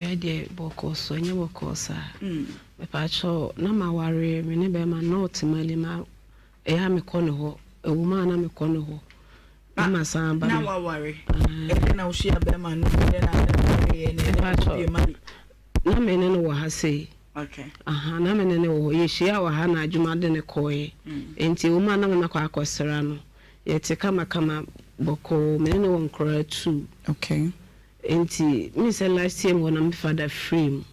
Ɛdeɛ bɔkɔɔ so ɛnyɛ bɔkɔɔ saa. Mepaakyɛw na maware me ne bɛɛma no na ɔte Mali ma ɛyɛ a mekɔ ne hɔ ɛwɔ mu a na mekɔ ne hɔ na masan aba Na waware ɛdɛn na wohyia bɛɛma no ɛdɛn na ade na wareɛ na ɛdɛn na wopie Mali. Na me ne no wɔ ha sei aha na me ne no wɔ hɔ yɛhyia wɔ ha na adwuma de no kɔɔɛ nti ɛwɔ mu a na me makɔ akɔsra no yɛte kamakama bɔkɔɔ me ne no wɔ nkoraa tuu. Okay. Ntsi me sɛ last year mu hɔ na me father firii mu.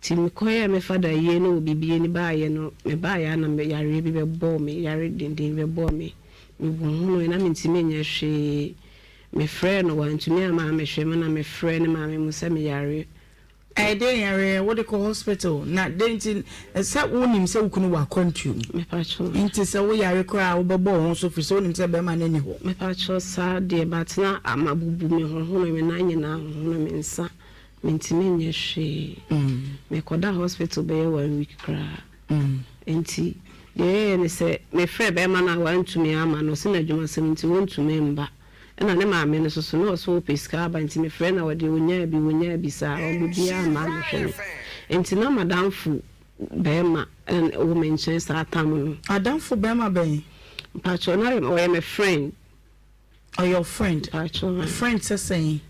Ntsi mekɔyɛɛ me father yie no wɔ biribi ni baayɛ no, mebaayɛ a na me yareɛ bi bɛbɔɔ me, yare denden bi bɛbɔɔ me. Mehunuui na menntumi nnyɛ hwee. Mefrɛɛ no wantumi amma ammɛhwɛ me na mefrɛɛ ne maame mu sɛ meyare. Ɛyɛ dɛn yareɛ? Wode kɔ hospital na dɛn nti sɛ wonim sɛ wo kunu wɔ akwantuo mu Mepakyɛw. nti sɛ wo yare koraa a wobɛbɔ wo ho so firi sɛ wonim sɛ bɛrima no nni hɔ. Mepakyɛw saa deɛ but na mabubu me hohono me nan nyinaa hohono me nsa mentumi nyɛ hwee mekɔda hospital bɛyɛ one week koraa nti deɛ ɛyɛɛ ne sɛ mefrɛ bɛrima no a wantumi amma no ɔse n'adwumasɛm nti wɔntumi mba. Ɛna ne maame no nso so na ɔse ɔpɛ sika aba nti mefrɛ no a ɔdeɛ ɔnyaa bi ɔnyaa bi saa ɔmma obiara mma ammɛhwɛ me nti na madamfo bɛɛma wɔ me nkyɛn saa tam no. Adamfo bɛɛma bɛn? Mpakyɛw na ɔyɛ me friend. Ɔyɛ wo friend? Mpakyɛw. Friend sɛ sɛn?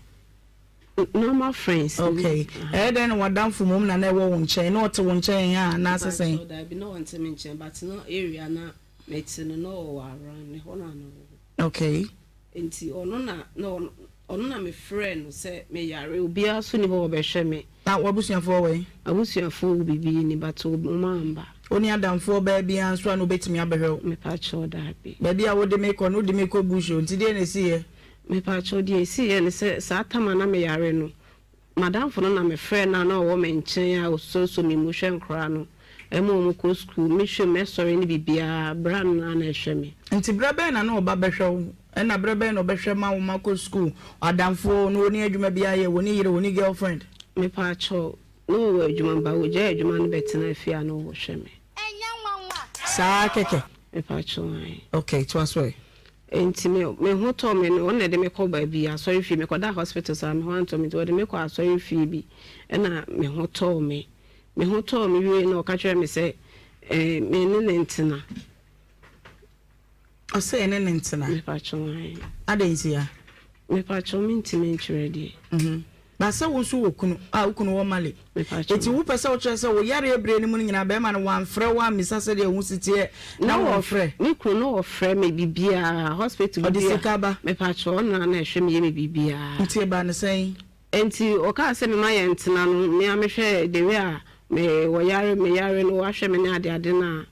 Normal friends. Okay. Ɛyɛ dɛn na w'adamfo mmom na na ɛwɔ wo nkyɛn? Na ɔte wo nkyɛn a anaasɛ sɛn? Mpakyɛw daabi na ɔnte me nkyɛn but na area na mete no na ɔwɔ around ne hɔ na na ɔwɔ. Okay. Nti ɔno na na ɔno ɔno na me frɛɛ no sɛ me yare obiara nso ni hɔ ɔbɛhwɛ me. Na w'abusuafoɔ wɔ he? M'abusuafoɔ wɔ biribi ni but wɔn amba. Wo ne adamfoɔ baa biara nso a na ɔbɛtumi abɛhwɛ wo? Mepakyɛw daabi. Baabi a wode me kɔ no wode me kɔ bush o nti deɛn na ɛsiiɛ? Mepakyɛw deɛ ɛsiiɛ ne sɛ saa tam a na me yare no M'adamfo no na mefrɛɛ no a na ɔwɔ me nkyɛn a ɔsuasua me mu hwɛ nkoraa no ma wɔn kɔ sukuu, mehwɛ mu, mɛsɔre ne biribiara, berɛ a no na na ɛhwɛ me. Nti berɛ bɛn na na ɔba bɛhwɛ wo? Ɛna berɛ bɛn na ɔbɛhwɛ ma wo ma kɔ sukuu? Adamfo no ɔnni adwuma biara yɛ, ɔnni yere, ɔnni girlfriend? Mepaakyɛw, na ɔwɔ adwuma but ɔgyae adwuma no bɛtenaa fie a na ɔhwɛ me. Saa kɛkɛ? Mepaakyɛw, ae. Okay, toa so ɛ. Enti me me ho tɔɔ me no, wɔn na ɛde me kɔ baabi, asɔrefie. Mekɔdaa hospital saa, me ho antɔ me nti wɔde me kɔɔ asɔrefie bi ɛna me ho tɔɔ me. Me ho tɔɔ me wiei na ɔka kyerɛɛ me sɛ eh, me ne no ntena. Ɔsɛ yɛne no ntena? Mepakyɛw, ae. Adɛn ntia? Mepakyɛw, mentumi nkyerɛ deɛ. Mhm. Ba sɛ wo nso wɔ kunu a wo kunu wɔ Mali. Enti wo pɛ sɛ wo kyerɛ sɛ wo yareɛ berɛ no mu no nyinaa bɛrima no wamfrɛ wo ammisa sɛdeɛ wo ho si teɛ na wɔmfrɛ. Me kunu no ɔfrɛ me biribiara hospital biribiara. Ɔde sika ba. Mepakyɛw ɔno na na ɛhwɛ me yɛ me biribiara. Nti ɛbaa no sɛn? Enti ɔkaa sɛ mema yɛn ntena no me ara mehwɛ the way a me wɔ yare me yare no wahwɛ me ne ade ade no a.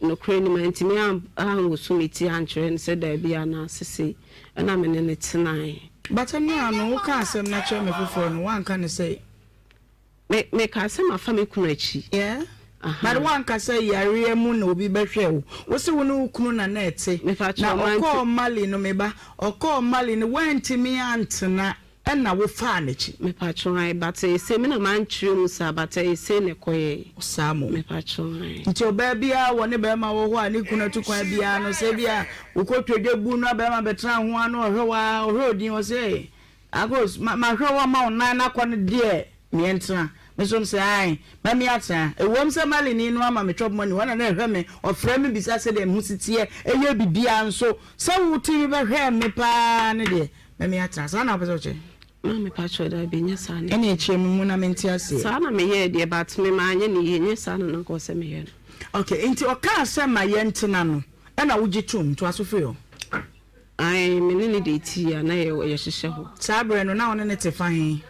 Nokorɛ ni, mantumi anwoso me ti ankyerɛ no sɛ daabi anaa sesei, ɛna me ne no tenaeɛ. But ɛno ara no, wokaa asɛm no akyerɛ me foforɔ no, woanka no sɛ. Me, mekaa sɛ mafa me kunu akyi. Yeah, but woanka sɛ yareɛ mu na obi bɛhwɛɛ wo. Wo se wo ne wo kunu na na ɛte. Mepakyɛw, Na mante. ɔkɔɔ Mali no, me ba, ɔkɔɔ Mali no, woantumi antena. Ɛna wo faa n'akyi. Mepakyɛw ae but ɛyɛ sei me na mankyerɛ mu saa but ɛyɛ sei na ɛkɔyɛe. Saa mo. Mepakyɛw ae. Nti ɔbaa biara wɔ ne bɛɛma wɔ hɔ a ne kunu atu kwan biara no sɛ ebia wo kɔ twa dwa bu na bɛɛma bɛtena ho a na ɔhwɛ wo aa ɔhwɛ odin ɔsɛ ee Akos ma mahwɛ wo ama wo nan no akɔ no deɛ meɛ ntena me nso mesɛ ae ma me atena ɛwom sɛ Malini no ama me chop money ɔna na ɛhwɛ me ɔfrɛ me bisa sɛdeɛ me ho si teɛ ɛyɛ bibiara nso sɛ wo tumi bɛhwɛɛ me paa no deɛ Mɛmi atena. Saa na wopɛ sɛ wokyerɛ? Maame pakyɛw dabi nyɛ saa na. Ɛne kyerɛ me mu na mente aseɛ. Saa na meyɛɛ deɛ but me manyɛ no yie nyɛ saa na na nka ɔsɛ meyɛ no. Ok nti ɔkaa sɛ ma yɛntena no ɛna wogye toom? Toa so firi hɔ. Ae me ne no deetii a na yɛ yɛhyehyɛ hɔ. Saa berɛ no na wo ne no te fa he?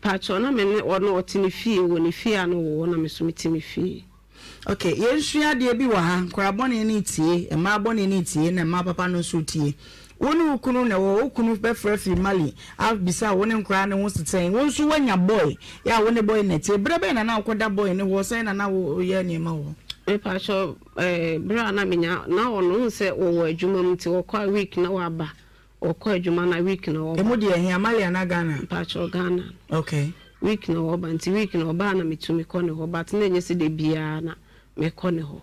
Pakyɛw na me ne ɔno ɔte ne fie wɔ ne fie a na ɔwɔ hɔ na me nso mete me fie. Ok, yɛnsua adeɛ bi wɔ ha, nkwadaa bɔne no retie, mmaa bɔne no retie, na mmaa papa no nso retie. Wo ne wo kunu na ɛwɔ hɔ, wo kunu bɛfrɛ firi Mali abisa wo ne nkwadaa no ho te sɛn, wo nso woanya boy, yɛ a wo ne boy no na ɛte. Berɛ bɛn na na wokɔda boy no hɔ, sɛn na na woyɛ nneɛma wɔ hɔ? Mepakyɛw, eh, berɛ a na menya, na ɔno, wohu sɛ wɔwɔ adwuma mu nti ɔkɔ a week na waba, Ɔkɔ adwuma na week na ɔba. Emu deɛ ɛhe, Mali anaa Ghana? Mpakyɛw Ghana. Okay. Week na ɔba nti week na ɔba a na metumi kɔ ne hɔ but na ɛnyɛ sɛ da biara na mekɔ ne hɔ.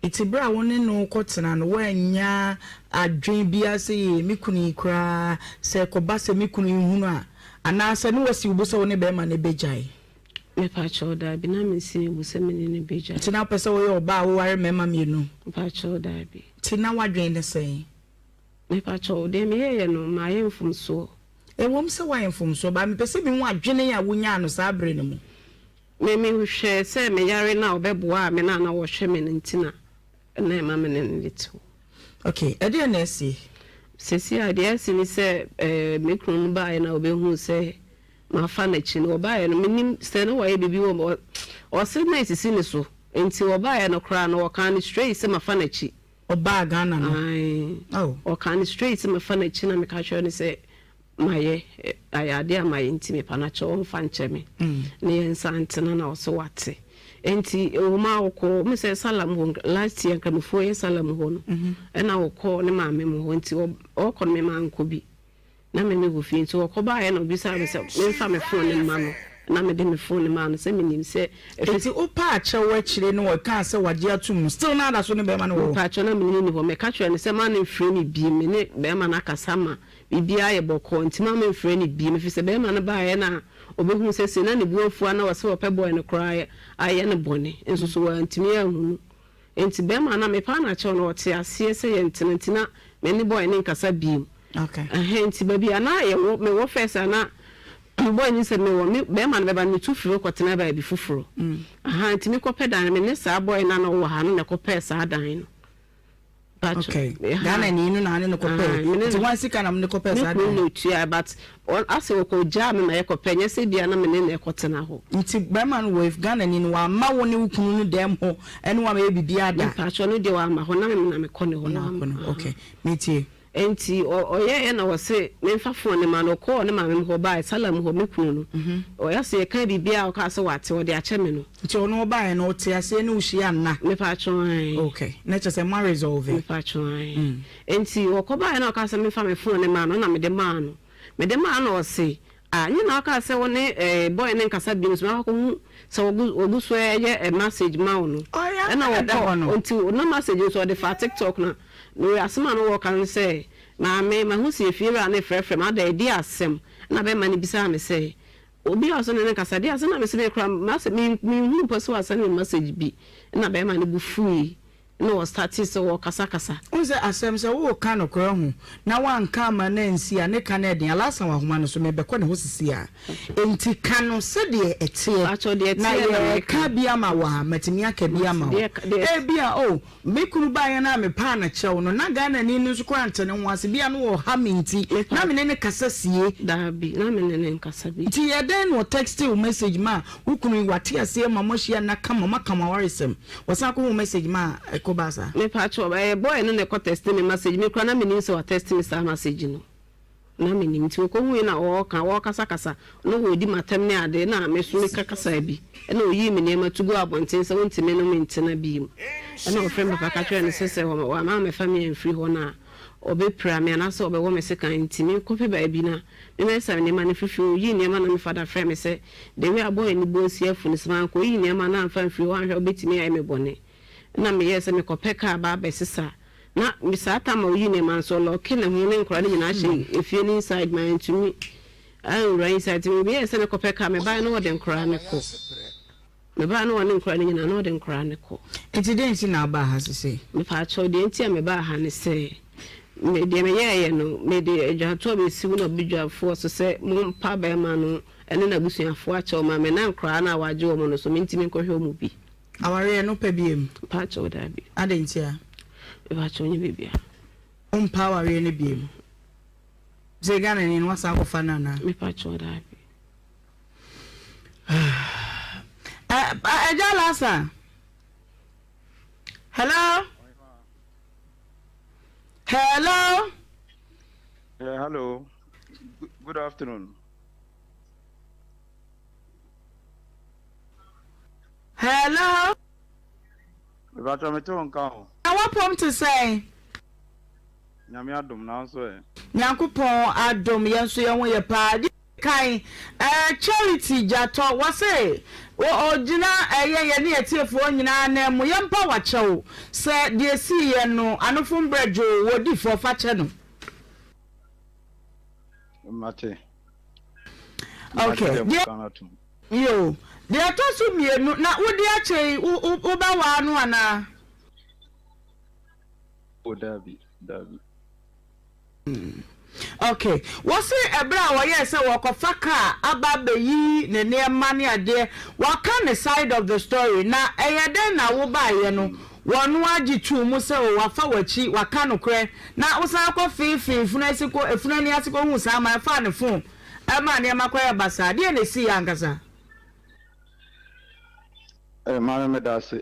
Nti berɛ a wo ne no kɔ tena no woannya adwene biara sɛ yee me kunu yi koraa sɛ ɛkɔba sɛ me kunu yi hunu a Anaasɛ ne wasi wo bo sɛ wo ne bɛrima no bɛgyae? Mepakyɛw, daabi, na mensi me bo sɛ me ne no bɛgyae. Nti na wopɛ sɛ woyɛ ɔbaa a woware mmarima mmienu? Mepakyɛw, daabi. Nti na w'adwene ne sɛn? Mepakyɛw, deɛ meyɛeɛ no, mayɛ mfomsoɔ. Ɛwom sɛ woayɛ mfomsoɔ, but mepɛ sɛ mehu adwene a wonyaa no saa berɛ no mu. Me, mehwɛɛ sɛ me yare no a ɔbɛboaa me no a na ɔhwɛ me no nti na na ɛma me ne no de tew. Ok, ɛdeɛn na asi? Seesei a, deɛ asi ne sɛ, eh, me kunu no baeɛ na ɔbɛhuu sɛ mafa n'akyi no, ɔbaeɛ no, mennim sɛ na wayɛ biribi wɔ me, ɔse na ɛsisi ne so, nti ɔbaeɛ no koraa no, ɔkaa no straight sɛ mafa n'akyi. Ɔbaa Ghana no? Ae. Oh. Ɔkaa no straight sɛ mafa n'akyi na meka kyerɛɛ no sɛ mayɛ, ayɛ adeɛ a mayɛ nti mepa no akyɛw ɔmfa nkyɛ me na yɛnsan ntena na ɔse wate. Nti ɛwom a ɔkɔɔ, wohu sɛ Salam hɔ, last year Nkramofoɔ yɛ Salam hɔ no, ɛna ɔkɔɔ ne maame mo hɔ nti ɔkɔ no me mankɔ bi. Na me mewɔ fie nti ɔkɔ baeɛ na ɔbisaa me sɛ memfa me phone no mma no na mede me phone no maa no sɛ menim sɛ ɛfiri Nti wopaa kyɛw akyire no ɔkaa sɛ wagye atom no still na ada so ne bɛɛma no wɔ hɔ? Mepaakyɛw na mene no nni hɔ meka kyerɛɛ no sɛ ma no mfrɛ me bio me ne bɛɛma no akasa ma biribiara ayɛ bɔkɔɔ nti ma memfrɛ no bio ɛfiri sɛ bɛɛma no baeɛ na ɔbɛhuu sɛ sei na ne bo afu a na ɔsɛ ɔpɛ boy no koraa ayɛ no bɔne nso so wantumi anhunu Nti bɛɛma no a mepaa no akyɛw no ɔte aseɛ sɛ yɛntena nti na me ne boy no nkasa biom. Ɛhɛn nti baabi a na yɛwɔ mewɔ first a na boy no sɛ mewɔ me bɛɛma no bɛba no metu firi hɔ kɔtena baabi foforɔ. Ahaa nti mekɔpɛ dan no me ne saa boy no a na ɔwɔ ha no na ɛkɔpɛɛ saa dan no. Okay. Ghana ni no na ne no kɔpɛ. Nti wɔn sika na mo ne kɔpɛ saa dan. Me kunu na otua but asɛ ɔkɔ gyaa me ma yɛ kɔpɛ nyɛ sɛ bia na me ne na ɛkɔ tena hɔ. Nti bɛrima no wɔ Ghana ni no wamma wo ne wo kunu no dɛm hɔ ɛne wama yɛ biribiara da. Mpatsɔ no deɛ wamma hɔ na me na me kɔ ne hɔ na wamma. Okay. Metie. Enti ɔyɛeɛ na ɔse memfa phone no ma no, ɔkɔɔ ne maame hɔ baeɛ, Salem hɔ, me kunu no, ɔyɛ sɛ yɛkaa biribiara a ɔkaa sɛ wate, ɔde akyɛ me no. Nti ɔno ɔbaeɛ no ɔte aseɛ ne wo hyia nna? Mepatwo ae. Ok, na kyerɛ sɛ moa resolve? Mepatwo ae. Enti ɔkɔ baeɛ na ɔkaa sɛ memfa me phone no ma no, ɛna mede maa no. Mede maa no na ɔse ah, nyɛ na ɔkaa sɛ wo ne eh, boy no nkasa bio nso makɔ akɔhu sɛ ɔgu ɔgu so ɛyɛ message ma wo no. Ɔyɛ Ɛna ɛda ɔkɔ, hɔ no. nti na message nso ɔde faa TikTok na Na asɛm a na wɔreka ne sɛ, Maame, mahu sɛ efiewura no refrɛfrɛ me, adɛn, ɛdeɛn asɛm? Ɛnna bɛrima no bisaa me sɛ, Obi a ɔsɛ ne no nkasa, ɛdeɛn asɛm? Na mese, Me koraa, m'asɛm, me, menhunu mpo sɛ wasɛne me message bi. Ɛnna bɛrima no bo fuui, ɛnna ɔstartee sɛ ɔrekasakasa. Wohu sɛ asɛm, sɛ woreka nokorɛ ho na woanka amma no ansi a, ne ka no yɛ den. Alhassan wɔ ahoma no so, merebɛkɔ ne hɔ seesei ara. Enti ka no sɛdeɛ ɛteɛ, Pakyɛ, deɛ na ɛteɛ na meka. yɛreka bi ama wo a, matumi aka bi ama wo. Deɛ, deɛ. Ebia, oh, Me kunu baeɛ no a mepaa no kyɛw no, na Ghanani no nso koraa nte ne ho ase. Bia na ɔha me nti, na me ne no kasa sie. Daabi, na me ne no nkasa bi. Nti yɛ dɛn na ɔtextee wo message ma wo kunu yi, wate aseɛ ma moahyia nna kama, moaka mo awaresɛm, ɔsan kɔhu wo message ma ɛkɔbaa saa? Mepakyɛw, ɛyɛ boy no na ɛkɔ texte me message, me koraa na mennim sɛ watexte me saa message no. Na mennim, nti ɔkɔhui na ɔɔka, ɔɔkasakasa, na ɔɔdi m'atɛm ne ade, na me nso meka kasaa bi, ɛna ɔyii me nneɛma tu guu abɔnten sɛ ɔntumi ne me ntena bio. Ɛna ɔfrɛɛ me papa ka kyerɛɛ no sɛ sɛ wamma ammɛfa me amfiri hɔ no a, ɔbɛpira me anaasɛ ɔbɛwɔ me sekan, nti menkɔpɛ baabi na memmɛsa me nneɛma no mfiri fie. Ɔyii nneɛma na me fada frɛɛ me sɛ the way a boy no bo asi afu no, sɛ mankɔyi nneɛma no amfa amfiri hɔ anhwɛ a ɔbɛtumi ayɛ me bɔne. Ɛna meyɛɛ sɛ mekɔpɛ kaa ba abɛsesa Na me saa tam a oyi nneɛma nso ɔlɔke ne ho ne nkwadaa no nyinaa hyɛ efie no inside ma antumi anwura inside nti meyɛɛ sɛ mekɔpɛ car mebaeɛ na ɔde nkwadaa no kɔ mebaeɛ na ɔne nkwadaa no nyinaa na ɔde nkwadaa no kɔ. Nti dɛn nti na wobaa ha sesei? Mepaakyɛw deɛ nti a mebaa ha ne sɛ me deɛ meyɛɛyɛ no mede adwatoɔ bɛsi wo na badwafoɔ so sɛ mompa bɛrima no ne n'abusuafoɔ akyɛw ma me na nkwadaa no a wagye wɔn no so mentumi nkɔhwɛ wɔn bi. Awareɛ no wopɛ biom? Mpakyɛw daabi. Adɛn ntia? Mepakyɛw nyɛ biribiara. Wompɛ awareɛ no biom? Sɛ Ghana ni no wasan akɔfa no anaa? Mepakyɛw daabi. Ɛgya Lasa. Hello? Hello? Yeah, hello. Good afternoon. Hello. Mepakyɛ me te wo nka o. Na w'apɔm te sɛn? Nyame adom na wo nso ɛ? Nyankopɔn adom yɛn nso yɛn ho yɛ paa. Deɛ kan eh, Charity Gyatɔ wɔse ɔgyina ɛyɛ yɛne atiefoɔ nyinaa nan mu yɛmpa wakyɛw sɛ deɛ ɛsiiɛ no anofo mbrɛ dwoo wɔdi fɔ fa kyɛ no. Mate. Okay. Magye deɛ Deɛ moka no atom. yoo. Deɛ ɛtɔ so mmienu, na wodi akyire yi, wo wo wobɛwaa no anaa? Oh, daabi, daabi. Ok. Wose ɛberɛ a wɔyɛɛ sɛ wɔkɔfa car aba abɛyi ne nneɛma ne adeɛ, waka ne side of the story, na ɛyɛ dɛn na wobaeɛ no wɔno ara gye too mu sɛ o wafa w'akyi, waka nokorɛ, na wosan kɔ feefee funu ase kɔ efunu ani ase kɔhuu saa man faa ne phone ɛmaa nneɛma kɔyɛɛ basaa, deɛn na ɛsiiɛ ankasa? Eh, maame meda ase.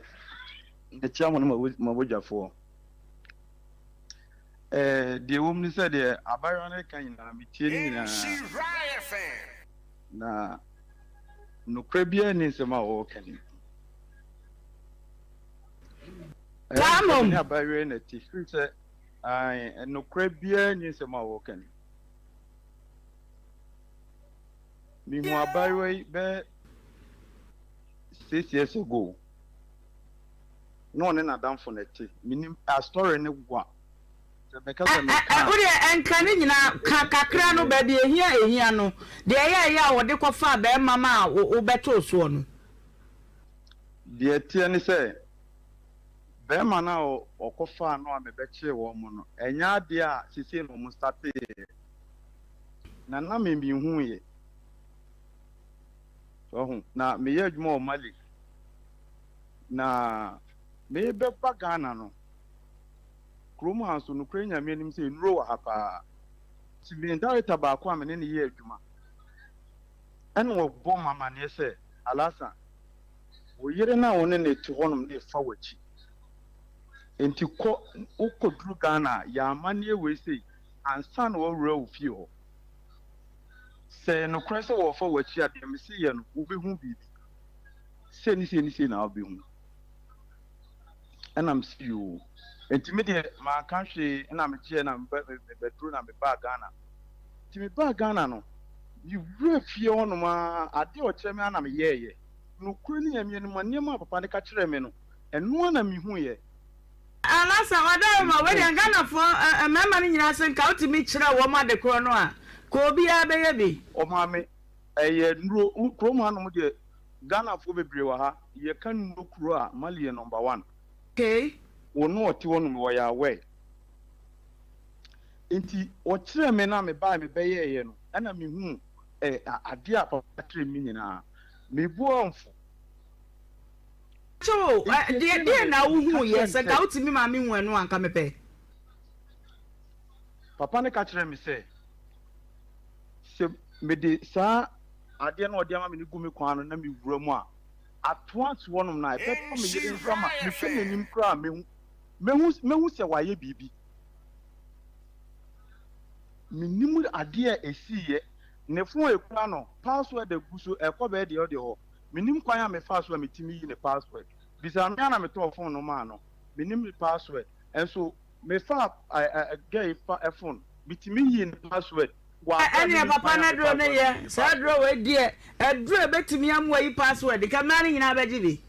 Mekyia mo ne mo abodwafoɔ. Eh, deɛ ɛwɔ mu ne sɛ deɛ abayewa no reka nyinaa, metie ne nyinaa. Na nokorɛ biara nni nsɛm a wɔreka no mu. Saa Ɛyɛ me sɛ me mmom. ne abayewa yi na ɛte, firi sɛ, ae, nokorɛ biara nni nsɛm a wɔreka no mu. Mehu abayewa yi bɛyɛ 6 years ago. Na ɔne n'adamfo na ɛte. Menim a story no wa. Sɛ meka sɛ meka a. Wo deɛ ɛnka ne nyinaa, ka kakra no, baabi ehia ehia no, deɛ ɛyɛɛyɛ a wɔde kɔfaa bɛrima ma a wobɛtoo soɔ no. Deɛ ɛteɛ ne sɛ, bɛrima no a ɔkɔfaa no a mebɛkyee wɔn no, ɛnyɛ adeɛ a seesei na wɔn starteeɛ. Na na me menhuiɛ. Wahu? Na meyɛ adwuma wɔ Mali. Na merebɛba Ghana no, kurom ha nso, nokorɛ Nyame anim sɛ nnuro wɔ ha paa. Nti me director baako a me ne no yɛ adwuma, ɛna ɔbɔ me amaneɛ sɛ, Alhassan, wo yere no a wo ne no te hɔnom no refa w'akyi. Nti kɔ, wokɔduru Ghana a, yɛ amanneɛ wei sei ansa na woawura wo fie hɔ. Sɛ ɛyɛ nokorɛ sɛ wɔrefa w'akyi a, deɛ mese yɛ no, wobɛhu biribi. Sei ne sei ne sei na wobɛhu. Ɛna mese yoo. Nti me deɛ manka hwee ɛna megyeɛ na mebɛduru na mebaa Ghana. Nti mebaa Ghana no, mewura fie hɔnom ara, adeɛ a ɔkyerɛ me ara na meyɛeɛ. Nokorɛ ne Nyame anim, nneɛma a papa no ka kyerɛɛ me no, ɛno ara na mehuiɛ. Alasa Ɔdarema, wei deɛ Ghanafoɔ mmarima no nyinaa se nka wotumi kyerɛ wɔn ade korɔ no a, nka obiara bɛyɛ bi. Ɔmaame, ɛyɛ nnuro, kurom hanom deɛ Ghanafoɔ bebree wɔ ha, yɛka nnuro kuro a, Mali yɛ number one. Okay. Wo ne ɔte hɔ nom wɔyɛ aware. Nti ɔkyerɛɛ me na mebae mebɛyɛɛyɛ no ɛna mehuu eh, adeɛ a papa kyerɛ me nyinaa. Me bo amfu. Kyɛ o, Nti deɛ akyire na deɛ me na meka wohuu yɛ kyerɛɛ no sɛ nka sɛ. wotumi maa mehu ɛno a nka mepɛ. Papa no ka kyerɛɛ me sɛ, sɛ mede saa adeɛ no a ɔde ama me no gu me kɔn ano na mewura mu a, atoa so hɔnom no a, ɛbɛtɔ me yere nsa ma mehwɛ n'anim koraa a, mɛhu, mɛhu, mɛhu sɛ wayɛ biribi. Mennim adeɛ a ɛsiiɛ. Ne fon a ɛkura no, password agu so, ɛkɔ bɛyɛ deɛ ɔde hɔ. Mennim kwan a mefaa so a metumi yi ne password. Bisa me ara na metɔɔ fon no maa no. Mennim ne password. Nso mefaa girl yi fa fon, metumi yii ne password. Wɔ abere a Ɛneɛ mennim papa kwan no a aduro mefaa no so a yɛ metumi yi saa aduro password. wei deɛ aduro a ɛbɛtumi amoa yi password nka mmaa no nyinaa bɛgye bi.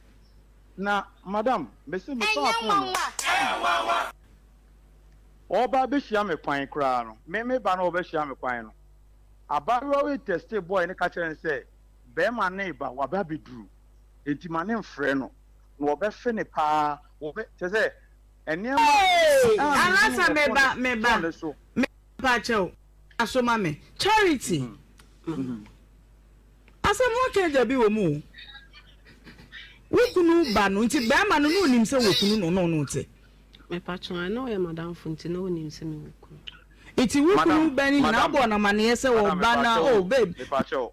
Na madam, mese mefaa fon no, ɔreba abɛhyia me kwan koraa no, me me ba no ɔrebɛhyia me kwan no, abaayewa wei textee boy no ka kyerɛɛ no sɛ barima no reba, waba abɛduru, enti ma no mfrɛ no, na wɔbɛfe no paa, wɔbɛ, kyerɛ sɛ nneɛma Hey! a mehuu Alasa wɔ meba phone meba phone no so. meba mpakyɛw aso ma me Charity asɛm no aka agya bi wɔ mu o wo kunu ba no nti bɛrima no na onim sɛ wɔ kunu no na ɔno te. Mepakyɛw ɛ na ɔyɛ madamfo nti na onim sɛ mewɔ kunu. Nti wo kunu Madam, bɛ no nyinaa madam, wobɔɔ no amaneɛ sɛ madam, ɔba na mepakyɛw oh o, babe. mepakyɛw,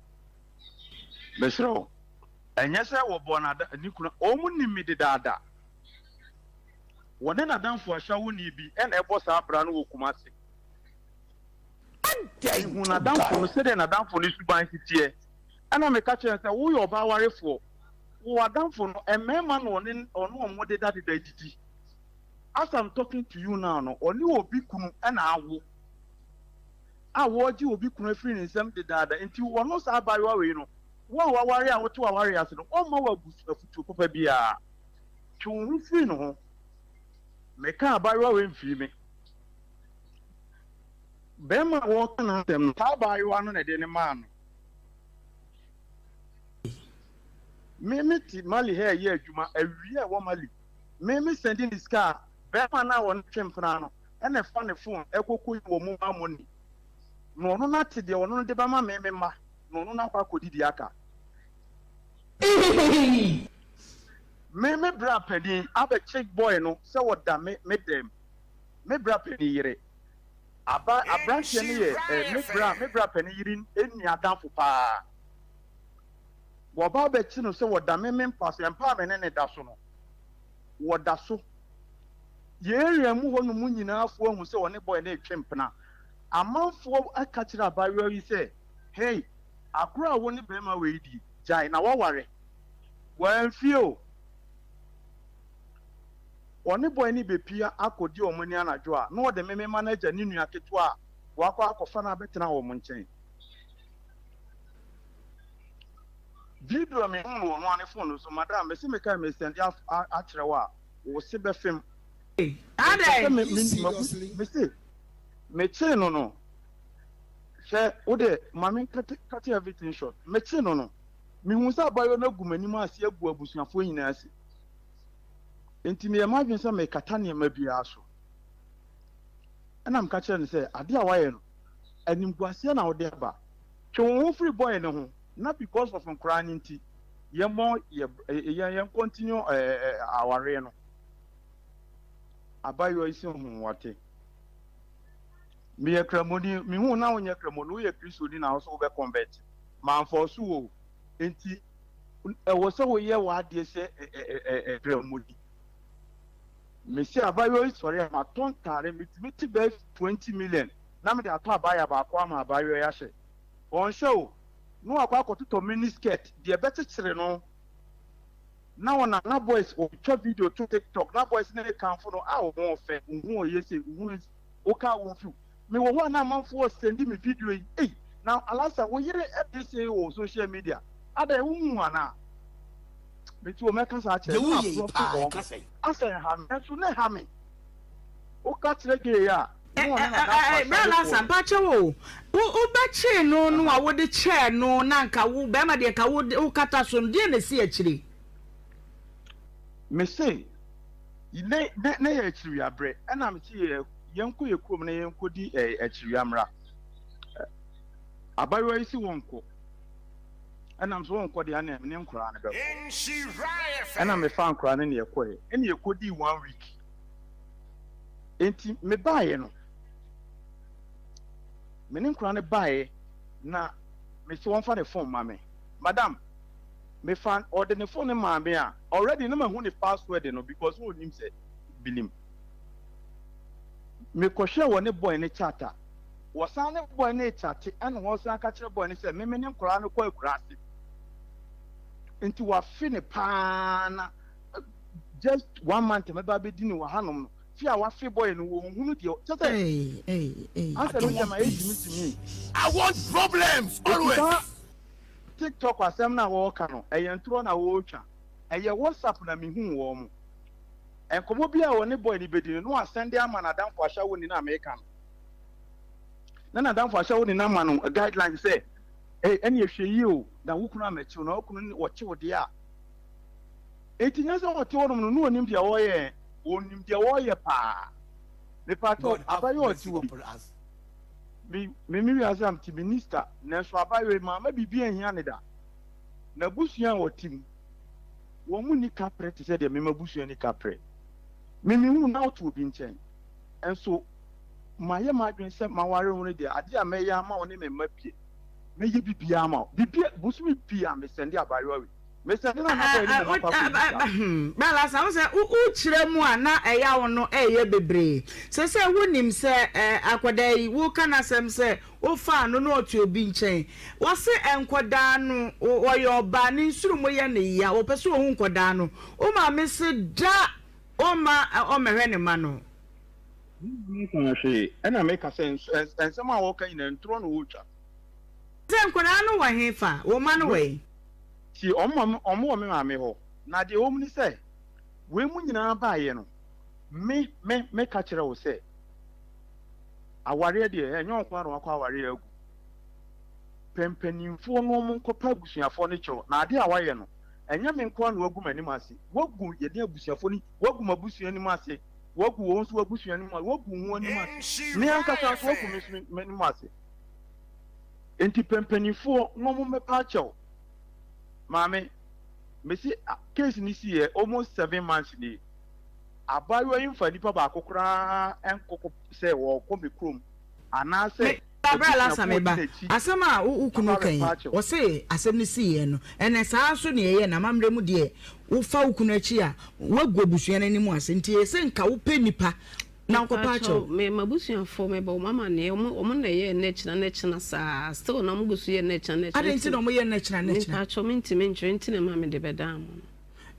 mesrɛ wo, ɛnyɛ sɛ wɔbɔɔ no ada, ne kunu, wɔn nim me dedaada. Wɔne n'adamfo ahyɛwoni bi na ɛbɔ saa bra no wɔ Kumasi. Mehuu n'adamfo no sɛdeɛ n'adamfo no suban si teɛ, ɛna meka kyerɛɛ no sɛ, Woyɛ ɔbaa warefoɔ, wo adamfo no, mmarima na ɔne ɔne wɔn dedadeda didi. As I'm talking to you now no, ɔne obi kunu na awo a wɔregye obi kunu afiri ne nsam dedaada. Nti ɔno saa abaayewa wei no, wo a waware a wote w'awareɛ ase no, ɔmma wo afutuo papa biara. Twe wo ho firi ne ho. Mekaa abaayewa wei mfiri me. Barima a wɔreka n'asɛm no, saa abaayewa no na ɛde no maa no. Me me te Mali ha ɛyɛ adwuma, awia ɛwɔ Mali. Me me sɛndi ne sika a, bɛrima no a ɔne twe mpena no ɛna ɛfa ne phone ɛkɔ kɔ yi wɔ mobile money. Na ɔno no ate deɛ ɔno no de bɛma me me mma, na ɔno no akɔ akɔdi deɛ aka. Me me bra panin abɛkye boy no sɛ ɔda me me dɛm. Me bra panin yere. Aba abranteɛ no yɛ eh, me bra me bra panin yere nua adamfo paa. Wɔba abɛkye no sɛ ɔda me me mpa so, mpa a me ne no da so no, wɔda so. Yɛn area mu hɔ nom nyinaa foɔ ahu sɛ ɔne boy no retwe mpena. Amanfoɔ aka kyerɛ abaayewa yi sɛ, hey, agorɔ a wo ne barima wei di, gyae na waware. Wamfie o. Ɔne boy no bepia akɔdi wɔn ani anadwo a, na ɔde me mema no agya ne nua ketewa a wakɔ akɔfa no abɛtena wɔn nkyɛn. Video a mehuu no wɔ ɔno ara ne phone no so, madam, mese mekae mesɛnde akyerɛ wo a, wo se bɛfem. Mepɛ sɛ me, me, mabu, mese mekyee no no, hwɛ, wo deɛ, ma me cut, cut everything short. Mekyee no no, mehuu sɛ abayewa no agu m'anim ase agu abusuafoɔ nyinaa ase. Enti meyɛɛ m'adwene sɛ mekata nneɛma biara so. Ɛnna meka kyerɛɛ no sɛ, Adeɛ a woayɛ no, animguaseɛ na wode aba. Twe wo ho firi boy no ho na because of nkoraa no nti, yɛmmɔ yɛ yɛn yɛn continue awareɛ no. Abayewa yi se ho wate. Meyɛ Kramoni, mehu na wonyɛ Kramoni, woyɛ Kristoni na wo so wobɛ convert. Mamfɔɔso wo o. Enti ɛwɔ sɛ woyɛ w'adeɛ sɛ Kramoni. Mese abayewa yi sɔre a, matɔ ntaare, metumi te bɛyɛ 20 million na mede atɔ abaya baako ama abayewa yi ahyɛ. Ɔnhyɛ o, na wakɔ akɔtotɔ mini skirt, deɛ ɛbɛkyekyere no. Na ɔnam na boys ɔtwa video to TikTok na boys no rekamfo no, ah wo ho ɔfɛ, wo ho ɔyɛ sei, wo ho yɛ sei, wokaa wo mfew. Mewɔ hɔ a na amanfoɔ sɛndi me video yi, ei na Alasa wo yere ɛyɛ sei wɔ social media, adɛn wonhu anaa? Meti o mɛka saa kyerɛ Deɛ na woyɛ yi mabrɔko paa wɔn, ɛka sɛn? asɛ ɛha me, nanso na ɛha me. Woka kyerɛ gay a, na ɔne n'adamfo Bra ahyɛdefoɔ Lasa, no. mpakyɛw o, wo wobɛkyee no no a wode kyɛɛ no na nka wo bɛrima deɛ nka wo wokata so no, deɛ na ɛsi akyire? Mese, ne ne ne yɛ akyiriwia berɛ, ɛna mese yɛ yɛnkɔ yɛ kurom na yɛnkɔdi eh, akyiriwia mmra. Abayewa yi se wɔnkɔ, ɛna mese wɔnkɔ deɛ ɛna mene nkoraa no bɛkɔ. Ɛna mefaa nkoraa no ne yɛkɔɛ, ɛna yɛkɔdii one week. Enti mebaeɛ no, me ne nkwadaa no baeɛ na mese wɔmfa ne phone ma me. Madam, mefa ɔde ne phone no maa me a, already na mahu ne password no because na ɔnim sɛ menim. Mekɔhwɛɛ wɔ ne boy no chat a, wɔsan ne boy no rekyate ɛna wɔsan ka kyerɛ boy no sɛ me me ne nkwadaa no kɔ akuraase. Nti wafe ne paa na just one month mɛba abɛdi no wɔ hanom no fi a wafe boy no wɔnhunu deɛ kyɛ sɛ I asɛ no don't deɛ want ma ɛgyimi peace. gyimi I want problems ɛti always. saa tiktok asɛm no a wɔreka no ɛyɛ ntorɔ na wɔretwa ɛyɛ whatsapp na mehuu wɔn mo nkɔmmɔ bi a wɔne boy no bɛdi no na wasɛnde ama n'adamfo ahyɛwoni no a meka no na n'adamfo ahyɛwoni no ama no guidelines sɛ ɛne ɛhwɛ yie o na wo kunu amɛkyew na wo kunu wɔkyew deɛ a Enti nyɛ sɛ ɔte hɔnom no na onim deɛ ɔreyɛ ɛ, onim deɛ ɔreyɛ paa. Mepakyɛw, God have abayewa a ɔte mercy hɔ yi, upon us. me, me me wiase a mete, menni sika, nanso abayewa yi, mamma biribi anhia no da. N'abusua a ɔte mu, wɔn nni kaprɛ te sɛ deɛ me m'abusua nni kaprɛ. Me, mehu na ɔte obi nkyɛn, nso mayɛ m'adwene sɛ maware wo no deɛ, adeɛ a mɛyɛ ama wo ne me mma bie, mɛyɛ biribiara ama wo. Biribi, bosome biara mesɛnde abayewa wei. Bra Lasa, wo sɛ wokyerɛ mu a na ɛyaw no ɛyɛ bebree. Sɛ sɛ wonim sɛ akwadaa yi woka n'asɛm sɛ wofaa no na ɔte obi nkyɛn. Wɔse nkwadaa no ɔyɛ ɔbaa ne nsuru mu yɛ ne ya wɔpɛ sɛ ɔhu nkwadaa no. Wo maame se da ɔmma ɔmmɛhwɛ ne mma no. Menkaa hwee ɛna meka sɛ nsɛm a wɔka nyinaa ntorɔ na wɔretwa. Sɛ nkwadaa no wɔ he fa? Wo mma no wɔ he? Nti wɔn ma wɔn wɔ me maame hɔ. Na deɛ ɛwɔ mu ne sɛ, wei mu nyinaa baeɛ no, me, me, meka kyerɛ wo sɛ, awareɛ deɛ, ɛnyɛ wo nko ara na wakɔ awareɛ agu. Pɛ mpanimfoɔ na wɔn nkɔpɛ abusuafoɔ no kyɛw, na adeɛ a wayɛ no, Ɛnyɛ me nko ara na woagu m'anim ase. Woagu yɛne abusuafoɔ no, woagu m'abusua anim ase, woagu wɔn nso w'abusua anim ase, woagu wo ho anim ase. Me ankasa nso, woagu me nso m'anim ase. Enti pɛ mpanimfoɔ na wɔmmɛpa akyɛw. Maame, mese case no siiɛ almost 7 months nie. Abaayewa yi mfa nipa baako koraa nkɔkɔ sɛ wɔrekɔ me kurom anaasɛ Me ba, berɛ a Lasa abusuafoɔ me di ba, n'akyi asɛm a wo wo kunu aba ka yi, abɛpa akyɛw. ɔse asɛm no siiɛ no, ɛnɛ saa nso na ɛyɛ no, amammerɛ mu deɛ, wofa wo kunu akyi a, woagu abusua no anim ase, nti ɛyɛ sɛ nka wopɛ nnipa na wokɔpa Mepaakyɛw, akyɛw. me m'abusuafoɔ mebɔ wɔn amaneɛ, wɔn wɔn na ɛyɛɛ nnɛ kyena nnɛ kyena saa, still na wɔn gu so yɛ nnɛ kyena nnɛ kyena Adɛn nti nti na wɔyɛ nnɛ kyena nnɛ kyena? mepaakyɛw mentumi nkyerɛ nti na ɛma mede bɛdaa mo no.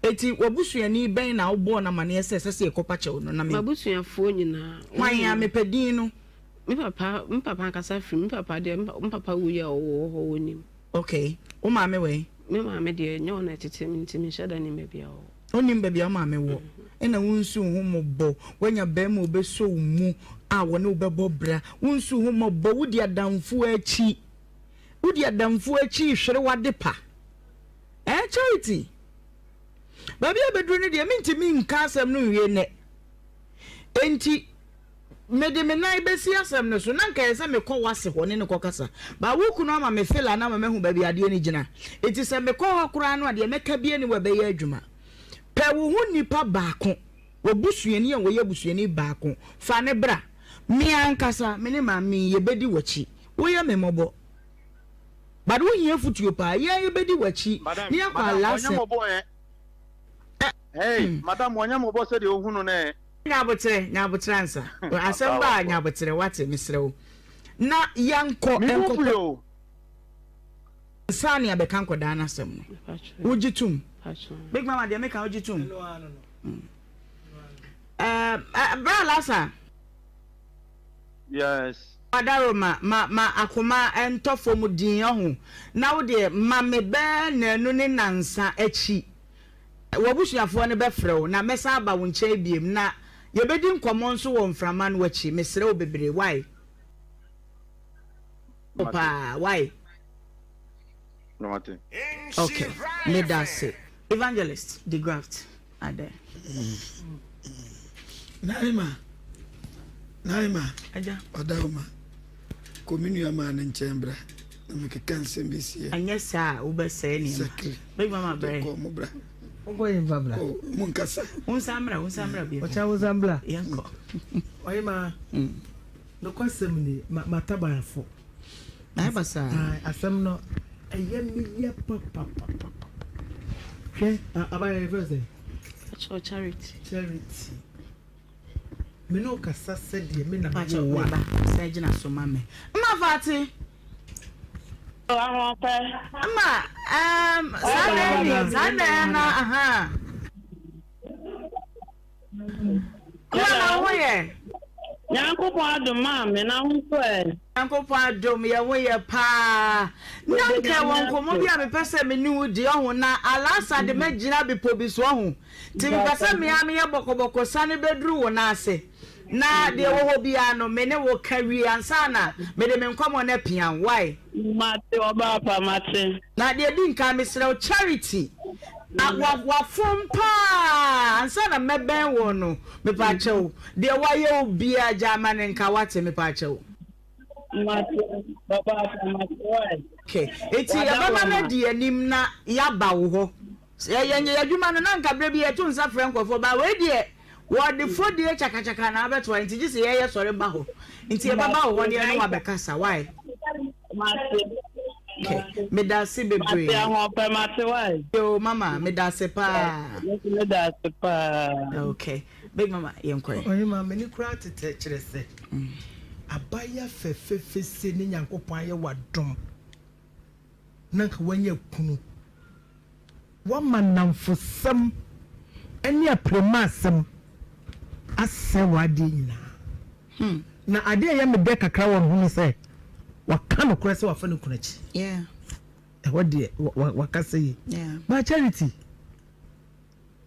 Enti w'abusuani bɛn na wobɔɔ no amaneɛ sɛ ɛsɛ sɛ yɛkɔpa kyɛw no? Na me. M'abusuafoɔ nyinaa, wɔn Hwan a? nyinaa. Mepɛ din no. Me papa, me papa ankasa firi mu, me papa deɛ, me papa wuiɛ a ɔwɔ hɔ, ɔnim. Okay, wo maame wɔ he? Me maame deɛ, ɛnyɛ ɔno na ɛtetee me nti menhyɛ da nnim baabi a ɔwɔ. Wonnim baabi a wo maame wɔ? Ɛna wonsu wo ho mmɔbɔ, woanya barima a ɔbɛsɔ wo mu a ɔne wo bɛbɔ bra, wonsu wo ho mmɔbɔ, wodi adamfoɔ akyi, wodi adamfoɔ akyi rehwere w'adepa. Eh, Charity, baabi a bɛduru no deɛ mentumi nka asɛm no nwie nnɛ. Enti mede me nan bɛsi asɛm no so na nka ɛyɛ sɛ mekɔ w'ase hɔ ne no kɔkasa. Ba wo kunu ama me fela na ama mahu baabi adeɛ no gyina. Enti sɛ mekɔ hɔ koraa no a deɛ mɛka bie ne wɔ ɛbɛyɛ adwuma. Pɛ wo ho nipa baako, w'abusuani a wɔyɛ abusuani baako, fa ne bra. Me ankasa, me ne maame yi yɛbɛdi w'akyi. Woyɛ me mmɔbɔ. But wo hia futuo paa yɛn yɛ bɛdi wakyi Madam, ne yɛakɔ madam, wɔnyɛ alasɛm. mmɔbɔ ɛ. Hey, madam, wɔnyɛ mmɔbɔ sɛdeɛ wohu no no ɛ. Nya aboterɛ, nya aboterɛ ansa. Asɛm ba a, nya aboterɛ, wate, mesrɛ wo. Na yɛnkɔ, Me bo nkɔpɛ. fui o. Ansa na yɛabɛka nkɔdaa no asɛm no. Wogye tom? Big Mama, deɛ meka wogye tom? Ɛɛ, Bra Lasa. Yes. Adaroma, ma ma akoma ntɔ fam dinn ɔho, na wo deɛ ma me bɛɛ nnanu ne nnansa akyi, w'abusuafoɔ no bɛfrɛ wo, na mɛsan aba wo nkyɛn biom, na yɛbɛdi nkɔmmɔ nso wɔ mframa no akyi, mesrɛ wo bebree, wai? Wo paa, wai? Mate. Ok, meda ase. Evangelist DeGraft. Adɛ. Naima, Naima, Agya. Ɔdawoma, kɔ me nua maa no nkyɛn bra na mekeka nsɛm bi sie. Ɛnyɛ saa a wobɛsɛe nneɛma. Exactly. Big mama brɛ. Kɔ mo bra. Wonkɔ yɛn fa bra. Oh, mo nkasa. Wo nsa mmra, wo nsa mmra bio. Ɔkyɛ wo nsa mbra. Yɛnkɔ. Ɔyema. Nokwasɛm ni, ma m'ataban afo. Ayɛ basaa. Ae, asɛm no, ɛyɛ me ya papapapapa. Hwɛ, abayɛ yɛfrɛ sɛ? Pakyɛw, Charity. Charity. Me ne wo kasa sɛdeɛ me na Pakyɛw, mewoo wo a. me ba, sɛ gyina so ma me. Mma Fati. Ahoɔpɛ. Mma, um, saa na ɛni, saa na ɛna, aha. Mma na wo ho yɛ? Nyankopɔn adom maa me na wo nso ɛ? Nyankopɔn adom yɛ ho yɛ paa. Na nka ɛwɔ nkɔmmɔ bi a mepɛ sɛ me ne wo di ɔho na Alasa de magyina bepɔ bi so ɔho nti mepɛ sɛ me ara meyɛ bɔkɔbɔkɔ sane bɛduru wo nan ase na deɛ ɛwɔ hɔ biara no me ne wo ka wie ansa na mede me nkɔmmɔ no apia wo wai? Mate ɔbaa pa mate. Na deɛ ɛdi nkan mesrɛ wo Charity a wa wafom paa ansa na mɛbɛn wo no mepaakyɛw deɛ wayɛ wo biara gyaa ma no nka wate mepaakyɛw. Mate ɔbaa pa mate wai. Okay eti yɛbɛma no adi anim na yɛaba wo hɔ sɛ yɛnyɛ yɛn adwuma no na nka berɛ bi yɛto nsa frɛ nkurɔfoɔ ba wei deɛ wɔde fɔdie kyakakyaka na abɛtoa nti gye sɛ yɛyɛ sɔre ba hɔ nti yɛbɛba wo hɔ ne yɛne wabɛkasa wai. Mate. Okay. Medase bebree. Mate ahoɔpɛ mate wai. Yo mama medase paa. Medase paa. Okay. Big mama yɛn kɔ. Ɔhema m'ani koraa tetɛ kyerɛ sɛ abayɛ fɛfɛɛfɛ se ne Nyankopɔn ayɛ w'adom na nka wanya kunu wama nnamfosɛm ne apiremasɛm asɛe w'adeɛ nyinaa. Hmm. Na adeɛ a ɛyɛ me dɛ kakra wɔ ne ho ne sɛ waka nokorɛ sɛ wafa ne kunu akyi. Yeah. Ɛhɔ deɛ waka sɛ yi. Yeah. But Charity,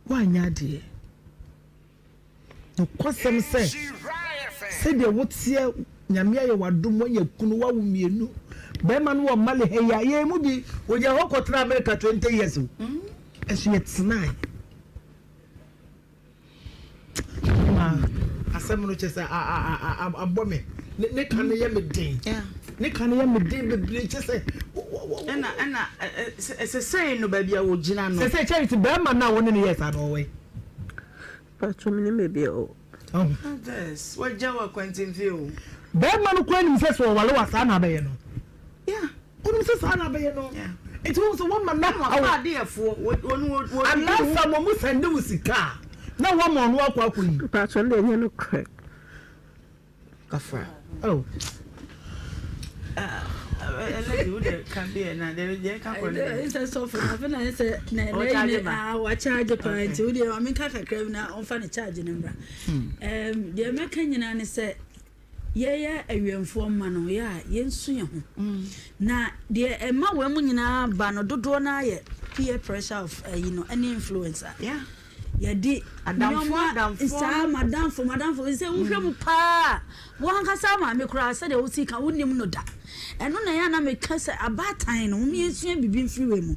woanyɛ adeɛ. Nokwasɛm sɛ sɛdeɛ woteɛ Nyame ayɛ w'adom woanya kunu woawo mmienu bɛrima no wɔ Mali ha yi a yɛn mu bi wɔgya hɔ kɔtena America 20 years o. Ɛso yɛtenae. Ma asɛm no kyɛ sɛ abɔ me. Ne ka no yɛ me den. Ne ka no yɛ me den bebree kyɛ sɛ. Ɛna ɛna sesei no baabi a wɔgyina no. Sesei Charity bɛrima no a wo ne no yɛɛ saa no ɔwɔ he? Pacho menim baabi a ɔwɔ. Others wagya wo akwantemfie o. Bɛrima no koraa nim sɛ sɛ ɔware wo a saa na abɛyɛ no. Yeah. Onim sɛ saa na abɛyɛ no. Yeah. Nti wohu sɛ wɔma no haw. Wɔfa adeɛfoɔ wɔn wɔn wɔn. Anaasɛ wɔn mo sɛnde wo sika a na wɔma ɔno akɔ akɔyi. Pacho no deɛ ɛnyɛ nokorɛ. Kafra. Oh. Sɛ sɔfo na afei na ayɛ sɛ na ɛna na wakyagye paa nti wo deɛ maame nka kakra bi na ɔmfa ne charge no mmra. Deɛ mɛka nyinaa ne sɛ yɛyɛ awiɛmfoɔ mma no yɛ a yɛnsu yɛn ho na deɛ ɛma wɔn mu nyinaa ba no dodoɔ no ayɛ peer pressure of ayi no ɛne influence a Yɛde nneɛma saa madamfo madamfo sɛ wohwɛ mu paa wankasa maame koraa sɛdeɛ wosi ka wonim no da ɛno na ɛyɛ na meka sɛ abaatan no wɔn yɛnsua biribi mfiri wei mu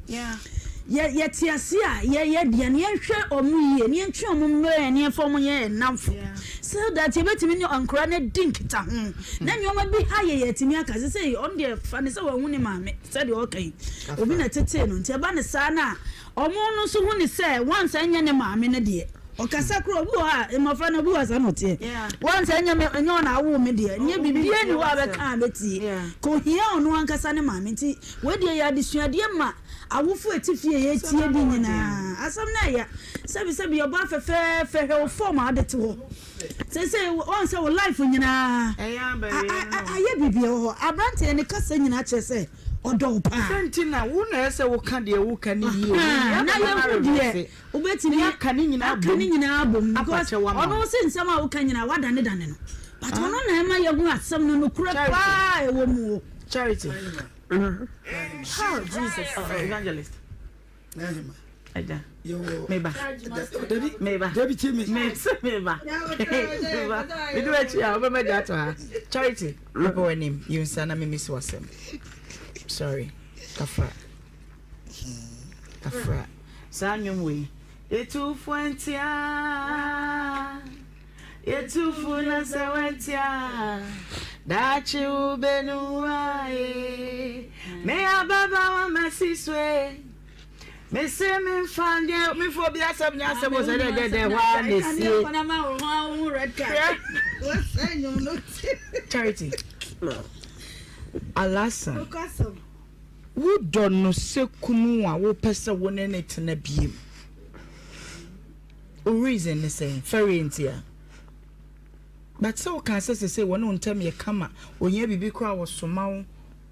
yɛte ase a yɛyɛ deɛ no yɛnhwɛ wɔn yie ne yɛntwe wɔn mmerɛ ne yɛmfa wɔn yɛ nnamfo so that yɛbɛtumi ne nkora no adi nkitaho na nneɛma bi ha yɛ yɛtumi aka sɛ sɛ ɔno deɛ fa ne sɛ wɔahu ne maame sɛdeɛ ɔka yi obi na tetee no nti ɛba ne saa no a Ɔmo no nso hu no sɛ once ɛnyɛ ne maame no deɛ ɔkasa koraa obi wɔ hɔ a mmɔfra no obi wɔ saa na ɔteɛ once ɛnyɛ me ɛnyɛ ɔna awoo me deɛ nyɛ biribiara ni hɔ a bɛka a bɛtie ka ohia ɔno ankasa ne maame nti wei deɛ yɛ adesuadeɛ ma awofo ɛte fie yɛtie bi nyinaa asɛm no ɛya sɛbi sɛbi ɔbaa fɛfɛɛfɛ hwɛ wo fɔm a wode te hɔ sɛsɛ wɔn sɛ wo life nyinaa ayɛ biribi wɔ hɔ aberanteɛ ne kasa nyinaa kyerɛ sɛ ɔdɔ wo paa. Sɛ nti na wo na ɛsɛ woka deɛ woka ne yie. Na yɛhu deɛ wobɛtumi aka ne nyinaa aka ne nyinaa abom because ɔno se nsɛm a woka nyinaa wadanedane no but ɔno na ɛma yɛhu asɛm no nokorɛ paa ɛwɔ mu o. Charity. Oh, Jesus. Oh, evangelist. N'ahema. Ɛgya. Yɛwɔ. Meba. Dabi. Meba. Dabi tie me. Mese meba. Meba. Mede w'akyi a wobɛma gya ato ha. Charity. Mepɛ w'anim. Yi nsa na mimi so asɛm. Sorry. Kafra. Kafra. Saa nnwom wei. Yɛtufo ntia. Yɛtufo na sɛ wantia. Daakye wobɛnu aye. Me ababa wa masiswe. Mese memfa nyɛ memfa obi asɛm nyɛ asɛm o sɛ dɛ dɛ dɛ hɔ ara na esie. Charity Alasa wodɔ no sɛ kunu a wopɛ sɛ wo ne ne tena biem. Wo reason ne sɛn? Fɛreɛ ntia? But sɛ wokaa sɛ sesei wɔne wo ntam yɛ kama, ohia biribi koraa a ɔsoma wo,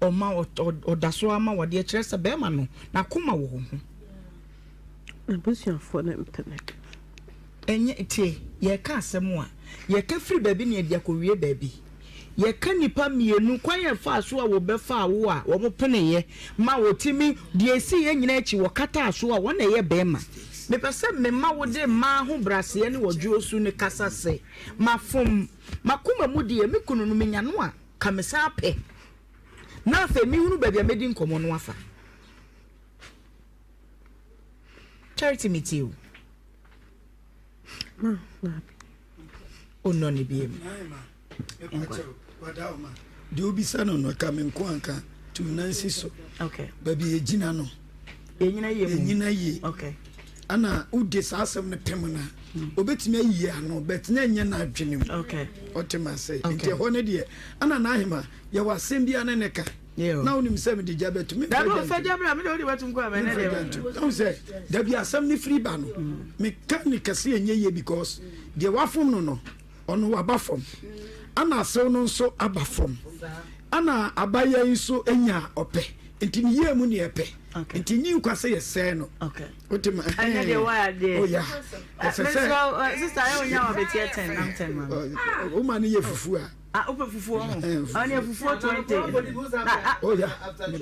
ɔma ɔda so ara ma wo adeɛ, kyerɛ sɛ bɛrima no n'akoma wɔ wo ho. M'abusuafoɔ no mpene. Ɛnyɛ, tie, yɛreka asɛm a, yɛka firi baabi na yɛde akɔwie baabi. Yɛka nnipa mmienu, kwan a ɛfaa so a wɔbɛfaa wo a wɔpeneeɛ ma wɔtumi, deɛ ɛsiiɛ nyinaa akyi wɔkataa so a wɔn na ɛyɛ bɛrima. Mepɛ sɛ mema wode mmaa ahobrɛaseɛ ne ɔdwoɔ su no kasa sɛ, Mafom. M'akoma mu deɛ, me kunu no, menya no a, ka mesan pɛ. Na afei mehunu baabi a mɛdi nkɔmmɔ no afa. Charity metie o. Onnɔ ne biem. Deɛ obisa no no ɛka me nko anka tu nan si so. Baabi yɛgyina no. Yɛnyina yie mu. Yɛnyina yie. Okay. Ana wode saa asɛm no pem no a obɛtumi ayi ano but na ɛnyɛ n'adwene mu. Okay. Ɔte ma sɛ nti ɛhɔ no deɛ ana n'ahema yɛwɔ asɛm bi a ne ne ka. Na wonim sɛ mede gya bɛto me mfa gya nto. Wohu sɛ dabi asɛm no firi ba no meka ne kɛse ɛnyɛ yie because deɛ wafom no no ɔno waba fam ana asew no nso aba fam ana abayɛ yi nso anya ɔpɛ nti ne yie mu ne ɛpɛ nti nyi nkwa sɛ yɛsɛɛ no wote ma oya ɛsɛ sɛ woma no yɛ fufu a Ah, wopɛ fufuo ho? Ɔne fufuo 20. Oya,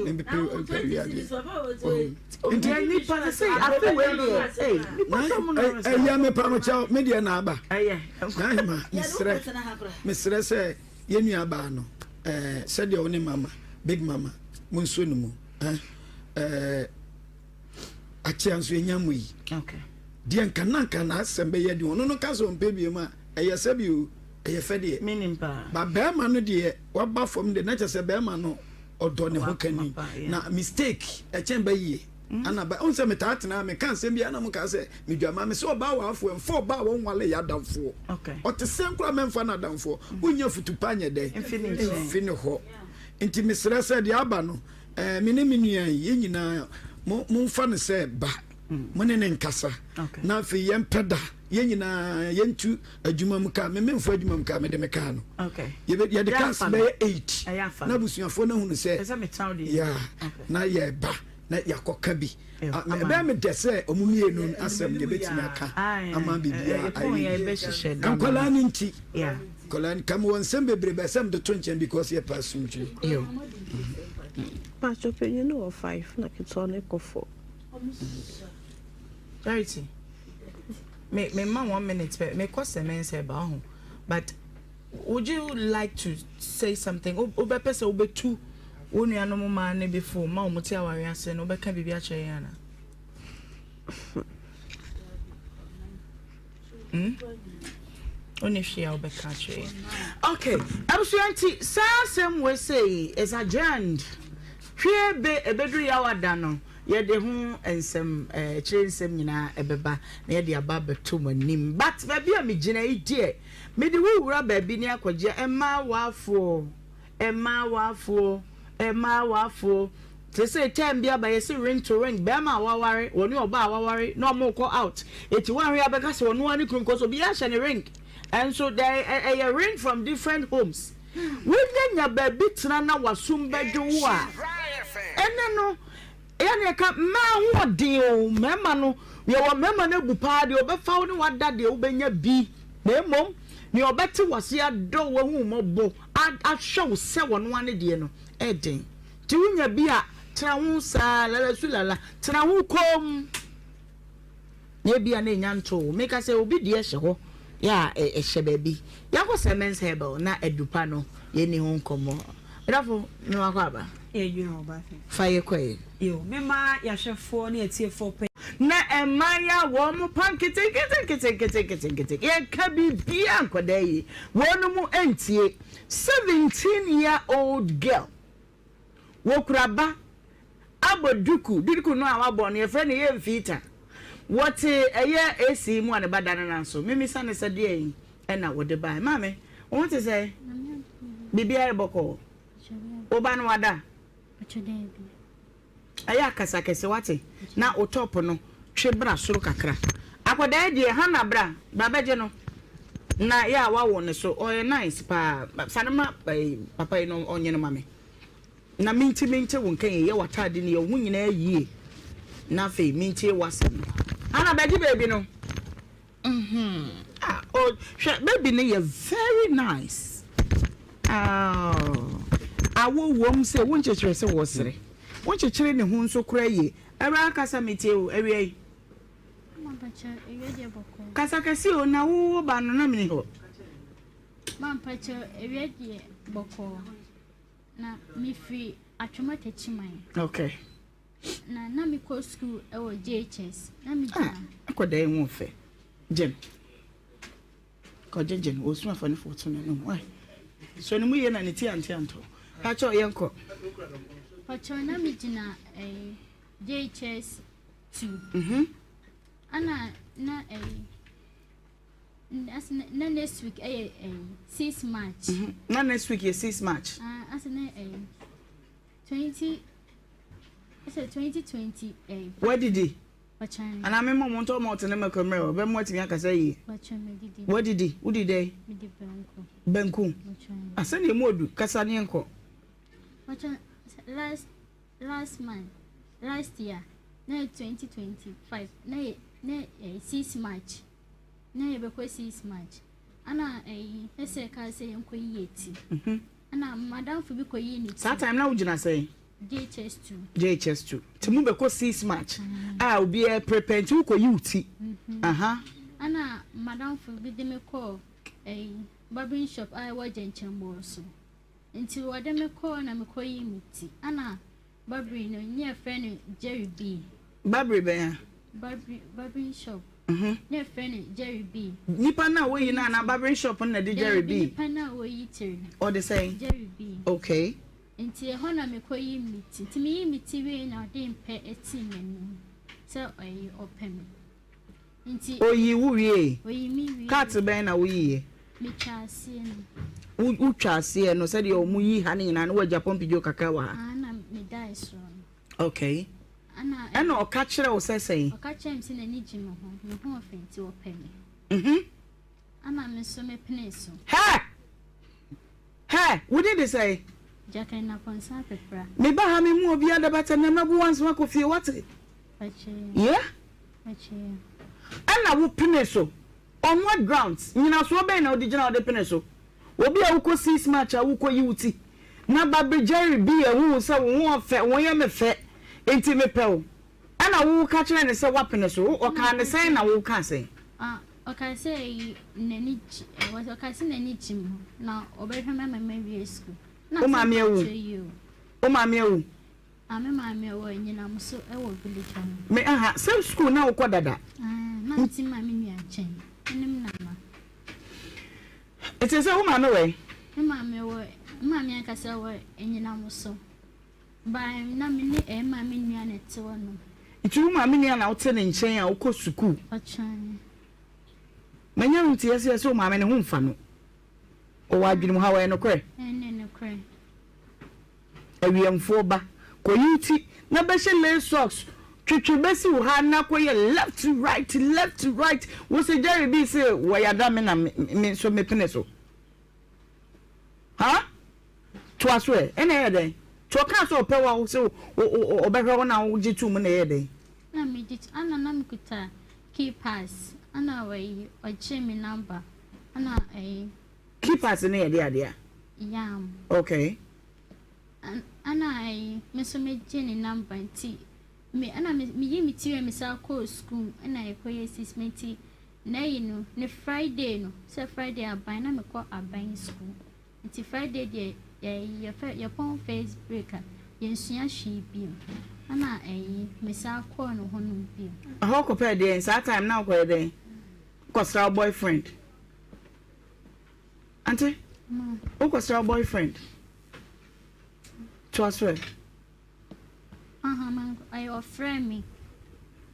mepɛ wiadeɛ. Nti nipa sɛ sɛ afe wei deɛ, ee nipa sɛ mu na ɔresa. Ɛyɛ mepa mo kyɛw, me deɛ na aba. Ɛyɛ. N'ahema, mesrɛ, mesrɛ sɛ yɛn nua baa no, ɛɛ sɛdeɛ wo ne mama, big mama, mo nso ne mu, ɛɛ. Akyea nso enya mu yi. Deɛ nka na nka n'asɛm bɛyɛ deɛ ɔno no ka sɛ ɔmpɛ biom a, ɛyɛ sɛ bi o, ɛyɛ fɛ deɛ. Menim paa. Ba bɛrima no deɛ waba fam deɛ na kyerɛ sɛ bɛrima no ɔdɔ ne ho kani. Na mistake ɛkyɛn ba yie. Ana ba, ɔn sɛ metaa tena meka asɛm bi ana mo kaa sɛ medwama me sɛ ɔbaa waafoɔ ɛmfa ɔbaa wɔnwale yɛ adamfoɔ. Ɔte sɛn koraa mɛmfa no adamfoɔ. Wonya futu pa nyɛ dɛn? Mfi ne hɔ. Nti mesrɛ sɛ deɛ aba no Eh, me ne me nua yi, yɛn nyinaa, mo, momfa no sɛ ba. Mo ne ne nkasa. Na afei yɛmpɛ da. Yɛn nyinaa yɛntu adwuma mu kaa. Me memfa adwuma mu kaa, mede me kaa no. Yɛbɛ, yɛde cars bɛyɛ 8. Na abusuafoɔ no ahunu sɛ, ya, na yɛba na yɛakɔka bi. Ɛbɛyɛ me dɛ sɛ ɔmo mmienu asɛm yɛbɛtumi aka ama biribiara ayɛ yie. Nkwadaa no nti. Nkwadaa no, ka mewɔ nsɛm bebree bɛ sɛ mede to nkyɛn because yɛpɛ asomdwoe. Paatwɔ panyin no wɔ five na ketewa no kɔ four. Charity, me me ma one minute pɛ me kɔ sɛ me nsɛ ba ho but would you like to say something? Wobɛpɛ sɛ wobɛtu wo nuanom mmaa no bi fo ma wɔn te aware ase no wobɛka biribi akyerɛ yɛn ana? Hmm? Wone hwee a wobɛka akyerɛ yɛn. Okay, abusua nti saa asɛm wei sei is adjourned. Hwee be ebeduru yawa da no yɛde ho nsɛm akyire nsɛm nyinaa ɛbɛba na yɛde aba abɛto mo anim. But baabi a megyina yi deɛ mede wo wura baabi ne akɔgye mmaa waafoɔ mmaa waafoɔ mmaa waafoɔ. Seesei term bi aba yɛse ring to ring, bɛɛma a waware, wɔne ɔbaa a waware na ɔmo kɔ out, eti woanhwɛ a bɛka sɛ ɔno ara ne kunu because obiara hyɛ ne ring, ɛnso dɛ ɛyɛ ring from different homes. Wonya nya baabi tena na w'asom bɛdwo wo a, ɛnɛ no yɛ na yɛka mmaa ahoɔden o, mmarima no yɛwɔ mmarima no abu paa deɛ ɔbɛfa wo ne wada deɛ wobɛnya bi, na mmom nea ɔbɛte w'ase adɔ wo ahu wo mmɔbɔ ahwɛ wo sɛ ɔno ara ne deɛ no ɛden. Nti wonya bi a, tena ho saa, lala su lala, tena ho komm. Na ebia na enya ntoo wo. Meka sɛ obi deɛ hyɛ hɔ, yɛ a ɛhyɛ baabi. Yɛnkɔ sɛ Men's Herbal na adupa no yɛnni ho nkɔmmɔ. Medɔfo, me wakɔ aba. Fa yɛ kɔ ɛ. Yo, mema yɛahwɛfoɔ ne atiefoɔ pɛ. Na mmaa yi a wɔn pa nketenketenketenketenkete, yɛka biribiara nkwadaa yi, wɔn mu ntie. 17 year old girl. Wɔkura ba abɔ duku, duku no a wabɔ no yɛfrɛ no yɛ mfiita. Wɔte ɛyɛ AC mu a ne ba da ne nan so. Mimisa no sɛ deɛn ɛna wɔde bae. Maame, wo ho te sɛ? Biribiara yɛ bɔkɔɔ? Wo ba no wada? Ɛyɛ a kasa kɛse wate na wo top no twe bra soro kakra. Akwadaa yi deɛ Hannah bra bra bɛgye no na yɛ a wawo ne so ɔyɛ nice paa fa no ma papa yi na ɔnye no ma me na menti mente wo nka yie yɛ w'ataade no yɛ wo ho nyinaa yie na afei mentie w'asɛm no Hannah bɛgye baby no. Mm-hmm. Ah, oh, hwɛ baby no yɛ very nice. Oh, awo wom sɛ wonkyekyere sɛ wɔsere. Wonkyekyere ne ho nso kora yie. Awura kasa metie o, awia yi. Kasa kɛse o, na wo wo ba no na meni hɔ. Mampakyɛ awia deɛ bɔkɔɔ. Na mefiri Atwoma Takyiman. Okay. Na na me kɔ school ɛwɔ JHS na me gyina. Ah akɔda yi ho fɛ gyem kɔgye gye no ɔsu afa ne fo to n'anum wai so ne mu yie na ne ti ante antɔ pakyɛ yɛn kɔ. Pakyɛ na me gyina ɛyi JHS 2. Mhm. Ana na ɛyi na next week ɛyɛ ɛyi 6 March. Mhm. Na next week yɛ 6 March. Ah ase na ɛyi. 20 ɛsɛ 2020 ɛɛ. Wadidi. Anaa me mɔ mo ntɔ mɔt ne mɛkɔ mmerɛ ɔbɛ mo atumi akasa yie. Wadidi wodi dɛ. Banku. Asɛ deɛ mu odu kasa ne nkɔ. Last last month last year na yɛ 2025 na yɛ na yɛ 6 March na yɛ bɛkɔ 6 March ana ɛyi ɛsɛ kaa sɛ yɛn kɔ yie ti. Ɛna madamfo bi kɔyii ne ti. Saa time na wogyina sɛn? JHS 2. JHS 2. Nti mo bɛkɔ 6 March a obiara prepare nti wokɔyi wo ti. Aha. Ɛna madamfo bi de me kɔɔ ɛyi barbering shop a ɛwɔ Gyɛnkyɛnbɔɔ so. Nti wɔde me kɔɔ na mekɔyii me ti. Ɛna barbering no ne yɛfrɛ no Jerry B. Barbary bɛn a? Barbary barbering shop. Mhm. Na yɛfrɛ no Jerry B. Nipa no a woyi no anaa barbering shop no na ɛde Jerry B? Nipa no a woyi tiri no. Ɔde sɛn? Jerry B. Okay. Nti ɛhɔ na mekɔyi me ti. Nti meyi me ti wie na ɔde mpɛ tii m'anim sɛ ɔyi ɔpɛ me. Nti. Oyi wo wiee? Oyi me wiee. Cut bɛn na woyiiɛ? Metwa aseɛ no. Wo wotwa aseɛ no sɛdeɛ wɔn yi ha no nyinaa no woagya pɔmpidwo kakra wɔ ha? Ah na medae soro no. Okay. Ɛna ɔka kyerɛ wo sɛ sɛn? Ɔka kyerɛ me sɛ n'ani gye me ho, me ho ɔfɛ nti ɔpɛ me. Mhm. Ɛna me nso mepenee so. Hɛ! Hɛ! Wo din de sɛn? Jacqueline Aponsa Apepra. Me ba ha me mu obi adabata na mɛbo wansa akɔ fie wate? Yeah? Ɛna wo pene so. On what grounds? Nyinasoɔ bɛn na wode gyina wode pene so? Obi a wokɔ six march a wokɔ yi wo ti na babere Jerry bi ahu wo sɛ wo ho ɔfɛ, wo ho yɛ me fɛ nti mepɛ wo. Ɛna wo ka kyerɛ no sɛ woapene so. Wo ɔkaa no sɛn na wo kaa sɛn? Ah, ɔkaa sɛ yi n'ani gye, ɔkaa sɛ n'ani gye me ho na ɔbɛhwɛ me ama mawie sukuu. Wo maame awu? Wo maame awu? Ah me maame ɔwɔ anyinam so wɔ village hɔ nom. Me aha, sɛ school na wokɔ dada? Ah, na mete maame nua nkyɛn, ɛne me nana. Ɛte sɛ wo maame wɔ he? Me maame wɔ, me maame ankasa wɔ anyinam so. Ba na me ne ɛyɛ maame nua na ɛte hɔ nom. Nti wo maame nua na wote ne nkyɛn a wokɔ sukuu? Ɔkyɛn. Manya wo nteɛ sɛ sɛ wo maame ne ho mfa no. Ɔwɔ adwene mu ha, ɔyɛ nokorɛ? Ɛne nokorɛ. Awiɛmfoɔ ba, kɔyi wo ti na bɛhyɛ lace socks, twetwe bɛsi wo ha na kɔyɛ left right left right, wo se Jerry bi se wɔyada me na me nso mepene so. Ha? Toa so ɛ, ɛna ɛyɛ dɛn? Nti ɔkaa sɛ ɔpɛ wo a wo se ɔbɛhwɛ wo na wogye too mu na ɛyɛ dɛn? Na megye to, ana na mekuta key pass, ana wɔyi ɔgye me number, ana ɛyi. Key pass no yɛ de adeɛ a? Yam. Okay. Ana ɛyi me nso me gye ne number nti me ɛna me me yi me ti wɛ me san kɔɔ school ɛna yɛkɔ yɛ six me nti na ɛyi no ne Friday no sɛ Friday aban na me kɔ aban school nti Friday deɛ yɛ yɛfɛ yɛpɔn first break a yɛnsua hwee bio ɛna ɛyi me san kɔɔ ne hɔ nom bio. Ɛhɔ kɔpɛɛ deɛn saa time na wokɔyɛ dɛn wokɔsra wo boyfriend. Ante, wokɔsra wo boyfriend. Toa so ɛ. Ɔfrɛ me.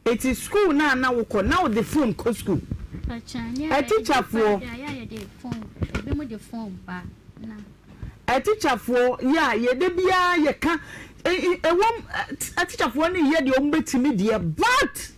Eti school na na wokɔ na wode phone kɔ school. Atikyafoɔ. Atikyafoɔ yɛ a yɛde biara yɛka ɛwɔm atikyafoɔ no yɛ deɛ wɔn bɛtumi deɛ but.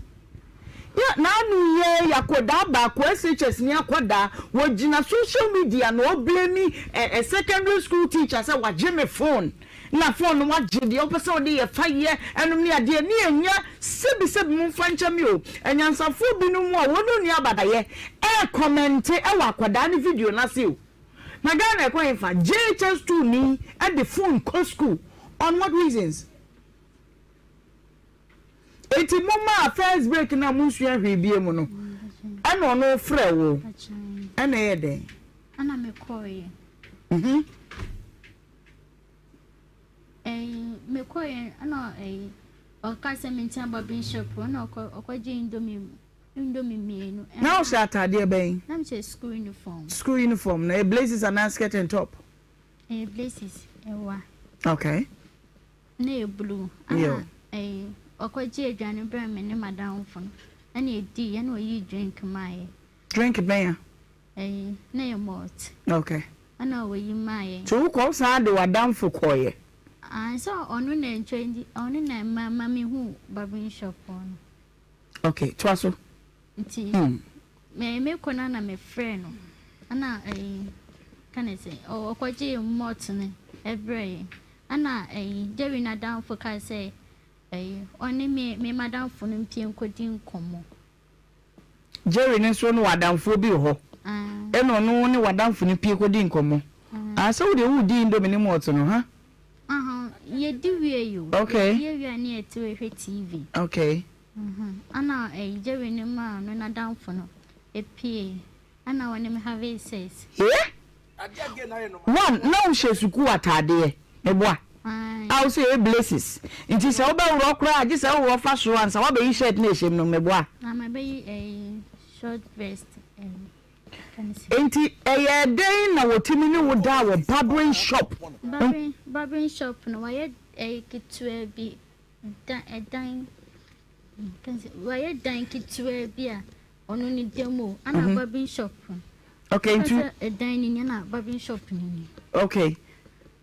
Yɛ n'ano yɛ akɔdaa baako SHS ni akɔdaa wɔgyina social media na ɔblame ɛ secondary school teacher sɛ wagye me phone na phone no wagye deɛ ɔpɛ sɛ ɔde yɛ fa yɛ ɛnom ne adeɛ ne ɛnya sɛbi sɛbi mo mfa nkyɛ me o anyansafoɔ binom a wɔn nni abadayɛ ɛɛkɔmɛnte ɛwɔ akɔdaa ne video no ase o na Ghana ɛkɔ hefa JHS 2 ni ɛde phone kɔ school on what reasons? Enti mo maa first break no a mo nsua hwee bie mu no ɛna ɔno frɛ wo ɛna ɛyɛ dɛn? Ɛna me kɔɔyɛ. Mhm. Ɛyi me kɔɔyɛ ɛna ɛyi ɔka sɛ me ntina barbering shop ɛna ɔkɔ ɔkɔ gye indomie indomie mmienu. Na ɔhyɛ ataadeɛ bɛn? Na mi hyɛ school uniform. School uniform na ɛyɛ blazers anaa skirt and top? Ɛyɛ blazers ɛwa. Okay. Na ɛyɛ blue. Ɛna ɛyi ɔkɔgye aduane brɛ me ne madamfo no. Ɛna yɛdii ɛna ɔyii drink maa yɛ. Drink bɛn a? Ɛyi na ɛyɛ malt. Okay. Ɛna ɔyi maa yɛ. Nti wokɔ wo san de w'adamfo kɔɔyɛ? Ah sɛ ɔno na ntwa nti ɔno na ɛma ma me hu barbering shop hɔ no. Okay toa so. Nti me me kɔ no na me frɛ no ɛna ɛyi ka ne sɛ ɔkɔgye malt no ɛbrɛ yɛ. Ɛna ɛyi Jerry n'adamfo kaa sɛ ɛyi ɔne me me madamfo no mpie nkɔdi nkɔmmɔ. Jerry no nso ne w'adamfoɔ bi wɔ hɔ. Ɛna ɔno ne w'adamfo no pie kɔdi nkɔmmɔ. Ah sɛ wo deɛ woredi indomie ne malt no ha? Aha yɛdi wie yi o. Okay. Yɛdi wie a ne yɛte hɔ rehwɛ TV. Okay. Ɛna ɛyi Jerry no maa ɔno n'adamfo no pie. Ɛna wɔne me have sex. Hee? One, na wohyɛ sukuu ataadeɛ, meboa? A wo sɛ ɛyɛ blazes. Nti sɛ wobɛworɔ koraa a, gye sɛ woworɔ fa soro ansa woabɛyi shirt no a ɛhyɛ mu no, meboa? Na mabɛyi ɛyi short vest ɛyi. Enti ɛyɛɛ dɛn na wɔtumi ne wo daa wɔ barbering shop? Barbering barbering shop no wɔayɛ ɛyi ketewa bi dan ɛdan wɔayɛ dan ketewa bi a ɔno ne dan mu o ɛna barbering shop no. Okay nti. Ɛdan ni ni ɛna barbering shop no ni. Okay.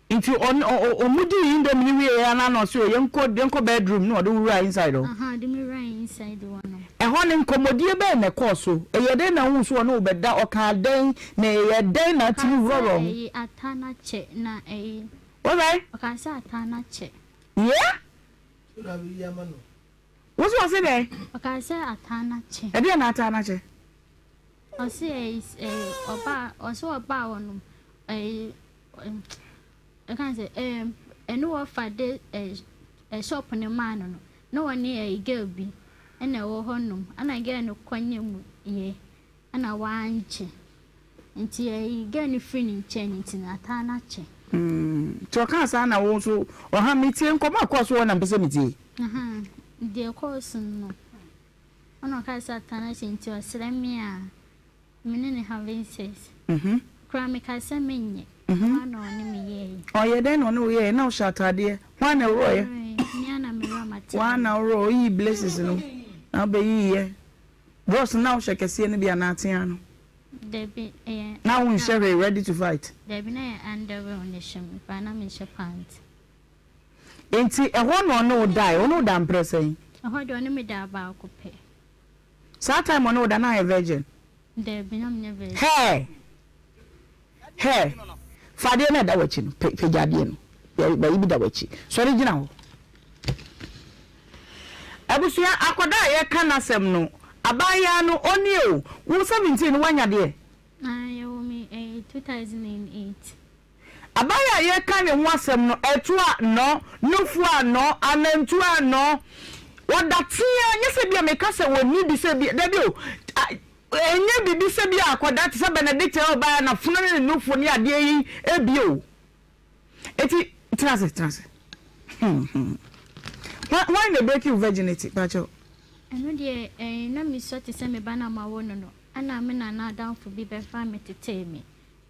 Nti ɔne ɔ ɔ ɔmo dii indomie no wieɛ anaa na ɔse o yɛnkɔ yɛnkɔ bedroom na ɔde wo wuraa inside hɔ? Ahaa ɔde me wuraa inside hɔ nom. Ɛhɔ no nkɔmmɔdie bɛn na ɛkɔɔ so? Ɛyɛɛ dɛn na wohuu sɛ ɔne wo bɛda? Ɔkaa dɛn? Na ɛyɛɛ dɛn na atumi Ɔkaa sɛ worɔworɔ ho? ɛyi ata no akyɛ na ɛyi. Wo sɛn? Ɔkaa sɛ ata no akyɛ. Yeah? Wo se ɔse dɛn? Ɔkaa sɛ ata no akyɛ. Ɛdeɛn na ata no akyɛ? Ɔse ɛyi ɛyi ɔbaa ɔse ɔbaa hɔ nom ɛyi. Ɛka sɛ ɛɛm ɛne wɔfa de ɛ shop no maa no no na wɔne ɛyi girl bi ɛna ɛwɔ hɔ nom ɛna girl no kɔ nye mu yɛ ɛna wangye nti ɛyi girl no firi ne nkyɛn no nti no ataa no akyɛ. Mm, nti ɔkaa saa na wo nso ɔha metie nkɔmɔ a ɛkɔɔ so hɔ na mpɛ sɛ metie. Ahaa, deɛ ɛkɔɔ so no ɛna ɔkaa sɛ ataa no akyɛ nti ɔsrɛ me a. Me ne no having sex. Koraa me kaa sɛ me nyɛ. Hɔ ara na ɔne me yɛɛe. Ɔyɛ dɛn na ɔne wo yɛɛe? Na wohyɛ ataadeɛ. Hwan na ɛworɔeɛ? Me ara na meworɔ m'ataadeɛ. Woa na worɔ, woyii blazes no na wobɛyiiɛ. Drawers no na wohyɛ kɛseɛ no bi anaa teaa no? Dabi, ɛyɛ. Na wonhyɛ hwee, ready to fight? Dabi, na ɛyɛ underwear na ɛhyɛ me, but na menhyɛ pant. Enti ɛhɔ na ɔne wo dae? Ɔne wo daa mprɛ sɛn? Ɛhɔ deɛ ɔne me daa baako pɛ. Saa time ɔne wo da na ayɛ virgin? Dabi na menyɛ virgin. Hey! Hey! Fa adeɛ no a ɛda w'akyi no, pagya adeɛ no. Bayi bi da w'akyi. Sɔre gyina hɔ. Abusua, akwadaa a yɛka n'asɛm no, abaayaa no, ɔnie o. Wo 17 no woanya deɛ? Ah, yɛwɔ me ɛyɛ 2008. Aban a yɛreka ne ho asɛm no, ɛto a nnɔ, nufu a nnɔ, anantu a nnɔ, ɔda teaa, nyɛ sɛ bia meka sɛ ɔnni bi sɛ bia, dabi o, ɛnyɛ biribi sɛ bia akwadaa te sɛ Benedicta a ɔbaeɛ a n'afono ne ne nufu ne adeɛ yi ebie o. Eti, tena ase, tena ase. Hmm, hmm. Why na break you virginity, pakyɛw? Ɛno deɛ, ɛɛ, na mesua te sɛ me ba no a mawo no no, ɛna me nana adamfo bi bɛfaa me tetee me.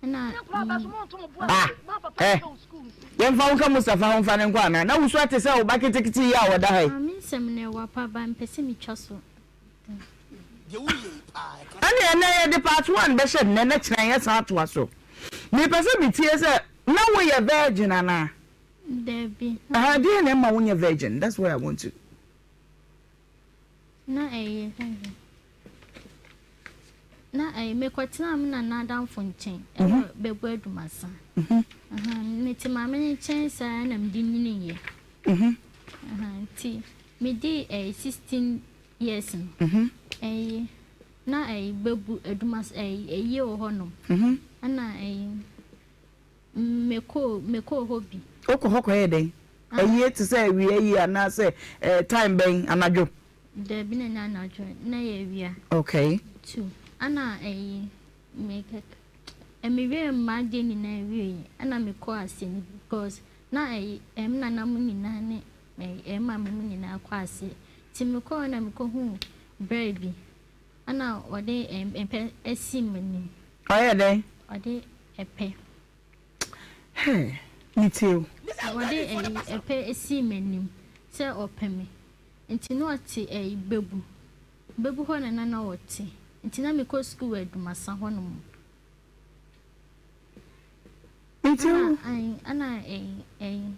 Ah, eh, yɛmfa wo nka Mustapha ho mfa no nkɔ anaa? Na wusua te sɛ wo ba ketekete yi a ɔda ha yi. Maame nsɛm no ɛwa pa ba mpɛ sɛ metwa so. Ɛne ɛnɛ yɛde part one bɛhyɛ nnɛ na kyena yɛsan atoa so. Mepɛ sɛ metie sɛ na woyɛ virgin anaa? Dabi. Ɛhɛn, deɛn na ɛma wonyɛ virgin? That's what I want to. Na ɛyɛ na ɛyɛ mekɔtenaa me nana adamfo nkyɛn ɛwɔ mhm. Bɛbu Adumasa. Mhm. Mete maame no nkyɛn saa na mede nyiniiɛ. Mhm. Nti medi ɛyɛ 16 years no. Ɛyɛ na ɛyɛ Bɛbu Adumasa ɛyɛ ɛyie wɔ hɔnom. Ɛna ɛyɛ Mekɔɔ mekɔɔ hɔ bi. Wokɔ hɔ kɔyɛɛ dɛn? Ayie te sɛ awia yie anaasɛ eh, time bɛn? Anadwo? Dabi na ɛnyɛ anadwo, na ɛyɛ awia. Okay. Two. Ɛna ɛyi mekɛ mewie m'adeɛ nyinaa wieɛ ɛna mekɔɔ ase no because na ɛyi ɛm nana mo nyinaa ne ɛyi maame mo nyinaa kɔ ase nti mekɔɔ na mekɔhuu braa bi Ɛna ɔde ɛpɛ asi m'anim. Ɔyɛ dɛn? Ɔde ɛpɛ. Hey, metie o. Ɔde ɛpɛ asi m'anim sɛ ɔpɛ me. Nti na ɔte ɛyi Bebu. Bebu hɔ na na ɔte. Nti na mekɔ sukuu wɔ Adumasa hɔ nom. Nti wo. Ɛna ɛyi ɛyi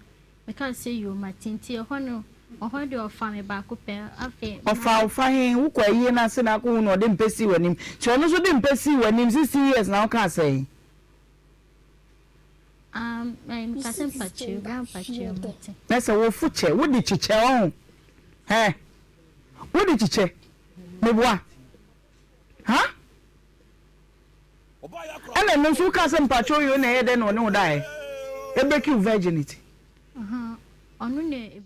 mekaa sɛ yoo mate nti ɛhɔ no ɔhɔ deɛ ɔfaa me baako pɛ afei. Ɔfaa wo fa he? Wokɔ ayie no ase na akɔhu no ɔde mpɛ sii w'anim nti ɔno nso de mpɛ sii w'anim 16 years na wokaa sɛn? Ah meka sɛ mpakyɛw bra mpakyɛw mate. Na sɛ wofo kyɛ wode kyekyɛ ɔho hɛ wode kyekyɛ meboa ha? Ɛna ɛno nso wokaa sɛ mpakyɛw yoo na ɛyɛ dɛn na ɔne wo daeɛ? Ɛbreaki wo virginity. Ɔno na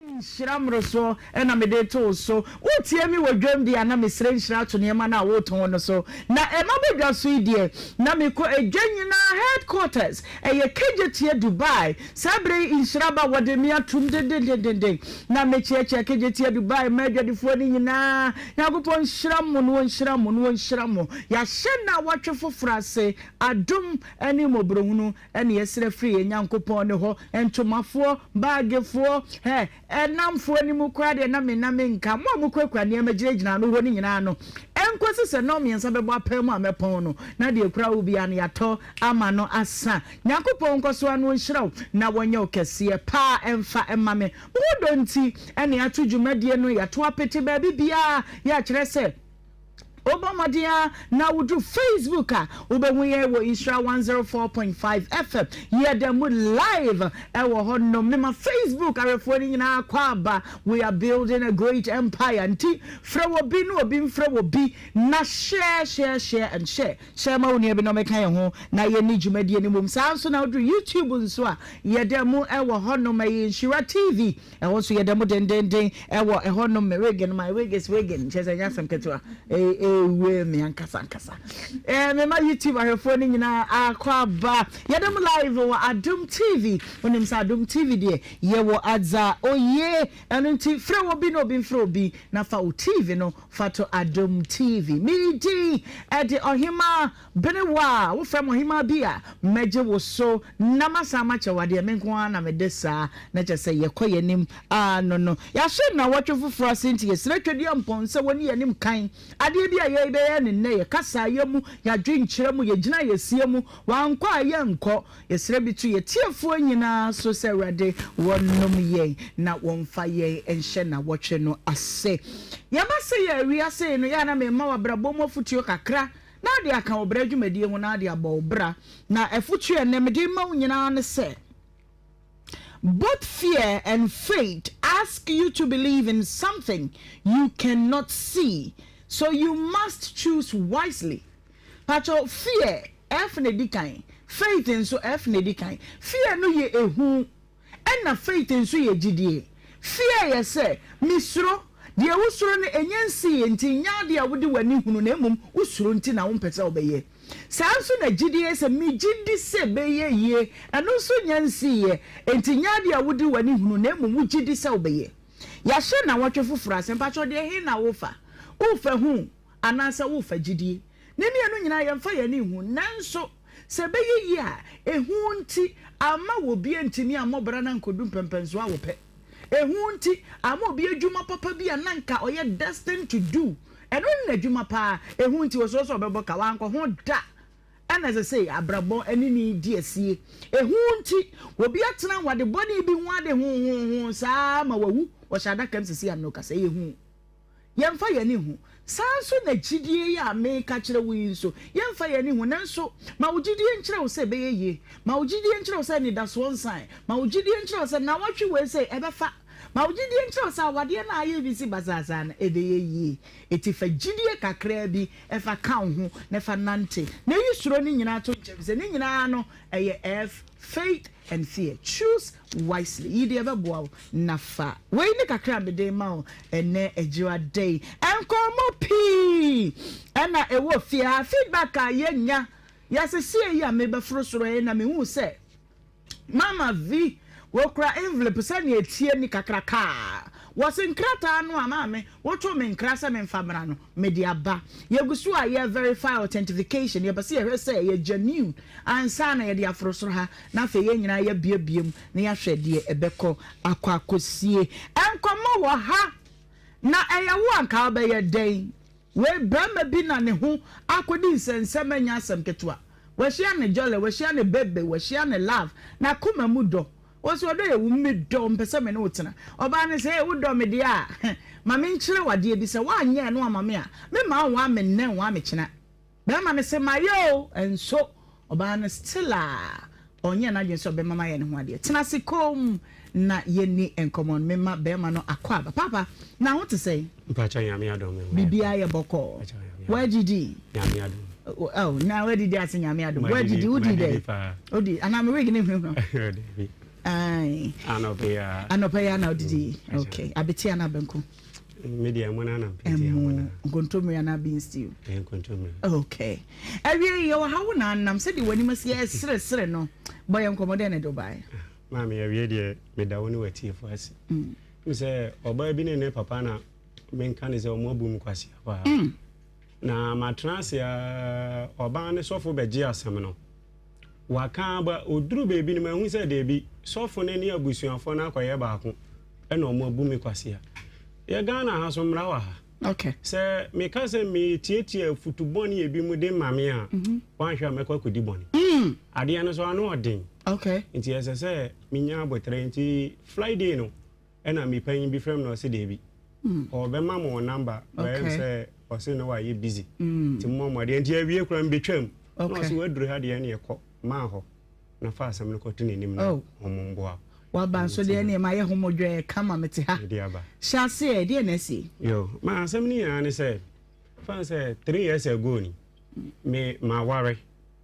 Nhyira mmorosoɔ na mede reto wo so. Woretie me wɔ dwam deɛ a, na mesrɛ nhyira ato nneɛma no a woretɔn no so. Na ɛma badwa so yi deɛ, na mekɔ edwa nyinaa headquarters, ɛyɛ Kejetia Dubai. Saa berɛ yi nhyira ba wɔde me atom dendendenden. Na mekyeakyea Kejetia Dubai mmaa adwadifoɔ no nyinaa. Nyankopɔn nhyira mo na ɔnhyira mo na ɔnhyira mo. Yɛahyɛ nnawɔtwe foforɔ ase, adom ne mmɔborɔhunu Ɛna yɛsrɛ firi yɛn Nyankopɔn no hɔ, ntomafoɔ, baagefoɔ, hɛ, ɛnamfoɔ no mu koraa deɛ na me na menka, mo a mokurakura nneɛma gyinagyina ano hɔ no nyinaa no, ɛnkɔsi sɛ nnɔnmiɛnsa bɛbɔ apaa mu a mɛpɔn no, na deɛ ɛkura wo biara no yɛatɔ ama no asa. Nyankopɔn nkɔ so ara na ɔnhyira wo na wɔnyɛ wo kɛseɛ paa ɛmfa mma me. Mo ho dɔ nti ɛna yɛato dwumadie no, yɛato apete baabi biara, yɛakyerɛ sɛ, Wobɔ mmɔden ara na wodu Facebook a, wobɛhu yɛn wɔ Nhyira 104.5 FM. Yɛda mu live ɛwɔ hɔ nom. Mema Facebook awɛfoɔ no nyinaa kɔ aba. We are building a great empire. Nti frɛ wɔ bi na obi mfrɛ wɔ bi na share, share, share and share. Share ma wo nua bi na ɔmmɛka yɛn ho na yɛnni dwumadie no mmom. Saa nso na woduru YouTube nso a, yɛda mu ɛwɔ hɔ nom. Ɛyɛ Nhyira TV. Ɛhɔ nso yɛda mu dendeenden wɔ ɛhɔ nom. Me wig no, my wig is wigging. Kyerɛ sɛ ɛnyɛ asɛm ketewa. Ɛwue me ankasa ankasa. Ɛɛ mema YouTube ahwɛfoɔ no nyinaa akɔ aba. Yɛda mu live wɔ Adom TV. Wonim sɛ Adom TV deɛ yɛwɔ adza oye. Ɛno nti frɛ obi na obi mfrɛ obi na fa wo TV no fa to Adom TV. Me din ɛde Ɔhemaa Bere wo a wofrɛ me ɔhemmaa bi a, mɛgye wo so na masan makyɛ wo adeɛ. Me nko ara na mede saa, na kyerɛ sɛ yɛkɔ yɛn anim ara no no. Yɛahyɛ nnawɔtwe foforɔ ase nti yɛsrɛ Tweduampɔn sɛ wɔnni yɛn anim kan. Adeɛ bi a yɛbɛyɛ no nnɛ, yɛn kasaeɛ mu, yɛn adwenkyerɛ mu, yɛn gyinaeɛsie mu, wankɔ a yɛnkɔ. Yɛsrɛ bi to yɛn atiefoɔ nyinaa so sɛ Awurade wɔnnom yɛn na wɔmfa yɛn nhyɛ nnawɔtwe no ase. Yɛba sɛ yɛn wiase yi no, yɛ a na mema wo abrabɔ mu afotuo kakra Na ade aka wo bra dwumadie ho na ade abɔ wo bra. Na afutuo a ɛnnɛ mede rema wo nyinaa ne sɛ, Both fear and faith ask you to believe in something you cannot see, so you must choose wisely. Pakyɛw, fear, F na ɛdi kan, faith nso F na ɛdi kan. Fear no yɛ ehu. Ɛna faith nso yɛ gyidie. Fear yɛ sɛ, mesuro. Deɛ wosuro no ɛnyɛ nsiiɛ nti, nyɛ adeɛ a wode w'ani hunu na mmom wosuro nti na wompɛ sɛ wobɛyɛ. Saa nso na gyidie yɛ sɛ, megye di sɛ ɛbɛyɛ yie, ɛno nso nyɛ nsiiɛ nti nyɛ adeɛ a wode w'ani hunu na mmom wogye di sɛ wobɛyɛ. Yɛahyɛ nnawɔtwe foforɔ ase, mpakyɛw deɛ he na wofa? Wofa hu anaasɛ wofa gyidie? Ne mmienu nyinaa yɛmfa yɛn ani nhu, nanso sɛ ɛbɛyɛ yie a, ehu nti amma obi antumi ammɔ bra no ankɔdu mpɛnpɛnsoɔ a wɔpɛ. Ehu nti amma obi adwuma papa bi a na anka ɔyɛ destined to do, ɛno ne n'adwuma paa, ehu nti ɔsuro sɛ ɔbɛbɔ ka, wankɔ ho da. Ɛna sesei abrabɔ ne no redi asie. Ehu nti obi atena wɔ ade bɔne bi ho ade hohoho saa ma wawu, ɔhyɛ adaka mu sesei a me ne wo kasa yi, ɛyɛ hu. Yɛmfa yɛn ani nhu. Saa ara nso na gyidie yi a mereka kyerɛ wo yi nso, yɛmfa yɛn ani nhu. Nanso ma wo gyidie nkyerɛ wo sɛ ɛbɛyɛ yie. Ma wo gyidie nkyerɛ wo sɛ anidasoɔ nsae. Ma wo gyidie nkyerɛ wo sɛ nnawɔtwe wei sei, ɛbɛfa. Ma wo gyidie nkyerɛ wo sɛ awadeɛ no a ayɛ bisi basaa no, ɛbɛyɛ yie. Enti fa gyidie kakraa bi fa ka wo ho na fa nante. Na yi suro no nyinaa to nkyɛn, ɛfiri sɛ ne nyinaa no, ɛyɛ F, faith and fear. Choose wisely. Yi deɛ ɛbɛboa wo na fa. Wei ne kakra a mede rema wo ɛnnɛ Adwira da yi. Nkɔmmɔ pii ɛna ɛwɔ fie ha. Feedback a yɛnya, yɛasesie yi a mebɛforo soro yi na mehuu sɛ Mama Vi wɔkura envelope sɛnea ɛteɛ ni kakrakaa. Wɔse nkrataa no a maame wotoo me nkra sɛ memfa mmra no, mede aba. Yɛgu so a yɛ verify authentication, yɛpɛ sɛ yɛhwɛ sɛ ɛyɛ genuine ansa na yɛde aforo soro ha na afei yɛn nyinaa yɛabuebue mu na yɛahwɛ deɛ ɛbɛkɔ akɔ akɔsie. Nkɔmmɔ wɔ ha na ɛyɛ wo a anka wobɛyɛ dɛn? Wei barima bi na ne ho akɔdi nsɛnsɛm ɛnyɛ asɛm ketewa. Wahyia ne jolly, wahyia ne baby, wahyia ne love, n'akoma mu dɔ. Ɔse ɔdɔ yɛ wo, medɔ wo, mepɛ sɛ me ne wo tena. Ɔbaa no se, hey, wodɔ me deɛ a, ma menkyerɛ wo adeɛ bi, sɛ woanyɛ ɛno amma me a, memma wo nwaa me nnɛ nwaa me kyena. Barima no se, mayɛ o, nso ɔbaa no still a, ɔnyɛɛ n'adwene sɛ ɔbɛma mayɛ ne ho adeɛ. Tena ase komm na yɛnni nkɔmmɔ no. Mema barima no akwaaba. Paapa, na ho te sɛn? Mpakyɛw Nyame adom me ho yɛ. Biribiara yɛ bɔkɔɔ. Woadidi? Nyame adom. Oh, na woadidi ase Nyame adom. Woadidi, wodi dɛn? Wodi, anaa me wig ne hwehwɛ? Dabi. Ae. Anɔpa yi ara. Anɔpa yi ara na wodidi. Mm, okay. Abete anaa banku? Me deɛ ɛmo na na mpete ɛmo na. Nkontommire anaa bean stew? Ɛyɛ nkontommire. Okay. Awie yi yɛwɔ ha wo na anam sɛdeɛ w'anim asi ɛseresere no bɔ yɛn nkɔmmɔ dɛn na ɛde wo baeɛ? Ah, maame awie deɛ meda wo ne w'atiefo ase. Mm. Sɛ ɔbaa bi ne ne papa na menka ne sɛ ɔmo abu me kwasea paa. Mm. Na matena ase ara, ɔbaa ne sɔfo bɛgye asɛm no. Waka aba, ɔduru baabi no mahu sɛ daabi, sɔfo no ne abusuafoɔ no akɔyɛ baako ɛna ɔmo abu me kwasea. Yɛ Ghana ha so mmara wɔ ha. Okay. Sɛ meka sɛ metietie afutu bɔne ebi mu de ma me a, mm-hmm. wanhwɛ a mɛkɔ akɔdi bɔne. Mm. Adeɛ no so ano ɔden. Okay. Nti ɛsɛ sɛ menya aboterɛ nti Friday no Ɛna me panyin bi frɛ me na ɔse deebi ɔbɛma mo number bɛyɛ me sɛ ɔse na wayɛ busy nti mo mmɔ nti awie koraa mbɛtwam na ɔse waduru ha deɛ ɛne ɛkɔ maa hɔ na fa asɛm no kɔto n'anim na ɔmo mboa waba nso deɛ ɛne ɛma yɛ homodwɛɛ kama mete ha hyɛ aseɛ deɛ na asi yo ma asɛm no nyinaa ne sɛ fan sɛ 3 years ago ni me maware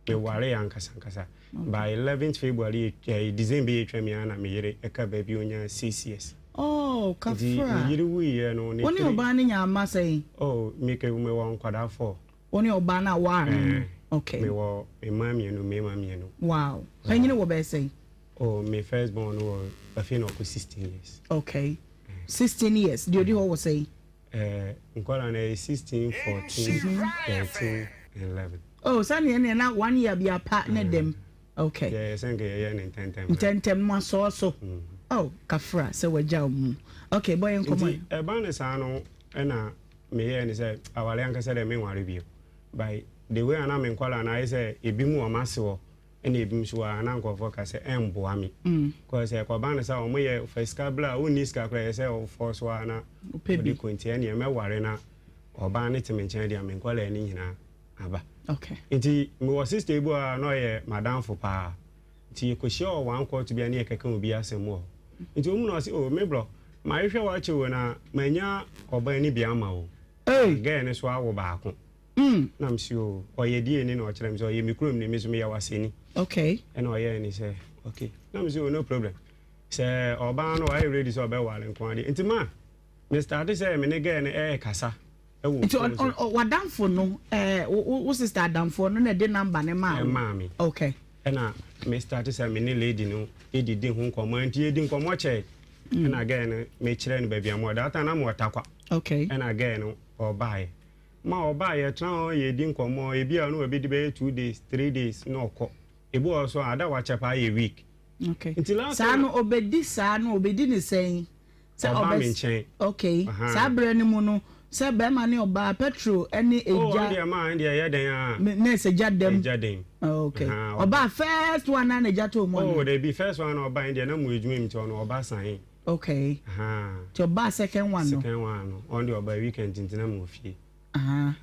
Mewaree ankasa ankasa. By eleventh February eh, December yi atwa mi ara na me yere ɛka baabi onya 6 years. Oh, Nti me kafra. yere wuiɛ no ne Wo ne three. ɔbaa no nyaa mma sɛn? Oh, me ke mewɔ nkwadaa four. Wo ne ɔbaa no a woaa no no? Eh, Okay. mewɔ mmaa mmienu, mmarima mmienu. Wow. Panyini wɔ bɛyɛ sɛn? Oh, me first born no wɔ afei na ɔkɔ 16 years. Okay. 16 years. Deɛ ɔdi hɔ wɔ sɛn? Eh, nkwadaa no ɛyɛ 16, 14, 13, and 11. Oh, sɛdeɛ ɛneɛ na one year bi apa ne dɛm. Okay. Yɛyɛ sɛ nka yɛyɛ ne ntɛntɛm. Ntɛntɛm mo asɔɔ so. Oh, kafra sɛ wagya wo mu. Okay, bɔ yɛn nkɔmmɔ. Nti ɛba ne saa no ɛna meyɛɛ ne sɛ aware ankasa dɛ menware bio. By the way a na me nkwadaa no ayɛ sɛ ebi mu wɔ m'ase hɔ ɛna ebi nso wɔ a na nkurɔfoɔ ka sɛ ɛmboa me. Kɔɔ sɛ ɛkɔba no sɛ wɔn yɛ fa sika bla a wonni sika koraa ɛyɛ sɛ wɔfɔ so a na wɔde kɔ nti ɛneɛ mɛware na ɔbaa no te me nkyɛn deɛ me nkwadaa no nyinaa aba. Okay. Nti mewɔ sister bi wɔ hɔ a na ɔyɛ m'adamfo paa. Nti yɛkɔhyia wɔ one court bi a ne yɛkɛka obi asɛm wɔ hɔ. Nti ɔmu na ɔse oh me brɔ, mahwehwɛ wo akyɛ o na manya ɔbaa no bi ama wo. Hey. Na girl no so awo baako. Mm. Na mese oh ɔyɛ deɛ ni na ɔkyerɛ me sɛ ɔyɛ me kurom ni, me nso meyɛ Waseni. Okay. Ɛna ɔyɛɛ ni sɛ okay. Na mese oh no problem. Sɛ ɔbaa no wayɛ ready sɛ ɔbɛware nko ara deɛ. Nti ma me starte sɛ me ne girl no ɛɛkasa. Nti w'adamfo no ɛɛ wo sister adamfoɔ no na ɛde number no maa wo? Ɛmaa me. Okay. Ɛna me start sɛ me ne lady no edidi ho nkɔmɔ nti yɛdi nkɔmɔ kyɛɛ. Mm. Ɛna girl no me kyerɛ no baabi a mo that time na mo wɔ Tarkwa. Okay. Ɛna girl no ɔbaeɛ. Ma ɔbaeɛ yɛtena hɔ yɛdi nkɔmɔ ebi a ɔno ɔbɛdi bɛyɛ 2 days 3 days na ɔkɔ. Ebi wɔ hɔ so a ada wakyɛ paa yɛ week. Okay. Nti last Saa no ɔbɛdi saa no ɔbɛdi ne sɛn? Sɛ ɔba me nkyɛn. Okay. Saa berɛ no mu no, sɛ bɛrima ne ɔbaa, petrol ne egya. Oh, ɛdeɛ maa ɛdeɛ ɛyɛ dɛn a. Na ɛsɛ gya dɛm. Egya dɛm. Oh, okay. Ɔbaa first one na na egya tɔ mu ana? Oh, dabi first one na ɔbaa ɛdeɛ na mu edwuma mu nti ɔno ɔba san. Okay. Nti ɔbaa second one no. Second one no, ɔno deɛ ɔbaa weekend nti na mu wɔ fie. Nti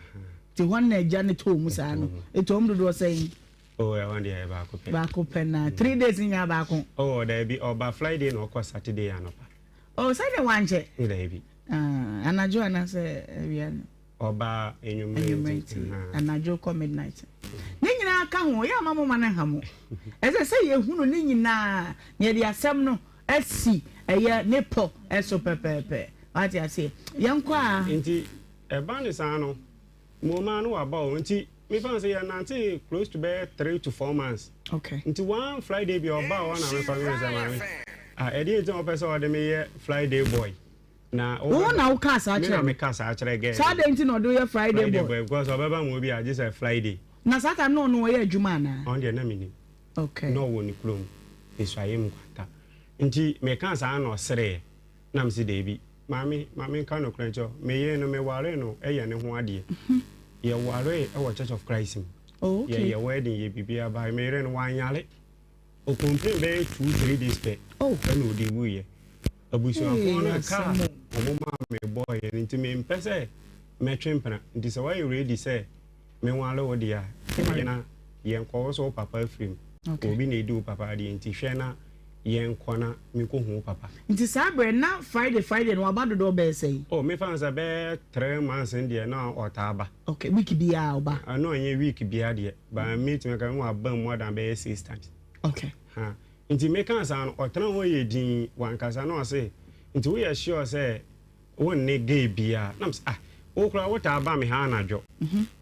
hɔ na egya no tɔɔ mu saa no. Ɛtɔɔ mu dodoɔ sɛn? Oh, ɛhɔ deɛ ɛyɛ baako pɛ. Baako pɛ na 3 days nyinaa baako. Oh, daabi, ɔba Friday na ɔkɔ Saturday anɔpa. Oh, sɛdeɛ wankyɛ. Daabi. Ah, anadwo anaasɛ awia no? Ɔba anwummerɛ Anwummerɛ nti, anadwo kɔ midnight. Ne nyinaa ka ho, yɛ ama mo ma no nha mo. Ɛsɛ sɛ yɛhunu ne nyinaa na yɛde asɛm no asi ɛyɛ ne pɔ so pɛpɛɛpɛ. Wate aseɛ? Yɛnkɔ a. Nti ɛba ne saa no, mo maa no waba o, nti Me fa no sɛ yɛ nante close to bɛyɛ 3 to 4 months. Okay. Nti one Friday bi ɔba hɔ na me fa no sɛ maame. Ah, ɛdeɛ nti na ɔpɛ sɛ ɔde me yɛ Friday boy. Na wo na wo kaa saa kyerɛ. Me na me kaa saa kyerɛ girl. Saa de nti na ɔde yɛ Friday boy. Friday boy because ɔbɛba mu obi a gye sɛ Friday. Na saa time na ɔno ɔyɛ adwuma anaa? Ɔno deɛ na me nim. Okay. Na ɔwɔ ne kurom Esuayem Nkwanta. Nti me kaa saa na ɔsereɛ. Na me se deebi. Maame, ma menka nokorɛ nkyerɛ wo, me yere no, mewaree no yɛ ne ho adeɛ. Yɛwaree wɔ Church of Christ mu. Oh, okay. Yɛyɛ wedding, yɛ biribiara, but me yere no, wanyare. Ɔcomplain bɛyɛ 2, 3 days pɛ, Oh. ɛna ɔde wuiɛ. Abusuafoɔ no Hey, ɛka asɛm o. a wɔn maa me bɔeɛ no nti, mempɛ sɛ mɛtwe mpena. Nti sɛ woayɛ ready sɛ menware wo deɛ a, ɛyɛ na yɛnkɔ. Wo sɛ wo papa afiri mu. Okay. Obi na ɛdi wo papa adeɛ nti hwɛ na yɛnkɔ na menkɔhu wo papa. Nti saa berɛ na Friday Friday no waba dodoɔ bɛyɛ sɛn? Oh, mefa no sɛ bɛyɛ 3 months no deɛ na ɔtaa ba. Okay, week biara ɔba? Ɛno ɔnyɛ week biara deɛ, but metumi aka sɛ waba mu more than bɛyɛ six times. Okay. Ha. Nti mekaa saa no, ɔtena hɔ yɛ dinn, wankasa na ɔse, nti woyɛ sure sɛ wo nne gay biaa? Na mese, ah, wo koraa wotaa ba me ha anadwo,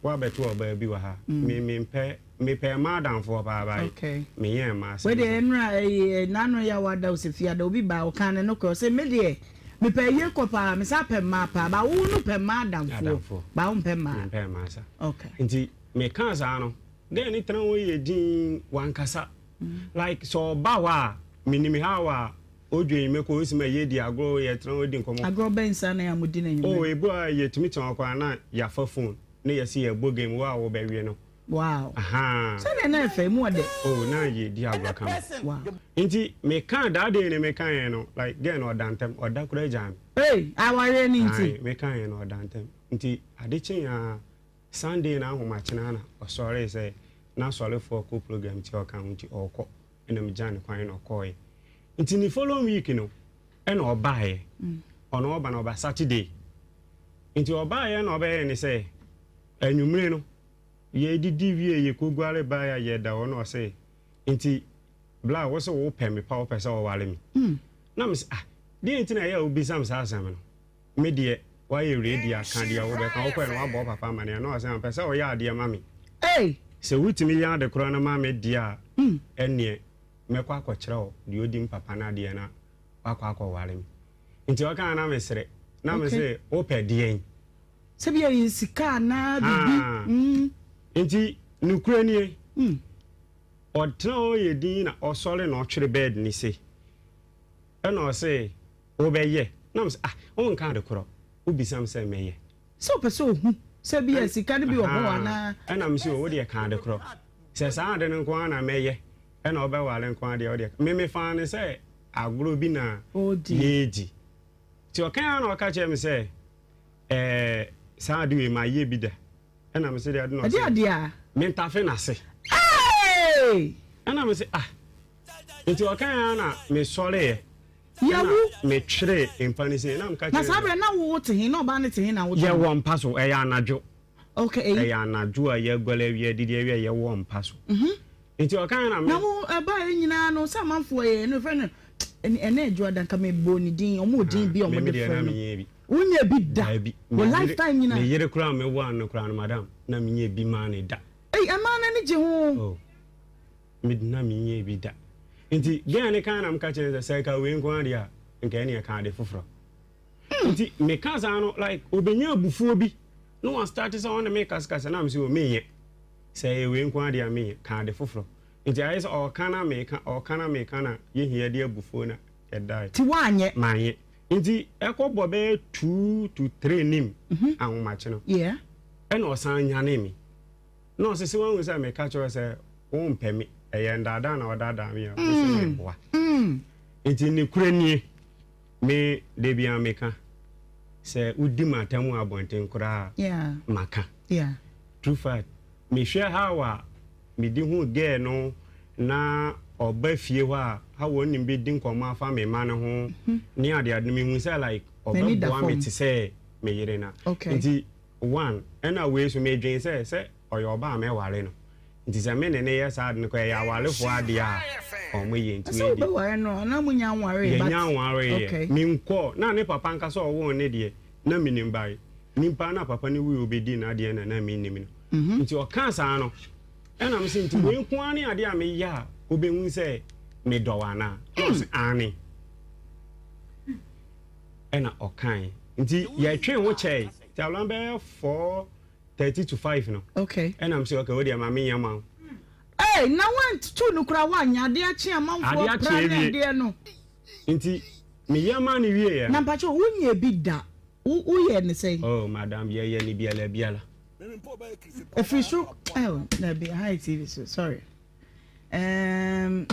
woabɛto ɔbaa bi wɔ ha, me mempɛ, mepɛ mmaa adamfoɔ paa but menyɛɛ mmaa asɛm Wei deɛ sɛ. nnora ɛyi n'ano yɛ a wada osefia da obi baa ɔkaa ne nokorɛ ɔse me deɛ mepɛ ayie kɔ paa me san pɛ mmaa paa but wo no pɛ mmaa adamfoɔ Adamfoɔ. but wo mpɛ mmaa. Mempɛ mmaa saa. Okay. Nti mekaa saa no, girl no tena hɔ yɛ dinn, wankasa. Like sɛ ɔba hɔ a, menim how a odwen me kɔ, osi ma yɛdi agorɔ, yɛtena hɔ di nkɔmmɔ. Agorɔ bɛn saa na yɛ a modi no Oh, anwummerɛ? ebi wɔ hɔ a yɛtumi tena hɔ koraa na yɛafa phone na yɛse yɛrebɔ game, wo a wobɛwe no. Wow. Ahaa. Sɛdeɛ na ɛfɛ, emu ɔdɛ. Oh, na yɛdi agorɔ kama. Wow. Nti mekaa that day no mekaeɛ no, like girl no ɔda ntɛm, ɔda koraa gyaa me. Ei, awareɛ no nti? Ae, mekaeɛ no ɔda ntɛm. Nti ade kyeeɛ ara, Sunday no ahomakye no ara na ɔsɔree sɛ n'asɔrefoɔ kɔ program nti ɔka ho nti ɔrekɔ ɛna megyaa no kwan na ɔkɔɔeɛ. Nti ne following week no ɛna ɔbaeɛ. Ɔno ɔba no ɔba Saturday. Nti ɔbaeɛ na ɔbɛyɛɛ ne sɛ anwummere no yɛdidi wie yɛkɔguare baeɛ a yɛda hɔ na ɔse nti bla wo se wopɛ me pa wopɛ sɛ woware me. Na mese ah deɛ nti na ɛyɛ a wobisa me saa asɛm no. Me deɛ wayɛ ready aka deɛ wobɛka wokɔɛ no wabɔ wo papa amaneɛ na ɔsɛ mepɛ sɛ woyɛ adeɛ ma me sɛ wotumi yɛ ade korɔ no ma me deɛ a ɛneɛ mɛkɔ akɔkyerɛ wo deɛ ɔdi me papa no adeɛ na wakɔ akɔware me nti ɔkaa na mesere na mese wopɛ deɛn. Sɛ bi ɛyɛ sika anaa biribi. Nti nokorɛ nie ɔtena hɔ yɛ din na ɔsɔre na ɔtwere bed no sei ɛna ɔse Wobɛyɛ? Na mese, Ah, wonka ade korɔ. Wobisa me sɛ mɛyɛ. Sɛ ɔpɛ sɛ ɔhu sɛ ebia sika no bi wɔ hɔ anaa. Ɛna mese, O, wo deɛ ka ade korɔ. Sɛ saa ade no nko ara na mɛyɛ, ɛna wobɛware nko ara deɛ, wo deɛ ka. Me mefaa no sɛ agorɔ bi na yɛredi. Nti ɔkae ara na ɔka kyerɛɛ me sɛ, Ɛɛ, saa ade wei mayɛ bi da. Ɛna mese deɛ ade na ɔse. Ɛdeɛ adeɛ a? Mentafe n'ase. Hey! Ɛna mese, ah. Nti ɔkae ara na mesɔreeɛ. Yɛwo. Ɛna metweree mpa no sei, na meka Na kyerɛɛ saa no berɛ sɛ. na wo te he, na ɔbaa no te he na wo te he? Yɛwɔ mpa so, ɛyɛ anadwo. Okay. Ɛyɛ anadwo a yɛaguare awie, adidi awie a yɛwɔ mpa so. Nti ɔkaeɛ na me. Na wo ɛbaeɛ nyinaa no, sɛ amanfoɔ yɛ, no yɛfrɛ no, ɛnɛ Adwoada, nka mebɔɔ ne din, wɔn wɔ din bi a Me wɔde deɛ frɛ na no. menyɛɛ bi. Wonyɛɛ bi da? Daabi. Wo Me yere, lifetime nyinaa? me yere koraa a mewaa no koraa no, madam, na menyɛɛ bi maa no da. Ei, ɛmaa no ani gye ho. Oh. Me de na menyɛɛ bi da. Nti girl no kaa na meka kyerɛ no sɛ sɛ ɛka wei nko ara deɛ a nka ɛneɛ ka ade foforɔ. Nti meka saa no like ɔbɛnya abufuo bi na wa start sɛ ɔne me kasekasa na mese o menyɛ. Sɛ ɛyɛ wei nko ara deɛ a menyɛ, ka ade foforɔ. Nti ayɛ sɛ ɔɔka na meka, ɔɔka na meka na yɛhia de abufuo na yɛdae. Nti woanyɛ? Manyɛ. Nti ɛkɔ bɔ bɛyɛ 2 to 3 nim ahomakye no ɛna ɔsan nyanee me. Na ɔse, sɛ woahu sɛ meka kyerɛ wo sɛ wompɛ me, ɛyɛ ndaadaa na wodaadaa me a, wose meboa. Nti nokorɛ nie, me da biara meka, sɛ wodi m'atam wɔ abɔnten koraa a, maka. True fact, mehwɛ how a medi hu girl no na ɔba fie hɔ a, how ɔne me bɛdi nkɔmmɔ afa me mma no ho ne adeade no, mehu sɛ like ɔbɛboa me te sɛ me yere no a. Nti One, ɛna wei nso medwen sɛ sɛ ɔyɛ ɔbaa a mɛware no nti sɛ me ne no yɛ saa ade no koraa ɛyɛ awarefoɔ adeɛ a wɔn yɛ nti Sɛ wei deɛ wobɛware no anaa monya nwaree but yɛnya nwareeɛ okay. Menkɔɔ na ne papa ankasa ɔwoo ne deɛ na menim by nipa na papa no wuiɛ ɔbɛdii n'adeɛ na na mennim no nti ɔkaa saa no ɛna mese nti wei nko ara ne adeɛ a meyɛ a wobɛhu sɛ medɔ wo anaa na ɔse aane ɛna ɔkae nti yɛtwee ho kyɛe Nti around bɛyɛ 4:30 to 5 no. Okay. Ɛna mse okay wo deɛ ma menyɛ ma wo. Hey, na wantu no koraa wanyɛ adeɛ akye amanfoɔ pra ne adeɛ no. Nti meyɛ ma no wieɛ no. Na mpakyɛ wonyɛ bi da woyɛ ne sɛn? Oh madam yɛyɛ ne biala biala. Ɛfiri so oh dabi aha yɛ TV so sorry. Um,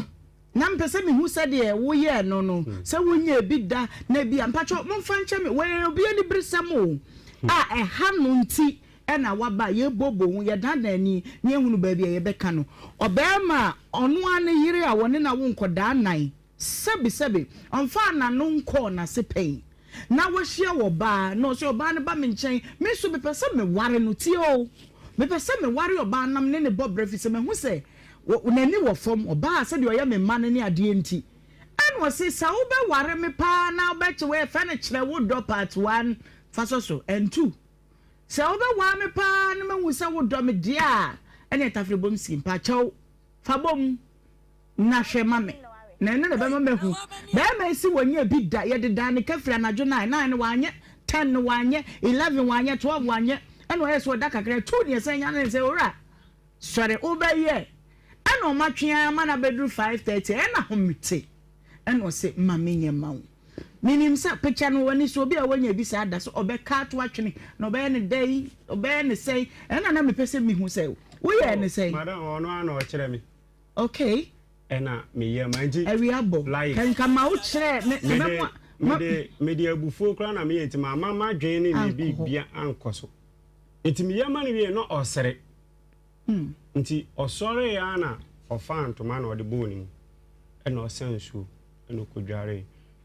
Na mepɛ sɛ mehu sɛdeɛ woyɛɛ no no, sɛ wonyɛɛ bi da na bi a. Mpakyɛw, momfa nkyɛ me, wei yɛ obi aniberesɛm o, a ɛha no nti na waba a yɛrebobɔ ho, yɛdandan ani na yɛhunu baabi a yɛbɛka no. Ɔbarima a ɔno ara ne yere a wɔne no awo nkwadaa nnan, sɛbesɛbe, ɔmfaa n'ano nkɔɔ n'ase pɛn, na wahyia ɔbaa, na ɔse ɔbaa no ba me nkyɛn, me nso mepɛ sɛ meware no, tie o, mepɛ sɛ meware ɔbaa na me ne no bɔ bra, ɛfiri sɛ mahu sɛ. N'ani wɔ fam, ɔbaa sɛdeɛ ɔyɛ me mma no ne adeɛ nti. Ɛna ɔse sɛ wobɛware me paa na wobɛkye wei yɛfrɛ no kyerɛ wo dɔ part one fa sɔ so and two. Sɛ wobɛware me paa na mahu sɛ wodɔ me deɛ a ɛneɛ tafere bom si mpakyɛw fa bom na hwɛ ma me na ɛno na ɛbɛma mahu. Bɛrima yi se wɔnyɛɛ bi da, yɛdedaa ne ka firi anadwo nine, nine no wanyɛ, ten no wanyɛ, eleven wanyɛ, twelve wanyɛ, ɛna ɔyɛɛ sɛ ɔda kakra, two na yɛsan nyanee no sɛ owura Sɔre wobɛyɛ ɛna ɔma twe ara ma no abɛduru 5:30 ɛna homete ɛna ɔse ma menyɛ ma wo menim sɛ picture no w'ani so obi a wanya bi saa da so ɔbɛka ato atwene na ɔbɛyɛ ne dɛn ɔbɛyɛ ne sɛn ɛna na mepɛ sɛ mehu sɛ woyɛɛ ne sɛn. Madam ɔno ara na ɔkyerɛ me. Okay. Ɛna meyɛ ma nti. Awia bɔ. Like. Nka ma wo kyerɛ me mede mede mede abufuo koraa na meyɛ nti ma ma madwene ne me biribi ankɔ so nti meyɛ ma no wie na ɔsere. Nti ɔsɔree ara na ɔfaa ntoma na ɔde bɔɔ ne mu, ɛna ɔsa nsuo ɛna ɔkɔdwaree.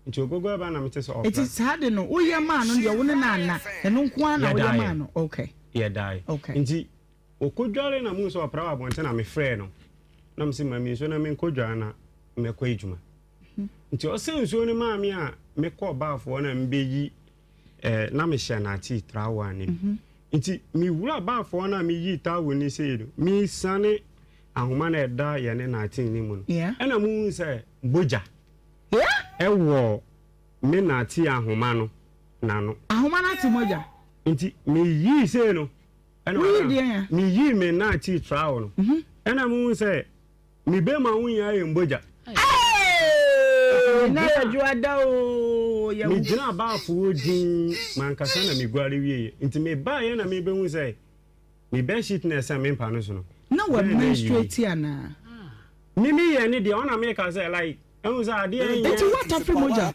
Nti ɔgogo ɛba na mete sɛ ɔfra. Nti saa de no woyɛ maa no deɛ wo ne no anna, ɛno nko ara na woyɛ maa no? Okay. Yɛdaeɛ. Okay. Nti ɔkɔdwaree na mehu sɛ ɔpra wɔ abɔnten na mefrɛɛ no na mese ma me nsuo na menkɔdware na mɛkɔ adwuma. Nti ɔsa nsuo no maa me a mekɔɔ baafo hɔ na mebɛyi eh, na mehyɛ n'ate trawa no bi. Nti mewura baafoɔ no a meyii towel no sei no, mesiane ahoma no a ɛda yɛne Natin no mu no, ɛna muhuu sɛ bogya ɛwɔ me Natin ahoma no n'ano. Ahoma no ate mogya? Nti meyii sei no, ɛna Woyii deɛn a? Meyii me Natin trowel no, ɛna muhuu sɛ Me bɛma wo nyinaa yɛ mbogya. Eeii na yɛ dwoada oo yɛ wo. Me gyina baafoɔ din mankasa na me guare wieɛ nti me baeɛ na me bɛhu sɛ me bed sheet na ɛsɛn me mpa no so no. Na wa menstruate anaa? Me me yɛ ne deɛ ɔna me ka sɛ like ɛhu sɛ adeɛ nyɛ. Nti wa tafiri mogya?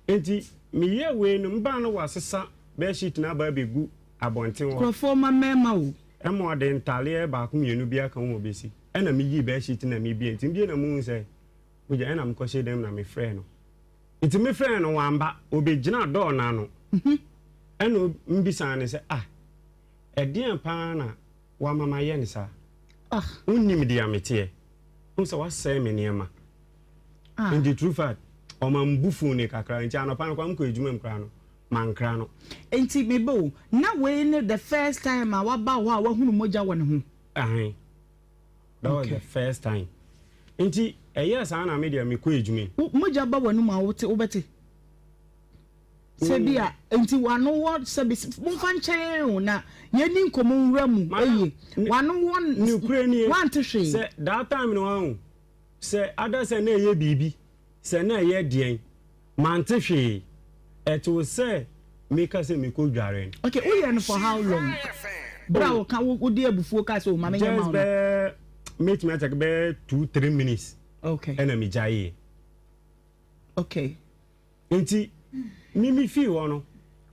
Nti me yɛ wei no me baa no wa sesa bed sheet no aba abɛgu abɔnten hɔ. Nkurɔfoɔ ma mmarima o. Ɛma ɔde ntaleɛ baako mienu bi aka ho ma ɔbɛsi. Ɛna meyii bedsheet na mebie nti mebie na muhu sɛ mogya ɛna mekɔhyɛɛ dan mu na mefrɛɛ no. Nti mefrɛɛ no wamba, ɔbɛgyinaa door no ano ɛna mebisaa no sɛ ah ɛdeɛn paa na wama mayɛ no saa? Wonnim deɛ meteɛ? Wohu sɛ wasɛe me nneɛma. Nti true fact ɔma me bo fuu no kakra nti anɔpa no koraa mekɔɔ adwuma mu koraa no mankra no. Nti meba o, na wei ne the first time a waba hɔ a wahunu mogya wɔ ne ho? Ahe. That was the first time. Nti ɛyɛɛ saa na me deɛ mekɔ adwuma mu. Mogya ba w'anum a wote wobɛte. Sɛ bi a nti w'ano wɔ sɛbi momfa nkyɛn o na yɛni nkɔmmɔ nwura mu eye. W'ano wɔ wante hwee. Sɛ that time no wahu sɛ ada sɛ na ɛyɛ biribi sɛ na ɛyɛ deɛn mante hwee. Ɛtoo sɛ meka sɛ mekɔ dware no. Okay, woyɛ no for how long? Bere a woka wode abufuo kaa sɛ o ma menyɛ ma wo no. Just bɛɛ mɛtumi akyɛke bɛɛ 2 3 minutes. Okay. Ɛna megyaeɛ. Okay. Nti me me fii hɔ no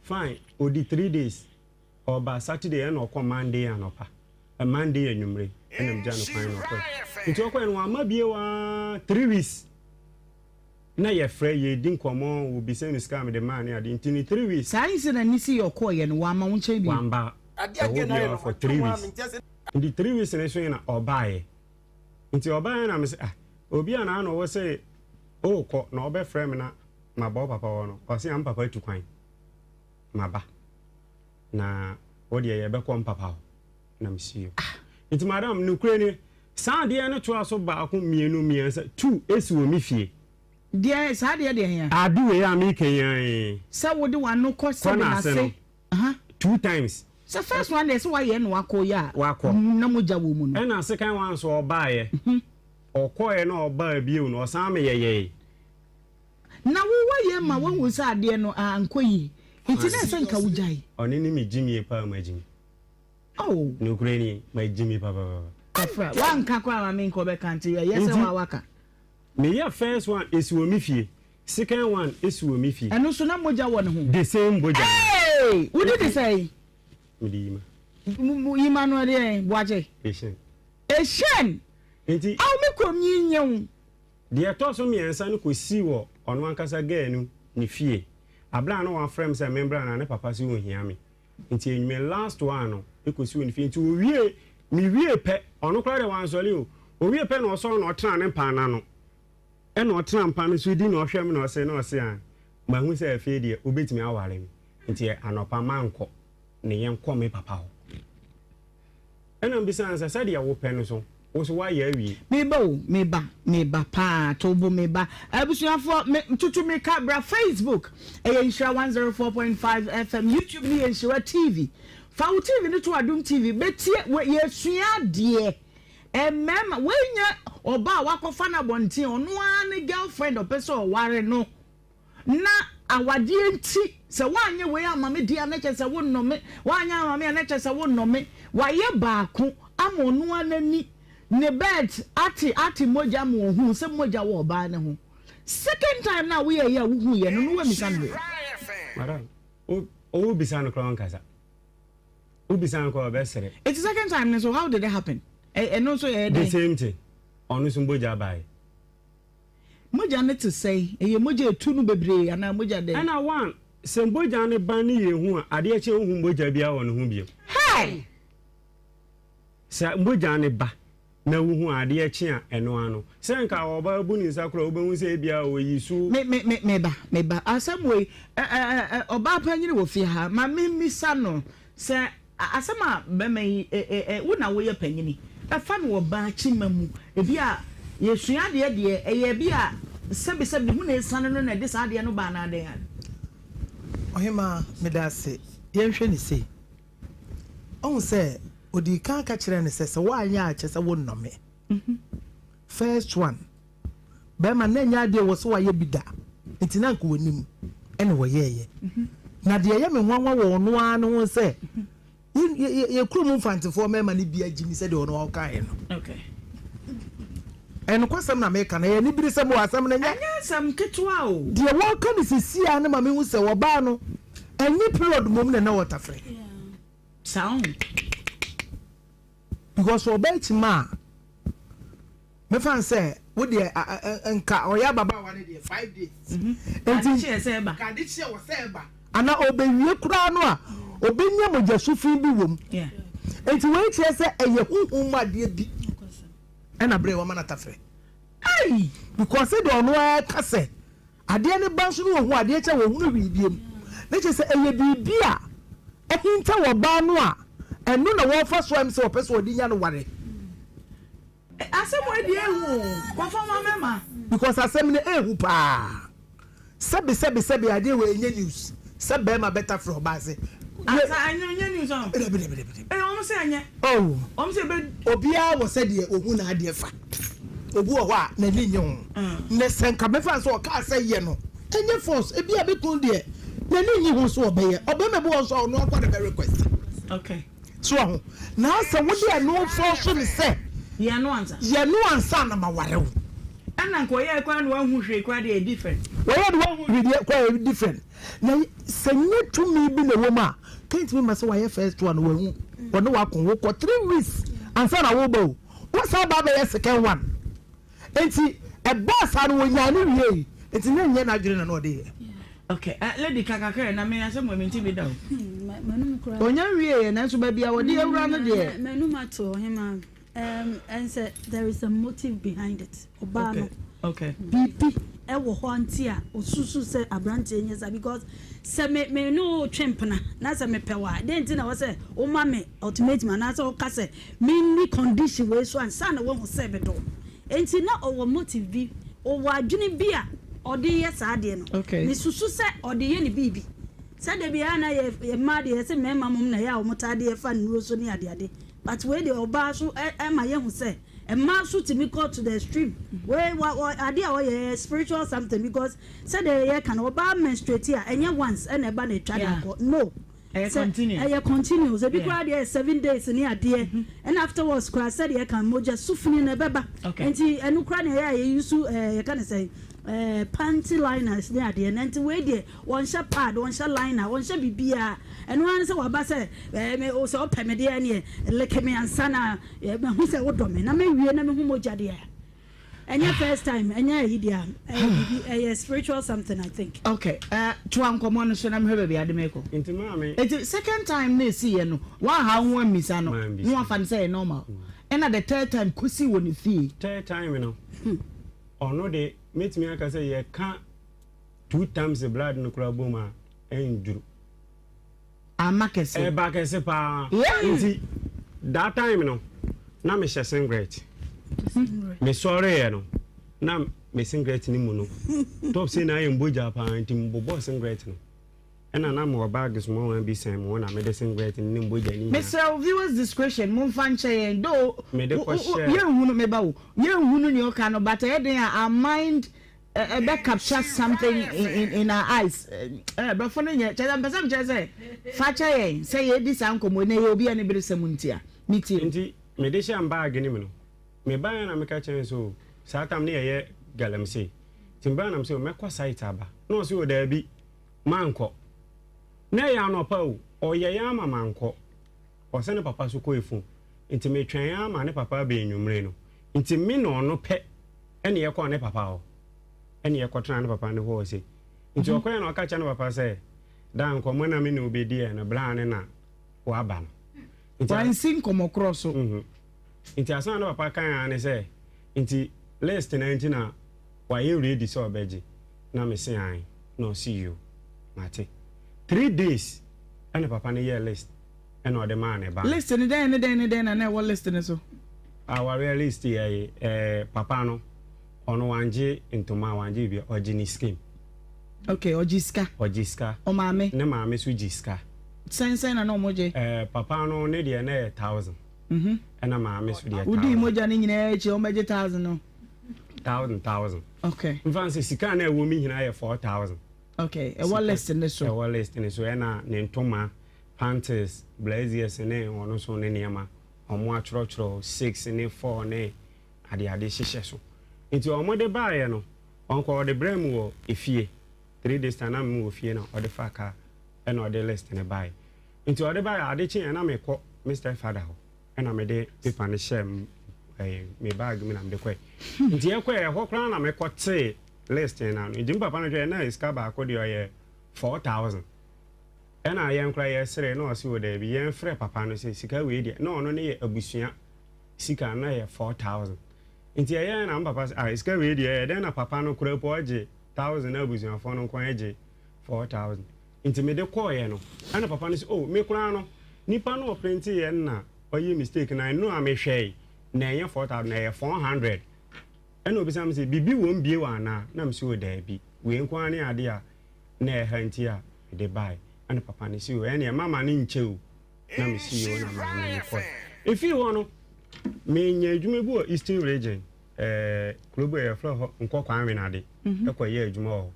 fine odi 3 days ɔba Saturday ɛna ɔkɔ Monday anɔpa Monday anwummere ɛna megya no kwan na ɔkɔɛ. Nti ɔkɔɛ no wamma bio aa 3 weeks. Na yɛfrɛ, yɛdi nkɔmmɔ, wɔbisa me sika a mede maa ne adeɛ nti ne 3 weeks. Saa incident no sii ɔkɔeɛ no wamma wo nkyɛn bio? Wamba ɛhɔ biara for 3 weeks. Nti 3 weeks no soe na ɔbaeɛ. Nti ɔbaeɛ na mese ah obi a na ano wo se wokɔ na ɔbɛfrɛ me na maba wo papa hɔ no, ɔse ah me papa atu kwan maba na wo deɛ yɛbɛkɔ me papa hɔ na mese yo. Nti madam nokorɛ nie Saa adeɛ no toa so baako, mmienu, mmiɛnsa, tu si wɔ me fie. Deɛ, saa adeɛ deɛ hea? Ade wei a mereka yi ara yi. Sɛ wode w'ano kɔ Kɔ sɛbe n'ase n'ase. no, Aha. two times. Sɛ first one deɛ sɛ wayɛ na wakɔ yi a, Wakɔ. na mogya wɔ mu no. Ɛna second one nso ɔbaeɛ. Ɔkɔeɛ na ɔbaa bio no, ɔsan meyɛyɛe. Na wo wayɛ ma wahu sɛ adeɛ no ankɔ yie, nti na ɛsɛ nka wogyae. Ɔne ne me gyimie paa magyimi. Oh. Nokorɛ ni, magye me papapapa. Kafra, woanka koraa ma me nka ɔbɛka nti ɛyɛ sɛ Nti, woa waka. meyɛ first one esi wɔ me fie, second one esi wɔ me fie. Ɛno nso na mogya wɔ ne ho? The same bogya no. Hey! Wodi ne sɛn? Mede yima. Yima no ɛdeɛn? Boakye? Ehyɛn. Ehyɛn? Nti. Awo me kurom yi nyɛ wo. Deɛ ɛtɔ so miɛnsa no kɔsii wɔ ɔno ankasa girl no ne fie. Abere a na wafrɛ me sɛ membra na ne papa se ɔhia me. Nti enyimɛ last one no ekosi wɔ ne fie nti owie me wie pɛ ɔno koraa deɛ wansɔre o. Owie pɛ na ɔsɔre na ɔtena ne mpa no ano. Ɛna ɔtena mpa no so di na ɔhwɛ me na ɔse na ɔse ah mahu sɛ afei deɛ wobɛtumi aware me nti anɔpa mankɔ ne yɛnkɔ me papa hɔ. Ɛna mebisa no sɛ sɛdeɛ wopɛ no so wo so woayɛ awie? Meba o, meba, meba paa, to bo meba. Abusuafoɔ, me, tutu mirika bra Facebook, ɛyɛ Nhyira 104.5 FM, YouTube no yɛ Nhyira TV. Fa wo TV no to Adom TV, bɛtie, wɔ, yɛsua adeɛ. Mmarima, wei nyɛ ɔbaa a wakɔfa no abɔnten, ɔno ara ne girlfriend ɔpɛ sɛ ɔware no. Na awadeɛ nti, sɛ woanyɛ wei amma me deɛ a, na kyerɛ sɛ wonnɔ me, woanyɛ amma me a, na kyerɛ sɛ wonnɔ me. Wayɛ baako ama ɔno ara n'ani, ne bed ate ate mogya ama ɔhuu sɛ mogya wɔ ɔbaa no ho. Second time no a woyɛeɛ a wohuiɛ no, no woammisa no hwee. Madam, wo wobisa no koraa ɔnkasa. Wobisa no koraa ɔbɛsere. Eti second time no nso, how did it happen? Ɛno nso ɛyɛ dɛn? The same thing. Ɔno nso mogya baeɛ. Mogya no te sɛn? Ɛyɛ mogya a ɛtu no bebree anaa mogya dɛn? Ɛna one, sɛ mogya no ba ne yɛ hu a, adeɛ kye a wonhu mogya biara wɔ ne ho bio. Hey! Sɛ mogya no ba na wohu a, adeɛ kye a, ɛno ara no. Sɛ nka ɔbaa bu ne nsa koraa a, wobɛhu sɛ ebia ɔyi su. Me, me, me, me ba, me ba, asɛm wei, ɛ, ɛ, ɛ, ɔbaa panyini wɔ fie ha, ma memmisa no sɛ Asɛm a bɛma yi ɛ wo na woyɛ panyini ɛfa no wɔ baa kyima mu ebi a yɛsua adeɛ deɛ ɛyɛ ebi a sɛbi sɛbi ho na ɛsane no na ɛde saa adeɛ no ba anaa dɛn a. Ɔhemaa, meda ase. Yɛnhwɛ no sei. Woahu sɛ, ɔdii kan ka kyerɛɛ no sɛ, sɛ woanyɛ a kyerɛ sɛ wonnɔ me. First one, bɛrima na ɛnyɛ adeɛ wɔ sɛ wayɛ bi da nti na anka wɔnim ɛna wɔyɛɛyɛ. Na deɛ ɛyɛ me nwanwa wɔ ɔno ara ne ho sɛ yɛ kurom mfantefoɔ mmarima no bi agye mi sɛdeɛ ɔno ɔkaeɛ no. Ɛnokwasɛm na meka no, ɛyɛ aniberesɛm o, asɛm no nyɛ. Ɛnyɛ asɛm ketewa o. Deɛ wɔka no seesei ara no ma mehu sɛ ɔbaa no ɛnyɛ period mmom na na ɔtafere. Saa o. Because ɔbaa kyima a mɛfa no sɛ wo deɛ nka ɔyɛ ababaawa no deɛ 5 days. Nti ade kyeɛ sɛ ɛba. Nka ade kyeɛ wɔ sɛ ɛba. Ana ɔbɛwie koraa no a ɔbɛnya mogya sufi bi wɔ mu. Nti wei kyerɛ sɛ ɛyɛ honhom mu adeɛ bi ɛna berɛ wama no atafrɛ. Ei! Because sɛdeɛ ɔno ara ka sɛ Adeɛ no ba nso na wɔhu adeɛ kyɛ a wɔnhunu hwee biom. Na kyerɛ sɛ ɛyɛ biribi a ahinta wɔ ɔbaa no a ɛno na wɔrefa so a ɛm sɛ wɔpɛ sɛ wɔde nya no ware. Asɛm wei deɛ ehu o, kɔfa ma mɛma. Because asɛm no ehu paa. Sɛbi sɛbi sɛbi adeɛ wei ɛnyɛ news sɛ bɛɛma bɛtafere ɔbaa se. Asa ɛnyɛ ɛnyɛ news ɔn. Dabi dabi dabi dabi. Ee wɔn se ɛnyɛ. Oh. Wɔn se ebe. Obiara wɔ sɛdeɛ ohu n'adeɛ fa. Obi wɔ hɔ a n'ani nnye ho. Na sɛ nka mɛfa no sɛ ɔkaa sɛ yɛ no, ɛnyɛ force. Ebia me kunu deɛ n'ani nnye ho sɛ ɔbɛyɛ. Ɔbarima bi wɔ hɔ nso a ɔno ara koraa na ɛbɛ request. Okay. So wahu? Na sɛ wode ɛno force no sɛ Yɛ no ansa. yɛ no ansa na maware wo. Ɛna nka ɔyɛɛ koraa na wanhu hwee koraa deɛ ɛyɛ different. Wɔyɛ no wanhu hwee deɛ koraa ɛyɛ different. Na sɛ nyɛ tumi bi na ɛwɔ mu a, kentumi ma sɛ wayɛ first one wahu, ɔne wako, wokɔ 3 weeks ansa na woba o. Wosan ba bɛyɛ second one. Nti ɛbaa saa no wɔnyaa no wiei. Nti na ɛnyɛ n'adwene na na ɔde yɛ. Okay, lady ka kakra na me asɛm wɔ me nti bi da o. Onya wie yɛ nanso baabi a wɔde awura no deɛ. M'anum ato ɔhema. And sɛ there is a motive behind it. Ɔbaa no. Okay. Biribi ɛwɔ hɔ nti a osusu sɛ aberanteɛ nyɛ saa because sɛ me me ne wo twe mpena na sɛ mepɛ wo a dɛn nti na wɔ sɛ woma me ultimatum anaasɛ woka sɛ menni condition wei so ansa na woahu sɛ medɔ wo. Nti na ɔwɔ motive bi, ɔwɔ adwene bi a ɔde yɛ saa adeɛ no. Okay. Mesusu sɛ ɔde yɛ ne biribi. Sɛ da biara na yɛ mmaa deɛ yɛsɛ mmarima mom na ɛyɛ a wɔn taa de yɛfa nnuro so ne adeade. But wei deɛ ɔbaa so ɛma yɛhu sɛ mmaa so tumi kɔ to the extreme. Wei wa wa adeɛ a ɔyɛ yɛ spiritual something because sɛdeɛ yɛka no ɔbaa menstruate a ɛnyɛ once ɛna ɛba na ɛtwa na akɔ. No. Ɛyɛ Sɛ continuous. ɛyɛ continuous. Ebi Yeah. koraa deɛ yɛ 7 days ne adeɛ. Ɛna afterwards koraa sɛdeɛ ɛka mogya sufini na ɛbɛba. Okay. Nti ɛno koraa na ɛyɛ a yɛ use yɛka ne sɛn panty liners ne adeɛ. Na nti wei deɛ wɔnhyɛ pad, wɔnhyɛ liner, wɔnhyɛ biribiara. Ɛno ara ne sɛ waba sɛ me sɛ ɔpɛ me deɛ neɛ leke me ansa na mahu sɛ wodɔ me na mewie na mehu mogya deɛ a. Ɛnyɛ first time, ɛnyɛ ayi deɛ a, ɛyɛ biribi, ɛyɛ spiritual something I think. Okay, toa nkɔmmɔ no so na mehwɛ baabi ade mekɔ. Nti maame. Nti second time na esi yɛ no, wanha wo ho ammisa no, Mambisa. na wafa no sɛ ɛyɛ normal. Ɛna the third time kɔsii wɔ ne fie. Third time no, ɔno de, mɛtumi aka sɛ yɛka two times blood no koraa bom a, ɛnduru. Ama kɛse. Ɛba kɛse paa. Nti that time no, na mehyɛ singlet. Mesɔreeɛ no, na me singlet no mu no, top sei na ayɛ mbogya paa nti mebobɔɔ singlet no. Ɛna na mewɔ bag small one bi sɛn me ho na mede singlet no ne mbogya no nyinaa. Mesrɛ wo viewers discretion momfa nkyɛ yɛn though Mede kɔhyɛɛ. yɛnhunu meba o yɛnhunu nea ɔka no but ɛyɛ den a our mind ɛbɛ capture something in in our eyes ɛɛ brɔfo no nyɛ kyerɛ sɛ mpɛ sɛ mekyerɛ sɛ fa kyɛ yɛn sɛ yɛredi saa nkɔmmɔ yi na ɛyɛ obi aniberesɛm nti a metie. Nti mede hyɛɛ bag no mu no mebaeɛ na meka kyerɛɛ no sɛ o saa tam no yɛyɛ galamsey nti mebaeɛ na mese o mɛkɔ site aba na ɔse o daabi Mankɔ. Na ɛyɛ anɔpa o, ɔyɛe ara ma mankɔ. Ɔsɛ ne papa so kɔ afuom. Nti metwɛn ara ma ne papa aba anwummere no. Nti me na ɔno pɛ na yɛkɔɔ ne papa hɔ. Ɛna yɛkɔtenaa ne papa no hɔ ɔse. Nti ɔkɔeɛ na ɔka kyerɛ ne papa sɛ, Daa nkɔmmɔ na me ne wo bɛdiiɛ no, bra ne na woaba no. Nti a. Wansi nkɔmmɔ korɔ so. Nti asɛm a ne papa kae ara ne sɛ, Nti list no ara nti na wayɛ ready sɛ ɔbɛgye na me se ae na ɔse yoo mate. Three days ɛna papa no yɛɛ list ɛna ɔde maa ne ba no. List no dɛn ne dɛn ne dɛn na na ɛwɔ list no so? Awareɛ list yɛ ɛɛ papa no ɔno wangye ntoma wangye biribiara ɔgye ne sika mu. Okay ɔgye sika. Ɔgye sika. Ɔmaame. Ne maame nso gye sika. Sɛn sɛn na na ɔmo gye? Ɛɛ papa no ne deɛ na ɛyɛ thousand ɛna maame nso deɛ thousand. Wodii mogya no nyinaa akyi ɔmo bɛgye thousand no? Thousand thousand. Okay. Nfa sɛ sika na ɛwɔ mi nyinaa yɛ 4,000. Okay, ɛwɔ list ne so. Ɛwɔ list ne so ɛna ne ntoma, panties, blazers ne ɔno so ne nneɛma. Ɔmo atwerɛtwerɛ six ne four ne adeade hyehyɛ so. Nti ɔmo de baeɛ no, ɔnkɔ ɔde brɛ mu wɔ efie. 3 days time na me wɔ fie na ɔde fa car ɛna ɔde list ne baeɛ. Nti ɔde baeɛ ade kyeeɛ na mekɔ me stepfather hɔ. Ɛna mede paper no hyɛɛ me bag mu na mede kɔe. Nti yɛkɔe ɛhɔ koraa na mekɔtee list no ano. Nti me papa no hwɛɛ na sika baako deɛ ɔyɛ 4,000. Ɛna yɛn koraa yɛsere na ɔse o daabi yɛmfrɛ papa no sɛ sika wei deɛ na ɔno ne yɛ abusua sika na ɛyɛ 4,000. Nti ɛyɛɛ na me papa sɛ ah sika wei deɛ ɛyɛ dɛn na papa no koraa po ɔgye 1,000 na abusuafoɔ no nko ara gye 4,000. Nti mede kɔeɛ no ɛna papa no sɛ oh me koraa no nipa no ɔprinteeɛ no na ɔyɛ mistake na ɛno a mehwɛe na ɛnyɛ 4,000 na ɛyɛ 400 ɛna obisa me sɛ biribi wɔ mu bio anaa na me sɛ oh daabi wei nko ara ne adeɛ a na ɛha nti a mede baeɛ ɛna papa no sɛ oh ɛneɛ mama no nkyɛ o na me si hɔ na maame no kɔe ɛfiri hɔ no menya adwuma bi wɔ Eastern Region ɛɛ kuro bi a yɛfrɛ hɔ Nkɔkɔ Anwenade ɛkɔ yɛ adwuma wɔ hɔ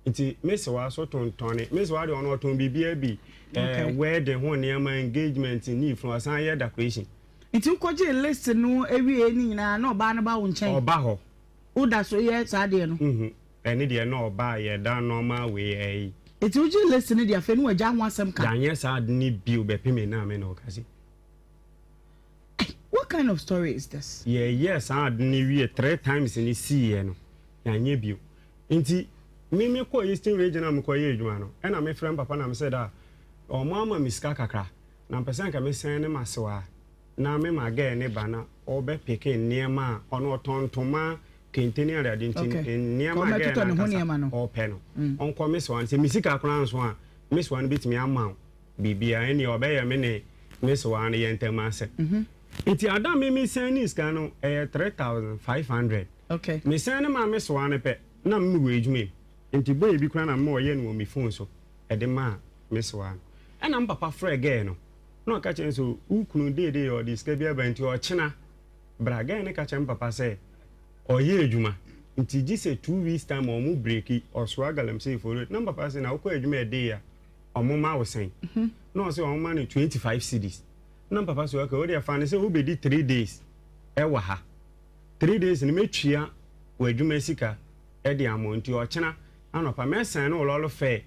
Nti me sewa so tontɔne. Me sewa deɛ ɔno ɔtɔn biribiara bi. Ɛɛ wedding ho nneɛma, engagement ne funu, ɔsan yɛ decoration. Nti wokɔgyee list no wiee ne nyinaa na ɔbaa no ba wo nkyɛn? Ɔba hɔ. Woda so yɛ saa adeɛ no? Nhu. Ɛne deɛ na ɔba a yɛda normal wei ɛyi. Nti wogyee list no deɛ afei ne wagyaa ho asɛm ka? Yɛanyɛ saa ade no bio bɛpem nnɛ a me ne wo kasa yi. Ei, what kind of story is this? Yɛyɛɛ saa ade no wie three times no siiɛ no, yɛanyɛ bio. Nti me me kɔɔ Eastern region a me kɔ yɛ adwuma no ɛna me frɛ me papa na me sɛ daa ɔmo ama me sika kakra na mpɛ sɛ nka me sɛn ne masewa na me ma girl ne ba na ɔbɛ peke nneɛma a ɔno ɔtɔn ntoma kente ne adeade nti nneɛma a girl no ankasa ɔpɛ no ɔnkɔ me sewa no sɛ me sika koraa nso a me sewa no bɛtumi ama wo biribiara ɛnneɛ ɔbɛyɛ me ne me sewa no yɛ ntam asɛm nti ada me me sɛn ne sika no ɛyɛ 3,500. Okay. Me sɛn ne maa me soa no pɛ na me wɔ adwuma mu nti boy bi koraa na me ɔyɛ no wɔ me phone so ɛde maa me soa no ɛna me papa frɛ girl no na ɔka kyerɛ no sɛ wo kunu deedee ɔde sika bi aba nti ɔkyena bra. Girl no ka kyerɛ me papa sɛ ɔyɛ adwuma nti gye sɛ 2 weeks time ɔmo breaki ɔsoa galamsey for road na me papa sɛ na wokɔ adwuma ɛdee a ɔmo ma wo sɛn na ɔsɛ ɔmo ma no 25 cedis na me papa sɛ okay wodeɛ fa no sɛ wobɛdi 3 days ɛwɔ ha 3 days no mɛtua w'adwuma sika de ama wo nti ɔkyena anɔpa mɛsɛn no wo lɔre fare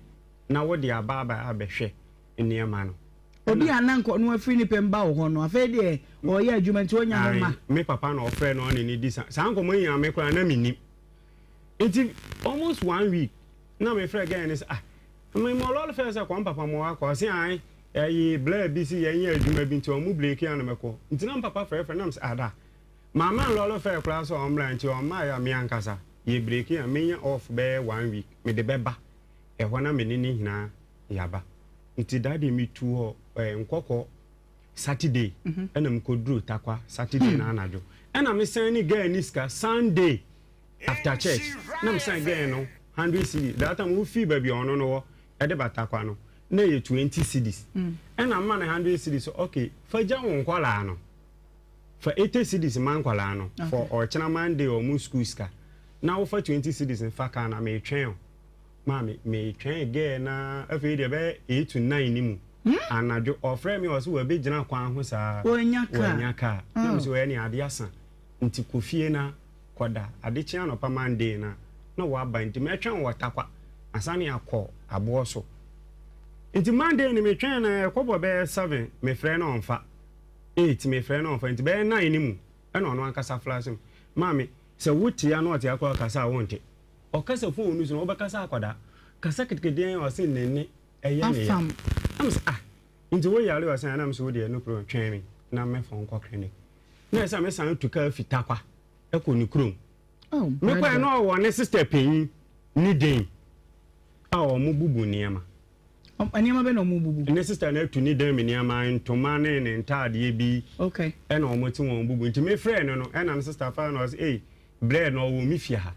na wode aba aba abɛhwɛ nneɛma no. Obi a na anka ɔno afiri ne pɛ mu ba wo hɔ no, afei deɛ ɔreyɛ adwuma nti ɔnnya hɔ mma. Ae, me papa na ɔfrɛ no ɔne no di saa saa nkɔmmɔ yi nyinaa me koraa na mennim. Nti almost one week na mefrɛ girl no sɛ ah, mema wo lɔre fare sɛ kɔ me papa ma wakɔ, ɔse ae. Ɛyi blɛ bi si yɛnyɛ adwuma bi nti ɔmo breki a na mɛkɔ. Nti na me papa frɛfrɛ na me sɛ ada. Mamma lɔre fɛɛ koraa sɛ ɔmmra nti ɔmmaeɛ a me ankasa yɛ breki a menya off bɛyɛ one week mede bɛba ɛhɔ na me ne ne nyinaa yɛaba. Nti that day metu hɔ ɛɛ Nkɔkɔ Saturday ɛna mekɔduru Tarkwa Saturday no anadwo ɛna me sɛne girl no sika Sunday after church na me sɛne girl no hundred cedis that time wofii baabi a ɔno no wɔ ɛde ba Tarkwa no na ɛyɛ 20 cedis ɛna mma no 100 cedis sɛ ok fa gya wo nkɔlaa no fa 80 cedis ma nkɔlaa no for ɔkyena Monday ɔmo school sika na wofa 20 cedis no fa kaa na metwɛn o maame metwɛn gɛɛ na afei deɛ bɛyɛ 8 to 9 ne mu anadwo ɔfrɛ me ɔsɛ wɔbɛgyina kwan ho saa wɔanya kaa na mesɛ wɔyɛ ne ade asa nti kɔ fie na kɔda. Ade kye anɔpa Monday no a, na waba nti mɛtwɛn wɔ Tarkwa ansa na yɛakɔ aboɔ so. Nti Monday no metwɛn no ɛkɔbɔ bɛyɛ 7 mefrɛ no ɔmfa, 8 mefrɛ no ɔmfa nti bɛyɛ 9 no mu ɛna ɔno ankasa flash me. Maame, sɛ wote a na ɔte a koraa ɔkasa a wonte. Ɔkasa phone no so no wobɛkasa akwadaa. Kasa ketekete deɛn ɔse ne nne ɛyɛ ne ya. Na mesɛ ah nti wo yare ɔse ah na mesɛ wo deɛ no problem twɛn me na mɛfa wo nkɔ clinic. Na ɛsɛ sɛ mesan tu kaa fi Tarkwa kɔ ne kurom. Oh, Mekɔɛ na ɔwɔ ne sister panyin ne den a wɔn bubu nneɛma. Nneɛma bɛ na wɔn bubu? Ne sister no atu ne dan mu nneɛma, ntoma ne ne ntaadeɛ bi. Okay. Ɛna wɔn te wɔn bubu. Nti mefrɛ no no, ɛna ne sister fa na ɔsɛ, ei, brɛ na ɔwɔ me fie ha.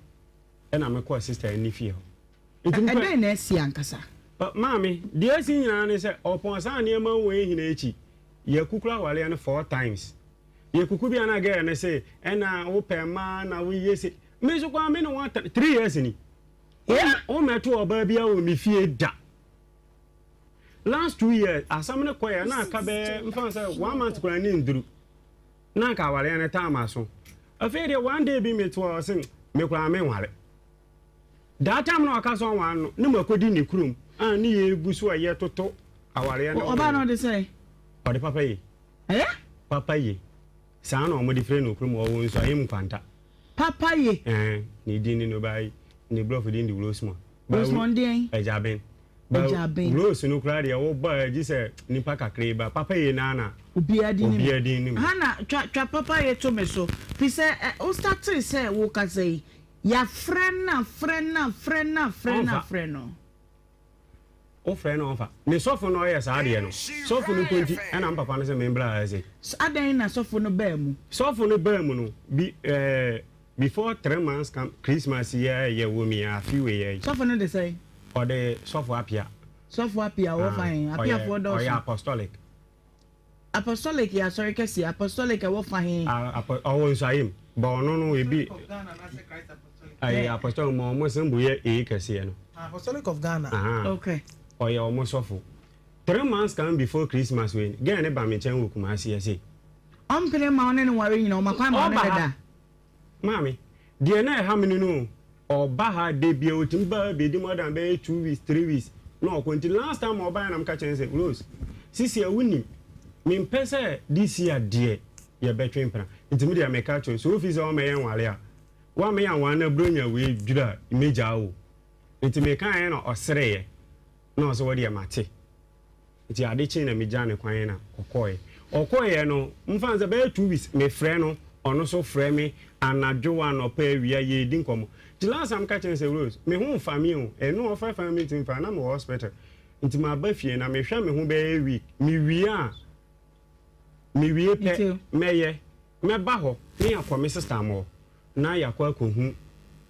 Ɛna mekɔɔ sister ne fie hɔ. Nti mekɔ. Ɛdɛn na asi ankasa? Maame, deɛ asi nyinaa ne sɛ ɔpɔn saa nneɛma wei nyinaa akyi, yɛakukuru awareɛ no four times. Yɛ kuku bi a na girl no se ɛna wo pɛ mmaa na wo yɛ se me nso koraa me ne wɔn atena three years ni wo mɛto ɔbaa bi wɔ me fie da last 2 years asɛm no kɔɛ na aka bɛɛ mfa sɛ one month koraa ne nduru na anka awareɛ no taa ma so afei deɛ one day bi metoa ɔse me koraa me nware that time na ɔka sɛ ɔnware no ne makɔdi ne kurom a ne yɛ gu so a yɛtoto awareɛ no ɔbaa no ɔde sɛ ɔde papa yi Ɛyɛ? Papa ye. Saa na wɔde frɛ no kurom hɔ, wɔ Nsuaem Nkwanta. Papa ye. Ɛɛ, ne din ne no ba yi, ne brɔfo din de Rosemond. Rosemond deɛn? Agyaben. Agyaben. Rose no koraa deɛ wobɔ a gye sɛ nipa kakraa ba. Papa ye naa na. Obiara din ne mu. Obiara din ne mu. Hannah, twa twa papa ye to me so. Fi sɛ ɛ, wo startee sɛ wokasa yi, yɛafrɛ no afrɛ no afrɛ no afrɛ no afrɛ no. Wofrɛ no ɔmfa. Ne sɔfo na ɔyɛ saa adeɛ no. Sɔfo no mpo nti ɛna me papa no sɛ membra ha sei. Adɛn na sɔfo no baa mu? Sɔfo no baa mu no bi eh, before 3 months come Christmas yi a ɛyɛ wɔ mi afe wei yi. Sɔfo no de sɛn? Ɔde sɔfo Apia. Sɔfo Apia ɔwɔ fa he? Apiafoɔ dɔɔso. Ɔyɛ apostolic. Apostolic yɛ asɔre kɛseɛ. Apostolic ɛwɔ fa he? Ɔwɔ Nsuaem. But ɔno no ebi ɛyɛ apostolic ma ɔmo symbol yɛ A kɛseɛ no. Apostolic of Ghana. Okay. Ɔyɛ ɔmo sɔfo. 3 months come before Christmas wei girl ne ba me nkyɛn wɔ Kumasi ɛse. Ɔmpene ma ɔne no nware nyina ɔma kwan ma ɔne no da. Maame, deɛ na ɛha me no no o, ɔba ha da biara ɔtumi ba ha bɛdi more than bɛyɛ 2 weeks, 3 weeks na ɔkɔ. Nti last time a ɔbaeɛ na meka kyerɛ no sɛ, Rose, sisi a wonim, mempɛ sɛ this year deɛ yɛbɛtwe mpena. Nti me deɛ meka kyerɛ wo, sɛ wofi sɛ woammɛyɛ nware a, woammɛyɛ anware na Buronya wei dwiri a, mɛgyaa wo. Nti mekaeɛ na ɔsereeɛ na ɔse wo deɛ mate. Nti ade kyee na megyaa no kwan na ɔkɔeɛ. Ɔkɔeɛ no, mfa no sɛ bɛyɛ 2 weeks, mefrɛ no, ɔno nso frɛ me anadwo, anɔpa, awia, yɛredi nkɔmmɔ. Nti last time meka kyerɛɛ no sɛ, Rose, me ho mfa me o, ɛno ɔfrɛfrɛ me mentumi mfa, na mewɔ hospital. Nti maba fie na mehwɛ me ho bɛyɛ week, mewie a, mewie pɛ, mɛyɛ, mɛba hɔ na yɛakɔ me sister mo hɔ. Na yɛakɔ akɔhu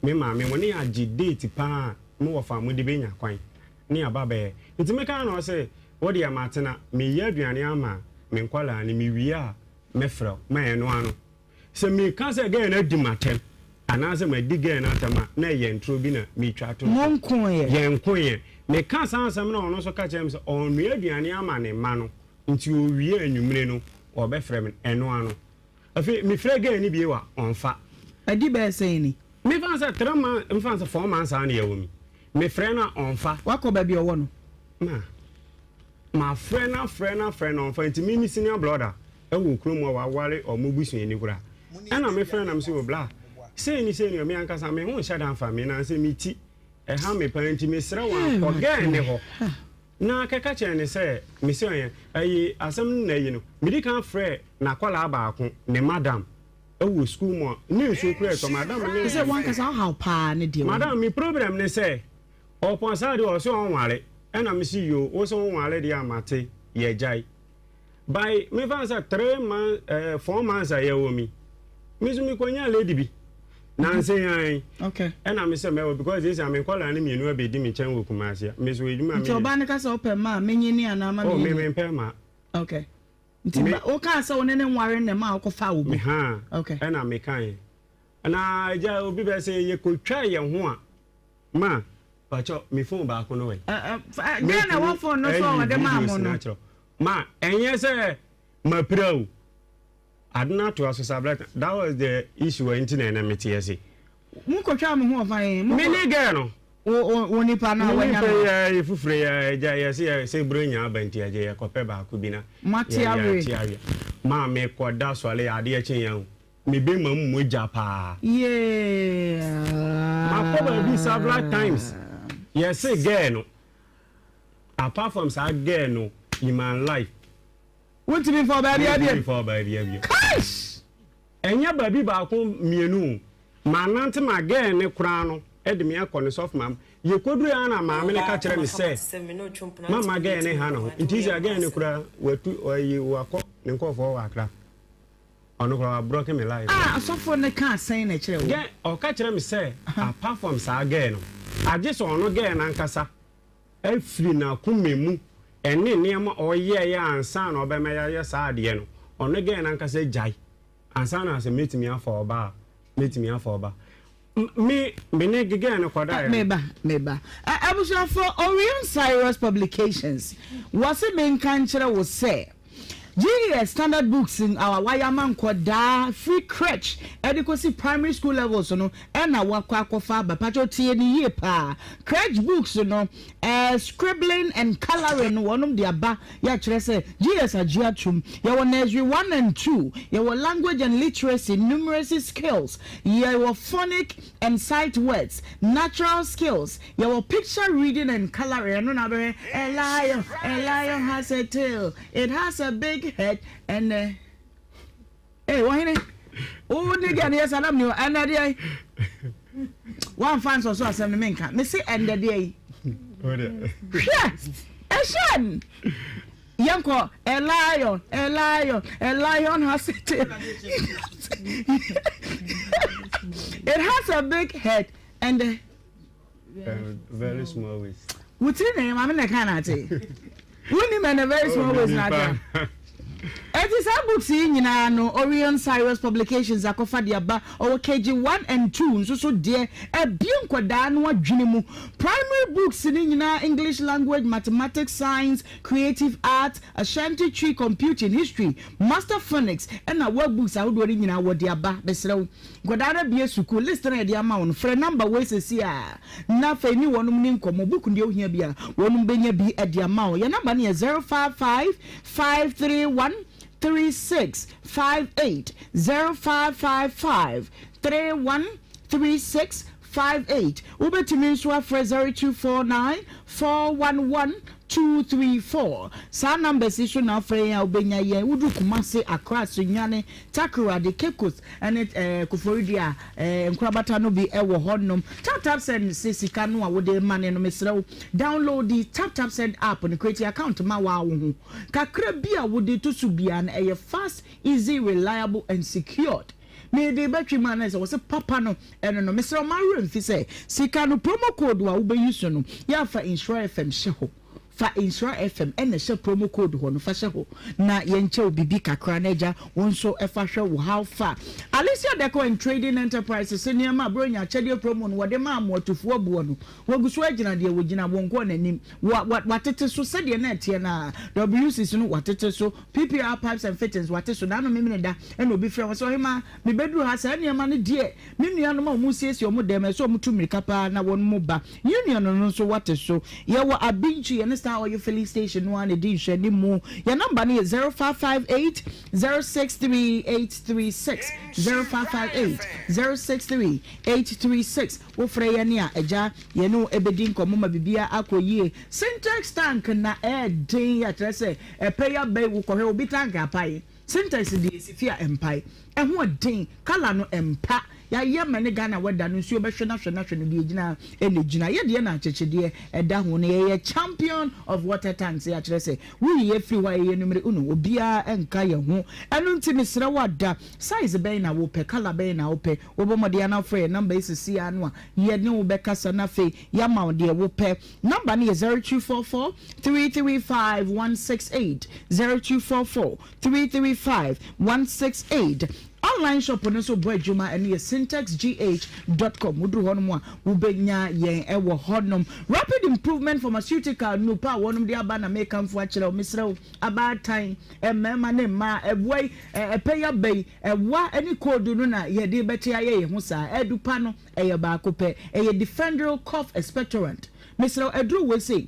me maame mo ne yɛagye date paa a me wɔfa mo de bɛnya kwan ne yɛaba abɛyɛ. Nti mekaa na ɔse wo deɛ matena meyɛ aduane ama me nkwadaa no mewie a mɛfrɛ wo ma ɛno ano. Sɛ meka sɛ girl no adi m'atɛm anaasɛ madi girl no atɛm a na ɛyɛ ntorɔ bi na metwa ato no so. Monkoeɛ? Yɛnkoeɛ. Meka saa asɛm no a ɔno nso ka kyerɛɛ me sɛ ɔrenoa aduane ama ne mma no nti ɔwie anwummere no ɔbɛfrɛ me ɛno ano. Afei mefrɛ girl no bio a, ɔmfa. Adi bɛyɛ sɛn ni? Mefa no sɛ 3 months, mefa no sɛ 4 months saa na yɛwɔ mu yi. Mefrɛ no a, ɔmfa. Wakɔ baabi a ɔwɔ no? Ma, mafrɛ no afrɛ no afrɛ no, ɔmfa. Nti me me senior brother wɔ kurom a waware wɔn busuani koraa. Ɛna mefrɛ no na mese, o bla, sei ne sei ne, me ankasa me ho nhyɛ da mfa me, nansɛ me ti ɛha me paa nti mesrɛ wo a, kɔ girl no hɔ. Na kɛka kyerɛ no sɛ mese ɔnyɛ ayi asɛm no na ayi no. Medi kan frɛɛ n'akwadaa baako, ne madam, wɔ sukuu mu a ne nsuo kura ɛtɔ. Madam ne. Sɛ wankasa wohaw paa ne deɛ. Madam, me problem ne sɛ ɔpɔn saa deɛ ɔse ɔnware ɛna mese yoo wo se wonware deɛ a mate yɛgyae. By mefa no sɛ three months eh, 4 months a yɛwɔ mi me nso mekɔnya lady bi nanse yan ɛna me sɛ mɛwɔ because sɛ me nkɔlaa no mmienu abɛdi me nkyɛn wɔ Kumasi a me so adwuma nti ɔbaa no ka sɛ wopɛ ma a menyini anaa ma oh, me mempɛ ma. Okay, nti wokaa sɛ wo ne ne nware nnɛ ma a wokɔfaa wo bi? Ha, okay, ɛna mekaeɛ na agya obi bɛ sɛ yɛkɔtwa yɛn ho a ma pakyɛ me phone baako no wɛ. Deɛ na ɛwɔ phone no so a wɔde maa mo no? Ma ɛnyɛ sɛ mapira o, ade no atoa so saa but that was the issue a nti na ɛnɛ mete ase. Mo kɔtwaa mo ho wɔ fan? Me ne girl no. Wo nipa no a wanya no. Me nipa yi foforo yi agya yɛse yɛ sɛ buronya aba nti agya yɛkɔpɛ baako bi na. Moate awe. Yɛate awe. Maa mekɔda sɔre adeɛ kye yɛn o. Me bɛma mu mogya paa. Yeah. Makɔ baabi several times yɛse girl no. Apart from saa girl no in my life. Wontumi nfa ɔbaa biara bio. Mentumi nfa ɔbaa biara bio. Kaish! Ɛnyɛ baabi baako mmienu o. Manante ma girl no koraa no de me akɔ ne sɔfo maame. Yɛkɔdurui ara na maame no ka kyerɛ me sɛ mamma girl no nha ne ho. Nti sɛ girl no koraa watu ɔyi wakɔ ne nkurɔfoɔ wɔ Accra. Ɔno koraa wabrɔke me life. Ah asɔfoɔ no kaa sɛn na ɛkyerɛ wo? Girl ɔka kyerɛ me sɛ apart from saa girl no agye sɛ ɔno girl no ankasa afiri n'akoma mu ɛne nneɛma a ɔyɛeɛ ansa na ɔbɛma yɛayɛ saa adeɛ no, ɔno gɛɛ no ankasa gyae ansa na sɛ mɛtumi afa ɔba a, mɛtumi afa ɔba. Me, me ne gɛɛ no kɔdaeɛ no. Meba, meba. Abusuafoɔ, Orion Cyrus Publications, wɔse menka nkyerɛ wo sɛ, GES Standard Books a wɔayɛ ama nkɔdaa firi crèche de kɔsi primary school levels no na wɔakɔ akɔfa aba. Pakyɛw tie no yie paa. Crèche books no, eh, scribbling and colouring no wɔnom de aba yɛ kyerɛ sɛ GES agye atum. Yɛwɔ nursery one and two, yɛwɔ language and literacy, numeracy skills, yɛwɔ phonic and sight words, natural skills, Yɛwɔ picture reading and colouring, ɛno na wobɛhwɛ, a lion, a lion has a tail, it has a big head and a. Ee, wɔhene, wo ne deɛ no yɛ sadam ni ɛnɛ deɛ yi. Wɔamfa nsɔ so asɛm no menka, mese ɛnɛ deɛ yi. Hwɛ, ɛhyɛn. Yɛnkɔ, a lion, a lion, a lion has a tail. It has a big head and a. Very small waist. Wo tiri na ɛyɛ maame na ɛka na ate. Wonim ɛnɛ very small oh, waist na ate. Eti saa books yi nyinaa no Orion Cyrus Publications akɔfa de aba ɔwɔ KG 1 and 2 nso so deɛ ɛbie nkwadaa no adwene mu. Primary books no nyinaa English language, mathematics, science, creative art, Ashanti Twi, computing, history, master phonics ɛna workbooks ahodoɔ no nyinaa wɔde aba. Mesrɛ wo. Nkwadaa no abue sukuu, list no a yɛde ama wo no, frɛ number wei seesei ara na afei ne wɔnom ni nkɔmmɔ. Book no deɛ wohia bi a, wɔnom bɛnya bi de ama wo. Yɛn number no yɛ 055 531 3658, 0555 31 3658. Wobɛtumi nso afrɛ 0249 411 234. Saa numbers yi so na wofrɛ yɛn a wobɛnya yɛn. Woduru Kumasi, Accra, Sunyani, Takoradi, Cape Coast ne Koforidua a nkorabata no bi wɔ hɔ nom. TapTapSend se sika no a wode rema ne no mesrɛ wo downloadi TapTapSend app no create account ma waa wo ho. Kakra bi a wode to so biara no ɛyɛ fast, easy, reliable and secured. Mede bɛtwe mu anaa sɛ wɔse papa no ɛno no mesrɛ wo ma werɛ mfi sɛ sika no promo code a wobɛyi so no yɛ afa Nhyira FM hyɛ hɔ. Fa Nhyira FM na hyɛ promo code hɔ no fa hyɛ hɔ na yɛnkyɛ wo biribi kakra na agya wo nso fa hwɛ wo how far. Alicia Deco and Trading Enterprises nneɛma a Buronya akyɛdeɛ promo no wɔde maa amoatufoɔ boɔ no wɔgu so agyina deɛ wɔgyina wɔnkɔɔ n'anim wa wa watete so sɛdeɛ na ɛteɛ no ara WCs no watete so PPR pipes and fittings wate so naano Memeneda ɛna obi frɛ wɔn sɛ ɔhemaa mebɛduru ha saa nneɛma no deɛ me nuanom a wɔresiesie wɔn dan mu ɛsɛ sɛ wɔtu mmirika paa na wɔn ba Union no nso wate so. Yɛwɔ Abintwi, yɛne. Star Oil Filling Station no ara na ɛdi nhwɛanimu. Yɛn nɔmba no yɛ 0558 063 836, 0558 063 836. Wofrɛ yɛn a, Agya, yɛne wo bɛdi nkɔmmɔ ma biribiara akɔ yie. Sintex tank na ɛyɛ den a kyerɛ sɛ ɛpɛ yi aba yi wokɔhwɛ obi tank apae. Sintex deɛ ɛsi fie a ɛmpae. Ɛho ɛden, colour no ɛmpa. Yɛayɛ ma ne Ghana weather no nsuo bɛhwɛ no ahwɛ no ahwɛ no deɛ ɛgyina ɛna ɛgyina. Yɛ deɛ na akyekyedeɛ ɛda ho no yɛyɛ champion of water tanks a kyerɛ sɛ woyi yɛ firi hɔ a yɛyɛ numere uno obiara ɛnka yɛn ho. Ɛno nti mesrɛ wo ada size bɛn na wopɛ, colour bɛn na wopɛ, wobɔ mmɔden a na wofrɛ yɛn number yi sisi ara no a yɛne wo bɛkasa na afei yɛama wo deɛ wopɛ. Number no yɛ 0244 335 168, 0244 335 168. Online shop no nso bɔ adwuma, ɛno yɛ syntexgh dot com. Woduru hɔnom a, wobɛnya yɛn wɔ hɔnom. Rapid Improvement Pharmaceutical nnupa a wɔnom de aba na mekamfo akyerɛ wo. Mesrɛ wo, abaatan, mmarima ne mmaa, ɛboa yi, ɛpɛ yi aba yi, ɛwa ne koodu no na yɛde bɛte ayɛ yɛn ho saa. Adupa no, ɛyɛ baako pɛ. Ɛyɛ Defendryl Cough Expectorant. Mesrɛ wo, aduro wei sei,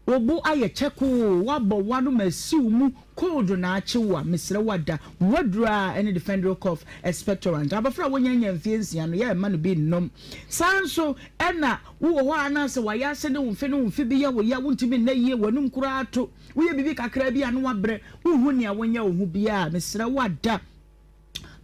wo bo ayɛ kyɛkoo, woabɔ w'ano ma asi wo mu, cold na akye wo a, mesrɛ wo ada w'aduro a ɛne Defendryl Cough Expectorant. Abɔfra a wanya nya mfeɛ nsia no, yɛ mma no bi nnom. Saa ara nso na wowɔ hɔ a na sɛ w'ayaase ne wo mfe ne wo mfe bi yɛ wo ya, wontumi nna yie, w'anum koraa to, woyɛ biribi kakraa bi a na woabrɛ, wonhu nea wonyɛ wo ho biara a, mesrɛ wo ada.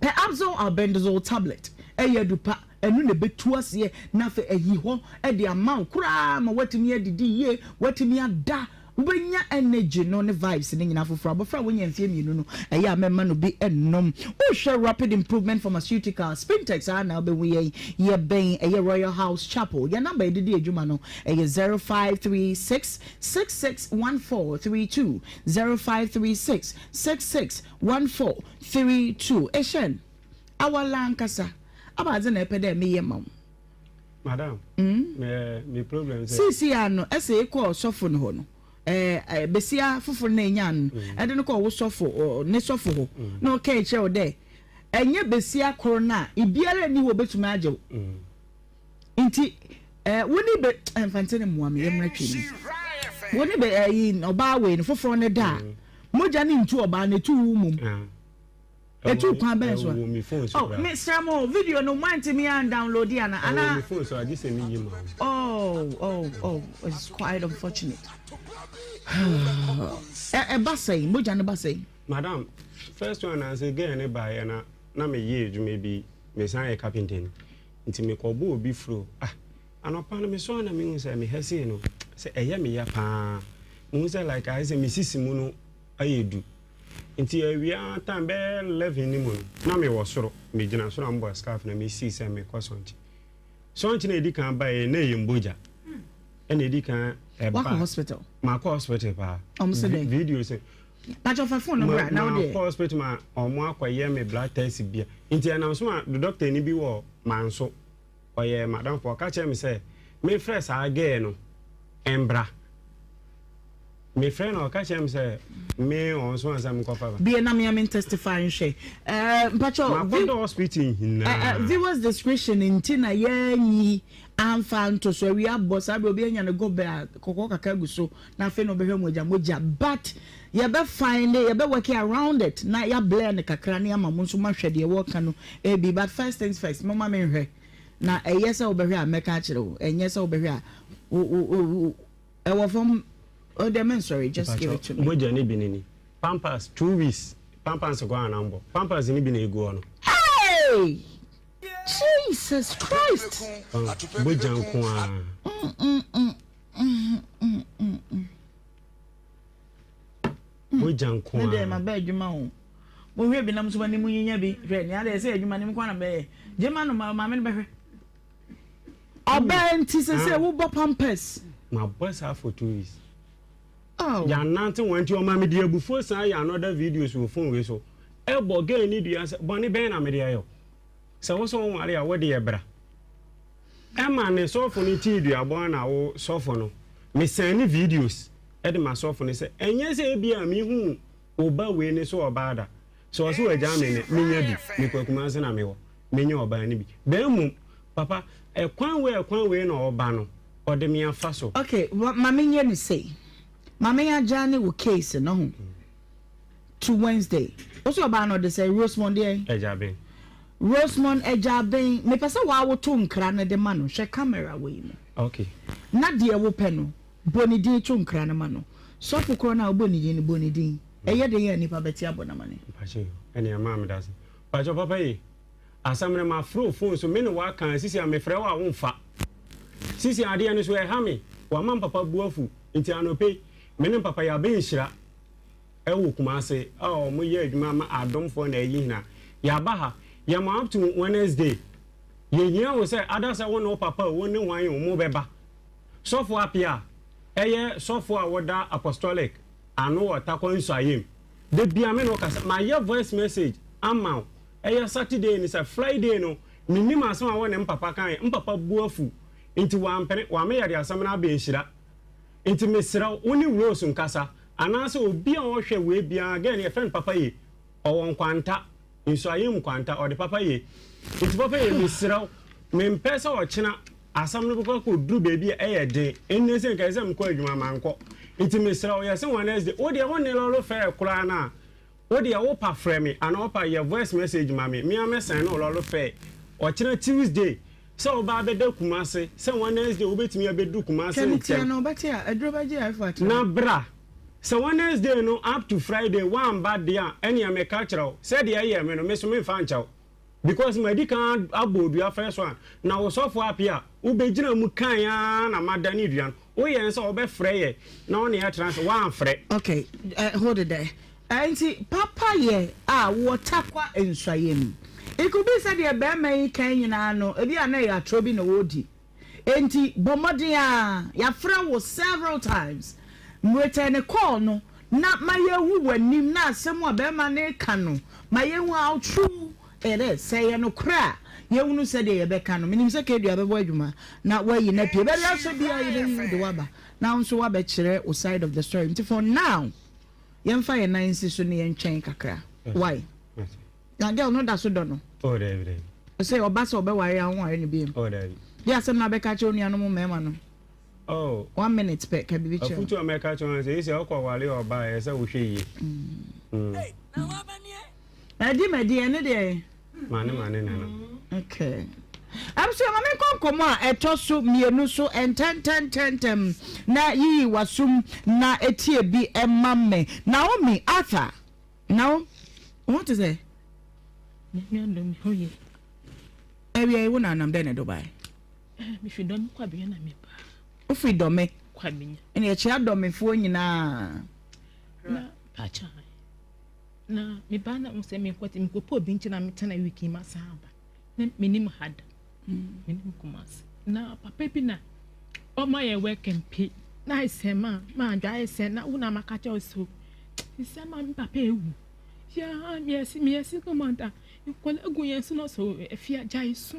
Pɛ Abzol Albendazole tablet, ɛyɛ adu pa, ɛno na ɛbɛtu aseɛ na afei ayi hɔ de ama wo koraa ma woatumi adidi yie, woatumi ada, wobɛnya energy no ne vibes no nyinaa foforɔ. Abɔfra a wanya mfeɛ mmienu no, ɛyɛ a mɛma no bi nnom. Wohwɛ Rapid Improvement Pharmaceutical, Spintex a na wobɛhu yɛn, yɛbɛn ɛyɛ Royal House Chapel. Yɛn number yɛde di adwuma no ɛyɛ 0536 661432, 0536 66 14 32 Ehyɛn, awar ankasa, abadze na epɛ dɛ meyɛ ma wo? Madam, me me problem sɛ. Seesei ara no, ɛsɛ ekɔ ɔsɔfo no hɔ no, ɛɛ besia fofor no a enyaa no, ɛde no kɔɔ wo sɔfo, ne sɔfo hɔ, na ɔkɛɛ kyerɛ wo dɛ, ɛnyɛ besia kor no a, ibiara nnyi hɔ a obetumi agye wo. Nti, ɛɛ wo ne be, ɛmfa ntsɛ no mmoa me, yɛmmra twi no. Wo ne be, ɛyi, ɔbaa wei no, fofor no da a, Mogya no ntu ɔbaa no, etu wo mmom. Etu kwan bɛn so a? Oh, mesrɛ mo, video no moantumi an download ana? Ana? Ɛwɔ me phone so, agye sɛ meyi ma wo. Oh, oh, oh, it's quite unfortunate. Ɛba sɛn? Mogya no ba sɛn? Madam, first one na sɛ girl ne baeɛ na na meyɛ adwuma bi, mesan yɛ carpenter ni. Nti mekɔbɔ obi furo. Ah, Anɔpa no mesɔre na mehu sɛ me ha sei no sɛ ɛyɛ me ya paa. Mehu sɛ like ayɛ sɛ me sisi mu no ayɛ du. Nti awia time bɛyɛ 11 no mu no na mewɔ soro. Megyina soro a mebɔ scarf na mesii sɛ mekɔ sɔnkye. Sɔnkye na ɛdi kan baeɛ na ɛyɛ mbogya. Ɛna ɛdi kan ɛba. Wakɔ hospital? Makɔ hospital paa. Ɔmo sɛ dɛn? Video sɛ. Pakyɛ fa phone no bra na wo deɛ. Makɔ hospital ma ɔmo akɔyɛ me blood test bia. Nti ɛnam so ma doctor ni bi wɔ manso. Ɔyɛ m'adamfo. Ɔka kyerɛɛ me sɛ memfrɛ saa girl no mbra. Mefrɛ no a, ɔka kyerɛɛ me sɛ me ɔnso ansa menkɔfa ba. Bie na me a men testify nhwɛ. Eh, mpakyɛ. Makɔdɔ hospital nyinaa. Eh, eh, viewers discretion nti na yɛanyi amfa anto so. Awia abɔ saa bere obi anya ne gɔbɛ a kɔkɔɔ kakra gu so na afei na ɔbɛhwɛ mogya mogya but yɛbɛ find yɛbɛ work around it na yɛ blur no kakra na yɛama mo nso moahwɛ deɛ wɔreka no ebi but first things first momma menhwɛ na ɛyɛ sɛ wobɛhwɛ a mɛka akyerɛ wo ɛnyɛ sɛ wobɛhwɛ a wo wo wo ɛwɔ fam o deɛ mensɔre just give it to me. Mogya no bi ne ni pampers 2 weeks pampers kɔ anambɔ pampers no bi na egu hɔ no. Hey! Jesus Christ! Mogya nko ara. Mogya nko ara. Me deɛ maba adwuma o. Mohwɛ bi na mo nso mo anim nyinya bi. Hwɛ nea adeɛ sɛ adwuma no mu kwan na bɛyɛ. Gye ma no ma maame no bɛhwɛ. Ɔbaa nti sɛ sɛ wobɔ pampers. Mabɔ saa for 2 weeks. Oh. Yɛanante wɔn nti ɔma mede abufuo san yɛ another videos wɔ phone wei so. Ɛbɔ girl ne dua sɛ bɔne bɛn na mede ayɛ wo. Sɛ wo sɛ wonware a wode yɛ bra. Ɛma ne sɔfo no tee duabɔ na wo sɔfo no. Mesɛn ne videos de ma sɔfo no sɛ ɛnyɛ sɛ ebia mehu wo ba wei ne so ɔbaa da. Sɛ ɔse wagyaa me nnɛ, menya bi. Mekɔ Kumasi na mewɔ. Menya ɔbaa no bi. Bɛn mmom, papa, ɛkwan wei ɛkwan wei na ɔba no, ɔde me afa so. Okay, ma menyɛ no sei. Ma me adjourn wo case no ho to Wednesday. Wo sɛ ɔbaa no ɔde sɛ Rosemond deɛn? Agyaben. Rosemond Agyaben, mepɛ sɛ waa woto nkra no de ma no, hwɛ camera wei mu. Okay. Na deɛ wopɛ no, bɔ ne din to nkra no ma no. Sɔfo korɔ no a wobɔ ne din no, bɔ ne din. Ɛyɛ den a nnipa bɛte abɔ no amane. Mpakyɛ ɛneɛ maa meda ase. Mpakyɛ papa yi, asɛm no mafrɛ wo phone so me ne wo aka sisi a mefrɛ wo a womfa. Sisi adeɛ no so ɛha me, wama mpapa bu afu nti anɔpɛ yi me ne mpapa yɛabɛ nhyira ɛwɔ Kumase a wɔn yɛ adwuma ma adomfoɔ na ɛyi hina. Yɛaba ha, yɛma up to Wednesday. Yɛhia wo sɛ ada sɛ wo ne wo papa o, wo ne hwan o, mo bɛba. Sɔfo Appiah ɛyɛ sɔfo a wɔda Apostolic ano wɔ Tarkwa Nsuayem. Da bia me ne wo kasa, mayɛ voice message ama wo, ɛyɛ Saturday no sɛ Friday no, mennim asɛm a wo ne mpapa kaeɛ, mpapa bo afu nti wampene, wame yɛde asɛm no abɛ nhyira. Nti mesrɛ wo, wo ne Rose nkasa, anaasɛ obi a ɔhwɛ wei biara, girl no yɛfrɛ no Papa Ye, ɔwɔ Nkwanta, Nsuayem Nkwanta, ɔde Papa Ye. Nti Papa Ye mesrɛ wo, mempɛ sɛ ɔkyena Asɛm no bɛkɔ akɔduru baabi a ɛyɛ den. Ɛnnɛ sei nka ɛsɛ sɛ mekɔ adwuma, mankɔ. Nti mesrɛ wo, yɛse Wednesday, wo deɛ wonne lɔre fare koraa no a, wo deɛ wopa frɛ me anaa wopa yɛ voice message ma me, me ara mɛsɛne wo lɔre fare. Ɔkyena Tuesday, sɛ woba abɛda Kumasi, sɛ Wednesday wobɛtumi abɛduru Kumasi Twɛ ne tia ntɛm. na ɔbɛte a, aduro bɛgye a ɛfo atra. Na bra. Sɛ Wednesday no up to Friday woamba deɛ a, ɛnneɛ meka kyerɛ wo, sɛdeɛ ɛyɛɛ me no, me nso memfa nkyɛ wo. Because madi kan abɔ odua first one na wo sɔfo apia wobɛgyina mu kan ara na madane dua no woyɛ ne sɛ wobɛfrɛ yɛ na wo ne yɛ tena ase woamfrɛ. Okay eh, hold it there eh, nti papa yɛ a wɔ takwa nsuayɛ mu it could be sɛ deɛ bɛrima yi kan nyinaa no ebi a na ɛyɛ atorɔ bi na wɔredi. Enti bɔ mmɔden ara, yɛafrɛ wo several times, return call no na ma yɛnhu w'anim na asɛm a barima no reka no ma yɛnhu how true it is. Sɛ ɛyɛ nokorɛ a, yɛnhunu sɛdeɛ yɛbɛka no. Menim sɛ Kadua bɛbɔ adwuma na wayi no apue. Baabi a wosɔ biara yɛbɛyi wo de wo aba na wo nso woabɛkyerɛ wo side of the story. Nti for now, yɛmfa yɛn nan nsi so na yɛntwɛn kakra. Wai? Na girl no da so dɔ no. Oh dabi dabi. Ɔsɛ ɔba sɛ ɔbɛware a ɔnware no biom. Oh dabi. Deɛ asɛm no abɛka akyerɛ onuanom mmarima no. Oh. One minute pɛ ka biribi kyerɛ. Afutu a mɛka kyerɛ wɔn sɛ esi ɔkɔ ware ɔbaa ɛyɛ sɛ wohwɛ yie. Mm. Ɛdi ma di ɛne deɛ. Mane mane nana. Okay. Abusua ma menkɔ nkɔmmɔ a ɛtɔ so mmienu so ntɛntɛntɛntɛm na yiyi w'asom na etie bi ma me. Naomi Arthur. Na wo, wo ho te sɛ? Nyame adom, me ho ye. Awia yi wo na anam dɛn na ɛde wo bae? Eh, mefiri Dɔme Kwabenya na meba. Wofiri Dɔme? Kwabenya. Ɛna yɛkyea Dɔmefoɔ nyinaa. Na pakya na meba na wo sɛ menkɔte mekɔpɛ obi nkyɛn na metena week yi masan aba. Na menim ha da. Menim Kumasi. Na papa bi na ɔma yɛ work and pay. Na ayɛ sɛ ma ma adwa ayɛ sɛ na wo na maka kyerɛ wo so. Sɛ ma me papa ewu. Ya meyɛ si meyɛ single mother. Nkɔla gu yɛn so na so afia gyae so.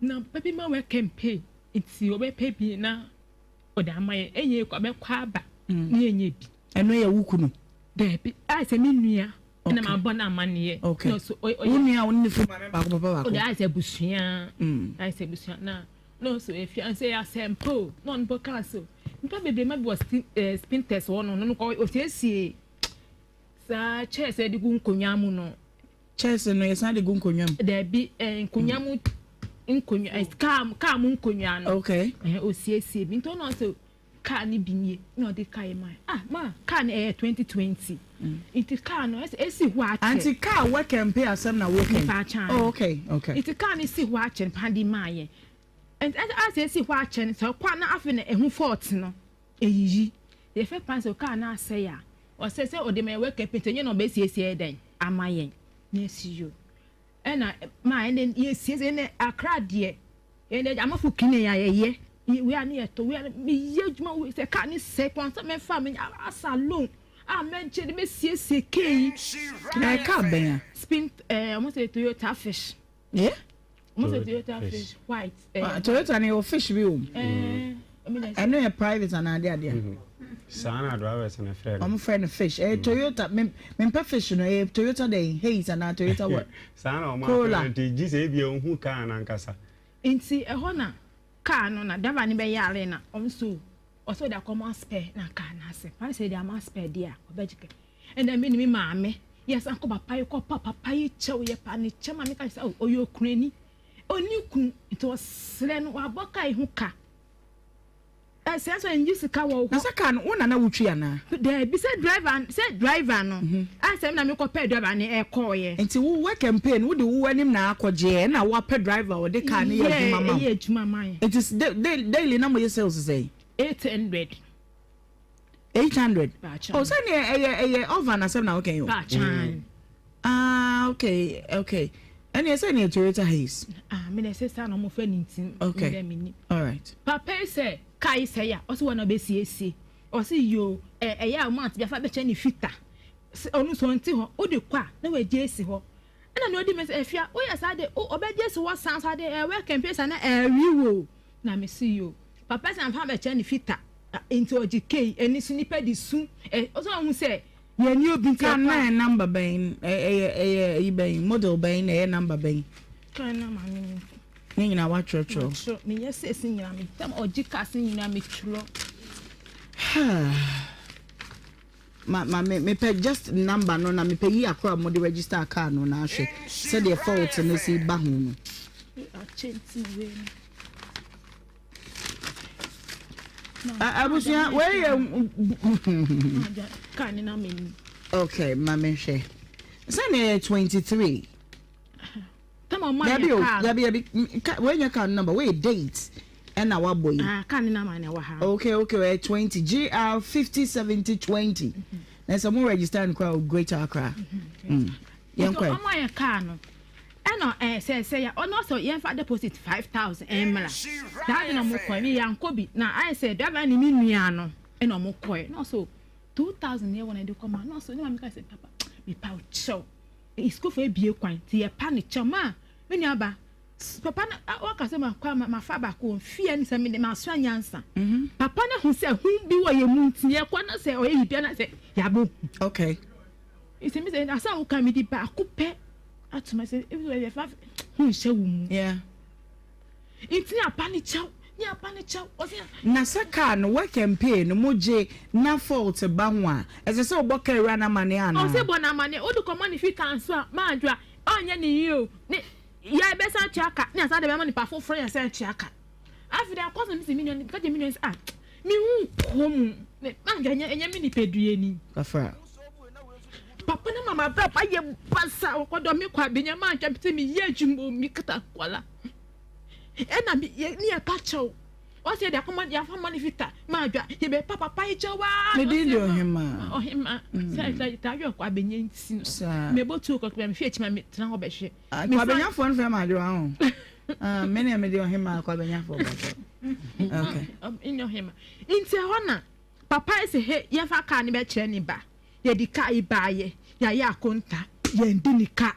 Na papa bi ma work and pay. Nti ɔbɛpɛ bi na ɔde ama yɛn. Ɛnyɛ kɔ abɛkɔ aba. Na yɛnyɛ bi. Ɛno yɛ wo kunu? Daabi. Ayɛ sɛ me nua. Ɛna ma bɔ no amaneɛ. Okay. Na so ɔyɛ. Wo nua a wo ne ne firi maame baako papa baako. Ɔde ayɛ sɛ abusua. Mm. Ayɛ sɛ abusua na na ɔso efi ansɛ yɛ asɛmpa o na ɔno bɔ kaa so. Nipa bebree ma bi wɔ eh, spinters hɔ no no kɔ osiesie saa chairs yɛde gu nkonnwa mu no. Chairs no yɛsan de gu nkonnwa mu. Daabi eh, nkonnwa mu nkonnwa eh, kaa kaa mu nkonnwa no. Okay. Eh, osiesie bi nti ɔno ɔsɛ. Car no bi nie na ɔde car yi mae ah ma car no ɛyɛ 2020 nti car no ɛsɛ esi hɔ akyɛ. Anti car work and pay asɛm na wo kɛn. Nipa akyɛn. Oh okay okay. Nti car no si hɔ akyɛ no paa de maa yɛn nti ɛsɛ asɛ esi hɔ akyɛ no sɛ ɔkɔ a na afei na ɛho fault no eyiyi yɛfɛ pan sɛ car no asɛe a ɔsɛ sɛ ɔde ma yɛ work and pay nti ɛnyɛ na ɔbɛsiesie dɛn ama yɛn na esi yo ɛna maa ɛnɛ yɛsiesie ɛnɛ akra deɛ. Yɛn deɛ amafo kini a yɛyɛ wei a ne yɛtɔ wei a meyɛ adwuma wei sɛ kaa ne sɛ kwan sɛ mɛfa me asa loan a mɛgye de mɛsiesie kee yi. Na kaa bɛn a. Spin ɛɛ wɔn sɛ Toyota fish. Yeah. Wɔn sɛ Toyota fish white. Ah, Toyota ne yɛ fish bi wɔ mu. Ɛno yɛ private anaa ade adeɛ. Mm-hmm. Saa na drivers no frɛ no. Wɔn frɛ no fish. Ɛyɛ mm. Toyota mempɛ fish no ɛyɛ Toyota dɛn Haze anaa Toyota what? Saa na wɔn afrɛ no nti gye sɛ ebi ohun kaa nankasa. Nti ɛhɔ na kaa no na driver no bɛyare na wɔn so. Ɔsɛ ɔde akɔma spare na kaa no ase. Fa no sɛ yɛde ama spare deɛ a, ɔbɛgye kɛ. Ɛna me ne me maame yɛsan kɔ papa yi kɔpa papa yi kyɛw yɛpa ne kyɛ ma meka sɛ oh, ɔyɛ okunani. Ɔnni kunu nti ɔsrɛ no wabɔ kaa yi ho ka. Ɛsɛ sɛ nyi sika wɔ hɔ. Na sɛ kaa no wo na na wotwi anaa? Daabi sɛ driver sɛ driver no mhm. asɛm na mekɔpɛ driver no ɛkɔɔyɛ. Nti wo work and pay no wode wo anim na akɔgyeɛ ɛna woapɛ driver ɔde kaa no yɛ adwuma ma wo. Yɛ adwuma ma yɛ. Nti daily na moyɛ sales sɛn? 800. 800. Oh sɛ neɛ ɛyɛ ɛyɛ oven asɛm na woka yi o. Paakyan. Ah okay okay. Ɛneɛ sɛ neɛ Toyota Hiace. Ah me na ɛsɛ saa na wɔn fɛ ne nti. Okay. All right. Papa yi sɛ kaa yi sɛ ya ɔsɛ wɔn na ɔbɛsiesie ɔsɛ yoo ɛ ɛyɛ a wɔn ante bi afa bɛkyɛ ne fita sɛ ɔno nso ɔnte hɔ ɔde kɔ a na wɔagye esi hɔ ɛna na ɔdi mi sɛ efia woyɛ saa de ɔbɛgye esi hɔ san saa de ɛwɛ kɛmpe sa na ɛwi wo na me si yoo papa sɛ nfa bɛkyɛ ne fita nti ɔgye kei ɛni so nipa de su ɛ ɔsɛ ɔhu sɛ yɛn ni obi nti Car na ɛyɛ number bɛn ɛyɛ ɛyɛ ɛyi bɛn model bɛn na ɛyɛ number bɛn. Car na maame mi. Ne nyinaa watwerɛtwerɛ. Matwerɛ meyɛ sɛsi nyinaa me tam ɔgye cars nyinaa metwerɛ. Ma ma me mepɛ just number no na mepɛ yi akoro a wɔde register car no na ahwɛ sɛdeɛ fault no si ba ho no. Akyɛ nti wei no. Abusua wei yɛ. Okay, ma menhwɛ. Sɛnea yɛ 23. Dabi o, dabi dabi, wei nyɛ car number, wei yɛ date ɛna wabɔ yi. Ah, car ne number na ɛwɔ ha. Okay, okay, ɛyɛ 20 GR 50 70 20. Na sɛ mo register no koraa o Greater Accra. Mm. Yɛn kɔ. Ɔmo ayɛ car no. Ɛna ɛɛ sɛ sɛ ya ɔno sɛ yɛn fa deposit 5000 ɛmra. Saa de na ɔmo kɔ mi yan kɔ bi na ayɛ sɛ driver ne mi nua no ɛna ɔmo kɔ na ɔso 2000 yɛ wɔn ɛde kɔ ma na ɔso ne ma mi ka sɛ papa mi pa kyɛw. Sukuufo ebue kwan ntsi yɛpa no kyɛw ma me nuaba papa no ɔka sɛ makɔ a mafa baako wɔ fie no sɛ mede masoa nyansa. Mhm. Papa no hu sɛ hu bi wɔ yɛn mu nti yɛkɔ na sɛ ɔyɛ biribi na sɛ yɛabɔ hu. Okay. Nti mi sɛ asa a woka mede baako pɛ ato ma sɛ ebi wɔ yɛfa hu nhyɛ wo mu. Yeah. Nti ne apa ne kyɛw, ne apa ne kyɛw, ɔse. Na sɛ car no work and pay no mo gye na fault ba ho a, ɛsɛ sɛ wobɔ car wura no amaneɛ anaa? Ɔse bɔ no amaneɛ, wode kɔma no fi car nso a, maadwo a, ɔnyɛ ne yie o, ne yɛ bɛsan atua ka, ne asan de bɛma nipa foforɔ yɛ san atua ka. Afei de akɔ so mese me nua no, meka kyerɛ me nua no sɛ ah, me ho nkɔ mu, maadwo ɛnyɛ ɛnyɛ me nipadua ni. Kafra. Papa no ma m'abrabɔ ayɛ basaa, ɔkɔdɔ me kɔ abenya maadwo a, mese meyɛ adwuma o, mekata nkwadaa. Ɛna me yɛ ne yɛ pa kyɛw. Ɔsɛ yɛde akɔma yɛafa ma ne fita ma adwa yɛbɛ pa papa yi kyɛw aa. Ne din de ɔhema. Ɔhema sɛ sɛ taa yɛ ɔkɔ abɛnya nti no. Mebɔ tuo kɔkɔ bɛ mehwɛ akyi ma me tena hɔ bɛhwɛ. Kɔ abɛnyafoɔ no fɛ ma adwa ho. Me ne mede ɔhema kɔ abɛnyafoɔ bɛhwɛ. Okay. Ɛnyɛ ɔhema. Nti ɛhɔ na papa yi sɛ he yɛfa kaa no bɛkyerɛ ne ba. Yɛde kaa yi baayɛ yɛayɛ akonta yɛndi ne ka.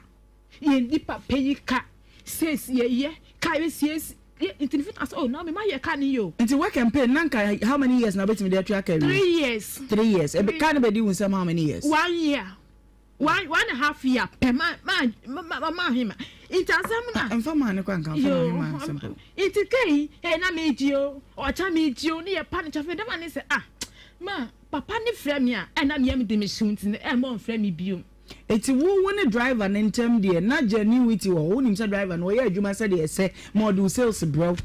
Yɛn di papa yi ka siesie yɛ ka yɛ siesie yɛ nti ne fita sɛ oh Naomi ma yɛ ka ne yɛ o. Nti work and pay na nka how many years na wobɛtumi de atua ka awie? Three years. 3 years. Ebe ka ne bɛdi wo nsam how many years? One year. One one and a half year pɛ ma ma ma ma ahema nti asɛm na. Nfa maa ne kɔ anka nfa ma ahema simple. Nti kei ee na mi gye o ɔkya mi gye o ne yɛ pa ne kyɛ fɛ dɛm ne sɛ ah ma papa ne frɛ mi a ɛna mi yɛ mi de mi hyew nti ɛmɔ nfrɛ mi bio. Enti wo wo ne driver no ntam deɛ na genuity wɔ hɔ, wonim sɛ driver no ɔyɛ adwuma sɛdeɛ ɛsɛ ma ɔde wo sales brɛ wo.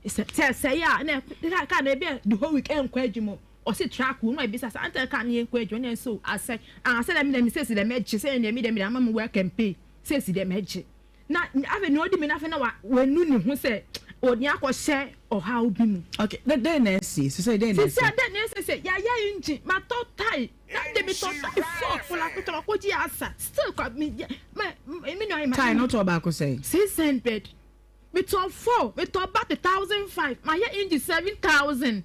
Sɛ sɛe a na car no ebi a the whole week ɛnkɔ adwuma o, ɔse truck o na wabisa sɛ anta car no yɛnkɔ adwuma na ɛsɛ o asɛe, ah sɛ dɛ me dɛ me sales deɛ mɛgye sɛ deɛ me deɛ me deɛ ama me work and pay sales deɛ mɛgye. Na afei nea odi me no afei na wanu ne ho sɛ ɔde akɔhyɛ ɔhaw bi mu. Okay, na dɛn na asi? Sisɛ dɛn na asi? Sisɛ dɛn na asi sɛ yɛayɛ engine, matɔ tae, na de metɔ tae fɔ kola metɔ akɔgye asa, still kwa me me me nua ma. Tae no tɔ baako sɛn? 600. Metɔ fɔ, metɔ bate 1005, mayɛ engine 7000.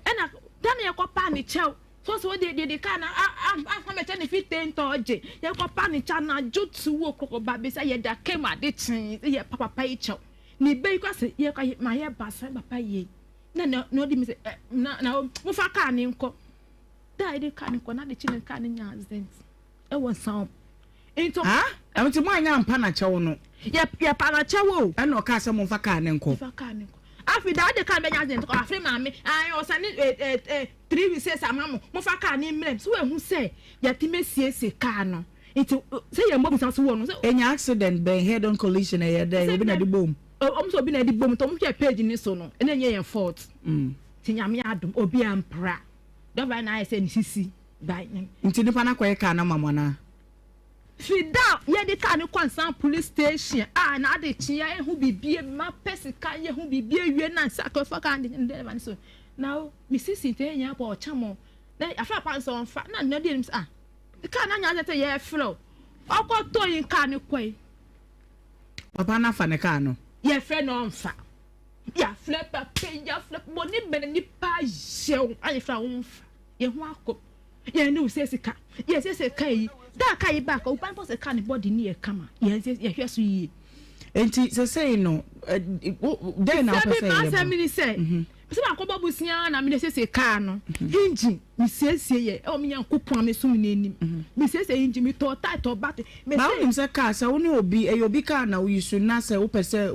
Ɛna da na yɛkɔpaa ne kyɛw so sɛ ɔde deɛ de kaa na afa mɛkyɛ ne fi tentɔ ɔgye yɛkɔpaa ne kyɛw anadwo tu wɔ kɔkɔba bi sɛ yɛda kam ade kyee sɛ yɛ papa yi kyɛw ne bɛ yi kɔ sɛ yɛkɔ ma yɛ ba sɛ papa yie na na na ɔde mi sɛ ɛ na na mofa kaa ne nkɔ da a yɛde kaa ne nkɔ na ade kye ne kaa ne nya accident ɛwɔ nsan nti ha ɛnti mo anya mpa na kyɛw no yɛ yɛ pa na kyɛw o ɛna ɔkaa sɛ momfa kaa ne nkɔ fa kaa ne nkɔ. Afei da ɔde car no bɛnya accident kɔ afei maame ae ɔsane eh eh eh 3 weeks sɛ ama mo mofa car no mmerɛ so wahu sɛ yɛatumi asiesie car no nti sɛ yɛn mmɔ bisa so wɔ no sɛ. Enya accident bɛn head on collision ɛyɛ dɛn obi na ɛde bom. Ɔmo sɛ obi na ɛde bom nti ɔmo hwɛ page no so no ɛna ɛnyɛ yɛn fault nti Nyame adom obi ampira dɔba na ayɛ sɛ ne sisi by. Nti nipa no akɔyɛ car no ama mo anaa. Fi da a yɛde kaa no kɔ Ansan Police Station a na ade kye a ehu biribi mapɛ sika yɛhu biribi awie na nsa akɔfa kaa no de ma no so na o me sisi nti ɛnyɛ abɔ ɔkyɛ mo na afa akwa nso ɔmfa na nna di anim sɛ ah kaa no anya sɛ yɛfrɛ o ɔkɔtɔ yi kaa no kɔe. Papa no afa ne kaa no. Yɛfrɛ no ɔmfa. Yɛafrɛ papa yi yɛafrɛ bɔne bɛn nipa yɛ wo ayɛ frɛ a womfa yɛn ho akɔ. Yɛn ne wo sɛ sika. Yɛ sɛ sɛ kaa yi. Da kaa yi ba ka oba mpo sɛ kaa ne body ne yɛ kama. Yɛn sɛ yɛhwɛ so yie. Nti sɛsɛyi no dɛn na wopɛ sɛ yɛyɛ ma? Sɛ sɛ mhm. sɛ makɔbɔ bosia na mede siesie kaa no mhm. engine mesiesie yɛ ɛwɔ me Nyankopɔn a mesom no anim mhm. mesiesie engine metɔɔ tae tɔɔ battery. Ba wonim sɛ kaa sɛ wo ne obi ɛyɛ obi kaa na woyi so na sɛ wopɛ sɛ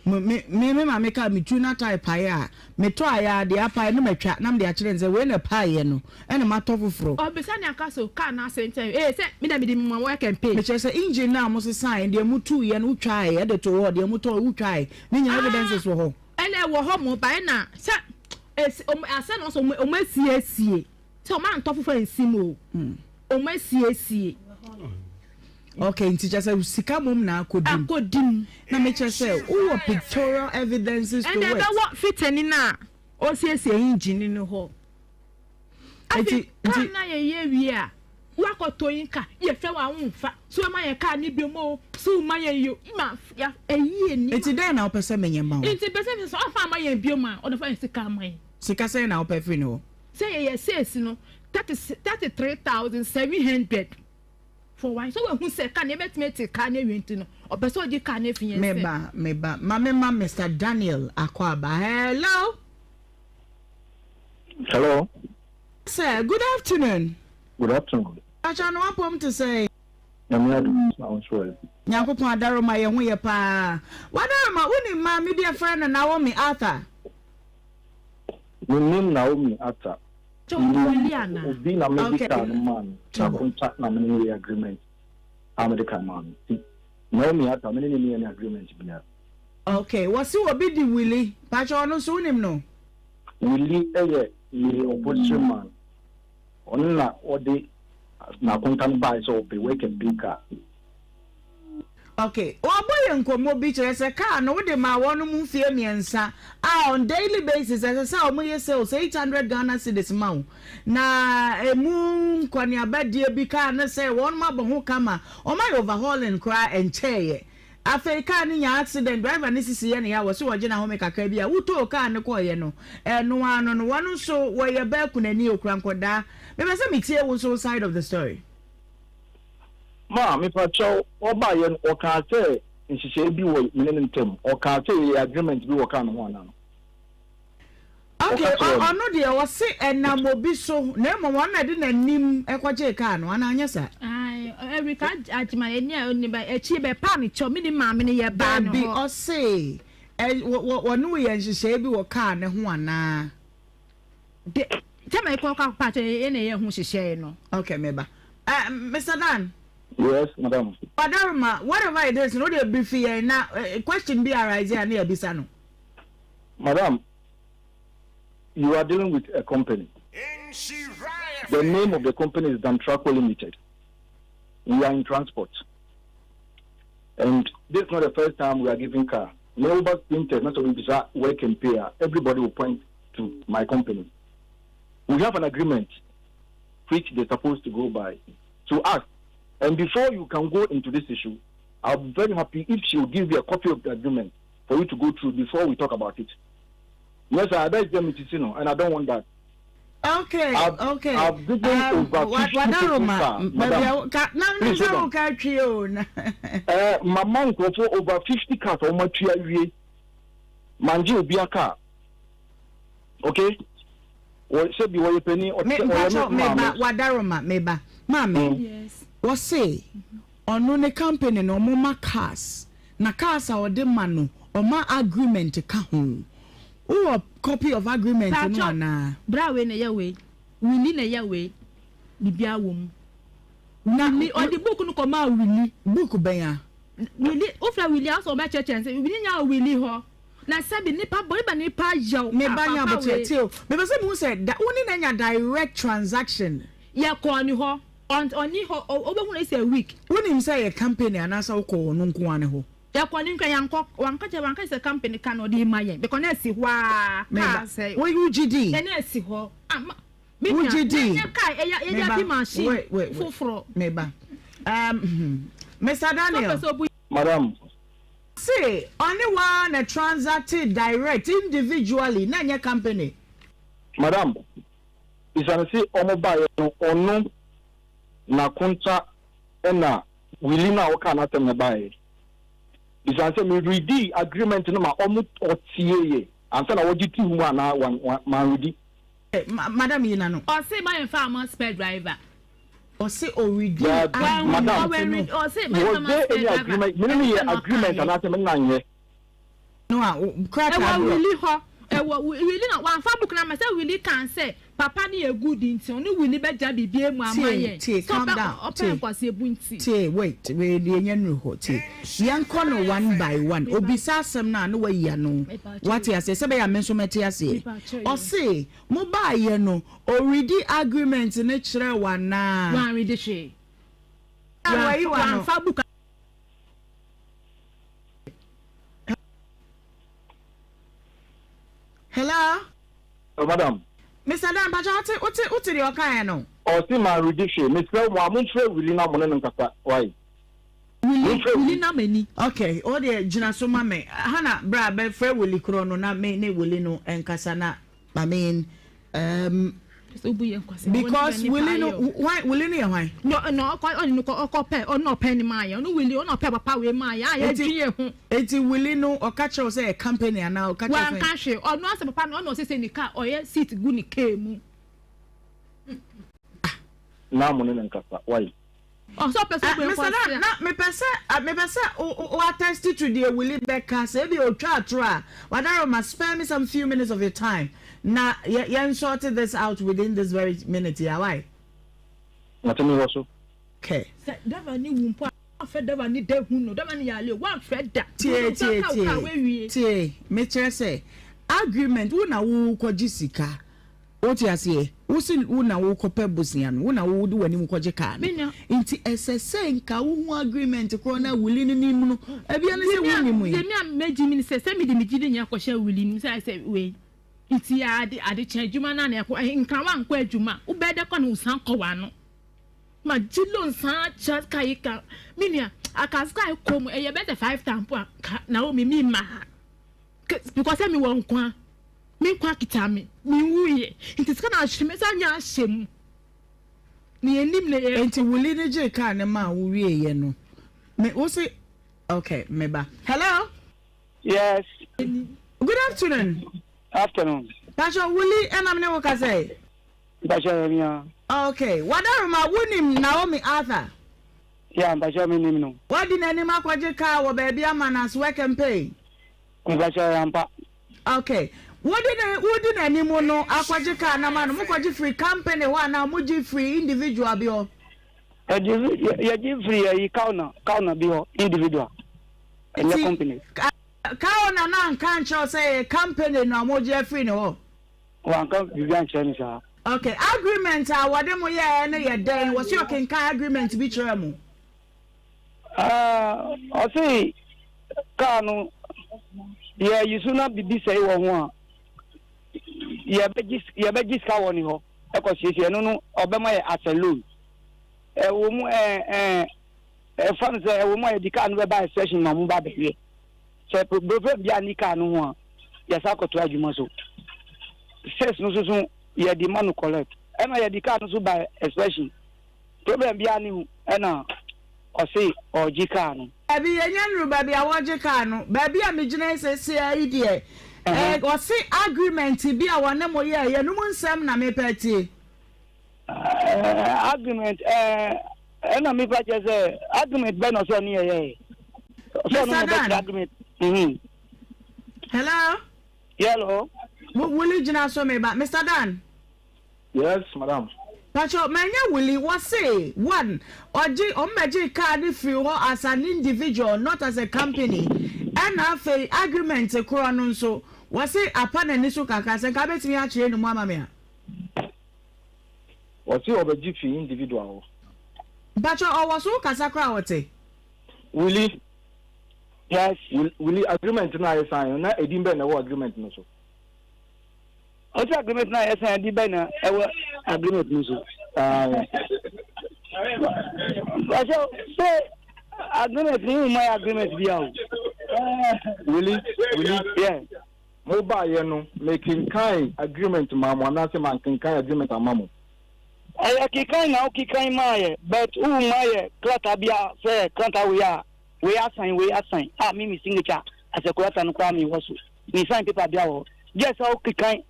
me me maame kaa metu na tae pae a Metɔ ayɛ a, deɛ apae no matwa na mede akyerɛ no sɛ wei na ɛpaeɛ no, ɛna matɔ foforɔ. Ɔbisa nea aka so car no ase nkyɛn ee sɛ me na mede mema work and pay. Mekyerɛ sɛ engine no a mosesaeɛ, deɛ motuiɛ no wotwaeɛ de too hɔ, deɛ motɔɔ wotwaeɛ, ne nyinaa evidences wɔ hɔ. Ɛna ɛwɔ hɔ mo ba ɛna sɛ esi ɔmo asɛ na ɔsɛ ɔmo ɔmo asiesie sɛ ɔmo antɔ foforɔ ansi mu o ɔmo asiesie. Okay, nti kyerɛ sɛ sika mom na akɔdi mu. Akɔdi mu. Na mekyerɛ sɛ wowɔ pictorial evidences to it. Ɛna ɛbɛwɔ fitani no a ɔsiesie engine no hɔ. Afei kaa no yɛyɛ wie a wakɔtɔ yi ka yɛfrɛ wo a womfa so ɛma yɛn kaa no biom o so woma yɛn yo ma ɛyie ni. Nti dɛn na wopɛ sɛ menyɛ ma wo? Nti pɛ sɛ sɛ ɔfa ama yɛn biom a ɔde fa yɛn sika ama yɛn. Sika sɛn na wopɛ firi ne hɔ? Sɛ yɛyɛ sales no 33,700. For one, sɛ wahu sɛ car no yɛbɛtumi ate car no awie nti no, ɔpɛ sɛ ɔgye car no afi yɛn nsam. Meba, meba. Ma me ma Mister Daniel akwaaba. Hello. Hello. Sir, good afternoon. Good afternoon. Pacha no apom te sɛn? Nyame adom, na wo nso ɛ? Nyankopɔn adaroma yɛn ho yɛ paa. Wadaroma, wonim maame bi a yɛfrɛ no Naomi Arthur? Mennim Naomi Arthur. Menim obi na mede car no maa no, na konta na me ne no yɛ agreement a mede car maa no. Nti Naomi Arthur, me ne no nni any agreement biara. Okay, wɔse obi de Willie, mpakyɛ ɔno nso wonim no? Willie yɛ me opposition man, ɔno na ɔde n'akonta no baeɛ sɛ ɔpɛ work and pay car. Ok, wɔabɔ yɛn nkɔmmɔ bi kyerɛ sɛ car no wode maa wɔnom mfeɛ mmiɛnsa a on daily basis ɛsɛ sɛ wɔyɛ sales 800 Ghana cedis ma wo na ɛmu nkɔneaba die bi car no sɛ wɔnom abɔ ho ka ma wɔayɛ overhauling koraa ɛnkyɛeɛ afei car no nya accident driver no sisi yɛ ne ya wɔse wɔgye n'ahome kakra bi a wotoo car no kɔeɛ no ɛno ara no no wɔn nso wɔyɛ baa kunani okura nkɔdaa mepɛ sɛ metie wo nso wo side of the story. Ma, mepakyɛw, ɔbaeɛ no, ɔkaa sɛ nhyehyɛeɛ bi wɔ me ne no ntam? Ɔkaa sɛ yɛyɛ agreement bi wɔ kaa no ho anaa? Ok, Ɔka kyerɛɛ me. ɔno deɛ ɔse ɛnam obi so, na mmom ɔno na ɛde n'anim kɔgyee kaa no, anaa anyɛ saa? Ae, Erica Agyemang, ɛni a ɔnim ba, akyire bɛpaa me kyɛw, me ne maame no yɛbaa ne Dabi, hɔ. ɔse ɛ, wɔ, wɔ, wɔne wo yɛ nhyehyɛeɛ bi wɔ kaa no ho anaa? De, sɛ ma yɛkɔ kɔ akɔpa kyɛw, yɛn na yɛyɛ ho nhyehyɛeɛ no. Ok, meba. Eh, Mister Dan. Yes, madam. Wadaroma, whatever it is no, wode brief yɛn na eh, question bi arise a na yɛabisa no. Madam, you are dealing with a company. The name of the company is Dantraco Limited. We are in transport. And this is not the first time we are giving car. Neighbors printers, not only work and pay, everybody will point to my company. We have an agreement which they're supposed to go by to us. And before you can go into this issue, I'll be very happy if she will give you a copy of the agreement for you to go through before we talk about it. Yes, I bet them it is, you know, and I don't want that. Okay, I've, okay. I've given over 50 people car, madam. Na Please hold na on. ka twi o na. Eh, mama nkurɔfoɔ over 50 cars a wɔn atua awie. Mangye obia car. Okay? Wɔ sɛbi wɔyɛ panin, ɔte Me sɛ ɔyɛ mpakyɛw me meba maame. wadaroma meba maame. Yes. Wɔse ɔno ne company no ɔmo ma cars na cars a ɔde ma no ɔma agreement ka ho. Wowɔ copy of agreement no Paatwɔ, anaa? bra wei na ɛyɛ wei, Willie na ɛyɛ wei, biribiara wɔ mu. Na Willie, ɔde book no kɔmaa Willie. Book bɛn a? Willie, wofrɛ Willie a, ɔsɛ ɔbɛkyerɛkyerɛ no sɛ Willie nya wɔ Willie hɔ. Na sɛbi nipa bɔ, eba nipa yɛw, Me ah, ba nya papa aboterɛ, wei. tie o, mepɛ sɛ mehu sɛ da, wo ne no anya direct transaction? Yɛkɔɔ ne hɔ, ɔn, ɔnni hɔ, ɔ, wobɛhu no sɛ a week. Wonim sɛ ɛyɛ company anaasɛ wokɔɔ ɔno nko ara ne hɔ? Yɛkɔ ne nkran yɛankɔ wanka kyerɛ wanka sɛ company ka na ɔde ma yɛn because na ɛsi hɔ aa kaa sɛ Wo wo gye di? Ɛna ɛsi hɔ ah ma me nua Wogye di? na nyɛ kaa ɛyɛ yɛde Meba api machine wait wait wait foforɔ. meba um, Mr. Sɛ Daniel. ɔpɛ sɛ ɔbu Madam. Se ɔne wo ara na transacted direct individually na ɛnyɛ company. Madam, bisa no se ɔmo baeɛ no ɔno na Konta ɛna Willie no a wokaa n'asɛm no baeɛ. Bisa no sɛ me readii agreement no ma ɔmo ɔtieeɛ ansa na wɔgye too mu anaa wan wan manredi. Madam yi n'ano. Ɔse ma yɛn fa ama spare driver. Ɔse ɔredii Daabi, madam, agreement no. Ɔse ma yɛn fa was ama there spare any driver. agreement? Me ne no Ɛno yɛ sɛ na agreement ɔkaeɛ. anaasɛ me ne no anyɛ? No a, krataa Ɛwɔ bi wɔ. Willie hɔ. Ɛwɔ Willie na wamfa book no ama sɛ Willie kan sɛ papa no yɛ good nti ɔne Willie bɛgya biribi mu ama Tie, yɛn. tie, Sɛ calm ɔpɛ down, ɔpɛ tie. nkwaseabu nti. Tie, wait, wei deɛ yɛnya nnuru hɔ, tie. Yɛnkɔ no one by one. Obisa asɛm no a na wayi ano. Wate aseɛ? Sɛ ɛbɛyɛ a me nso mɛte aseɛ. Ɔse, mobaeɛ no, ɔredi agreement no kyerɛɛ wo anaa? Wanredi hwee. Wayi w'ano. Wamfa book. Hello. Oh, madam. Mr. Dan, mpakyɛ wote wote wote deɛ ɔkaeɛ no? Ɔse ma redi hwee. Mesrɛ mo a momfrɛ Willie na mo ne no nkasa. Wai? Willie, Momfrɛ Willie Willie. na m'ani. Okay, wo deɛ gyina so ma me. Hannah, bra bɛfrɛ Willie korɔ no na me ne Willie no nkasa na I mean, um, because Willie no, why Willie no yɛ hwan? No, no, ɔkɔ ɔne no kɔ ɔkɔ pɛ ɔno ɔpɛ ne maa yɛ ɔno Willie ɔno ɔpɛ papa wei maa yɛ a yɛ dwi yɛ ho. Eti Willie no ɔka kyerɛ wo sɛ yɛ company anaa ɔka kyerɛ sɛ? Wanka hwee ɔno asɛ papa no ɔno ɔsese ne car ɔyɛ seat gu ne car mu. Naa mo ne no nkasa wai. Ɔsɛ ɔpɛ sɛ ɔbɛn Mister Dan, na mepɛ sɛ mepɛ sɛ wo attest to deɛ Willie bɛka, sɛ ebia otwa atoro a, Wadaroma, spare me some few minutes of your time na yɛ yɛn sort this out within this very minute yi a, wai? Mate me wɔ so. Okay. Sɛ dava ne wu mpo a wamfrɛ dava ne da hu no dava ne yale o wamfrɛ da. Tie tie tie tie mekyerɛ sɛ agreement wo na wo kɔgye sika Wote aseɛ? Wo se wo na wokɔpɛ bosea no, wo na wode w'anim kɔgye kaa no. Nti ɛsɛ sɛ nka wohu agreement korɔ no a wuli no nim no. Ebia ne sɛ wonnim yi. Deɛ me a mɛgye mi ne sɛ, sɛ mede me gyidi nyinaa kɔhyɛ wuli no mu sɛ ayɛ sɛ wei nti ade adekyɛ adwuma no a na ɛkɔ nka wankɔ adwuma wobɛyɛ dɛ kɔ na wosan kɔ w'ano ma gye loan san kyɛ ka yi ka me nua akase ka ɛkɔ mu ɛyɛ bɛsɛ 5,000 po a ka Naomi mi mma ha because sɛ mewɔ nkwa. Me nkwa kita me, menwuiɛ, nti sika no ahyɛ me nsa nyɛ ahyɛ mu. Na yɛnim na yɛ. Nti Willie no gyee car no maa wo wieeɛ no, me wo se okay me ba. Hello. Yes. Good afternoon. Afternoon. Pastor Willie ɛna me ne wo kasa yi. Mpakyɛ yɛ mia. Okay, Wadaroma wonim Naomi Arthur? Yeah, mpakyɛ me nim no. Wadi n'anim akɔgye car wɔ baabi ama no as work and pay? Mpakyɛ yɛ ampa. Ok wode ne wodi n'anim no akɔgye car no ama no mokɔgye firi company hɔ anaa mogye firi individual bi hɔ? Yɛgye yɛgye firi ayi car owner car owner bi hɔ individual ɛnyɛ company. Car owner no anka ankyerɛ wo sɛ ɛyɛ company na wɔgye afiri ne hɔ? Wanka biribi ankyerɛ me saa. Ok agreement a wɔde mo yɛɛ no yɛ dɛn? Wɔse ɔkenkan agreement bi kyerɛɛ mo? Ah, ɔse kaa no yɛyi so na biribi sɛe wɔ ho a yɛbɛgye yɛbɛgye sika wɔ ne hɔ ɛkɔ siesie ɛno no ɔbɛma yɛ as a loan ɛwɔ mu ɛɛ ɛɛ ɛfa no sɛ ɛwɔ mu a yɛde kaa no bɛba inspection ma mo ba bɛhwɛ sɛ problem bi a ni kaa no ho a yɛsa akɔto adwuma so sales no soso yɛde ma no collect ɛna yɛde kaa no so ba inspection Problem biara nni ho ɛna ɔse ɔregye car no. Dabi, yɛnnya nnuru baabi a wɔregye car no. Baabi a megyina yi seesei ara yi deɛ, eh, ɔse agreement bi a wɔne mo yɛeɛ no mu nsɛm na mepɛ atie. Eh, agreement, eh, ɛna mepa kyerɛ sɛ agreement bɛn na ɔsɛ ɔne yɛ yɛɛ? Ɔsɛ ɔno na Mister ɔbɛkyerɛ Dan. agreement. Mhm. Hello? Hello? Willie gyina so me ba. Mister Dan. Yes madam. Pacho manya Willie wɔse one ɔgye ɔmo bɛgyee car no firi hɔ as an individual not as a company ɛna afei agreement korɔ no nso wɔse apa n'ani so kakra sɛ nka wobɛtumi akyerɛ ne mu ama me a. Wɔse ɔbɛgye firi individual hɔ. Mpacho ɔwɔ so wokasa koraa ɔte. Willie. Yes. Willie agreement no a yɛ sign no na edin bɛn na ɛwɔ agreement no so. Ɔsɛ agreement no a yɛ sign edin bɛn na ɛwɔ agreement no so. Ɔsɛ sɛ agreement no mu yɛ agreement bi a o. Willie Willie. Yeah. Mo baayɛ no mekenkan agreement maa mo anaasɛ mankenkan agreement ama mo. Ɛyɛ kekan na wokekan maa yɛ but wo ma yɛ krataa bi a sɛ krataa wei a wei asan wei asan a me me signature as a krataa no koraa me wɔ so me sign paper bi a wɔ hɔ gye sɛ wokekan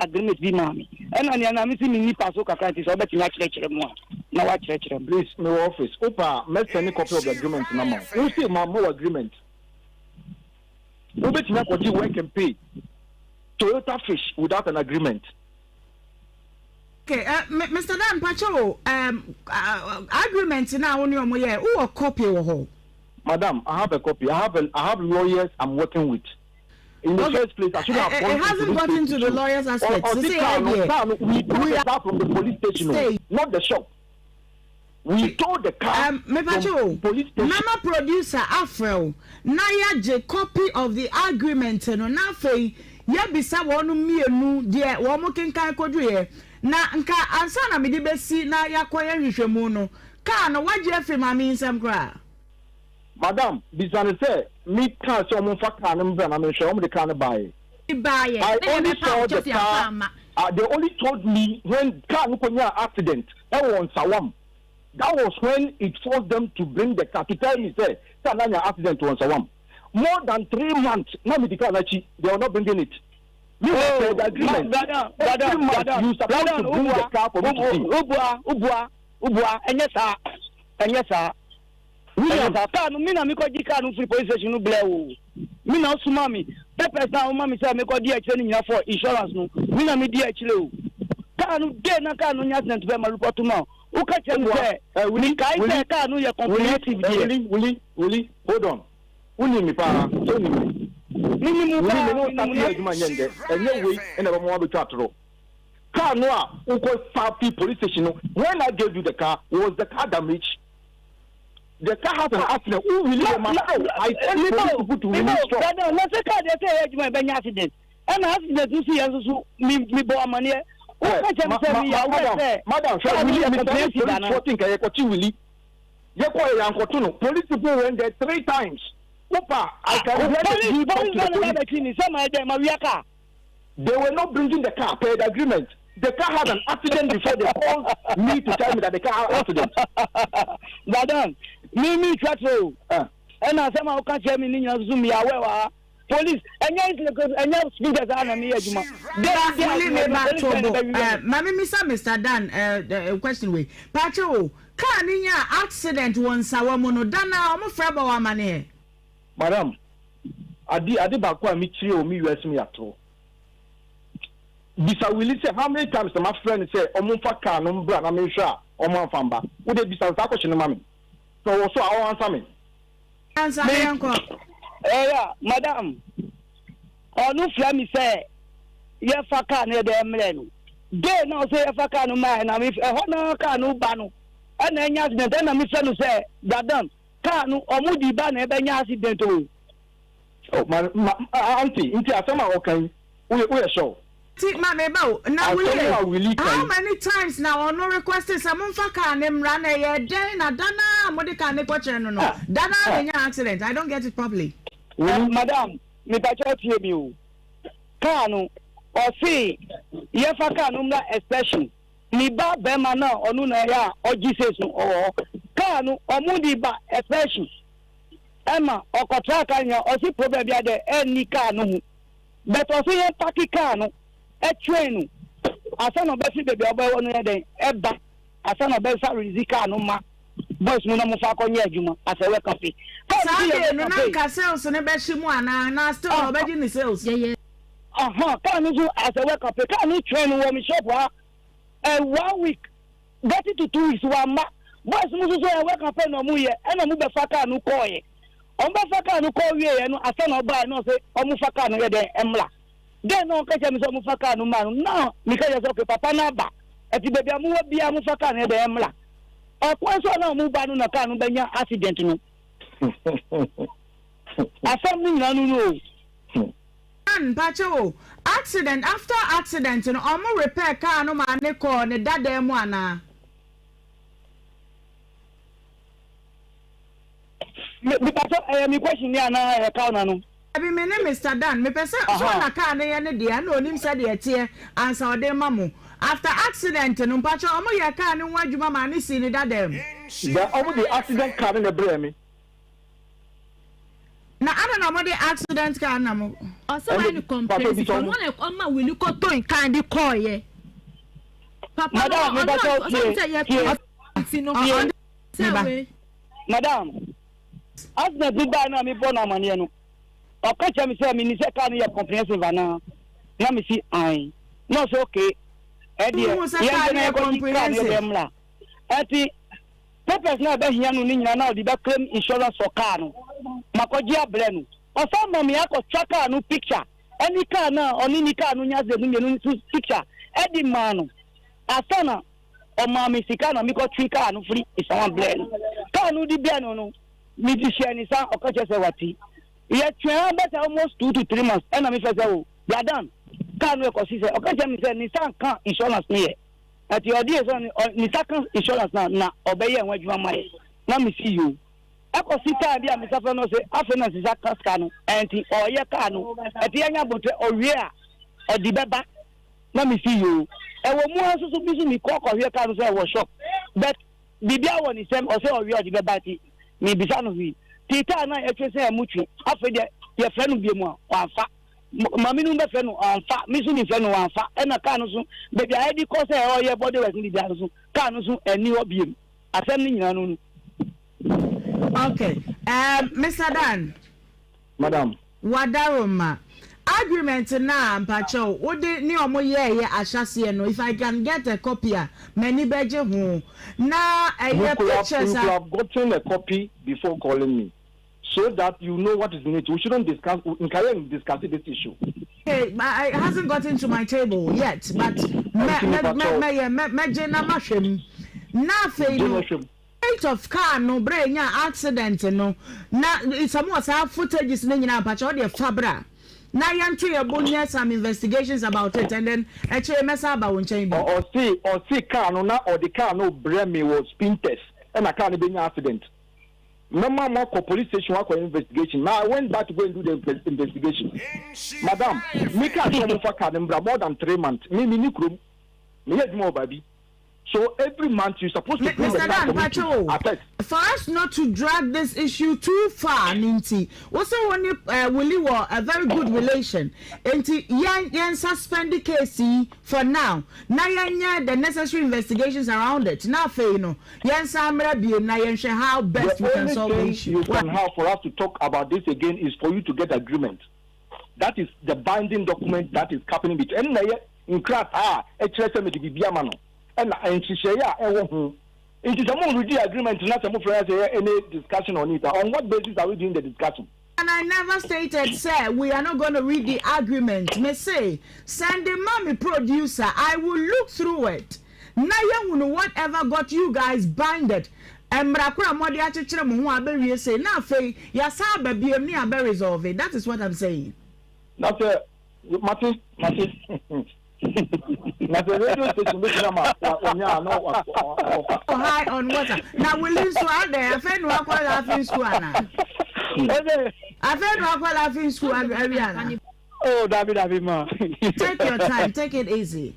agreement bi maa me ɛna nea na me si me nipa so kakra nti sɛ wobɛtumi akyerɛkyerɛ mu a na wakyerɛkyerɛ mu. Please me wɔ office wopɛ a mɛ send copy of the agreement no ama wo. Wo se ma ma wo agreement. Wobɛtumi akɔgye work and pay Toyota fish without an agreement. Okay, uh, Mr. Dan Pacho, o, um, uh, agreement na wo ne ɔmo yɛ, wowɔ copy wɔ hɔ? Madam, I have a copy. I have a, I have lawyers I'm working with. In the okay. first place, I shouldn't have gone It hasn't gotten to the lawyers aspect. Or, or the car, no, car, no, we took the car from the police station, no, not the shop. We told the car um, from police station. Mama producer afrɛ wo na yɛagye copy of the agreement no na afei yɛabisa wɔn mmienu deɛ wɔn kenkan kɔduruiɛ. Na nka ansa na mede bɛsi na yɛakɔyɛ nhwehwɛmu no, car no woagye afiri maame yi nsam koraa? Madam, bisa no sɛ me kaa sɛ wɔn mfa car no mbra na menhwɛ, wɔn de car no baeɛ. Baeɛ, I na only yɛbɛpa saw wo the kyɛ sɛ yɛamfa car, amma. uh, they only told me when car no kɔnyaa accident ɛwɔ Nsawam. That was when it forced them to bring the car to tell me sɛ car no anya accident wɔ Nsawam. More than 3 months na medi car no akyi, they were not bringing it. Me oh, per the agreement, brother, every month brother, you supposed brother, to bring the car for me to see. Ubua, ubua, ubua, ɛnyɛ saa, ɛnyɛ saa. William, ɛnyɛ saa. Car no, mi na mi kɔ di car no firi police station no blɛ o. Mi na ɔsoma mi. Papers na ɔma mi sɛ mi kɔ di akyire no nyina for insurance no. Mi na mi di akyire o. Car no day na car no nya accident bɛɛ ma report ma o. Woka kyerɛ mi sɛ, mi kae sɛ car no yɛ comprehensive deɛ. Willie, Willie, Willie, hold on. Wonim me paa, sɛ wonim me. Menim wo Willie, paa, me ne wo menim start wo yɛ adwuma nyɛ ndɛ. Ɛnyɛ wei na ɛbɛma woabɛtwa atoro. Car no a wokɔ fa fi police station no, when I gave you the car, was the car damaged? The car has an accident. Who really the man? I sent police people to release stop. Dada, na sɛ car deɛ sɛ ɛyɛ adwuma ɛbɛnya accident. Ɛna accident nso yɛ nso so mi mi bɔ amaneɛ. Woka kyerɛ me sɛ mi yɛ aware sɛ Madam, car hwɛ no Willie, yɛ me send comprehensive police anaa? fourteen ka yɛkɔkye Willie. Yɛkɔ yɛ yankɔto no. Police people went there three times. Wopa, I can let Police you talk police to the man police. ba bɛkyi ni sɛ ma ɛdɛ ma wia car. They were not bringing the car per the agreement. The car had an accident before they called me to tell me that the car had an accident. Badan, mi mi twa kyerɛ o. Ɛna asɛm a woka kyerɛ me ne nyina nso so mi awɛ wɔ ha. Police, ɛnyɛ ɛnyɛ speakers a na meyɛ adwuma. Ba Willie me ba tobo. Eh, ma me misa Mr. Dan eh, eh, question wei. Pache o, car ni nya accident wɔ nsawa mu no, dan na ɔmo frɛ bɔ wɔ amaneɛ. Madam, ade ade baako a mekyerɛ wɔ me wiase mu yɛ atoro. Bisa Willie sɛ how many times na mafrɛ no sɛ ɔmo mfa car no mbra na menhwɛ a ɔmo amfa mba. Wo de bisa no saa question no ma me. Sɛ ɔwɔ so a ɔn answer me. Ansa Me, yɛnkɔ. ɛyɛ madam, ɔno frɛ me sɛ yɛfa car no yɛde mmerɛ no. Day na ɔsɛ yɛfa car no maa na me ɛhɔ na car no ba no ɛna ɛnya accident ɛna me frɛ no sɛ madam car no ɔmo di ba na ɛbɛnya accident o. Oh, ma ma aunty, nti asɛm a ɔka yi, woyɛ woyɛ sure? Ti ma me ba o, na Asɛm Willie, a Willie ka how yi. many times na ɔno request sɛ momfa car ne mmra na ɛyɛ dɛn na da na mode car ne kɔkyerɛ no no, da na na ɛnya accident. I don't get it properly. Willie. Madam, mepakyɛw tie mi o. Car no, ɔse yɛfa car no mmra inspection. Ne ba bɛrima no a ɔno na ɛyɛ a ɔgye sales no ɔwɔ hɔ. Car no, ɔmo de ba inspection. Ɛma ɔkɔtra car nyinaa, ɔse problem bi adɛ ɛnni car no ho. But ɔse yɛn park car no, ɛtwɛn no. Asa na ɔbɛfi baabi a ɔbɛwɔ no yɛ dɛn ɛba. Asa na ɔbɛsa release car no ma boys mu na ɔmo fa akɔnyɛ adwuma asɛ wɛ cafe. Car no Saa bi yɛ day wɛ no na cafe. nka sales no bɛhye mu anaa na still na ɔbɛgye ne sales. Yɛyɛ. Aha, kaa no nso as a worker pay, kaa no twɛn no wɔ me shop ha eh, one week, getting to 2 weeks, wamma. Boys mo nso so ɛ worker pay na ɔmo yɛ, ɛna ɔmo bɛfa kaa no kɔɔyɛ. Ɔmo bɛfa kaa no kɔɔ wieɛ no, asa na ɔbaeɛ na ɔse ɔmo fa kaa no yɛ dɛn ɛmmra. Then na ɔka kyerɛ me sɛ ɔmo fa kaa no maa no, na meka kyerɛ sɛ okay, papa no aba, ɛti baabi a mowɔ biara mo fa kaa no yɛ dɛn ɛmmra. Ɛkwan so a na ɔmo ba no na kaa no bɛnya accident no. Asɛm no nyinaa no no o. Ann mpakyɛw o, accident after accident no ɔmo repair car no maa ne kɔɔ ne dadaa mu anaa? Me mepakyɛw ɛyɛ me question ni anaa ɛyɛ car no ano? Dabi me ne Mister Dan mepɛ sɛ so na car no yɛ ne dea na onim sɛdeɛ ɛteɛ ansa ɔde rema mo after accident no mpakyɛw ɔmo yɛɛ car no ho adwuma maa ne sii ne dadaa mu? Dɛ ɔmo de accident car no na ɛbrɛɛ me. Na adɛn na mode accident car na mo. Ɔsɛ wayɛ no comprehensive ɔno na ɔma wili kɔtɔn car de kɔɔyɛ papa no ɔno ɔsɛ sɛ yɛ ti no sɛ wei. Madam, accident bi baa no a mebɔ no amaneɛ no, ɔka kyerɛ me sɛ menni sɛ car no yɛ comprehensive anaa, na mesi ae, na ɔsɛ okay, ɛdeɛ yɛn na yɛkɔgye car no yɛdeɛ mmra. Ɛti Papers no a ɛbɛhia no no nyinaa na ɔde bɛ claim insurance for car no. Makɔgye abrɛ no. Ɔsan ma me akɔtwa car no picture ɛne car no a ɔne ne car no nya accident no mmienu nso picture ɛde maa no. Ansa na ɔmaa me sika na mekɔtwe car no firi Isawa brɛɛ no. Car no de brɛɛ no no, mede hyɛɛ ne nsa, ɔka kyerɛ sɛ wate. Yɛtwɛn ara bɛsɛ almost 2 to 3 months ɛna mefrɛ sɛ o, Bradan, car no ɛkɔsi sɛ, ɔka kyerɛ me sɛ ne nsa nka insurance no yɛ. Ɛti ɔde yɛ sɛ ne nsa ka insurance na na ɔbɛyɛ ho adwuma ma yɛ na me si yoo. Ɛkɔ si time bi a me nsa fɛ no sɛ afei na nsa ka sika no ɛnti ɔyɛ kaa no ɛti yɛnya abotire ɔwie a ɔde bɛba na me si yoo. Ɛwɔ mu ara nso so bi so me kɔ kɔhwɛ kaa no sɛ ɛwɔ shop but biribi awɔ ne nsam ɔsɛ ɔwie ɔde bɛba nti me bisa no hwee. Ti taa na ɛtwe sɛ ɛmu twe afei deɛ yɛfrɛ no bie mu a wamfa. Maame no bɛfrɛ no ɔamfa, me nso mefrɛ no ɔamfa, ɛna kaa no nso baabi a ɛde kɔ sɛ ɔyɛ body work no biribiara no nso kaa no nso ɛnni hɔ biem. Asɛm no nyinaa no no. Okay, um, Mr. Dan. Madam. Wadaroma. Agreement na mpakyɛw wode ne ɔmo yɛɛyɛ ahyɛseɛ no if I can get a copy a m'ani bɛgye ho na ɛyɛ pictures a. You could have gotten a copy before calling me. So that you know what is in it we shouldn't discuss nka yɛn discuss this issue. Okay but it hasn't gotten to my table yet but mɛ mɛ mɛ mɛyɛ mɛ mɛgye na mahwɛ mu na afei no state of car no bere enya accident no na sɛ mo wɔ saa footages no nyinaa mpakyɛ ɔdeɛ fa bra na yɛnto yɛ bo nyɛ some investigations about it and then akyire mɛsa aba wo nkyɛn bio. Ɔse ɔse car no na ɔde car no brɛ me wɔ Spintex ɛna car no bɛnya accident. Mɛma mo akɔ police station akɔ investigation na I went back to go and do the investigation. Madam, me kaa sɛ ɔmo fa car no mbra more than 3 months. Me me ni kurom. Me yɛ adwuma wɔ baabi. So every month you supposed to bring the Mister car Dan for me to mpakyɛ o, attest. for us not to drag this issue too far no nti, wo se wo ne eh, Willie wɔ a very good relation, nti yɛn yɛn suspend case yi for now na yɛnyɛ the necessary investigations around it na afei no yɛnsan mmra biem na yɛnhwɛ how best The we can only solve the thing issue. you Why? can have for us to talk about this again is for you to get agreement. That is the binding document that is happening between. Ɛno na ɛyɛ nkrataa a ɛkyerɛ sɛ mede biribi ama no ɛna nhyehyɛeɛ a ɛwɔ ho. Nti sɛ mo redi agreement na sɛ mo frɛ sɛ yɛ any discussion on it a, on what basis are we doing the discussion? And I never stated sɛ we are not gonna read the agreement, me se send ma me producer, I will look through it na yɛhunu whatever got you guys binded, mmara koro a mode akyekyere mo ho a abɛwie sei na afei yɛasan aba biom ne yɛabɛ resolve, that is what I'm saying. Na sɛ mate mate na sɛ radio station bɛtumi ama wanya a na wakɔfa. High on water na wuli nso adɛn afei na wakɔ laughing school anaa afei na wakɔ laughing school awie anaa. Oh dabi dabi ma. Take your time take it easy.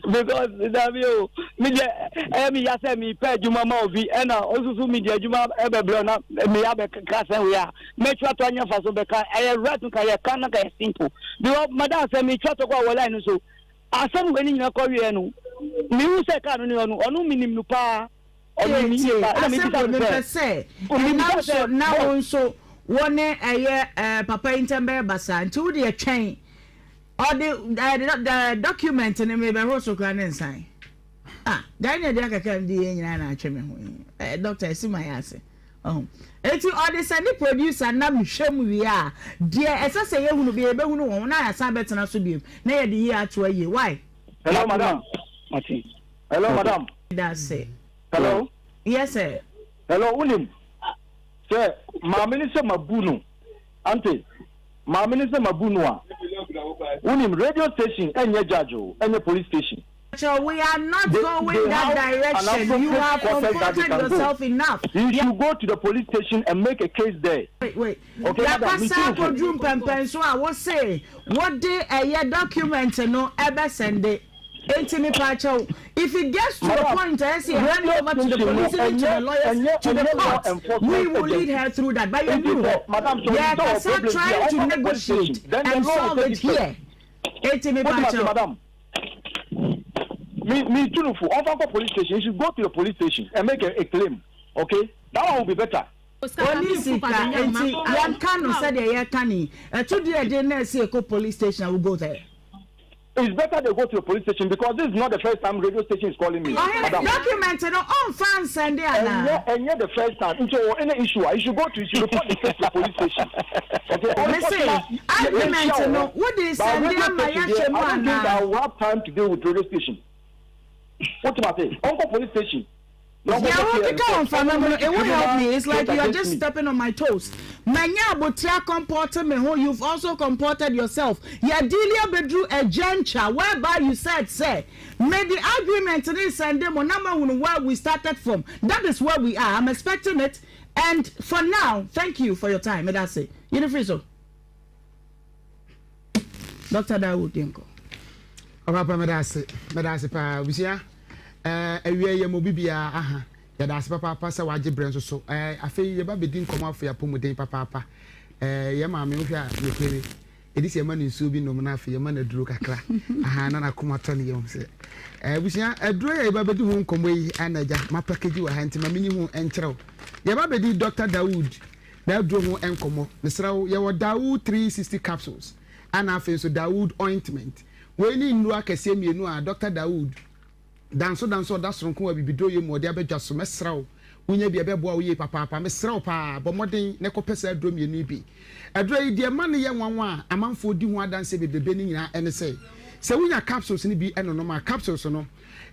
Because dabi o mi deɛ ɛyɛ mi ya sɛ mi pɛ adwuma ma obi ɛna osusu mi deɛ adwuma ɛbɛbrɛ na mi ya bɛ ka sɛn wei a mɛtwa to anya fa so bɛka ɛyɛ right nka yɛ ka na ka yɛ simple because madam sɛ mi twa to kɔ wɔ line no so asɛm wei ni nyina kɔ wie no mi hu sɛ kaa no ni ɔno ɔno mi nim no paa ɔno mi nim paa ɛna mi Asɛm bisa wei no mepɛ sɛ sɛ mi ɛnam bisa so sɛ na wo boss nso wo ne ɛyɛ ɛɛ papa yi ntɛm bɛyɛ basaa nti wo deɛ twɛn. Ɔde ɛɛ document no mebɛhoro so koraa ne nsan. Ah, gyae ne ɛde akakra mede yɛ nyinaa na atwe me ho yi. Eh, doctor ɛsi ma yɛ ase. Ɔho. Eti ɔde sɛ ne producer na mehwɛ mu wie a, deɛ ɛsɛ sɛ yɛhunu bi yɛbɛhunu wɔn na yɛasan bɛtena so biom na yɛde yie ato ayie. Why? Hello, madam. Hello, madam. That's it. Hello. Yes, sir. Hello, unim. Sɛ maame ni sɛ mabu no. Ante. Maame no sɛ mabu no a. Wonim, radio station ɛnyɛ judge o, ɛnyɛ police station. Pacho we are not They, going they that have an direction you appropriate have process that they comported can go. yourself enough He should go to the police station and make a case there. Wait wait Okay, madam, me yakasa too fo. akoduru mpɛmpɛnso a wose wode ɛyɛ document no ɛbɛ sɛnde enti mepakyɛw if it gets to a Madam, point a ɛsɛ yɛ hand radio over to the station no police even to the ɛnyɛ lawyers ɛnyɛ to the ɛnyɛ law court we enforcement will lead agency. her through that but Nti yɛnuru sɛ hɔ madam sɛ onim sɛ ɔwɔ yɛkasa problem bi a trying to ɔmfa nkɔ police station negotiate then the and law will solve take it its steps. here enti Wote ma se mepakyɛw. madam? Me me tu no fo ɔmfa nkɔ police station he should go to the police station and make a, a claim okay that one will be better. Ɔnni sika nti yɛnka no sɛdeɛ yɛka no yi. Ɛto deɛ ɛde na ɛsɛ yɛkɔ police station a we go there. It's better they go to the police station because this is not the first time radio station is calling me. Ɔhene, Madam. document no ɔnfa nsɛnde anaa? Ɛnyɛ ɛnyɛ the first time nti ɔwɔ any issue a he should go to he should report the case to the police station. Okay, Mese, ɔnkɔtena argument yɛnhyia wɔ no hɔ. wode But sɛnde radio ama station yɛahyɛ deɛ mu I don't think anaa? I will have time to deal with radio station. Wote ma se ɔnkɔ police station. Deɛ wokeka wɔ mframa mu no, it won't help me. It's like you are just stepping on my toes. Manya abotire akɔmpɔte me ho, you've also comported yourself. Yɛadeali abɛduru a juncture whereby you said sɛ, mede agreement no resɛnde mo na moahunu where we started from. That is where we are. I'm expecting it and for now, thank you for your time. Meda ase. Yi no firi so. Doctor Dawood yɛnkɔ. Ɔpapa meda ase meda ase paa abusua ɛɛ awia yɛ mo bibiara aha yɛda ase papaapa sɛ wagye brɛ nso so ɛɛ afei yɛba bɛdi nkɔmɔ afei apɔmuden papaapa ɛɛ yɛ maame wohwɛ a mepere ɛdi sɛ yɛma no nsuo bi nom na afei yɛma no aduro kakra aha na nakoma tɔ ne yam sɛ ɛɛ abusua aduro yɛ yɛba bɛdi ho nkɔmɔ yi ana agya ma package wɔ ha nti ma menyi ho nkyerɛw yɛba bɛdi Dr. Dawood N'aduro ho nkɔmmɔ. Mesrɛ wo, yɛwɔ Dawood 360 capsules ɛna afei nso Dawood ointment. Wei ne nnuro akɛseɛ mmienu a Dɔkta Dawood danso danso ɔda soronko wɔ abibiduro yɛ mu ɔde aba dwa so. Mɛsrɛ wo, wonya bi a ɛbɛboa wo yie papaapa. Mesrɛ wo paa, bɔ mmɔden na kɔpɛ saa aduro mmienu yi bi. Aduro yi, deɛ ɛma no yɛ nwanwa a amanfoɔ di ho adanseɛ bebrebe no nyinaa ɛne sɛ, sɛ wonya capsules no bi nonom a, capsules no,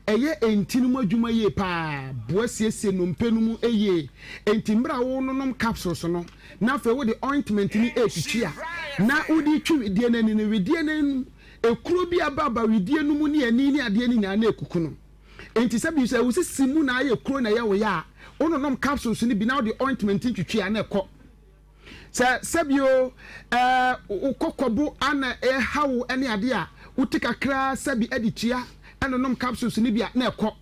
Ɛyɛ ntini mu adwuma yie pa ara, boa siesie nnompe no mu yie. Enti mmerɛ a wononom capsules no, na afei wode ointment no retwitwi a, na wode retwi wedeɛ no ani no, wedeɛ no ani, ekuro bi aba aba wedeɛ no mu ne ani ne adeɛ no nyinaa na ɛkuku no. Enti sɛ bi sɛ wo sisi mu na ayɛ kuro na ɛyɛ wo ya a, wononom capsules no bi na wode ointment no twitwi a na ɛkɔ. Sɛ sɛbio ɛɛ wo kɔkɔbo ana ɛha wo ne adeɛ a, wote kakra sɛbi de tua nonom capsules no bi a na ɛkɔ.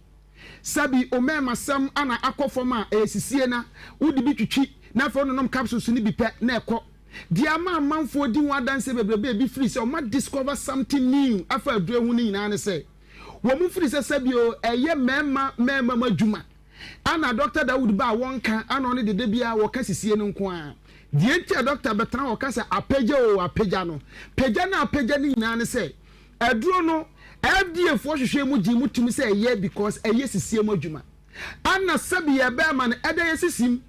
Sɛbi wo mmɛɛmasɛm ana akɔ fam a ɛyɛ sisie na wode bi twitwi na afei wononom capsules no bi pɛ na ɛkɔ. Deɛ ama amanfoɔ di ho adanseɛ bebrebe a ebi firi sɛ wɔn a discover something new afa aduro ho no nyinaa ne sɛ wɔn firi sɛ sɛbio ɛyɛ mmarima mmarima mu adwuma. Ana Dɔkta Dawood ba a wɔnka ana ɔne de da biara wɔka sisie no nko ara. Deɛ nti a dɔkta bɛtena hɔ ka sɛ apagya oo apagya no, pagya no a apagya no nyinaa ne sɛ aduro no FDA foɔ hwehwɛɛ mu gyee mu tumi sɛ ɛyɛ because ɛyɛ sisie mu adwuma. Ana sɛbi yɛ bɛɛma no ɛda yɛ sisim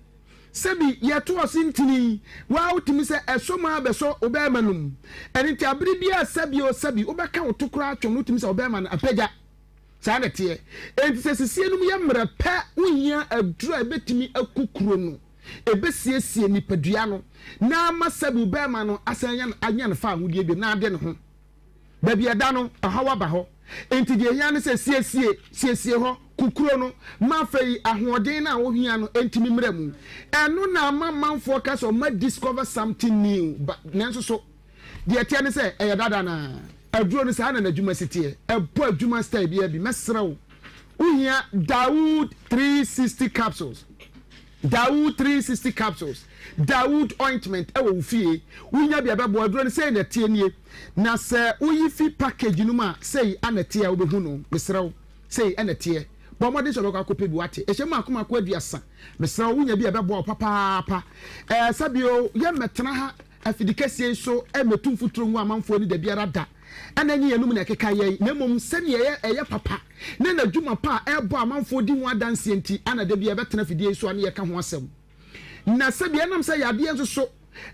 sɛbi yɛto ɔse ntini waa wotumi sɛ ɛsɔ mu ara bɛsɔ wo bɛɛma no mu. Ɛno nti abere biara sɛbi oo sɛbi wobɛka wo to koraa twom no wotumi sɛ wo bɛɛma no apagya. Saa na ɛteɛ. Enti sɛ sisie no mu yɛ mmerɛ pɛ, wohia aduro a ɛbɛtumi aku kuro no, ɛbɛsiesie nipadua no, na ama sɛbi barima no asan anya anya ne fawohodie biom na ade ne ho. Baabi a ɛda no, ɔhaw aba hɔ. Enti deɛ ɛhia ne sɛ siesie, siesie hɔ, ku kuro no, ma afei ahoɔden no a wohia no ntumi mmra mu. Ɛno na ama manfoɔ ka sɛ wɔn discover something new, but nanso so Deɛ ɛteɛ ne sɛ, ɛyɛ dada no ara. Aduro no, saa na n'adwuma si teɛ. Ɛbɔ adwuma style biara bi. Mɛsrɛ wo, wohia Dawood 360 capsules, Dawood 360 capsules, Dawood ointment wɔ wo fie. Wonya bi a ɛbɛboa. Aduro no, sei na ɛteɛ nie. Na sɛ woyi fi package no mu a, sei na ɛteɛ a wobɛhu no. Mesrɛ wo, sei na ɛteɛ. Bɔ mmɔden sɛ wobɛkɔ akɔpɛ bi, woate? Ɛhyɛ mu mmaako mmaako aduasa. Mesrɛ wo, wonya bi a ɛbɛboa wo papaapa. Ɛɛ, sɛbio, yɛmmɛtena ha afidikɛseɛ yi so mmɛtu mfuturo ngu amanfoɔ ani dabiara da. Ɛna ɛnyɛ yɛn anom na ɛkeka yɛn, na mmom sɛnea ɛyɛ ɛyɛ papa ne n'adwuma pa a ɛrebɔ amanfoɔ di ho adanseɛ nti ana da biara yɛbɛtena afidie yi so a ne yɛka ho asɛm. Na sɛdeɛ ɛnam sɛ yadeɛ nso so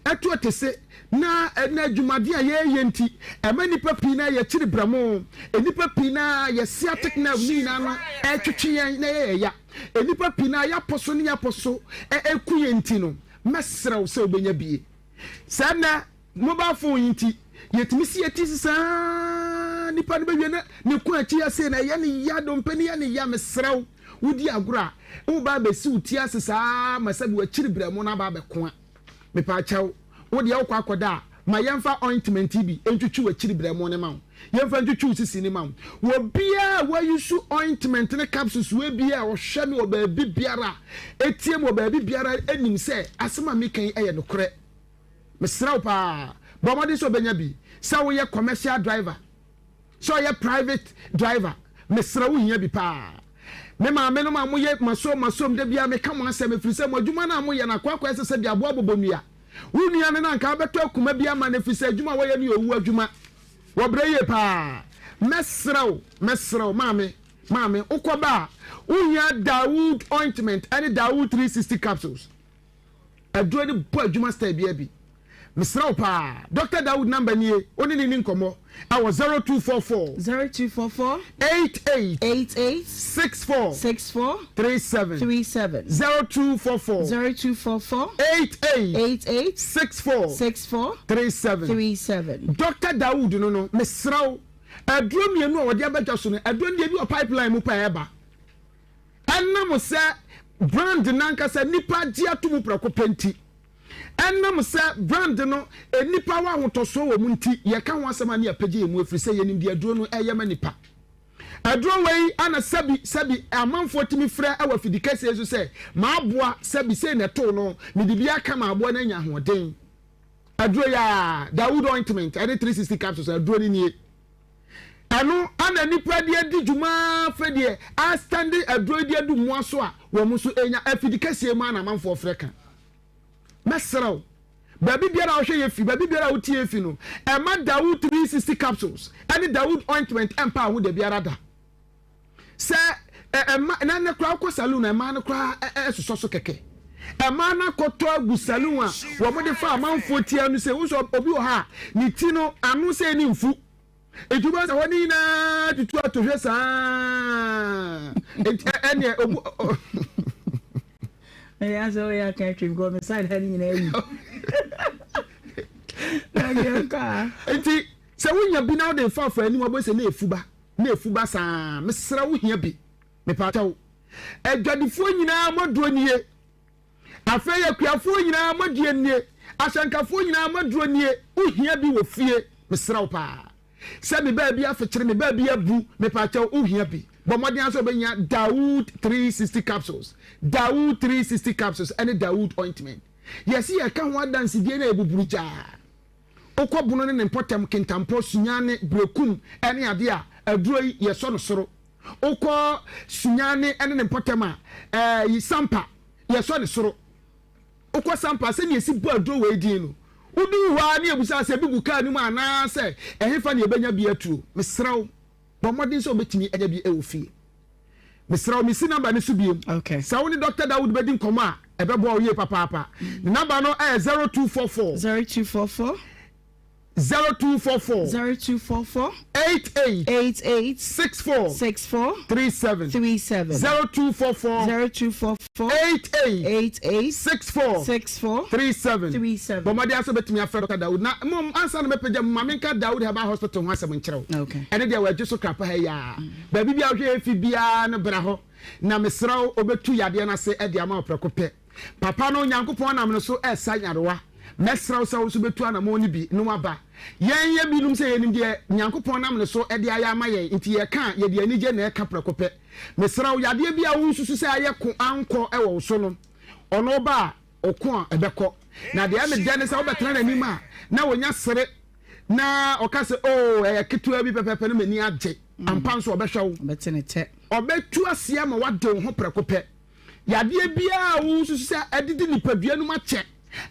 ɛto atese na na adwumaden a yɛreyɛ nti ɛma nnipa pii no ara yɛkyiri brɛmo, nnipa pii no ara yɛ sciatic nerve ne nyinaa no ɛretwetwe yɛn na ɛyɛ yɛn ya, nnipa pii no ara yɛapɔ so ne yɛapɔ so ɛreku yɛn nti no, mɛsrɛ wo sɛ wobɛnya bie. Sɛ nnɛ mobile phone yi nti yɛtumi si yɛn ti so saa nipa no bɛwie na ne kɔn akyi ase na ɛyɛ ne ya, dompe no yɛ ne ya, mesrɛ wo wodi agorɔ a woba abɛsi wo ti ase saa ma sɛbi w'akyiri brɛmo no aba abɛko a, mepaakyɛw wo deɛ wokɔ akɔda a ma yɛmfa ointment yi bi ntwitwi w'akyiri brɛmo no ma wo, yɛmfa ntwitwi wo sisi no ma wo. Obiara a wayusu ointment ne capsules wei biara a ɔhwɛ me wɔ baabi biara, etie me wɔ baabi biara nim sɛ asɛm a meka yi yɛ nokorɛ. Mesrɛ wo paa, bɔ mmɔden sɛ wobɛnya bi. Sɛ woyɛ commercial driver, sɛ ɔyɛ private driver, mesrɛ wo hia bi paa. Me maame nom a moyɛ masom masom da biara meka mo asɛm ɛfiri sɛ mo adwuma no a moyɛ no akoakoa ɛsɛ sɛ de aboa bobɔ nnua. Wo nua no na anka wobɛtɔ akuma bi ama no ɛfiri sɛ adwuma a wɔyɛ no yɛ owu adwuma. Wɔbrɛ yie paa. Mɛsrɛ wo, mɛsrɛ wo maame, maame, wokɔba a, wohia Dawood ointment ɛne Dawood 360 capsules. Aduro no bɔ adwuma style biara bi. Mesrɛ wo paa, Doctor Dawood number nie, wo ne no nni nkɔmmɔ ɛwɔ 0244. 0244. 88. 88. 64. 64. 37. 37. 0244. 0244. 88. 88. 64. 64. 37. 37. Doctor Dawood no no, mesrɛ wo, aduro mmienu a wɔde aba dwa so no, aduro no deɛ ebi wɔ pipeline mu paa ɛba. Ɛnam sɛ brand no ankasa nnipa agye ato mu prɛko pɛ nti, ɛnam sɛ brand no nnipa wɔ ahotɔsoɔ wɔ mu nti, yɛka ho asɛm a ne yɛapagya yɛn mu ɛfiri sɛ yɛnim deɛ aduro no ɛyɛ ma nnipa. Aduro wei ana sɛbi sɛbi amanfoɔ tumi frɛ wɔ afidi kɛseɛ so sɛ m'aboa sɛbi sei na ɛtoo no, mede bi aka m'aboa no anya ahoɔden. Aduro yi a Dawood ointment ɛne 360 capsules aduro no nie. Ɛno ana nnipa de adi dwuma ara afei deɛ astande aduro yi de adu mmoa so a wɔn nso anya afidi kɛseɛ mu a na amanfoɔ frɛ ka. Mɛsrɛ wo, baabi biara a wohwɛ yɛ fi, baabi biara a wotie yɛ fi no, ɛma Dawood 360 capsules ɛne Dawood ointment ɛmpa wo ho da biara da. Sɛ ɛma na ne koraa wokɔ saloon a ɛmaa no koraa ɛsosɔ so kɛkɛ. Ɛmaa no akɔtɔ agu saloon a wɔn de fa amanfoɔ ti ano sɛ wosɔ obi wɔ ha a ne ti no ano sɛ ne nfu. Nti wobɛhu sɛ hɔ ne nyinaa tutu atohwɛ saa. Nti ɛneɛ obu. Ɛyɛ asɛ woyɛ aka atwam kɔ me side ha ne nyinaa awu. Nti sɛ wonya bi na wode fa afa anim abɔ sɛ na efu ba na efu ba saa mesrɛ wo hia bi mepaakyɛw adwadifoɔ nyinaa moaduro nie. Afei akuafoɔ nyinaa mo deɛ nie, ahyɛnkafoɔ nyinaa mo aduro nie, wo hia bi wɔ fie, mesrɛ wo paa. Sɛ me baabi afekyere, me baabi abu, mepaakyɛw wo hia bi. Bɔ mmɔden ara sɛ wobɛnya Dawood 360 capsules, Dawood 360 capsules ɛne Dawood ointment. Yɛse yɛka ho adansedie no a ɛbuburu gyaa. Wokɔ Bono ne ne mpɔtam, Kintampo, Sunyani, Berekum ɛne adeɛ a, aduro yi yɛsɔ no soro. Wokɔ Sunyani ne ne mpɔtam a, ɛɛ Sampa, yɛsɔ ne soro. Wokɔ Sampa a, sɛnea yɛsi bɔ aduro wei din no, woduu hɔ ara ne yɛbusaa sɛ ebi gu kaa no mu anaasɛ ɛhefa na yɛbɛnya bi atuo. Mesrɛ wo, bɔ mmɔden sɛ wobɛtumi anya bi wɔ fie. Mesrɛ wo, mesi namba no so bio. Sɛ wo ne Dɔkta Dawood bɛdi nkɔmmɔ a, ɛbɛboa wo yie papaapa. Ne namba no yɛ 0244. 0244. 0244. 0244. 88. 88. 64. 64. 37. 37. 0244. 0244. 88. 88. 64. 64. 37. 37. Bɔ mmɔden ara sɛ wobɛtumi afrɛ Dɔkta Dawood. Na mmom ansa na mɛpagya mu, ma menka Dawood Herbal Hospital ho asɛm nkyerɛ wo. Okay. Ɛno deɛ wɔagye so krapa ha yi ara. Baabi biara wohwɛ efi biara no bra hɔ. Na mesrɛ wo, wobɛtu yadeɛ no ase de ama wo prɛko pɛ. Papa no, Onyankopɔn nam no so resa nyarewa. Mɛsrɛ wo sɛ wo nso bɛtu anammɔn no bi na woaba. Yɛn yɛ binom sɛ yɛnim deɛ Nyankopɔn nam ne so de ayɛ ama yɛn, nti yɛka a, yɛde anigye na ɛka prɛko pɛ. Mesrɛ wo, yadeɛ bi a wonsusu sɛ ayɛ ko ankɔ wɔ wo so no, ɔno ba a, ɔko a, ɛbɛkɔ. Na deɛ ɛyɛ me dɛ ne sɛ wobɛtena n'anim a, na ɔnya sere, na ɔka sɛ, Oo, ɛyɛ ketewa bi pɛpɛɛpɛ, na m'ani agye. Ampa nso ɔbɛhwɛ wo. Ɔbɛtu aseɛ ama woade wo ho prɛko pɛ. Yadeɛ biara a wosusu sɛ adidi nipadua no mu akyɛ.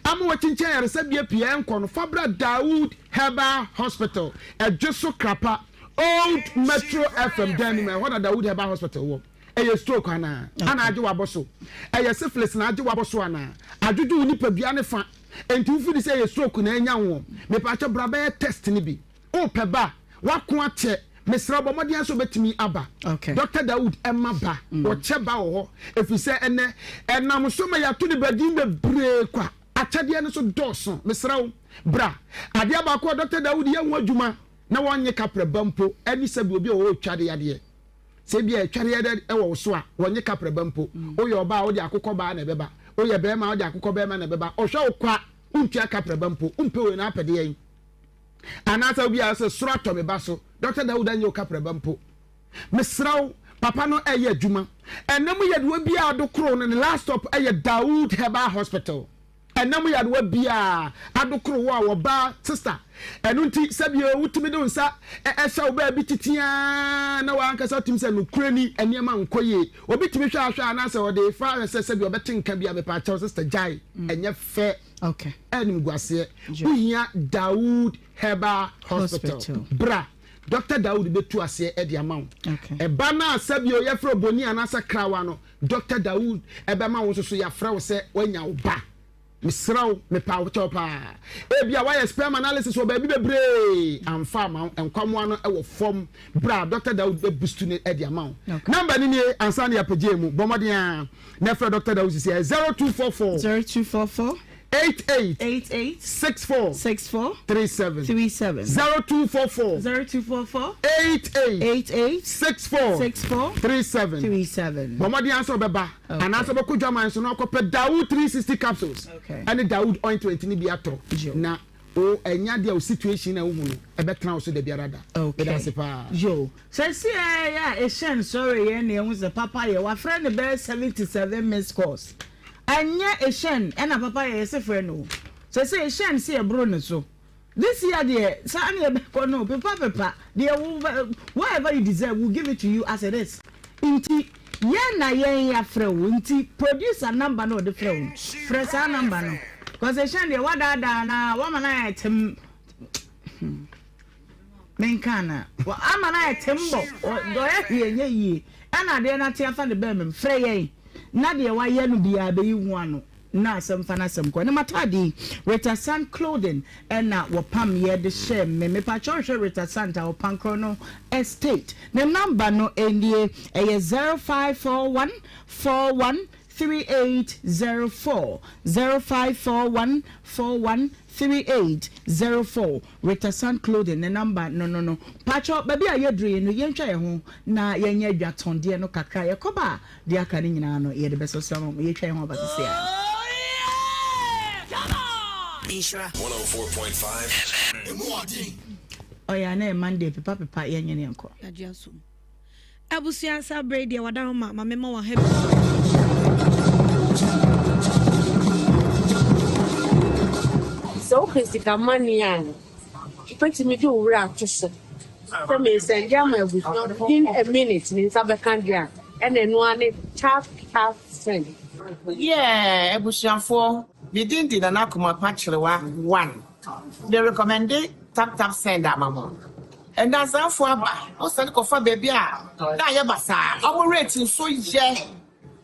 ama wakyinkyin ayaresabea pii a ɛnkɔ no, fa bra Dawood Herbal Hospital, Ɛdweso Krapa, Old Metro FM dan no mu, ɛhɔ na Dawood Herbal Hospital wɔ. Ɛyɛ stroke anaa? Ana agye w'abɔ so? Ɛyɛ syphilis na agye w'abɔ so anaa? Adwodwo wo nipadua no fa, enti wofidi sɛ ɛyɛ stroke na anya woɔ? Mepaakyɛ bra bɛyɛ test no bi. Wopɛ ba a, w'ako akyɛ, mesrɛ wo bɔ mmɔden ara sɛ wobɛtumi aba. Doctor Dawood ɛma ba, ɔkyɛ ba wɔ hɔ, ɛfiri sɛ ɛnnɛ ɛnam so ma yɛato ne ba din bebree kwa. Akyɛdeɛ no nso dɔɔso, mesrɛ wo bra. Adeɛ baako a Doctor Dawood yɛ ho adwuma na wɔnnye kaprɛ ba mpo ɛne sɛbi obi a ɔwɔ otware yadeɛ. Sɛ ebia ɛtware yadeɛ wɔ wo so a, wɔnnye kaprɛ ba mpo. Woyɛ ɔbaa a, wode akokɔ baa na ɛbɛba. Woyɛ barima a, wode akokɔ barima na ɛbɛba. Ɔhwɛ wo kwa, wontua kaprɛ ba mpo. Wompɛ wei na apɛ deɛn? Anaasɛ obi a sɛ soro atɔ me ba so. Dɔkta Dawood anyɛ wo kaprɛ ba mpo. Mesrɛ wo, papa no ɛyɛ adwuma. Ɛnam yadewa biara adokoro no, ne last stop ɛyɛ Dawood Herbal Hospital. Ɛnam yadewa biara adokoro wo a wɔba sister. Ɛno nti sɛbio wotumi de wo nsa ɛhyɛ wo baabi titiaa na w'ankasa wotumi sɛ nokorɛ ni nneɛma nkɔ yie. Obi tumi hwɛ ahwɛ anaasɛ ɔde fa sɛ sɛbi ɔbɛte nka bi a mepaakyɛw sister gyae ɛnyɛ fɛ. Okay. Animguaseɛ. Wohia Dawood Herbal Hospital. Bra. Doctor Dawood bɛtu aseɛ de ama wo. Ɛba no a sɛbio yɛfrɛ oboni anaasɛ krawa no, Doctor Dawood ɛbɛma wo nso so yɛafrɛ wo sɛ woanya wo ba. Mesrɛ wo, mepa wo kyɛw paa. Ebia woayɛ sperm analysis wɔ baabi bebree, amfa ama wo, nkwammoa no wɔ fam. Bra, Doctor Dawood bɛbustu no de ama wo. Number no nie, ansa na yɛapagya mu, bɔ mmɔden ara na frɛ Doctor Dawood sisi, ɛyɛ 0244. 0244. 88. 88. 64. 64. 37. 37. 0244. 0244. 88. 88. 64. 64. 37. 37. Bɔ mmɔden ara sɛ ɔbɛba anaasɛ ɔbɛkɔ dwaman so na ɔkɔpɛ Dawood 360 capsules ɛne Dawood ointment no bi atɔ na o ɛnya deɛ o situation na wohu no ɛbɛtena wo so da biara da. Okay. Meda ase paa. Yo. Sɛsi ɛyɛ a ɛhyɛn sɔre yɛn na ɛhu sɛ papa yɛ wafrɛ no bɛyɛ 77 missed calls. Ɛnyɛ ehyɛn ɛna papa yɛ yɛse frɛ no o sɛsɛ ehyɛn se yɛboro ne so this year deɛ saa ne yɛbɛkɔ no pepa pepa deɛ wo whatever you deserve we give it to you as it is nti yɛn na yɛn yɛafrɛ wo nti producer number na ɔde frɛ wo no frɛ saa number no cause ehyɛn deɛ wadaadaa na wama no ayɛ tem Menka anaa? Ama no ayɛ tembɔ, ɔyɛ hwee ɛnyɛ yie, ɛna adeɛ no ate afa ne bɛɛma mu. Frɛ yɛn na deɛ wayɛ no biara bɛyi ho ano na asɛm fa n'asɛm kɔ. Ɛnɛ m'ataade yi, Rita Sant Clothing ɛna wɔpam yɛ de hyɛɛ me. Mepakyɛw hwɛ Rita Sant a ɔpan korɔ no estate. Ne number no nie, ɛyɛ 0541 41 3804, 0541 41 3804 Ritasan Clothing ne number no no no. Paatwɔ baabi a yɛduru yi no yɛntwa yɛn ho na yɛnyɛ adwatɔndeɛ no kakra yɛkɔba a deɛ aka no nyinaa no yɛde bɛsɔsɔ ama mo yɛtwa yɛn ho aba sisi a. Nhyira 104.5 FM. Ɔyɛ a na ɛyɛ Monday pepa pepa yɛnyɛ ne yɛnkɔ. Yɛagye asom. Abusua saa berɛ yi deɛ wada ho ma ma mema wɔn ha Sɛ wopɛ sika money a, wobɛtumi de wo werɛ ato so sɛ meresɛnde ama abusua within a minute ne nsa bɛka deɛ a, ɛna ɛno ara ne tap tap send. Yeah abusuafoɔ me din de Nana Kumapa Kyerewa one me recommende tap tap send ama mo Ndansafoɔ aba wo sane kɔfa baabi a na ayɛ basaa ɔmo rate nso yɛ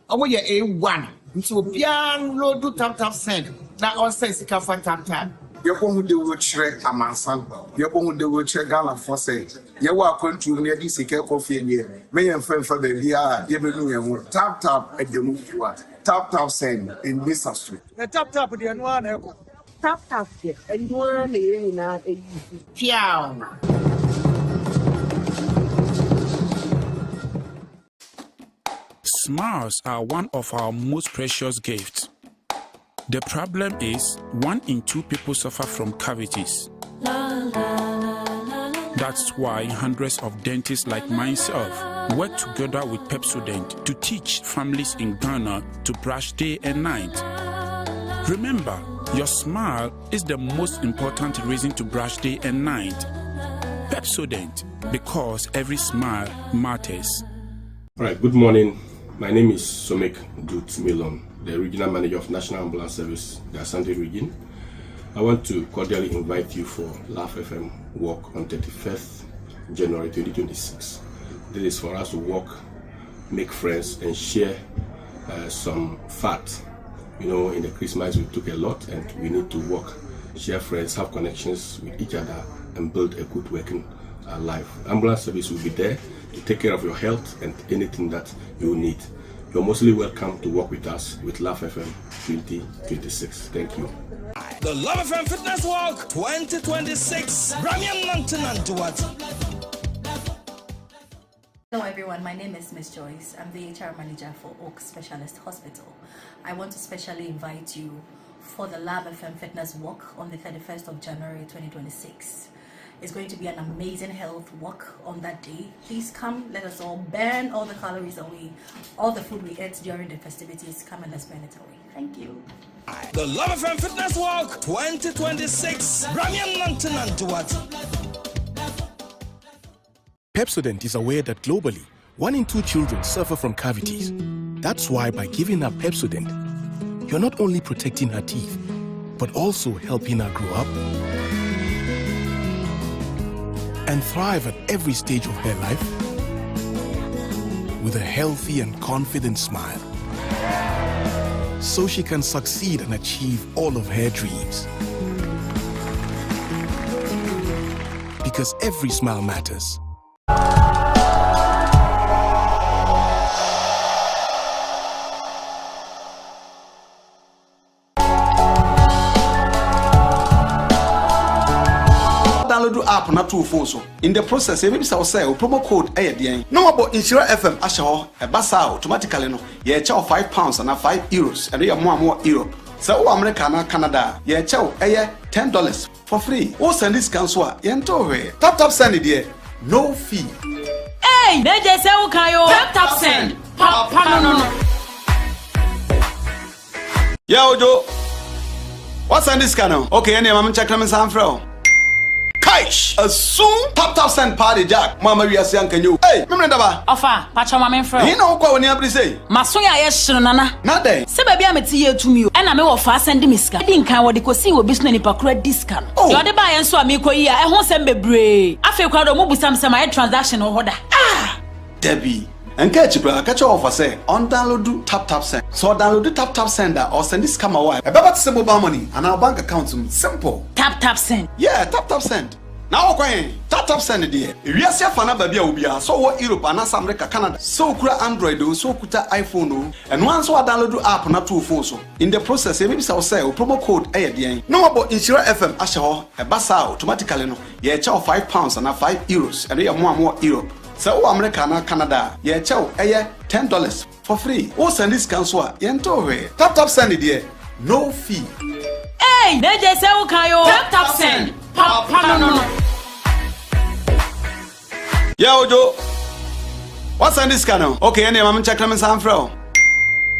ɔmo yɛ A1 nti obiara nlodu tap tap send na ɔnsɛn sika fa tap tap. Yɛbɔ ho dawuro kyerɛ amansan, yɛbɔ ho dawuro kyerɛ Ghanafoɔ sɛ yɛwɔ akwantuo mu na yɛde sika rekɔ fie deɛ, mɛ yɛmfa mfa baabiara a yɛbɛnu yɛn ho. Tap tap ɛda mu fua, tap tap send, ɛnni sa so. Na tap tap deɛ ɛno ara na ɛkɔ. Tap tap deɛ ɛno ara na yɛn nyinaa use. Piaw! Smiles are one of our most precious gifts. The problem is, one in two people suffer from cavities. That's why hundreds of dentists like myself work together with Pepsodent to teach families in Ghana to brush day and night. Remember, your smile is the most important reason to brush day and night. Pepsodent, because every smile matters. All right, good morning. My name is Somik Dut Milon. the Regional Manager of National Ambulance Service, the Asante region. I want to cordially invite you for Laugh FM Walk on 31st January 2026. This is for us to walk, make friends, and share uh, some fat. You know, in the Christmas we took a lot, and we need to work, share friends, have connections with each other, and build a good working uh, life. Ambulance service will be there to take care of your health and anything that you need. You're mostly welcome to work with us with Laugh FM 2026. Thank you. The Love FM Fitness Walk 2026. Ramian Hello everyone, my name is Miss Joyce. I'm the HR manager for Oak Specialist Hospital. I want to specially invite you for the Lab FM Fitness Walk on the 31st of January 2026. It's going to be an amazing health walk on that day. Please come, let us all burn all the calories away, all the food we ate during the festivities. Come and let's burn it away. Thank you. The Love FM Fitness Walk 2026. Ramian Pepsodent is aware that globally, one in two children suffer from cavities. That's why by giving her Pepsodent, you're not only protecting her teeth, but also helping her grow up and thrive at every stage of her life with a healthy and confident smile. So she can succeed and achieve all of her dreams. Because every smile matters. Download app na to wo phone so. In the process, yɛbɛbisa wo sɛ wo promo code yɛ deɛn na wɔabɔ Nhyira FM ahyɛ hɔ. Ɛba saa a, automatically no, yɛrekyɛ wo £5 anaa €5. Ɛno yɛ mo a mowɔ Europe. Sɛ wowɔ America anaa Canada a, yɛrekyɛ wo ɛyɛ $10 for free. Wo sɛnde sika nso a, yɛntew hwee. Tap tap send deɛ, no fee. Ei! N'agye sɛ wo kan o. Tap tap send, papa no no. Yeah, Ojo. What's send this no? Okay, ɛnna ma menkyɛkra me nsa mfrɛ wo. Kaish! Asum! Tap tap send paa de Jack. Mo ama wiase anka nyɛ o. Ei, memene daba. Ɔfa, pakyɛ ma memfrɛ wo. Ɛhe na wokɔ a w'ani abere sei? M'aso yɛ ayɛ hye no nana. Na dɛn? Sɛ baabi a mete yɛ tumi o. Ɛna me wɔfaa sɛnde me sika. Edi nkan wɔde kosii wɔ bi so na nipa koro adi sika no. Oh! Deɛ ɔde baeɛ nso a meekɔ yi a, ɛho nsɛm bebree. Afei koraa deɛ ɔmo bisa me sɛ mayɛ transaction wɔ hɔ da. Ah! Dabi. Nka akyi koraa, ka kyerɛ wɔfa sɛ ɔndownloadu TapTapSend. Sɛ ɔdownloadu TapTapSend a, ɔresɛnde sika ma wo a, ɛbɛba te sɛ mobile money anaa wo bank account mu. Simple! TapTapSend. Yeah, TapTapSend. Na wokɔ he? TapTapSend deɛ, ewiase afa no aba bi a obiara, sɛ ɔwɔ Europe anaasɛ America, Canada, sɛ okura Android oo, sɛ okuta iPhone oo, ɛno ara nso woadownloadu app no ato wo phone so. In the process, yɛbɛbisa wo sɛ wo promo code yɛ deɛn, na wɔabɔ Nhyira FM ahyɛ hɔ. Ɛba saa a, automatically no, yɛrekyɛ wo £5 anaa €5. Ɛno yɛ mo a mowɔ Europe. Sɛ wowɔ America anaa Canada a, yɛrekyɛ wo ɛyɛ $10 for free. Wo sɛnde sika nso a, yɛntew hwee. Tap tap send deɛ, no fee. Ei! N'agye sɛ wo kan oo. Tap tap send, papa no no. Yeah Ojo, wa sɛnde sika no? Okay, ɛnneɛ ma menkyɛke na mensan mfrɛ wo.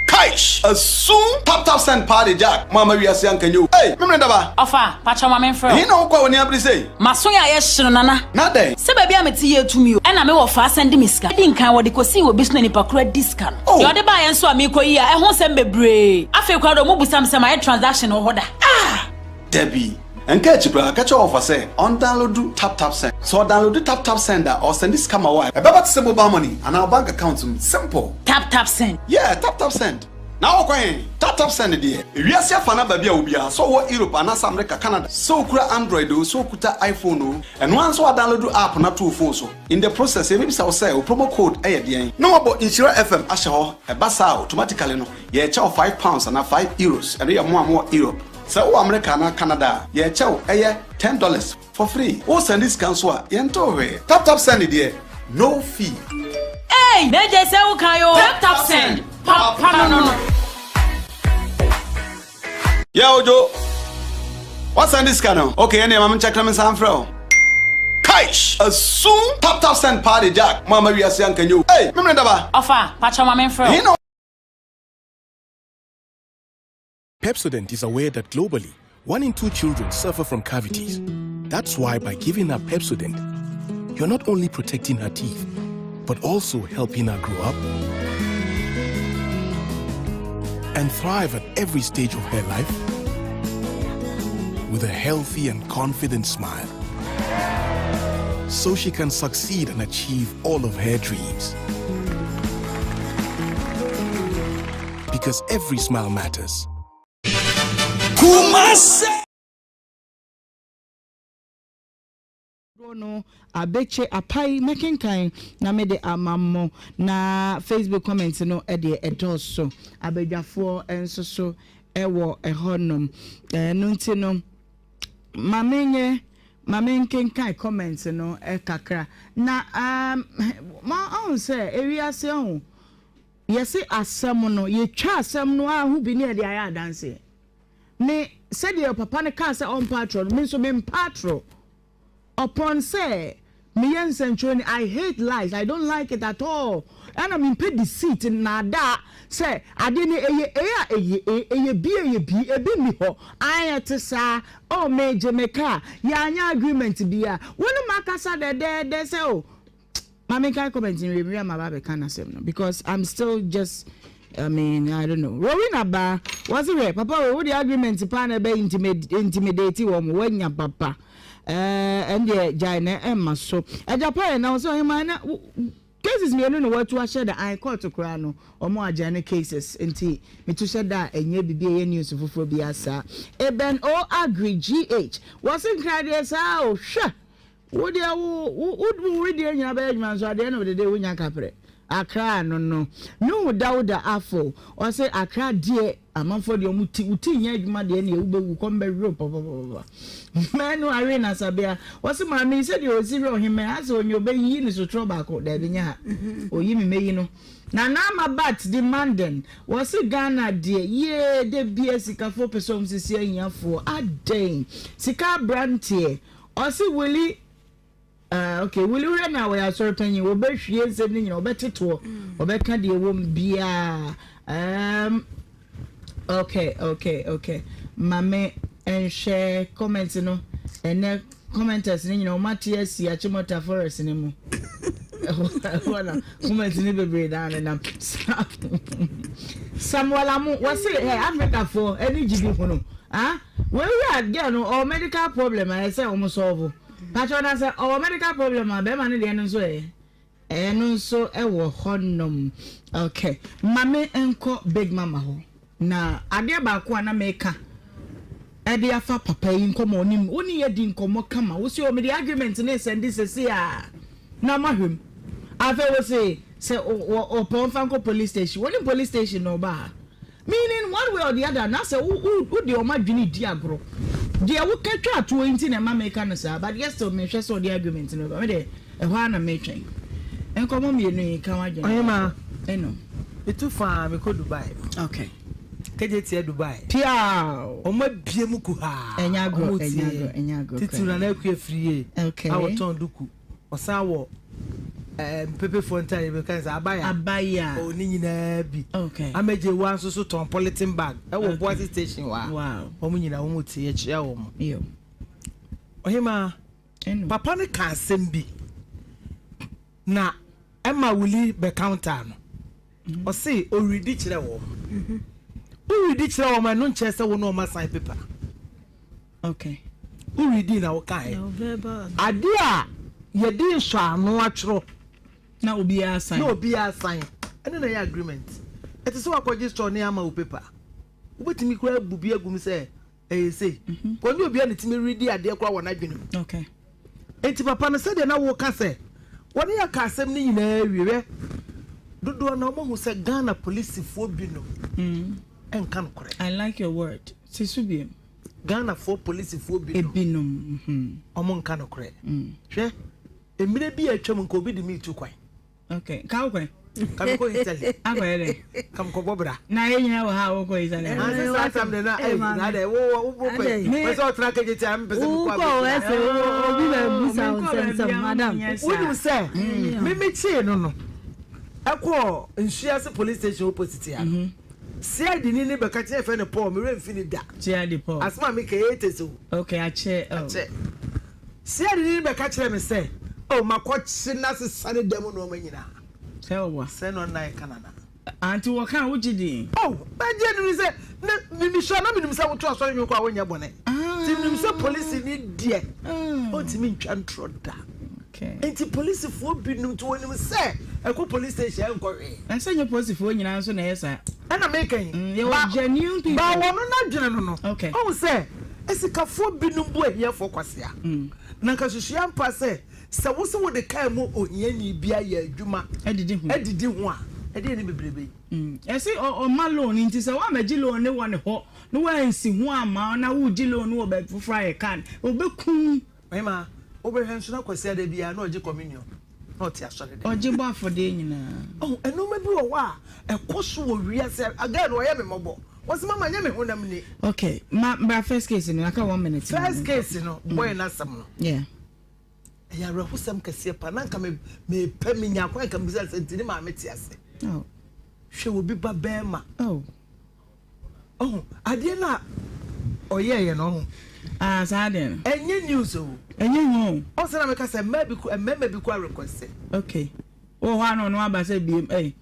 Kaish! Asum! Tap tap send paa de Jack, mo amma wiase anka nyɛ o. Ei! Memene daba! Ɔfa, pakyɛ ma menfrɛ wo. Ɛhe na wokɔ a w'ani abere sei? M'aso yɛ ayɛ hye no nana. Na dɛn? Sɛ baabi a mete yɛ tumi o. Ɛna me wɔfaa sɛnde me sika. Edi nkan wɔde kosii wɔ bi so na nipa koro adi sika no. Oh! Deɛ ɔde baeɛ nso a meekɔ yi a, ɛho nsɛm bebree. Afei koraa deɛ ɔmo bisa me sɛ mayɛ transaction wɔ hɔ da. Ah! Dabi. Nka akyi koraa, ka kyerɛ wɔfa sɛ ɔndownloadu TapTapSend. Sɛ ɔdownloadu TapTapSend a, ɔresɛnde sika ma wo a, ɛbɛba te sɛ mobile money anaa wo bank account mu. Simple! TapTapSend. Yeah, TapTapSend. Na wokɔ he? TapTapSend deɛ, ewiase afa no aba bi a obiara, sɛ ɔwɔ Europe anaasɛ America, Canada, sɛ okura Android oo, sɛ okuta iPhone oo, ɛno ara nso woadownloadu app no ato wo phone so. In the process, yɛbɛbisa wo sɛ wo promo code yɛ deɛn, na wɔabɔ Nhyira FM ahyɛ hɔ. Ɛba saa a, automatically no, yɛrekyɛ wo £5 anaa €5. Ɛno yɛ mo a mowɔ Europe. Sɛ wowɔ America anaa Canada a, yɛrekyɛ wo ɛyɛ $10 for free. Wo sɛnde sika nso a, yɛntew hwee. Tap tap send deɛ, no fee. Ei! N'agye sɛ wo kan oo. Tap tap send, papa no no. Yeah Ojo, wa sɛnde sika no? Okay, ɛnneɛ ma menkyɛke na mensan mfrɛ wo. Kaish! Asum! Tap tap send paa de Jack, mo amma wiase anka nyɛ o. Ei! Memene daba! Ɔfa, pakyɛ ma menfrɛ wo. Ɛhe na. Pepsodent is aware that globally, one in two children suffer from cavities. That's why by giving her Pepsodent, you're not only protecting her teeth, but also helping her grow up and thrive at every stage of her life? With a healthy and confident smile. So she can succeed and achieve all of her dreams. Because every smile matters. Kumasi! Dodoɔ no abɛkye apae mɛkenkan na mede ama mo na Facebook comment no deɛ ɛdɔɔso abadwafoɔ nso so wɔ ɛhɔ nom ɛno nti no ma menyɛ ma menkenkan comment no kakra na um, ma ɔhu sɛ ewiase ɔho yɛse asɛm no yɛtwa asɛm no ara ho bi ne yɛde ayɛ adanseɛ Me, sɛdeɛ papa no kaa sɛ ɔmpa atorɔ no, me nso mempa atorɔ. Upon sɛ meyɛ nsɛntwerɛni, I hate lies, I don't like it at all. Ɛna mempɛ deceit, nnaadaa, sɛ adeɛ no ɛyɛ A a ɛyɛ A, ɛyɛ B a ɛyɛ B, ebi nni hɔ. Ae ɛte saa, oh megye me kaa, yɛanyɛ agreement biara. Wo ne m'akasa dɛdɛɛdɛ sɛ oh, Ma menkae comment no wie mewie a maba abɛka n'asɛm no because I'm still just I mean I don't know. Rowena ba wɔse hwɛ papa wei wode agreement paa na ɛbɛ intimidate wɔn wanya papa ɛɛ ɛndeɛ gyae na ɛmma so ɛgya pa yɛ na wɔsɛ ɔhema na cases mmienu na wɔatu ahyɛ da an court koraa no wɔn agya ne cases nti metu hyɛ da a ɛnyɛ biribi ɛyɛ news foforɔ bi asa Eben O Agri GH wɔse nkradeɛ saa o hwɛ Wo deɛ wo wo wo wedeɛ nyina bɛyɛ adwuma nso at the end of the day wonya kaprɛ. Accra no no. Nuhu Dauda Afo ɔse Accra deɛ amanfoɔ deɛ ɔmo ti wo ti nyɛ adwuma deɛ neɛ wobɛwu kɔm bɛwe wo papapapa. Manu Awe Nasabea ɔse maame yi sɛdeɛ ɔsi hwɛ ɔhemmaa asɛ ɔnya ɔbɛyi ne sotorɔ baako daabi nyɛ ha ɔyi me mɛyi no. Nana Ama Bat demanding wɔse Ghana deɛ yee da bia sikafoɔ pɛ sɛ ɔmo sisi ahiafoɔ adɛn sika abranteɛ Ɔse Willie ah ok Willie wohwɛ no a wɔyɛ asɔre panyin wɔbɛhwie nsɛm no nyina wɔbɛtetoɔ wɔbɛka deɛ ɛwɔ mu biaa um, ok ok ok ma me nhwɛ comment no ɛnɛ commenters no nyina wɔn ate asi Achimota forest no mu ɛhɔ na comment no bebree naa ne nam Samuel Amu wɔse ɛ Africafoɔ ɛne gyi bi hono ah Wei wura girl no ɔwɔ medical problem a ɛsɛ wɔn solve. Pakyɛw na sɛ ɔwɔ medical problem a bɛrima no deɛ no nso ɛ? Ɛno nso ɛwɔ hɔ nom. Okay, ma me nkɔ big mama hɔ. Na adeɛ baako a na meka ɛde afa papa yi nkɔmɔ onim wo ne yɛ di nkɔmɔ kama wo si o mede agreement ne sɛnde sɛsi a na mahwɛ mu afei wo se sɛ ɔpɛ ɔmfa nkɔ police station wɔnim police station na ɔba ha Meaning one way or the other na sɛ wo wo wode wɔn adwene di agorɔ. Deɛ woka twa toɔ yi nti na ɛma meka no saa but yet still mehwɛ sɛ ɔde argument no bɛba. Me deɛ ɛhɔ ara na metwɛn. Nkɔmmɔ mmienu yi ka w'adwene. Ɔhemaa, Ɛno. metu faa mekɔ Dubai. Okay. Kegye tia Dubai. Piaw! Wɔn abie mu kuhaa. Ɛnyɛ agorɔ, Wɔn ɛnyɛ tie. agorɔ, ɛnyɛ agorɔ Titiriw koraa. Nana Akua Afriyie Okay. a wɔtɔn duku. Ɔsan wɔ ɛɛ mpepefoɔ ntadeɛ bi kan sɛ abaya. Abaya. Ɔwɔ ne nyinaa bi. Okay. Amegye wa nso so tɔn polythene bag ɛwɔ Okay. Boase station hɔ a. Wow. Wɔn nyinaa wɔn ti yɛkyia wɔn. Yo. Ɔhemaa, Ɛno. papa no ka asɛm bi na ɛma Wuli bɛ counter no. Ɔse ɔredi kyerɛ wɔn. Woredi kyerɛ wɔn a ɛno nkyerɛ sɛ wo ne wɔn asan paper. Okay. Woredi na wokaeɛ. Adeɛ a yɛde nsɔano atwerɛ. Na obiara sign. Na obiara sign. Ɛno na ɛyɛ agreement. Ɛte sɛ wakɔgye store ne ama wo paper. Wobɛtumi koraa abu bi agu mu sɛ ɛyɛ sei. Kɔnyɛ obiara na ɛtumi redi adeɛ koraa wɔ n'adwene mu. Okay. Enti papa no sɛdeɛ na woka sɛ wɔne yɛ aka asɛm no nyinaa awie hwɛ dodoɔ no wɔahu sɛ Ghana polisifoɔ binom nka nokorɛ. I like your word. Si so biem. Ghanafoɔ polisifoɔ binom. Ebinom. Wɔn nka nokorɛ. Hwɛ mmerɛ bi a atwam nka obi de me tu kwan. Okay. Ka wo kwan. Ka me kɔ Italy. Akɔyɛ dɛ. Ka me kɔbɔ bra. Na yɛ nyina wɔ ha a wokɔ Italy. Ah, sɛ saa tam de na ɛy na dɛ wo wo pɛ. Pɛ sɛ ɔtena kagye ti a mpɛ sɛ mekɔ Wokɔ ɛsɛ obi bɛ busa wo nsɛmsɛm madam. Wonim sɛ me me kyee no no ɛkɔɔ Nsuase police station opposite ha no. CID ni ne bɛka kyerɛ fɛ no Paul me werɛ mfi ne da. CID Paul. Asɛm a meka yɛ tese o. Okay akyɛ oh. Akyɛ. CID ni ne bɛka kyerɛ me sɛ oh makɔkye na sesa ne dan mu nneɛma nyinaa. Sɛ ɔwa. Sɛ na ɔnna yɛ Canada. Aunty wɔ ka a wogye di? Oh, mɛgye adi sɛ ne me mesua na menim sɛ woto asɔre nnwom kɔ a wonyɛ bɔne. Nti menim sɛ polisi ni deɛ ɔntumi ntwa ntorɔ da. Nti polisifoɔ binom nti wɔnim sɛ ɛkɔ police station ɛnkɔ hwee. Ɛsɛ nyɛ polisifoɔ nyinaa nso na ɛyɛ saa. Ɛna meka yi. Yɛwɔ genuine people. Ba wɔn n'adwene no no. Ɔhu sɛ asikafoɔ binom bu ahiafoɔ kwasea. Na nka susua ampa sɛ Sɛ wo se wode kaa mu ohiani bi ayɛ adwuma adidi ho a, ɛdeɛn ne bebrebe yi? Yɛse ɔma loan nti sɛ woammɛgye loan no wɔ ne hɔ na woansi ho amma na woregye loan no wɔ baabi foforɔ ayɛ kaa no, ɔbɛku wo. Ɔhemaa, wobɛhwɛ nso na Kwasiada biara na ɔgye communion na ɔte asɔre dɛm. Ɔgye bɔ afɔdeɛ nyinaa. Ɔho, nnoɔma bi wɔ hɔ a ɛkɔ so wɔ wiase a, girl no ɔyɛ me mmɔbɔ. Ɔse mama nyɛ me honam ni. Okay, ma bra first case no, aka one minute. First case no, boy no asɛm no. Yeah. Ɛyɛ awerɛhosɛm kɛseɛ paa. Na anka me mepɛ menya kwan nka mebisa sɛ nti ne maame te ase. Oh. Hwɛ obi ba bɛrima. Oh. Ɔho adeɛ no a ɔyɛɛyɛ no ɔho. Ah saa deɛ no. Ɛnyɛ news o. Ɛnyɛ hu o. Ɔsɛ na meka sɛ mmaa bi mmarima bi kɔ request. Okay. Wɔ hɔ a na ɔno aba sɛ biem ɛy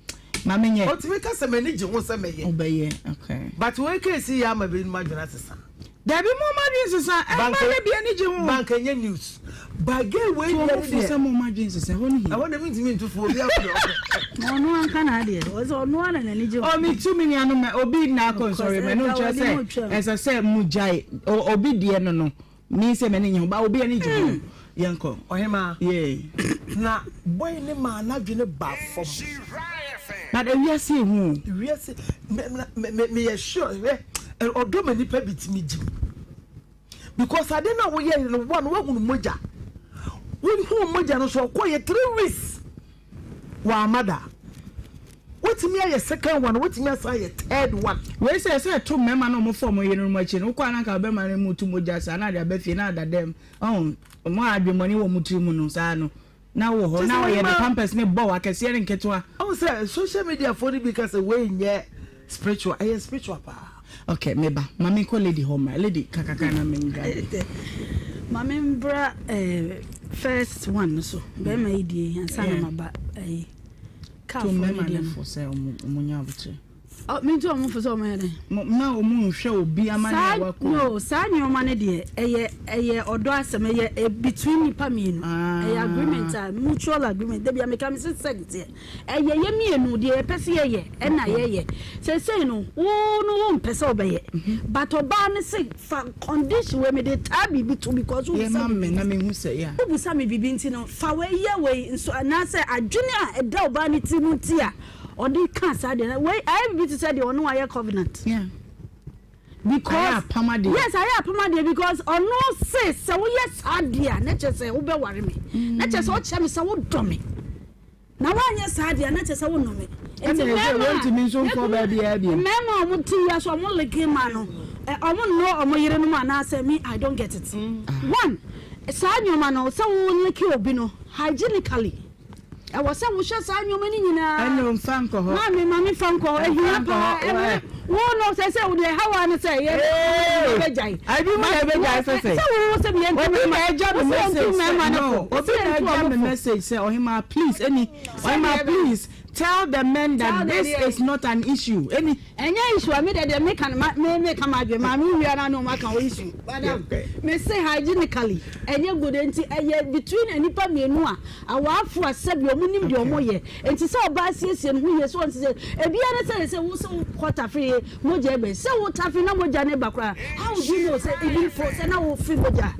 ma me nyɛ. Ɔtumi ka sɛ m'ani gye ho sɛ mɛyɛ. Ɔbɛyɛ okay. But wei case yi ama binom adwene asesa. Dabi mo ɔmo adwene sesa ɛmma na bi ani gye ho. Bank ɛnyɛ news. But girl wei deɛ ne deɛ. Tu ɔmo fo sɛ mo ɔmo adwene sesa ɛhɔ no hia. Ɛhɔ na mi ntumi ntu fo obi afɔ deɛ ɔpɛ. Na ɔno anka n'adeɛ ɔsɛ ɔno ara na n'ani gye ho. Oh me tu me nuanom mɛ obi na akɔ nsɔre mɛ no nkyerɛ sɛ ɛsɛ sɛ mo gyae obi deɛ no no. Me sɛ m'ani nye ho ba obi ani gye ho yɛnkɔ. Ɔhemaa. Yeah. Na boy ne maa n'adwene baa fam. But ewiase ehu o. Ewiase me me me me yɛ sure hwɛ ɔdɔ ma nipa bi tumi gyim because ade na woyɛ no one wahunu mogya wohunu mogya no so ɔkɔ yɛ 3 weeks. Wamma da. Wotumi ayɛ second one, wotumi asan ayɛ third one. Wei sɛ ɛsɛ ɛto mmarima na wɔn fa wɔn yerenom akyi no, wokɔ a na anka ɔbɛma no mu tu mogya saa na ade aba fie na ada dɛm. Ɔho, wɔn a adwemmɔne wɔ wɔn tiri mu no saa no, na wɔ hɔ na ɔyɛ de pampers ne bɔw akɛseɛ ne nketewa. Ɔho sɛ social media foɔ no bi ka sɛ wei nyɛ spiritual, ɛyɛ spiritual paa. Ok meba, ma me nkɔ lady hɔ mmra, lady ka kakra na me ndra. Ma me mbra eh, first one no so, bɛrima yi die ansa na ma ba ayi. Car fo no deɛ no. sɛ ɔmo nya abotire. Oh, me nti ɔmo fo sɛ ɔmo yɛ dɛn? Na ɔmo nhwɛ obi ama ne a wakɔ. No, saa nneɛma no deɛ ɛyɛ ɛyɛ ɔdɔ asɛm ɛyɛ eh, between nipa mmienu. Ah. Ɛyɛ agreement a mutual agreement. Dabi ameka me sɛ sɛ deɛ. Ɛyɛ yɛ mienu deɛ yɛpɛ sɛ yɛyɛ ɛna yɛyɛ. Seesei no wo no wo mpɛ sɛ wobɛyɛ but ɔbaa no se fa condition wei mede taa biribi to because wo bisa me biribi wo bisa me biribi nti no fa wei yɛ wei nso anaasɛ adwene a ɛda ɔbaa no tiri mu nti a ɔde ka saa deɛ no wei ayɛ biribi te sɛ deɛ ɔne wayɛ covenant. Because Ayɛ apam adeɛ. Yes, ayɛ apam adeɛ because ɔno se sɛ woyɛ saa deɛ a na kyerɛ sɛ wobɛware me na kyerɛ sɛ wokyerɛ me sɛ wodɔ me. Na woanyɛ saa deɛ a, na kyerɛ sɛ wonnɔ me. Enti Ɛna ɛsɛ mmarima a wɔntumi nso nkɔ baabiara bio. Mmarima a wɔte wiase a wɔleke mmaa no, ɛ, wɔnnɔ wɔn yerenom anaasɛ me, I don't get it. One, saa nneɛma no, sɛ woleke obi no, hygienically, ɛwɔ sɛ wohwɛ saa nneɛma no nyinaa. Ɛna mfa nkɔ hɔ. Maame, ma me fa nkɔ hɔ. Ehia Mfa nkɔ paa. hɔ. Ɛno, wo no, sɛ sɛ wo deɛ ɛha wo ara ne sɛ yɛ Ee! bɛgyae. Ebi mu na ɛbɛgyae sɛ sɛ. Sɛ wo sɛ yɛntu Obi mmarima, na ɛgya me wo sɛ yɛntu message sɛ mmarima no no. fo. Obi Sɛ na yɛntu ɛgya wɔn me fo. message sɛ ɔhemaa please ɛni ɔhemaa please tell the men that Tell the this deɛ. is not an issue ɛni. Ɛnyɛ issue a me deɛ deɛ meka no ma me meka m'adwene maame wo wia na ne wɔn aka wɔ issue madam me se hygienically ɛnyɛ good nti ɛyɛ between nnipa mmienu a awaafo a sɛbi wɔn nim deɛ wɔn yɛ nti sɛ ɔbaa siesie ne ho yie sɛ ɔnsiesie ebia ne sɛ sɛ wo sɛ wo kɔ tafere mogya ɛbɛ sɛ wo tafere na mogya ne ba koraa how do you know sɛ even po sɛ na wo firi mogya.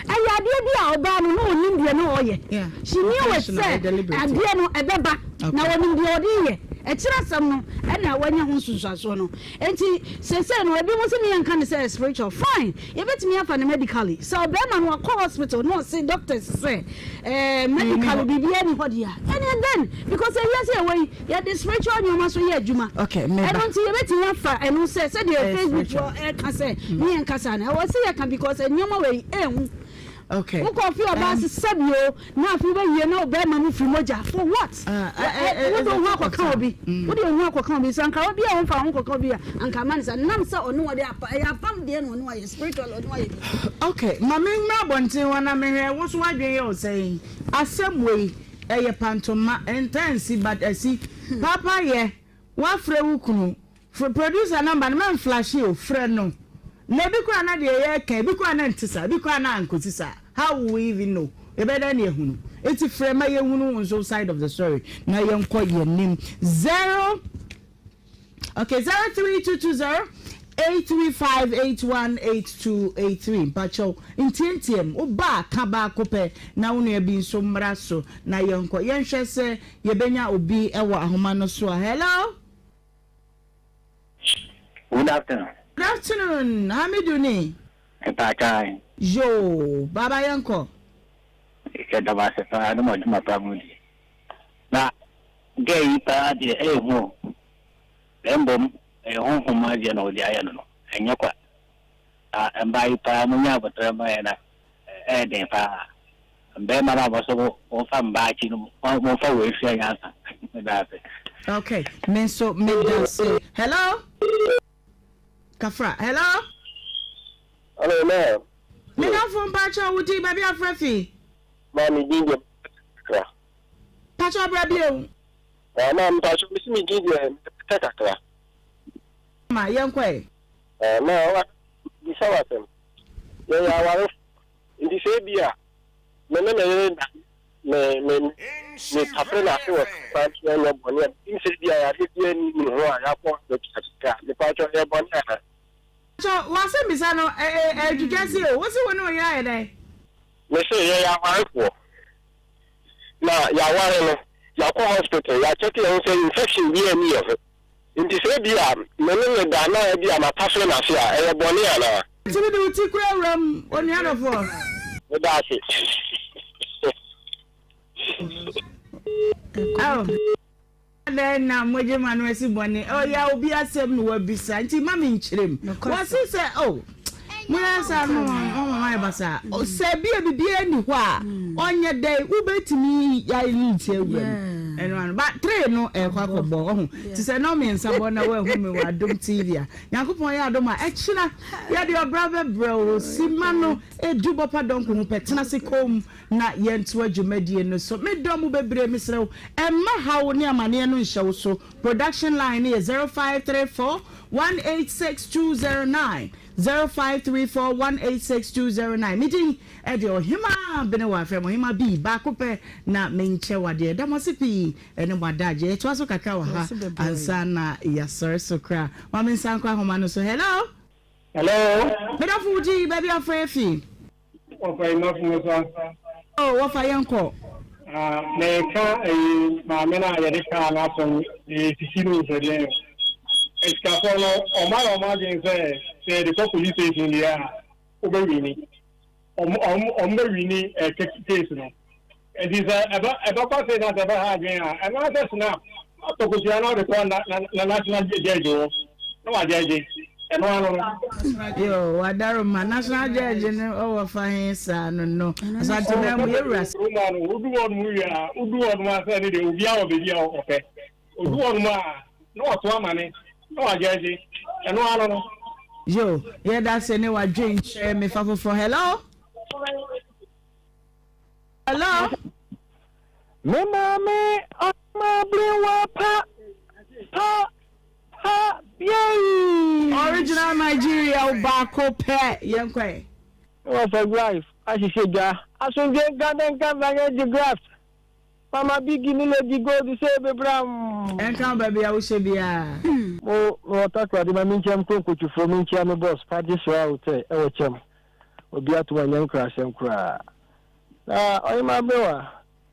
Ɛyɛ adeɛ bi a ɔbaa no na ɔnim deɛ na ɔyɛ. She knew it sɛ adeɛ no ɛbɛba na ɔnim deɛ ɔde reyɛ. Akyire asɛm no ɛna wanya ho nsunsuansoɔ no. Enti seesei no ebinom se meɛnka no sɛ spiritual. Fine, yɛbɛtumi afa no medically. Sɛ ɔbarima no wakɔ hospital na ɔse doctors sɛ eh, medically biribiara nni hɔ deɛ a, ɛneɛ then because ewiase a yɛwɔ yi yɛde spiritual nneɛma nso yɛ adwuma. Ɛno nti yɛbɛtumi afa ɛno sɛ sɛdeɛ Facebook foɔ ɛka sɛ ne yɛn kasa no ɛwɔ sɛ yɛka because nneɛma wei ɛnhu. Wokɔ fie ɔbaa se sɛbi o na afei wobɛwie na ɔbɛrima no firi mogya for what? Wode wo ho akɔka obi wode wo ho akɔka obi sɛ anka obi a womfa wo ho kɔka obi a anka ama no sɛ nam sɛ ɔne wɔde apa ɛyɛ apam deɛ na ɔne wayɛ spiritual ɔne wayɛ bi. Okay, ma me mmra abɔnten hɔ na mehwɛ wo so w'adwene yɛ wo sɛn asɛm wei. Ɛyɛ pantoma, ɛntaa nsi but asi. Paapa yɛ. Woafrɛ wo kunu? Frɛ producer number no, mɛnflashe o, frɛ no. Na ebi koraa na deɛ yɛreka, ebi koraa na ɛnte saa, ebi koraa na ankosi saa. How will we even know? Yɛbɛyɛ dɛn na yɛahunu? Enti frɛ ma yɛnhunu wo nso side of the story na yɛnkɔ yɛn anim. Zero. Okay, 03220 835818283 mpakyɛw ntiantiam wo ba a ka baako pɛ na wo nua bi nso mmra so na yɛnkɔ yɛnhwɛ sɛ yɛbɛnya obi wɔ ahoma no so a hello. Good afternoon. Good afternoon, Hamidu ni. Mpakyɛw. Yoo, baba yɛnkɔ. Yɛda mo ase paa ne mo adwuma pa mo di. Na Girl yi paa deɛ ɛyɛ hu o, na mbom ɛyɛ honhom mu adeɛ na wɔde ayɛ no no, ɛnyɛ kwa. Na mbaa yi paa monyɛ aboterɛ mma yɛn na ɛyɛ den paa. Mbɛɛma no a mo nso momfa mbaa akyi no momfa wei nsua nyansa. Meda ase. Okay, me nso meda ase. Hello? Kafra, hello? Hello, ma'am. Me dɔfo mpakyɛ wo din baabi afrɛ fi? Ma me din deɛ kakra. Pakyɛw bra bio. Ah ma mpakyɛw mesi me din deɛ mepɛ kakra. Ma yɛnkɔ ɛ. Ah ma wa bisa wo asɛm. Yɛyɛ awarefo nti sɛ ebi a me ne me yere da me me me tapere n'ase wɔ kwan so ɛnyɛ bɔne a menim sɛ ebi a yadeɛ bi ani ne ho a yɛakɔ hospital a mepakyɛw ɛyɛ bɔne anaa? Pakyɛw w'asɛm bisa no ɛtwitwa si o wose wo ne wo yere ayɛ dɛn? Mese yɛyɛ awarefoɔ. Na yɛaware no, yɛakɔ hospital, yɛakyɛke yɛn ho sɛ infection biara nni yɛn ho. Nti sɛ ebia me ne no da na ebia matafere n'ase a, ɛyɛ bɔne anaa? Tumi de wo ti kura wura mu, onua dɔfoɔ. Meda ase. Oh. Adɛn na mogye ma no asi bɔne? Oh, ya obi asɛm na wabisa, nti ma me nkyerɛ mu. Wɔse sɛ, oh, moyɛ saa no mama mayɛ basaa. Oh, sɛ bi a biribiara nni hɔ a, ɔnyɛ dɛn, wobɛtumi ayi ne ti awura mu. Ɛno ano. Ba, three no ɛkɔ akɔbɔ, ɔho. Te sɛ na mmiɛnsa bɔ na woahu me wɔ Adom TV a. Nyankopɔn yɛ adom a, ɛkyena yɛde ɔbra bɛbrɛ wo. Sima no edu bɔpa dɔnko ho pɛ, tena ase komm. na yɛntoa dwumadie no so. Me dɔ mo bebree mesrɛ wo mma haw ne amaneɛ no nhyɛ wo so. Production line no yɛ 0534 186 209, 0534 186 209. Me din de Ɔhemaa Benewa, frɛ me Ɔhemaa B, baako pɛ na menkyɛ wo adeɛ. Da mo ase pii ne mo adagyeɛ. Yɛtoa so kakra wɔ ha ansa na yɛasɔre so koraa. Ma me nsa nkɔ ahoma no so. Hello? Hello? Me dɔfo wo din, baabi a wofrɛ fi? Wɔfa yi mafo mo sa. Oh wɔfa yɛn kɔ. Ah meka ɛyi maame no a yɛde kaa no asɛm yɛsisi no nsɛdeɛ no asikafoɔ no ɔmo ayɛ ɔmo adwene sɛ sɛ yɛde kɔ police station deɛ a wobɛwini ɔmo ɔmo ɔmo bɛwini ɛ case no Enti sɛ ɛbɛ ɛbɛkɔ sei na sɛ ɛbɛha adwene a, ɛno ara sɛ snap atɔ kosua na ɔde kɔ na na na national judge hɔ na wagyɛgye. Ɛno ano no. Yoo wadaroma national judge no ɔwɔ fa he saa no no Asante mu yɛwura. Roma no wodu hɔ nom wie a wodu hɔ nom a sɛ ne deɛ obiara wɔ baabi a ɔpɛ odu hɔ nom a na wato amane na wagyɛgye ɛno ano no. Yoo yɛda se ne wadwen kyerɛ me fa foforɔ hello. Hello. Me maame ɔma berewa pa pa pa yay. Original Nigeria wo baako pɛ yɛn kɔ ɛ. Wɔfa grife ahyehyɛ dwa asomdwe nka ne nka manyɛ gye graft mama biggie ne lady gold sɛ bebram. Ɛnka wo baabi a wohyɛ biara. Mo mewɔ takoradi ma menkyia me konkotufoɔ menkyia me boss pagye soa hotel ɛwɔ kyɛm obi atom anyɛ nkrasɛm koraa. Na ɔhemaa berewa,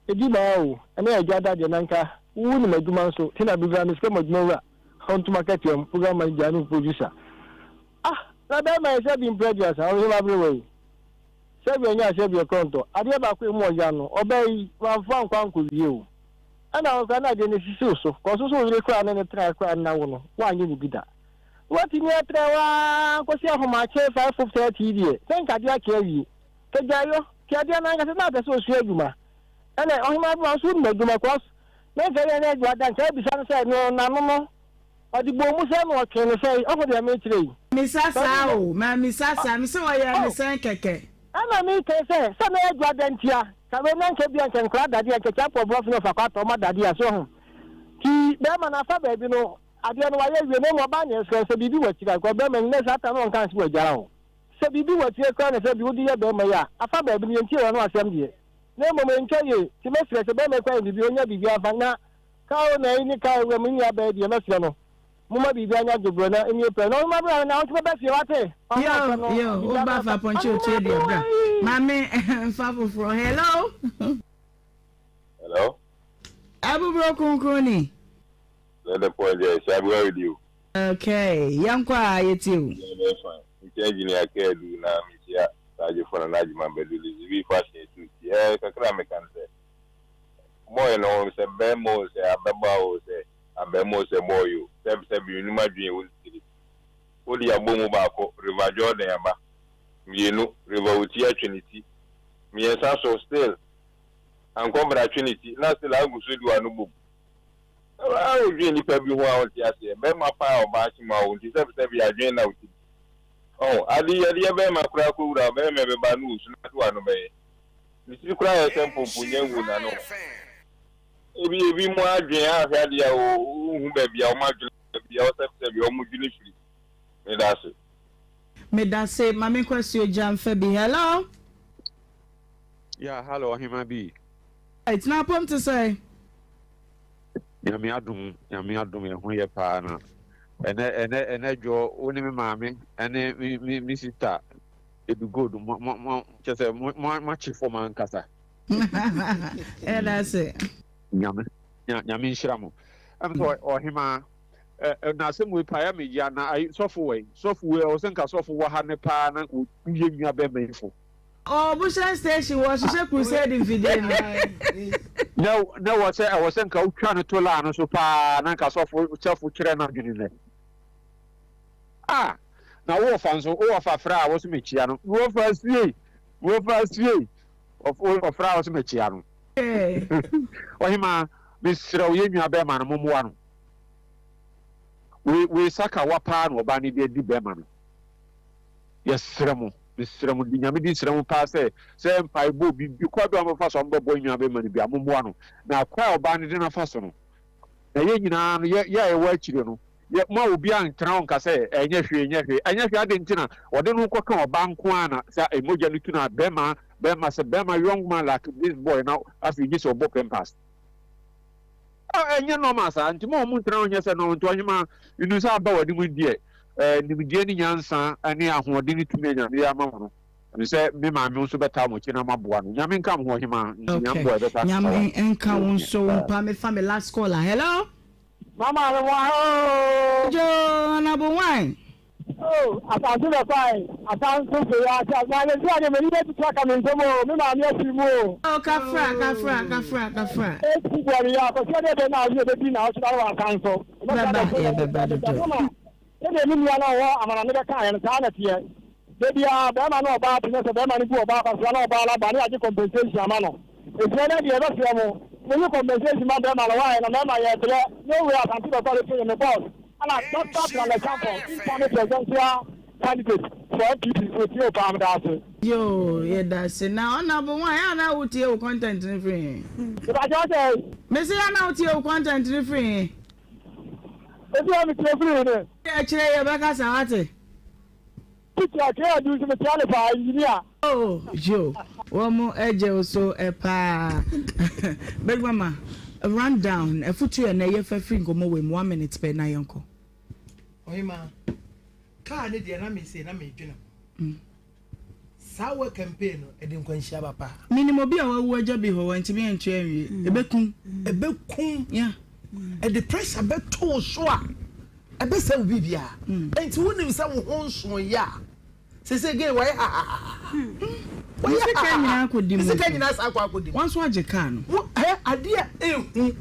edi maa o, ɛne agya da deɛ na nka wo nim adwuma nso ti na bibira me sika mu adwuma wura ɔntom akatua mu program manager ne producer ah na bɛrima yɛ sɛ bi mpere aduasa ɔhemaa berewa yi sɛ bi ɔnyɛ asɛ bi ɛkorɔntɔ adeɛ baako emu ɔya no ɔbaa yi wamfa ankɔ ankɔ wie o ɛna ɔkora na adeɛ no sisi wo so kɔ so so wo yere koraa ne ne tena koraa nna wo no woanyɛ ne bi da watumi atena hɔ ara kɔsi ahomakye 5:30 yi deɛ sɛ nka adeɛ akye awie Kagyaeɔ, Tiadeɛ no ankasa na apɛ sɛ ɔsua adwuma. Ɛna Ɔhemaa Bema nso wonim adwuma cos na nka yɛ nyɛ adwuma da nka abisa no sɛ no n'ano no ɔde bɔɔ mu sɛn na ɔtwee no sɛn ɔho deɛ mekyerɛ yi. Misa saa o, mammisa saa, mese ɔyɛɛ me sɛn kɛkɛ. Ɛna meka sɛ sɛ na ɛyɛ adwuma da ntia ka wei na nka bia nka nkora dadeɛ nka kyampɔ borɔfo ne ɔfa kɔ atɔ ɔma dadeɛ a so ɔho nti bɛrima no afa baabi no. Adeɛ no wayɛ awie na mmom ɔbaa na ɛsrɛ sɛ biribi wɔ akyire a, because bɛrima no nɛ saa time no ɔnka nse wagyaa wo. Sɛ biribi wɔ akyire koraa na sɛ bi wode yɛ bɛrima yi a, afa baabi no yɛntie w'ano asɛm deɛ. Na mmom ɛntwa yie, nti mɛsrɛ sɛ bɛrima yi koraa yɛ biribi, ɔnya biribi amfa na kaa o na yi ne kaa awura mu nua bɛɛ deɛ mɛsrɛ no. Momma biribi anya dwobrɛ na ɛnwie pɛ. Na ɔno bra na ɔnso bɛba fie wate. Yo yo wo ba fa pɔnkye otie deɛ bra maame nfa foforɔ hello. Hello. Abuburo kronkron ni. Let the point there. Shabra with you. Okay, yɛnkɔ a yɛtie o. Yeah, very fine. Mekyia engineer Kɛdu na mekyia Sagyefo na n'adwuma bɛdu Lizibi fashion suit. Eh, kakra meka no sɛ boy no sɛ bɛrima o sɛ abɛba o sɛ abɛɛma o sɛ boy o sɛ sɛ binom adwene wɔ ne tirim. Wode abɔ mu baako, River Jordan aba. Mmienu, River Oti atwe ne ti. Mmiɛnsa so, still Ankɔbra atwe ne ti na still agu so de w'ano bom. A wodwen nnipa bi ho a wonte aseɛ. Bɛrima paa a ɔbaa kye mu awo nti sɛbi sɛbi adwene na wo tirim. Ɔho, ade yi yɛde yɛ bɛrima koraa kɔ wura bɛrima ɛbɛba no osu na de w'ano bɛyɛ. Ne tiri koraa yɛ sɛ mpompo nya ngu n'ano ho. Ebi ebi mo adwene ahwɛ adeɛ a wonhu baabi a wɔn adwene baabi a wɔsɛbi sɛbi wɔn dwene firi. Meda ase. Medase ma me nkɔ asuogya mfa bi hello. Yeah hello ɔhema bi. Right na apɔm te sɛn. Nyame adom nyame adom yɛ ho yɛ paa na ɛnɛ ɛnɛ ɛnɛ dwoɔ wo ne me maame ɛne me me me sister edu gold mo mo mo kyɛ sɛ mo mo mo akye fam ankasa. Ɛda ase. Nyame nyame nhyira mo. Ɛm sɛ ɔhemaa ɛ na asɛm wei paa ya me ya na ayi sɔfo wɔ yi sɔfo wei ɔwɔ sɛ nka sɔfo wɔ ha ne paa na nka otu yɛ nua bɛrima yi fo. Ɔwɔ Bushen station wɔhyehyɛ crusade mfidie no. Na na wɔ sɛ ɛwɔ sɛ nka wotwa no to laa no so paa na nka sɔfo sɔfo kyerɛ no adwene nɛ. Ah na wo wɔfa nso wo wɔfa frɛ a wo so mekyia no wo wɔfa siei wo wɔfa siei ɔfrɛ a wo so mekyia no. Ɔhemaa mesrɛ wo yɛn nua bɛrima no mommoa no. Wei wei sakawa paa na ɔbaa no de adi bɛrima no. Yɛsrɛ mo, mesrɛ mo, de Nyame din srɛ mo paa sɛ, sɛ mpaebɔ biribi kwan bi a mobɛfa so a mobɛboa nua bɛrima no bi a, mommoa no. Na kwan a ɔbaa no de no afa so no, na yɛn nyinaa no, yɛ yɛ a yɛwɔ akyire no, yɛ mo a obiara ntena hɔ nka sɛ, ɛnyɛ hwee, ɛnyɛ hwee, ɛnyɛ hwee, adɛn nti na ɔde no kɔka ɔbaa nko ara na sɛ mogya no tu no a, bɛrima, bɛrima, sɛ bɛrima young man like this boy na afei gye sɛ ɔbɔ pampers. Ah, ɛnyɛ normal saa, nti mo a wɔn ntena hɔ nyɛ sɛ normal, nti ɔhema, inu sɛ aba w'anim deɛ, eh, nimdeɛ ne nyansa ne ahoɔden ne tumi a Nyame de ama mo no, ɛne sɛ me maame nso bɛtaa mo akyi na moaboa no. Nyame nka mo ho ɔhema, nti Nyame boa yɛbɛsa akasa Nyame nka wo nso wo mpa me fa me last call a hello. Mama me mo aha oo. Joe Honourable Wine. Oh asase bɛ fae asan nso so yɛ ase na yɛ nso adeɛ m'ani bɛtutu aka me nsam o me maame afiri mu o. Oh kafra kafra kafra kafra. Eti bɔne yɛ akɔsi adeɛ bɛn na ɔde ɛbɛdi na ɔkyena wɔ asan so. Bɛba yɛ bɛba dodo. Sɛdeɛ me nua no a ɔwɔ amanane bɛkaeɛ no, saa na ɛteɛ. Da biara, barima ne ɔbaa te na sɛ barima no bu ɔbaa kwasea na ɔbaa no aba ne yɛagye compensation ama no. Enti ɛnnɛ deɛ yɛbɛsrɛ mo, monyi compensation ma barima no, why na mmarima yɛbrɛ, no way Asante Bɛkɔ de to me boss ɛna Doctor Bernard Acheampong, incoming presidential candidate for NPP nso tie wo paa, meda ase. Yoo yɛdase na honourable wan yɛ a na wo tie wo content no firi he? Mepakyɛw sɛn? Mese yɛ a na wo tie wo content no firi he? Ebi a metie firi he ne. Akyire yɛ bɛkasa wate. Teacher K Adu nso mekyia no paa, engineer. Oh yo wɔn gye wo so paa Big mama run down afutuo yɛ na ɛyɛ fa firi nkɔmmɔ wei mu one minute pɛ na yɛnkɔ. Ɔhema kaa ne deɛ na mese na medwene ho. Saa wɔ campaign no ɛde nkwanhyia ba paa. Menim obi a wawu agya bi hɔ wantumi antua anwie. Ɛbɛkum. Ɛbɛkum. Yeah. Ɛde pressure bɛto wo so a ɛbɛsɛ wo biribiara. Enti wonim sɛ wo ho nsoeɛ a sese gay wɔyɛ hahahaha. Wɔyɛ sika nyinaa akɔdi mu. Sika nyinaa saa akɔ akɔdi mu. Wɔn nso agye kaa no. Wo hɛ adeɛ a ehu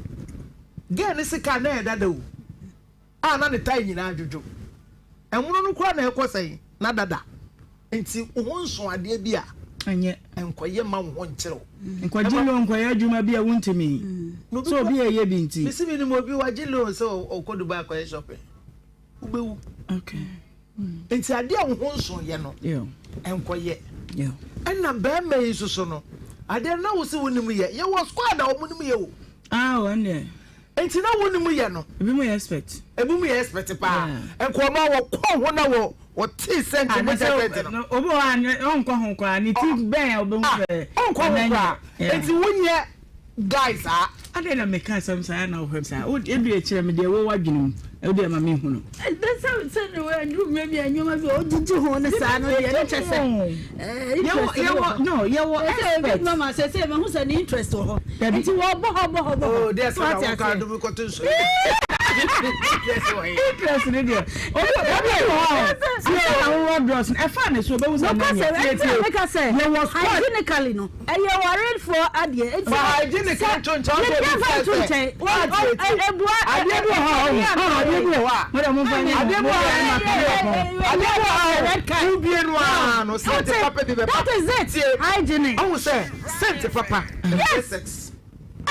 gay ne sika na ɛyɛ dada o. A na ne tae nyinaa dwodwo. Ɛmono no koraa na ɛkɔ sɛn? Na dada. Nti wo ho nso adeɛ bi a. Ɛnyɛ. Nkɔyɛ mma wo ho nkyere wo. Nkɔgye loan nkɔyɛ adwuma bi a wontumi. Sɛ obi reyɛ bi nti. Mese menim obi wagye loan sɛ ɔkɔ Dubai akɔyɛ shopping. Wobɛwu. Okay. Nti adeɛ a wo ho nso yɛ no, nkɔyɛ. Ɛna bɛrima yi nso so no, adeɛ no na wo se wonim yɛ. Yɛwɔ squad a wɔn nim yɛ o. Ah, wɔn deɛ. Nti na wonim yɛ no. Ebi mu yɛ expert. Ebi mu yɛ expert paa. Nka ɔno a wɔkɔ ho na wɔ wɔte sɛ nti mogya sɛ no. Obi wɔ hɔ a ɔnkɔ ho koraa ne ti bɛn a obehu sɛ. Ɔnkɔ ho koraa. Nti wonyɛ guy saa. Adɛn na meka asɛm saa na wohwɛ me saa? Wo ebi kyerɛ me deɛ ɛwɔ w'adwene mu. Wo deɛ ma menhu no. Sɛ sɛ ne wɔ aduru mmerɛ bi a nneɛma bi a ɔgyegye ho ne saa no deɛ ne kyɛ sɛ interest wɔ hɔ. No, yɛwɔ expert. Mama sɛ sɛ mahu sɛ ne interest wɔ hɔ. Nti wɔbɔ hɔ bɔ hɔ bɔ hɔ. Oh, deɛ sɛ na wɔka adum kɔto nsuo. Interest ne deɛ. Obi obi wɔ hɔ a sɛ ahohoro drugs no ɛfa ne so obehu sɛ ɛnyɛ. Nokwasɛm sɛ yɛwɔ squad. Hygienically no. Ɛyɛ warefoɔ adeɛ nti Fa hygienic sɛ nto nkyɛn ɔsɛ yɛdi obi afa sɛ nto sɛ nkyɛn wɔ ɔɔ ɔ tie tie ɛboa adeɛ bi wɔ hɔ a ɔho ɔho adeɛ bi wɔ hɔ a Mo deɛ momfa nyɛ adeɛ bi wɔ hɔ a ɛyɛ adeɛ bi wɔ hɔ red a card wobie no ara no scent wote papa bi bɛba that is it tie hygienic ɔho sɛ scent papa ɛfrɛ yes sex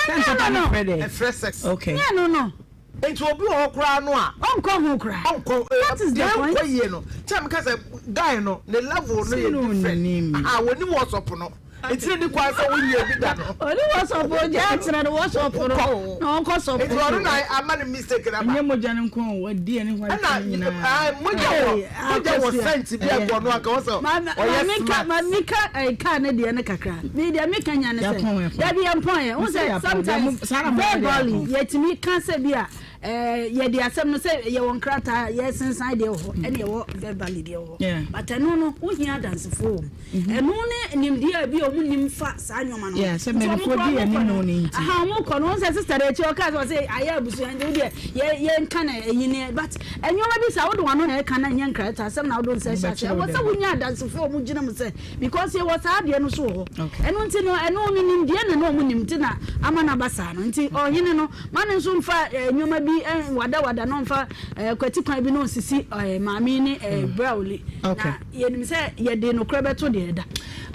Scent ɛnyɛ papa no no no frɛ dɛ. ɛfrɛ sex Okay. nyɛ no no nti obi wɔ hɔ koraa no a ɔnkɔ ho koraa ɔnkɔ that is the deɛ point ɛnkɔ yie no kyɛ meka sɛ guy no ne level no Sɛ yɛ na different ɔnnim. aha wɔnim WhatsApp no nti ne ni kwan sɛ wonyɛ bi da no ɔne wɔsɔfo gya akyerɛ no wɔsɔfo no na ɔnkɔ sɔfo nti ɔno na ama no mistake na ba Ɛnyɛ mogya no nko o, wadi ɛne white ɛna no nyinaa. ah, mogya wɔ mogya wɔ scent bi a ɛkɔ no anka wɔ sɛ ɔyɛ maame ka smart maame ka ɛɛ kaa ne deɛ ne kakra mi deɛ mi ka nya ne sɛ Yɛapɔn, yɛapɔn. dabi yɛn pɔn yɛ n Mesɛ sɛ yɛapɔn. Deɛ sometimes mo- saa na mo yɛ deɛ verbally yɛapɔn. yɛtumi ka sɛ bi a ɛɛ yɛde asɛm no sɛ yɛwɔ nkrataa yɛsensan deɛ wɔ hɔ ɛna yɛwɔ verbally deɛ wɔ hɔ Yeah. but ɛno no wohia adansefoɔ wɔ mu ɛno ne nimdeɛ a bi a wɔn nim fa saa nneɛma no ho Yeah, sɛ nti wɔn mmarimfoɔ koraa di wɔn anim kɔ no no ne nti. aha wɔn kɔ no wɔn sɛ sister de akyi ɔka sɛ ɔsɛ ayɛ abusua nti wodeɛ yɛ yɛnka na ɛyi ne but nneɛma bi saa wode wɔn ano na ɛka na nyɛ nkrataa asɛm na wode nsa hyɛ aseɛ ɛwɔ sɛ wonya adansefoɔ a wɔn gyina mu sɛ because yɛwɔ saa adeɛ no so wɔ hɔ ɛno nti no ɛno no nimdeɛ na na wɔn nim nti na ama no aba saa no nti ɔhene no ma no nso mfa nneɛma bi wadawada na ɔmfa kwati kwan bi na ɔnsisi maame ne brawli na yɛnim sɛ yɛde nokorɛ bɛto deɛ ɛda.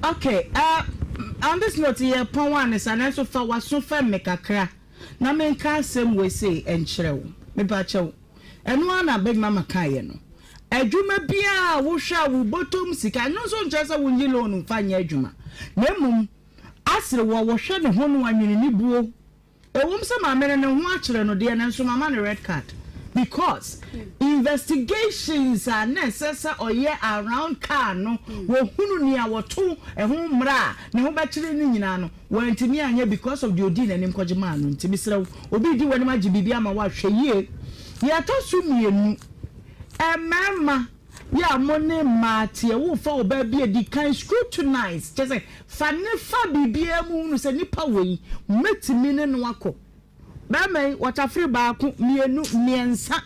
Okay, uh, on this note, yɛ pɔn a ne sa nanso fa w'aso fɛm me kakra na menka asɛm wei sei nkyerɛ wo. Mepa kyɛw. Ɛno ara na Big Mama kaeɛ no. Adwuma biara a wohwɛ a wo bɔtɔm sika, ɛno nso nkyerɛ sɛ wonyi loan mfa nyɛ adwuma. Na mmom, asere wɔ wɔhwɛ ne ho no anwene ne buo. Ɛwom sɛ maame no ne ho akyere no deɛ nanso mama no red card because investigations a na ɛsɛ sɛ ɔyɛ around car no wɔhunu nea wɔto ɛho mmara a ne ho bɛkyere no nyinaa no wantumi anyɛ because of deɛ ɔdii n'anim kɔgye maa no nti mesrɛ wo obi redi w'anim agye biribi ama wo a hwɛ yie. Deɛ ɛtɔ so mmienu mmarima Yɛ a mo ne mmaa teɛ, worefa ɔbaa bi adi kan scrutinize, kyerɛ sɛ fa ne fa biribiara mu hunu sɛ nipa wei mɛtumi ne no akɔ. Barima yi wɔtafere baako, mmienu, mmiɛnsa.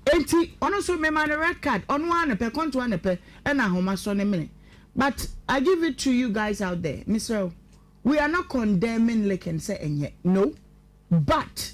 Enti ɔno nso mema no red card, ɔno ara ne pɛ, kɔntoa ne pɛ, ɛna ahoma sɔ ne mene. But I give it to you guys out there, mesrɛ wo, we are not condemning licking sɛ ɛnyɛ, no, but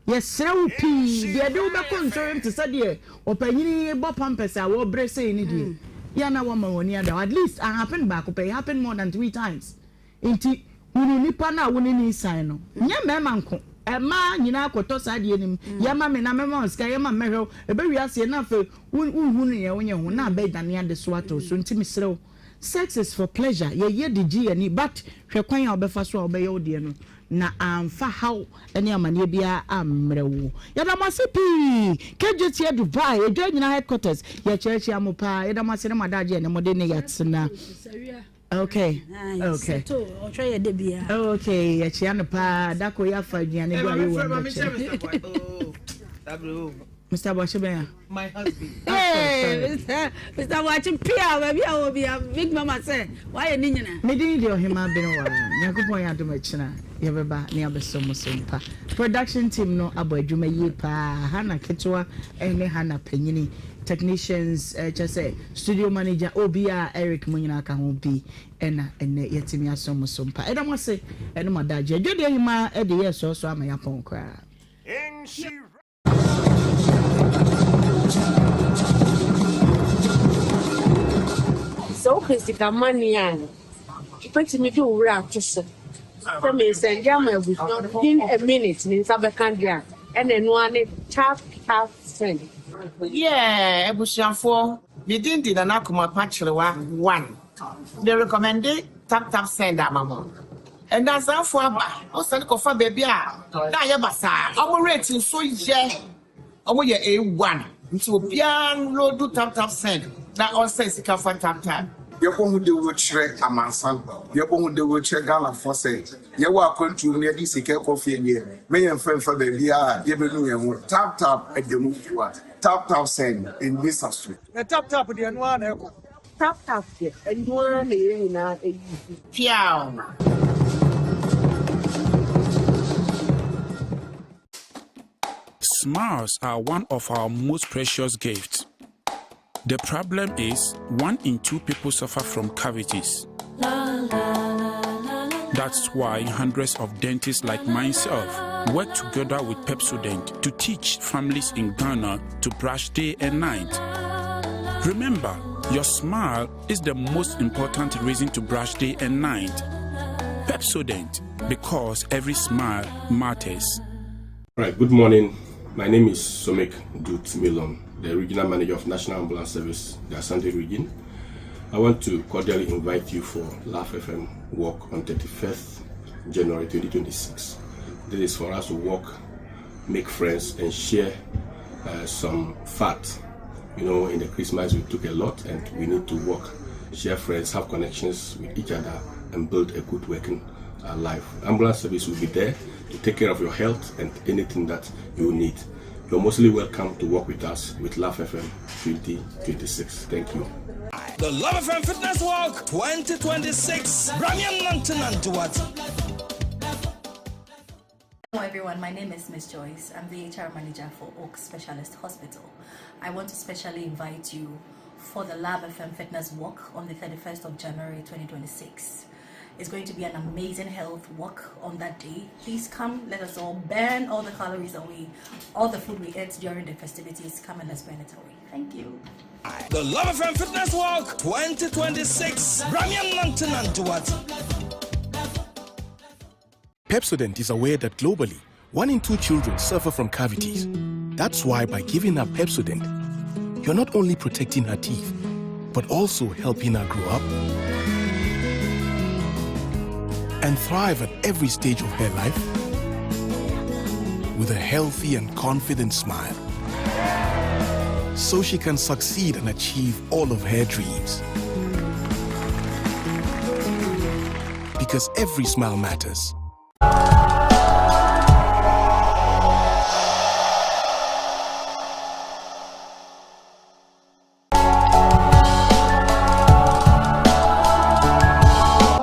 Yɛsrɛ wo pii, deɛ ɛde wo bɛkɔ nsɔhwɛ mu te sɛ deɛ ɔpanyin yi bɔ pampers a wɔbrɛ sei no deɛ, yɛ a na woama w'ani ada hɔ. At least a happen baako pɛ, it happened more than three times. Nti hunu nipa no a wo ne no resan no. Nyɛ mmarima nko, mmaa nyinaa kɔtɔ saa adeɛ no mu. Yɛ ma me na mɛma wo sika, yɛ ma me mɛhwɛ wo. Ɛbɛwie aseɛ na afei wonhunu deɛ wonyɛ ho na abɛdane adesoa ato wo so. Nti mesrɛ wo, sex is for pleasure, yɛyɛ de gye yɛn ani but hwɛ kwan a wobɛfa so a wobɛyɛ wo deɛ no. Na amfa haw ne amaneɛ biara ammrɛ wo. Yɛda mo ase pii! KJT Dubai, Edwa Nyina Headquarters, yɛkyerɛkyerɛ mo paa. Yɛda mo ase ne mo adagyeɛ ne mode ne yɛatena. Okay, okay. Okay, yɛkyea no paa. Dako yɛafa aduane bi a yɛwɔ no kyɛ. Mr. Boakye bɛn a? My husband. Hey, Mr. Mr. Boakye pia baabi a wɔ bia Big Mama sɛ wayɛ ne nyina. Me din de Ɔhemaa Benewaa. Nyankopɔn yɛ adom akyina yɛbɛba ne abɛsɔ mo so mpa. Production team no abɔ adwuma yie paa. Hannah ketewa ne Hannah panyini, technicians kyɛ sɛ studio manager obiara Eric mo nyinaa ka ho bi ɛna ɛnɛ yɛatumi asɔ mo so mpa. Ɛda mo ase ɛne mo adagyeɛ. Dwadie Hemaa de yɛɛ sɔɔsɔɔ ama yɛapɔn koraa. Sɛ wopɛ sika money a, wobɛtumi de wo werɛ ato so sɛ meresɛnde ama abusua within a minute me nsa bɛka deɛ a, ɛna ɛno ara ne tap tap send. Yeah abusuafoɔ me din de Nana Kumapa Kyerewa one me recommende tap tap send ama mo. Ndansaafo aba, wɔsan kɔfa baabi a na ayɛ basaa. Wɔn rate nso yɛ, wɔn yɛ A1 nti obiara nloadu tap tap send na ɔnsɛn sika fa tap tap. Yɛbɔ ho dawuro kyerɛ amansan, yɛbɔ ho dawuro kyerɛ Ghanafoɔ sɛ yɛwɔ akwantuo mu na yɛde sika rekɔ fie deɛ, mɛ yɛmfa mfa baabiara a yɛbɛnu yɛn ho. Tap tap ɛda mu fua, tap tap send, ɛnni sa so. Na tap tap deɛ ɛno ara na ɛkɔ. Tap tap deɛ ɛno ara na yɛn nyinaa use. Piaw. Smiles are one of our most precious gifts. The problem is, one in two people suffer from cavities. That's why hundreds of dentists like myself work together with Pepsodent to teach families in Ghana to brush day and night. Remember, your smile is the most important reason to brush day and night. Pepsodent, because every smile matters. All right, good morning. My name is Somek Dut Milon, the Regional Manager of National Ambulance Service, the Asante region. I want to cordially invite you for Laugh FM Walk on 31st January 2026. This is for us to walk, make friends, and share some fat. You know, in the Christmas we took a lot, and we need to work, share friends, have connections with each other, and build a good working life. Ambulance service will be there to take care of your health and anything that you need. You're mostly welcome to work with us with Laugh FM 2026. Thank you. The Love FM Fitness Walk 2026. Bramian Nantinantuat. Hello everyone, my name is Miss Joyce. I'm the HR manager for Oak Specialist Hospital. I want to specially invite you for the Lab FM Fitness Walk on the 31st of January 2026. It's going to be an amazing health walk on that day. Please come, let us all burn all the calories away, all the food we ate during the festivities. Come and let's burn it away. Thank you. The Love FM Fitness Walk 2026. Bramian Nantinantuat. Pepsodent is aware that globally, one in two children suffer from cavities. That's why by giving her Pepsodent, you're not only protecting her teeth, but also helping her grow up and thrive at every stage of her life with a healthy and confident smile. So she can succeed and achieve all of her dreams. Because every smile matters.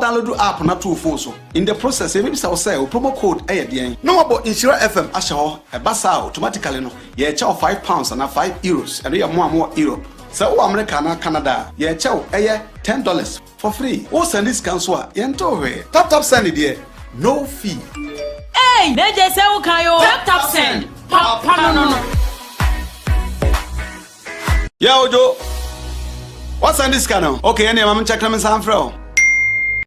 Download app na to wo phone so. In the process, yɛbɛbisa wo sɛ wo promo code yɛ deɛn na wɔabɔ Nhyira FM ahyɛ hɔ. Ɛba saa a, automatically no, yɛrekyɛ wo £5 anaa €5. Ɛno yɛ mo a mowɔ Europe. Sɛ wowɔ America anaa Canada a, yɛrekyɛ wo ɛyɛ $10 for free. Wo sɛnde sika nso a, yɛntew hwee. Tap tap send deɛ, no fee. Ei! Na gye sɛ wo kan o. Tap tap send, papa no no no. Yeah, Ojo. What's this sika no? Okay, ɛnna ma menkyɛk na mensan mfrɛ wo.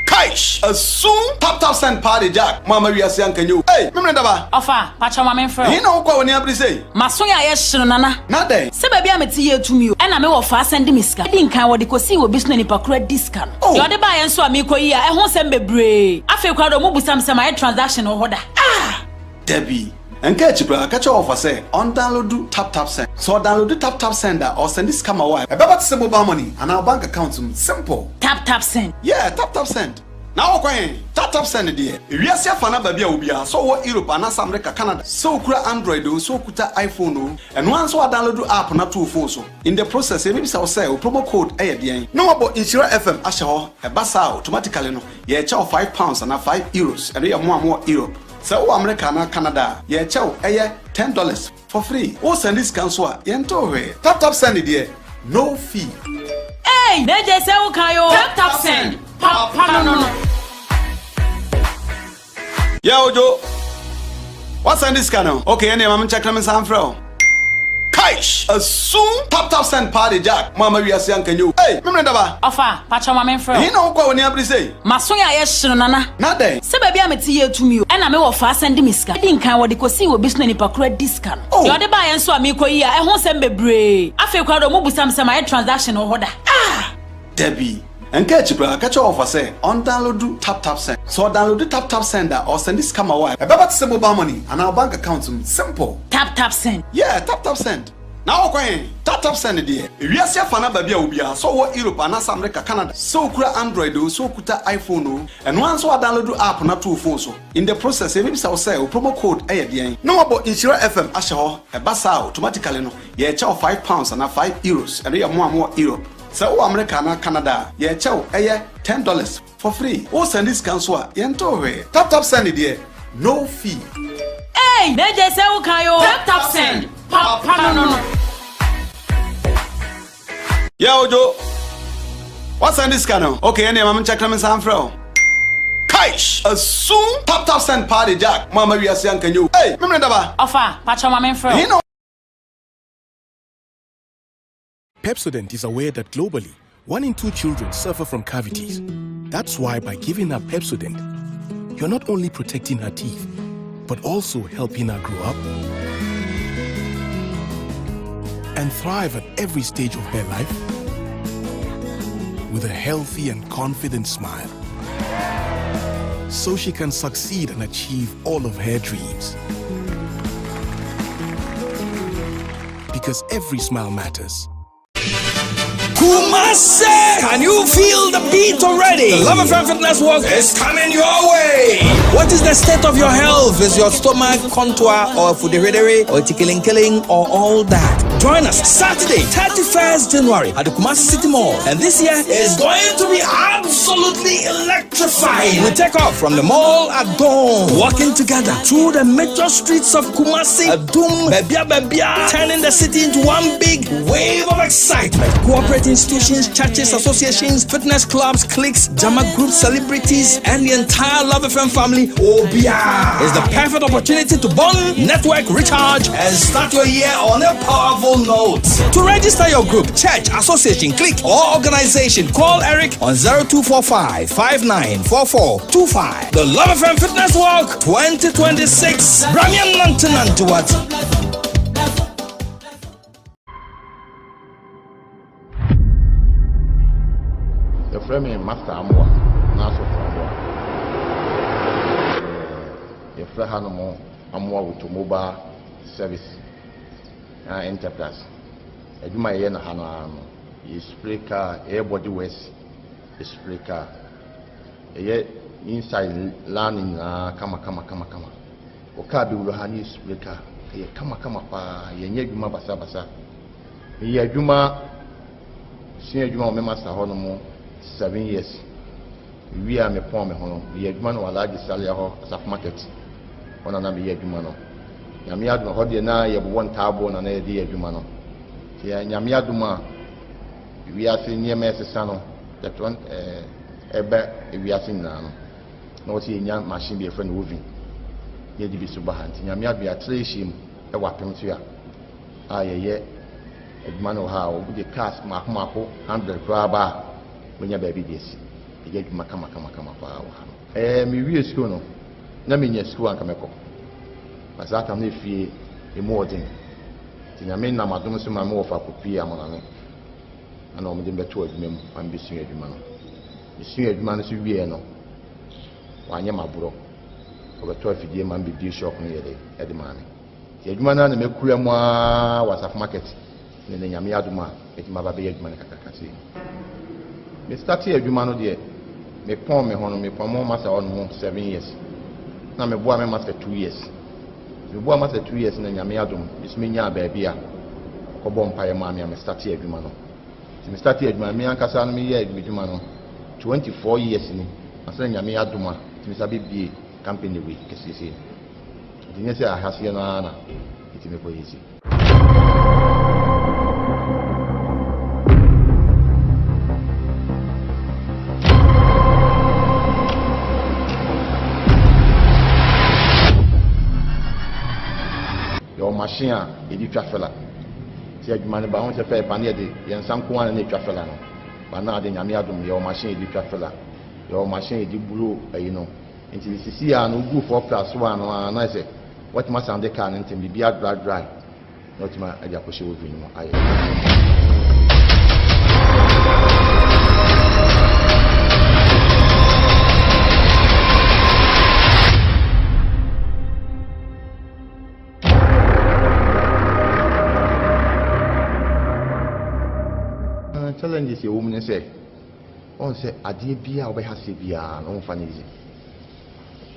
Kaish! Asum! Tap tap send paa de Jack. Mo ama wiase anka nyɛ o. Ei, memene daba. Ɔfa, pakyɛw ma menfrɛ wo. Ɛhe na wokɔ a w'ani abere sei? M'aso yɛ ayɛ hye no Nana. Na dɛn? Sɛ baabi a mete yɛ tumi o. Ɛna me wɔfa asan di me sika. Edi nkan wɔde kosii wɔ bi so na nipa koro adi sika no. Oh! Deɛ ɔde baeɛ nso a meekɔ yi a ɛho nsɛm bebree. Afei koraa deɛ ɔmo busa me sɛ mayɛ transaction wɔ hɔ da. Ah! Dabi. Nka akyi koraa, ka kyerɛ wɔfa sɛ ɔndownloadu TapTapSend. Sɛ ɔdownloadu TapTapSend a, ɔresɛnde sika ma wo a, ɛbɛba te sɛ mobile money anaa wo bank account mu. Simple! TapTapSend. Yeah, TapTapSend. Na wokɔ he? TapTapSend deɛ, ewiase afa no aba bi a obiara, sɛ ɔwɔ Europe anaasɛ America, Canada, sɛ okura Android oo, sɛ okuta iPhone oo, ɛno ara ne sɛ woadownloadu app no ato wo phone so. In the process, yɛbɛbisa wo sɛ wo promo code yɛ deɛn? Na wɔabɔ Nhyira FM ahyɛ hɔ. Ɛba saa a, automatically no, yɛrekyɛ wo £5 anaa €5. Ɛno yɛ mo a mowɔ Europe. Sɛ wowɔ America anaa Canada a, yɛrekyɛ wo ɛyɛ $10 for free. Wo sɛnde sika nso a, yɛntew hwee. Tap tap send deɛ, no fee. Ei! Na gye sɛ wo kan o. Tap tap send, papa no no no. Yeah Ojo, wa sɛnde sika no? Okay, ɛneɛ ma menkyɛk na mensan mfrɛ wo. Kaish! Asum! Tap tap send paa de Jack, mo amma wiase anka nyɛ o. Ei! Memene daba! Ɔfa, pakyɛw ma menfrɛ wo. Ɛhe na wokɔ a w'ani abere sei? M'aso yɛ ayɛ hye no Nana. Na dɛn? Sɛ baabi a mete yɛ tumi o. Ɛna me wɔfa asan di me sika. Edi nkan wɔde kosii wɔ bi so na nipa koro adi sika no. Oh! Deɛ ɔde baeɛ nso a meekɔ yi a ɛho nsɛm bebree. Afei koraa deɛ ɔmo busa me sɛ mayɛ transaction wɔ hɔ da. Ah! Dabi. Ɛnka akyi koraa, ka kyerɛ wɔfa sɛ ɔndownloadu TapTapSend. Sɛ ɔdownloadu TapTapSend a, ɔresɛnde sika ma wo a, ɛbɛba te sɛ mobile money anaa wo bank account mu. Simple! TapTapSend. Yeah, TapTapSend. Na wokɔ he? TapTapSend deɛ. Ewiase afa no aba bi a obiaa, sɛ ɔwɔ Europe anaasɛ America, Canada, sɛ okura Android oo, sɛ okuta iPhone oo, ɛno ara nso woadownloadu app no ato wo phone so. In the process, yɛbɛbisa wo sɛ wo promo code yɛ deɛn? Na wɔabɔ Nhyira FM ahyɛ hɔ. Ɛba saa a, automatically no, yɛrekyɛ wo £5 anaa €5. Ɛno yɛ mo a mowɔ Europe. Sɛ wowɔ America anaa Canada a, yɛrekyɛ wo ɛyɛ $10 for free. Wo sɛnde sika nso a, yɛntoo hwee. Tap tap send deɛ, no fee. Eii Mejay sɛ wo kan oo. Tap tap send, papa no no. Yeah Ojo, wa send sika no? Okay, ɛnneɛ ma me nkyɛk na me nsan mfrɛ wo. Kaish! Asum! Tap tap send paa de Jack, mo amma wiase anka nyɛ o. Ei, memene daba! Ɔfa, pakyɛw ma me mfrɛ wo. Ɛhe na Pepsodent is aware that globally, one in two children suffer from cavities. That's why by giving her Pepsodent, you're not only protecting her teeth, but also helping her grow up and thrive at every stage of her life with a healthy and confident smile. So she can succeed and achieve all of her dreams. Because every smile matters. Kumase! Can you feel the beat already? The Love FM Fitness Walk is coming your way. What is the state of your health? Is your stomach contour or fuderedere or tickling killing or all that? Join us Saturday, 31st January at the Kumasi City Mall. And this year is going to be absolutely electrifying. We take off from the mall at dawn, walking together through the major streets of Kumasi, Adum, Bebia Bebia, turning the city into one big wave of excitement. Corporate institutions, churches, associations, fitness clubs, cliques, Jama groups, celebrities, and the entire Love FM family. Obia is the perfect opportunity to bond, network, recharge, and start your year on a powerful note. To register your group, church, association, clique, or organization, call Eric on 0245 594425. The Love FM Fitness Walk 2026. Bramian Nantinantuat. Yɛfrɛ me Master Amoah anaa Sɔfo Amoah. Yɛfrɛ hanom Amoah Automobile Service anaa Enterprise. Adwuma a yɛyɛ no ha no ara no, yɛ spray car, yɛyɛ body works, yɛ spray car. Yɛyɛ inside lan no nyinaa kama kama kama kama. Wo car bɛwura ha na yɛ spray car. Ɛyɛ kama kama paa. Yɛnyɛ adwuma basabasa. Meyɛ adwuma, sua adwuma wɔ me master hɔ nom seven years. Mewie a mepɔn me ho no, meyɛ adwuma no wɔ Alhaji Salia hɔ, Asafo Market. Hɔ na na meyɛ adwuma no. Nyame adom, ɛhɔ deɛ na yɛbobɔ ntaaboɔ na na yɛde yɛ adwuma no. Nti Nyame adom a, wiase nneɛma ɛsesa no, yɛtɔ ɛba wiase nyinaa no, na wɔsɛ yɛnya machine bi yɛfrɛ no oven, na yɛde bi so ba ha. Nti Nyame adom yɛatra ahyia mu ɛwɔ apem so a, a yɛyɛ adwuma no wɔ ha a, wɔde cars mmaako mmaako hundred koraa ba a, wɔnya baabi de asi. Yɛyɛ adwuma kama kama kama paa wɔ ha no. Ɛɛ mewie sukuu no, na menya sukuu anka mɛkɔ. Na saa tam no efie emu ɔden. Nti Nyame nam adom so ma me wɔfa kɔpie Amonane. Ɛna wɔde me bɛtoo adwuma mu ma mebɛsua adwuma no. Mesua adwuma no so wieɛ no, wɔanyɛ m'aborɔ. Wɔbɛtɔ afidie ma me bɛbie shop no yɛde ɛde maa me. Nti adwuma no ara na makura mu ara wɔ Asafo Market ne nnɛ Nyame adom a mɛtumi aba abɛyɛ adwuma no kakraka sei. Me startee adwuma no deɛ me pɔn me ho no me pɔn me ho master hɔ nom seven years na me boa me master two years. Me boa master two years na Nyame adom me so me nyaa baabi a ɔkɔ bɔ mpaeɛ maa me a me startee adwuma no. Nti me startee adwuma no me ankasa no me yɛɛ me dwuma no 24 years ni ansa na Nyame adom a tumi sa bɛ bie company wei kɛseɛ sei no. Nti nyɛ sɛ ahaseɛ no ara na ɛtumi kɔ yɛ sei. Yɛwɔ machine a yɛde twa fela. Sɛ adwuma no ba ho sɛ fɛɛ pa ne yɛde yɛn nsa nko ara na ɛtwa fela no. Ba na ade nyame adom yɛwɔ machine yɛde twa fela. Yɛwɔ machine yɛde buro ayi no. Nti sisi a no wogu fɔfra so a no a na sɛ watumi asan de car no ntɛm biribi adry dry na watumi de akɔhyɛ oven no mu ayɛ. Challenges a ɛwɔ mu ne sɛ, woahu sɛ adeɛ biara a wobɛha aseɛ biara no, womfa no easy.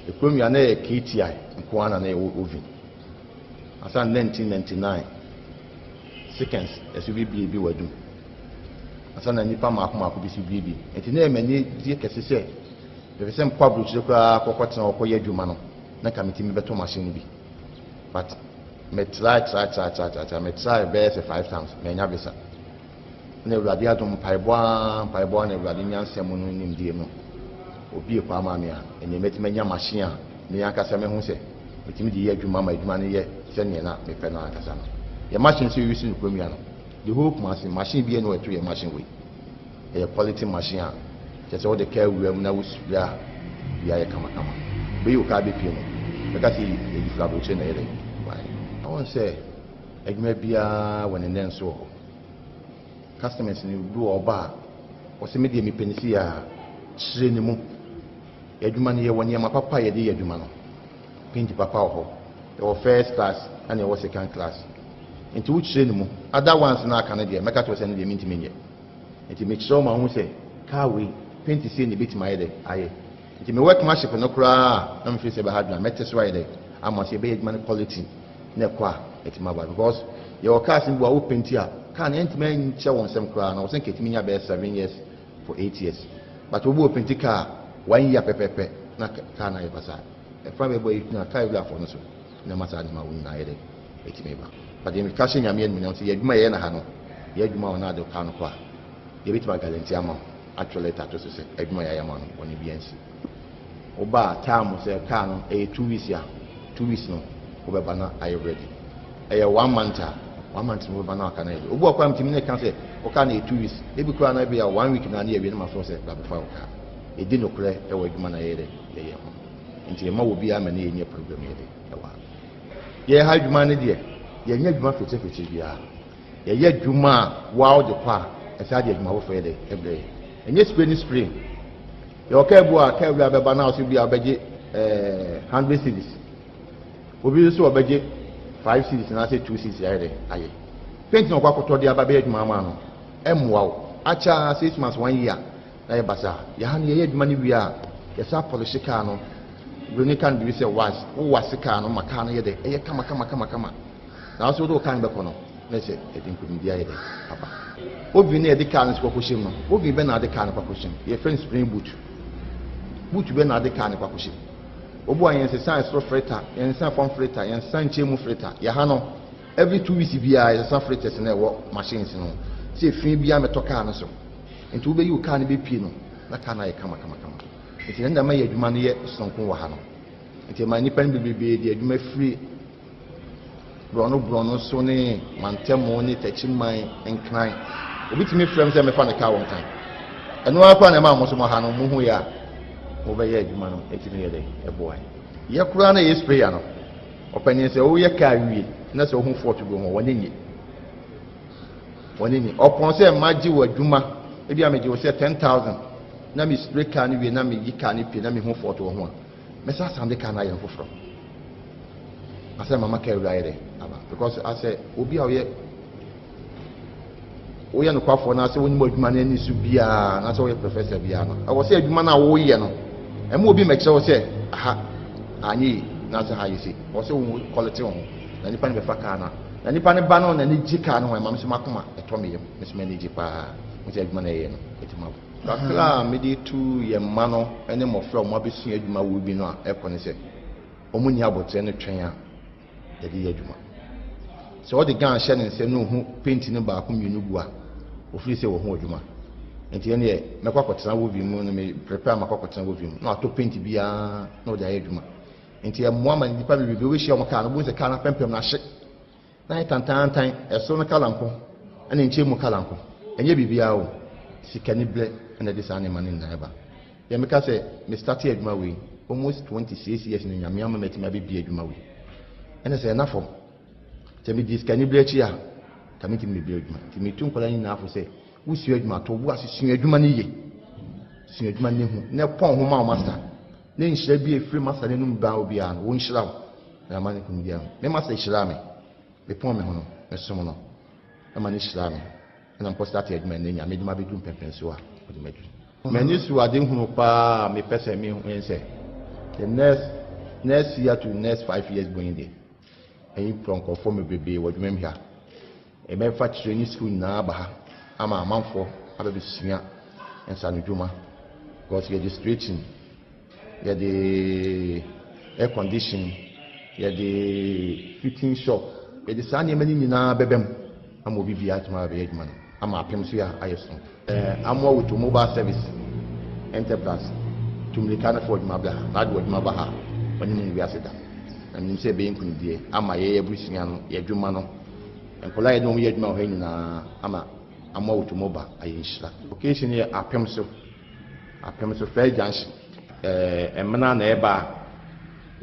Ekurom yi a na ɛyɛ KTI nko ara na na ɛwɔ oven. Ansa na 1999 seconds ɛso bebie bi wɔ adum. Ansa na nnipa mmaako mmaako bi so bie bi. Nti na ɛyɛ m'anigye kɛse sɛ mepɛ sɛ mekɔ aburokyire koraa kɔkɔtena hɔ kɔyɛ adwuma no na nka metumi bɛtɔ machine no bi. But me try try try try try try me try bɛyɛ sɛ five times manya visa. Na Awurade adom mpaebɔ ara mpaebɔ ara na Awurade nyansa mu no nimdeɛ mu obie kwan maa me a ɛnneɛ mɛtumi anya machine a me ankasa mehu sɛ metumi de yɛ adwuma ma adwuma no yɛ sɛdeɛ na mepɛ no ankasa no. Yɛ machine nso yɛuse no kurom ya no the whole Kumasi machine biara ni hɔ ɛto yɛ machine wei. Ɛyɛ quality machine a kyerɛ sɛ wode kaa wura mu na wo spray a biribiara yɛ kamakama. Wobɛyi wo kaa bɛpue no bɛka sɛ yɛyi firi aburokyire na ɛyɛ dɛn baeɛ. Wohu sɛ adwuma biara wɔ ne nnɛ nso wɔ hɔ. Customers no bi wɔ ɔba a ɔsɛ me deɛ mepɛ no sei a kyerɛ ne mu. Yɛ adwuma no yɛwɔ nneɛma papa a yɛde yɛ adwuma no. Paint papa wɔ hɔ. Yɛwɔ first class ɛna yɛwɔ second class. Nti wokyerɛ ne mu. Other ones no aka no deɛ mɛka kyerɛ wo sɛ ɛno deɛ mentumi nyɛ. Nti mekyerɛ wo ma wohu sɛ car wei paint sei na ɛbɛtumi ayɛ dɛ ayɛ. Nti me workmanship no koraa a na mefiri sɛ ɛbɛha adwene a mɛte so ayɛ dɛ ama sɛ yɛbɛyɛ adwuma no quality na ɛkɔ a ɛtumi aba because yɛwɔ cars no bi wɔ a wo paint a car no ɛntumi nkyɛ wo nsɛm koraa na wɔ sɛ nka ɛtumi nya bɛyɛ 7 years for 8 years but obi wɔ paint car one year pɛpɛpɛ na car no ayɛ basaa ɛfa bɛbɔ yi na car wurafoɔ no so na ɛma saa nneɛma wo nyinaa ayɛ dɛ ɛtumi ba but deɛ meka hyɛ Nyame animuonyam sɛ yɛ adwuma yɛyɛ na ha no yɛ adwuma wɔ na ade car no kɔ a yɛbɛtumi agalante ama wo atwerɛ letter ato so sɛ adwuma yɛayɛ ama no bɔne biara nsi. Woba a time sɛ car no ɛyɛ 2 weeks a, 2 weeks no wobɛba na ayɛ ready. Ɛyɛ one month a, one month no wobɛba na aka no ayɛ ready. Obi wɔ koraa metumi ne ka sɛ wo car no yɛ 2 weeks, ebi koraa na ebi a one week na ne yɛwie no ma frɛ sɛ bra bɛfa wo car. Yɛdi nokorɛ ɛwɔ adwuma na yɛyɛ dɛ yɛyɛ ho. Nti yɛma wɔ biara ma ne yɛnyɛ problem yɛ de ɛwɔ ha. Yɛyɛ ha adwuma no deɛ yɛnyɛ adwuma fɛkyɛfɛkyɛ biara. Yɛyɛ adwuma a woa wode kɔ a, ɛsan de adwuma foforɔ yɛ dɛ ɛbrɛ yɛ. Ɛnyɛ spray ne spray. Yɛwɔ kaa bu a kaa wura bɛba na ɔsɛ bi a ɔbɛgye ɛɛ 100 cedis. Obi nso ɔbɛgye 5 cedis anaasɛ 2 cedis ayɛ dɛ ayɛ. Paint na ɔkɔ akɔtɔ de aba bɛyɛ adwuma ama no ɛmmoa wo. Akyɛ a 6 months, one year na yɛ basaa. Yɛha no yɛyɛ adwuma no wie a yɛsan polish kaa no. Buroni ka no biribi sɛ wax. Wo wax kaa no ma kaa no yɛ dɛ ɛyɛ kama kama kama kama. Na wo nso wode wo kaa no bɛkɔ no na sɛ ɛde nkonimdi ayɛ dɛ aba. Oven no yɛde kaa no nso kɔkɔhyɛ mu no, oven bɛn na ade kaa no kɔkɔhyɛ mu? Yɛfrɛ no spring boot. Boot bɛn na ade kaa no kɔkɔhyɛ mu? Obu a yɛnsesa ɛsoro filter, yɛnsesa fam filter, yɛnsesa nkyɛn mu filter. Yɛha no, every 2 weeks biara yɛsesa filters na ɛwɔ machines no. Sɛ efi biara mɛtɔ kaa no so. Nti wobɛyi wo kaa no bɛpie no, na kaa no ayɛ kama kama kama. Nti na ɛma yɛ adwuma no yɛ sononko wɔ ha no. Nti ɛma nnipa no bebrebe de adwuma firi borɔno borɔno so ne mantamu ne Takyiman, Nkran. Obi tumi frɛ m sɛ mefa ne kaa wɔ Nkran. Ɛno ara koraa na ɛma mo so mo ha no mo hu yɛ a mobɛyɛ adwuma no ɛtumi yɛ dɛ ɛboa yɛ koraa na yɛ sprayer no. Ɔpanyin sɛ woyɛ kaa wie na sɛ wohu fault bi ho wɔne nye wɔne nye ɔpɔn sɛ magye wɔ adwuma ebi a megye wɔ sɛ 10,000 na me spray kaa no wie na meyi kaa no pie na mehu fault wɔ ho a mɛsa asan de kaa no ayɛ no foforɔ asɛ mama kaa wura ayɛ dɛ aba because asɛ obi a ɔyɛ woyɛ nokwafoɔ na asɛ wonim adwuma no ani so biara na sɛ woyɛ professor biara no ɛwɔ sɛ adwuma no a woyɛ no ɛma obi mɛkyerɛ wo sɛ aha anyɛ yi na sɛ ha yɛ se ɛwɔ sɛ wo quality wo ho na nipa no bɛfa kaa no a na nipa no ba no n'ani gye kaa no ho ɛma me so makoma ɛtɔ me yam me so m'ani gye paa mo sɛ adwuma no ɛyɛ no ɛtumi abo kakra a mede tu yɛn mma no ne mmɔfra a wɔn abɛsua adwuma wɔ bi no a ɛkɔ ne sɛ wɔn nni abotire no twɛn a yɛde yɛ adwuma. Sɛ ɔde gun hyɛ ne nsam na ohu paint no baako mmienu gu a, ofiri sɛ wɔho adwuma. Nti ɛneɛ mɛkɔ akɔtena wɔ mu no me prepare makɔ akɔtena wɔ mu na watɔ paint biara na ɔde ayɛ adwuma. Nti ɛmmoa ma nnipa bebree wobɛhyia wɔn kaa no wobɛhu sɛ kaa no apɛmpɛm no ahye na ayɛ tantantan ɛsoro no colour nko ɛna nkyɛn mu colour nko. Ɛnyɛ biribiara o, sikani brɛ ɛna ɛde saa nneɛma no nyinaa ɛba. Yɛ meka sɛ me start adwuma wei almost 26 years no Nyame ama matumi abɛbie adwuma wei ɛna sɛ ɛna fam sɛ medi sikani berɛ akyi a ka mentumi mebie adwuma. Nti metu nkwadaa nyinaa fo sɛ wosua adwuma to wo ase sua adwuma no yie, sua adwuma no hu na ɛpɔn ho ma wo master na nhyira bi a ɛfiri master no anum baa obiara no wɔnhyira wo na ama no kɔmudi ano. Me master hyira me, mepɔn me ho no mesom no ɛma no hyira me. Ɛna mekɔ starte adwuma ɛnnɛ Nyame de me abɛduru mpɛnpɛnsoɔ a ɔde me aduru. M'ani so ade hunu paa a mepɛ sɛ mehu ne sɛ the next next year to next 5 years going deɛ ɛyi kura nkurɔfoɔ bebrebe wɔ adwuma mu ha. Ɛbɛfa training school nyinaa aba ha ama amanfoɔ abɛbɛsua nsanodwuma because yɛde straighten, yɛde air condition, yɛde fitting shop, yɛde saa nneɛma no nyinaa bɛba mu ama obi biara atumi abɛyɛ adwuma no ama apem so yɛ ayɛ so. Amoa Auto Mobile Service Enterprise tu mmirika no fa w'adwuma bra ha na ade w'adwuma ba ha a, w'anim ngu ase da. Na menim sɛ ɛbɛyɛ nkunimdie ama yɛn abusua no, yɛn adwuma no, nkwadaa a yɛne wɔn yɛ adwuma wɔ ha nyinaa ama Amoa Auto Mobile ayɛ nhyira. Location no yɛ apem so, apem so First Junction. Ɛmena na ɛba a,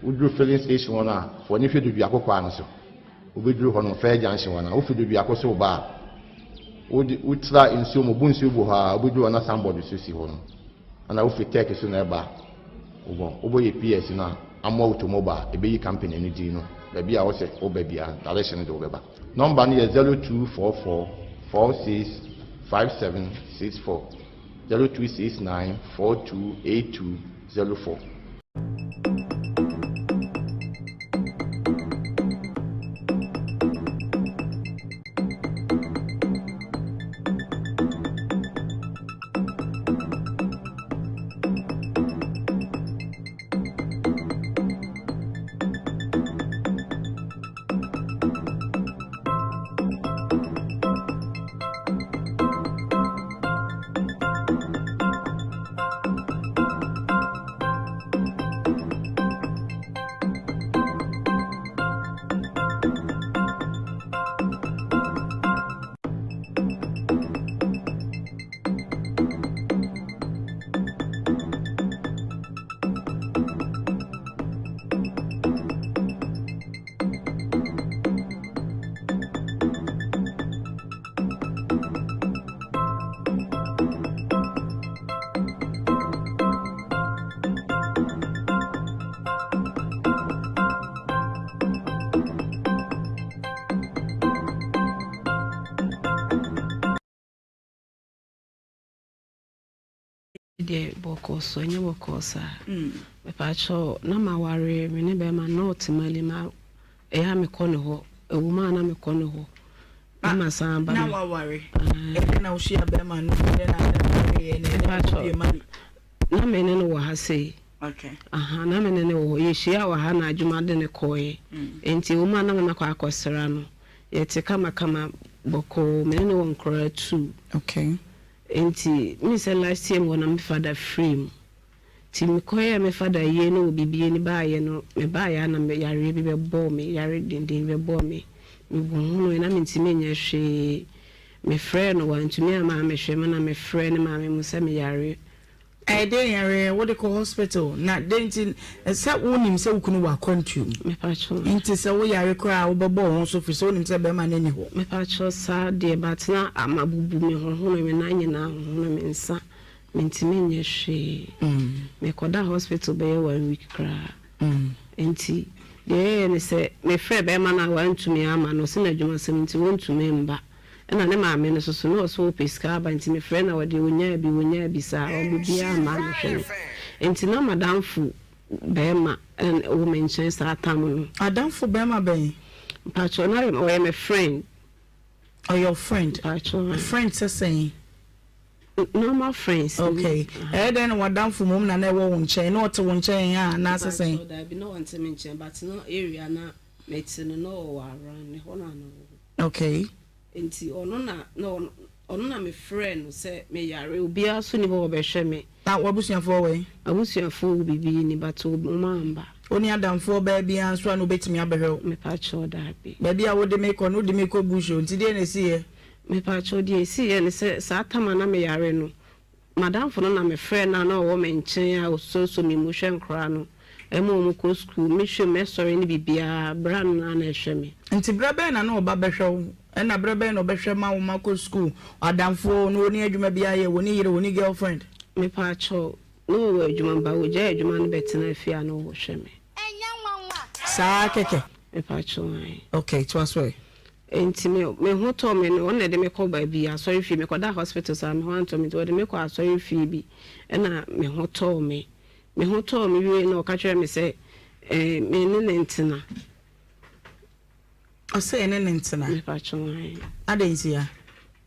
woduru filling station hɔ no a, fa w'ani hwɛ Duduako kwan no so. Wobɛduru hɔ no, Fair Junction hɔ no a, wofi Duduako so reba a, wode wotra nsuo mu, bu nsuo gu hɔ a, wobɛduru hɔ na signboard so si hɔ no. Ɛna wofi Turkey so na ɛba a, wobɔ wobɔ yɛ PS no a, Amoa Automobile a, ɛbɛyi company no din no, baabi a wosɛ woba biara, direction no de wobɛba. Nɔmba no yɛ 0244 46 5764, 0269 42 82 04. Deɛ bɔkɔɔ so ɛnyɛ bɔkɔɔ saa. Mepaakyɛw na maware me ne bɛrima na ɔte Mali ma ɛyɛ a mekɔ ne hɔ ɛwɔ mu a na mekɔ ne hɔ na masan aba Na waware ɛdɛn na wohyia bɛrima no ɛdɛn na wareɛ na ɛdɛn na wopie Mali. Na me ne no wɔ ha sei. Okay. Aha na me ne no wɔ hɔ yɛhyia wɔ ha na adwuma de no kɔɔɛ nti ɛwɔ mu a na me makɔ akɔsra no yɛte kamakama bɔkɔɔ me ne no wɔ nkoraa tuu. Okay. Enti me sɛ last year mu hɔ na me father firii mu. Nti me kɔyɛɛ me father ayie no wɔ bibie no baayɛ no, me baayɛ a na me yareɛ bi bɛbɔɔ me, yare denden bi bɛbɔɔ me. Me hunuiɛ na mentumi nyɛ hwee. Me frɛɛ no wantumi amma ammɛhwɛ me na me frɛɛ ne maame mu sɛ me yare. Ɛyɛ dɛn yareɛ? Wode kɔ hospital na dɛn nti? Sɛ wonim sɛ wo kunu wɔ akwantuo mu Mepakyɛw. nti sɛ wo yare koraa a wobɛbɔ wo ho so firi sɛ wonim sɛ bɛrima no nni hɔ. Mepakyɛw saa deɛ but na mabubu me hohono me nan nyinaa hohono me nsa mentumi nyɛ hwee mekɔda hospital bɛyɛ one week koraa nti deɛ ɛyɛɛ ne sɛ mefrɛ bɛrima no a wantumi amma no ɔse n'adwumasɛm nti wɔntumi mba Ɛna ne maame no soso na ɔse ɔpɛ sika aba nti mefrɛ no a ɔde ɔnyaa bi ɔnyaa bi saa ɔmo biaa mma mehwɛ no nti na madamfo bɛɛma wɔ me nkyɛn saa tam no. Adamfo bɛɛma bɛn? Mpakyɛw na ɔyɛ me friend. Ɔyɛ wo friend? Mpakyɛw. Friend sɛ sɛn? Normal friends. Okay ɛyɛ dɛn na wadamfo mmom na na ɛwɔ wo nkyɛn na ɔte wo nkyɛn a anaasɛ sɛn? Mpakyɛw daabi na ɔnte me nkyɛn but na area na mete no na ɔwɔ around ne hɔ na na ɔwɔ. Okay. Nti ɔno na na ɔno ɔno na me frɛɛ no sɛ me yare obiara nso nni hɔ ɔbɛhwɛ me. Na w'abusuafoɔ wɔ he? M'abusuafoɔ wɔ biribi ni but wɔn amba. Wonni adamfoɔ baa biara nso a na ɔbɛtumi abɛhwɛ wo? Mepakyɛw daabi. Baabi a wode me kɔ no wode me kɔ bush o nti deɛn na ɛsiiɛ? Mepakyɛw deɛ ɛsiiɛ ne sɛ saa tam a na me yare no M'adamfo no na mefrɛɛ no a na ɔwɔ me nkyɛn a ɔsuasua me mu hwɛ nkwadaa no, ɛma wɔn kɔ sukuu, mehwɛ mu, mɛsɔre ne biribiara, berɛ a no na na ɛhwɛ me. Nti berɛ bɛn na na ɔba bɛhwɛ wo? Ɛna berɛ bɛn na ɔbɛhwɛ ma wo ma kɔ sukuu? Adamfo no ɔnni adwuma biara yɛ, ɔnni yere, ɔnni girlfriend? Mepaakyɛw, na ɔwɔ adwuma but ɔgyae adwuma no bɛtenaa fie a na ɔhwɛ me. Saa kɛkɛ? Mepaakyɛw, ae. Okay, toa so ɛ. Nti me me ho tɔɔ me no, ɔno na ɛde me kɔ baabi, asɔrefie. Mekɔdaa hospital saa, me ho antɔ me nti ɔde me kɔɔ asɔrefie bi ɛna me ho tɔɔ me. Me ho tɔɔ me wiei na ɔka kyerɛɛ me sɛ eh, me ne no ntena. Ɔsɛ yɛne no ntena? Mepakyɛw, ae. Adɛn ntia?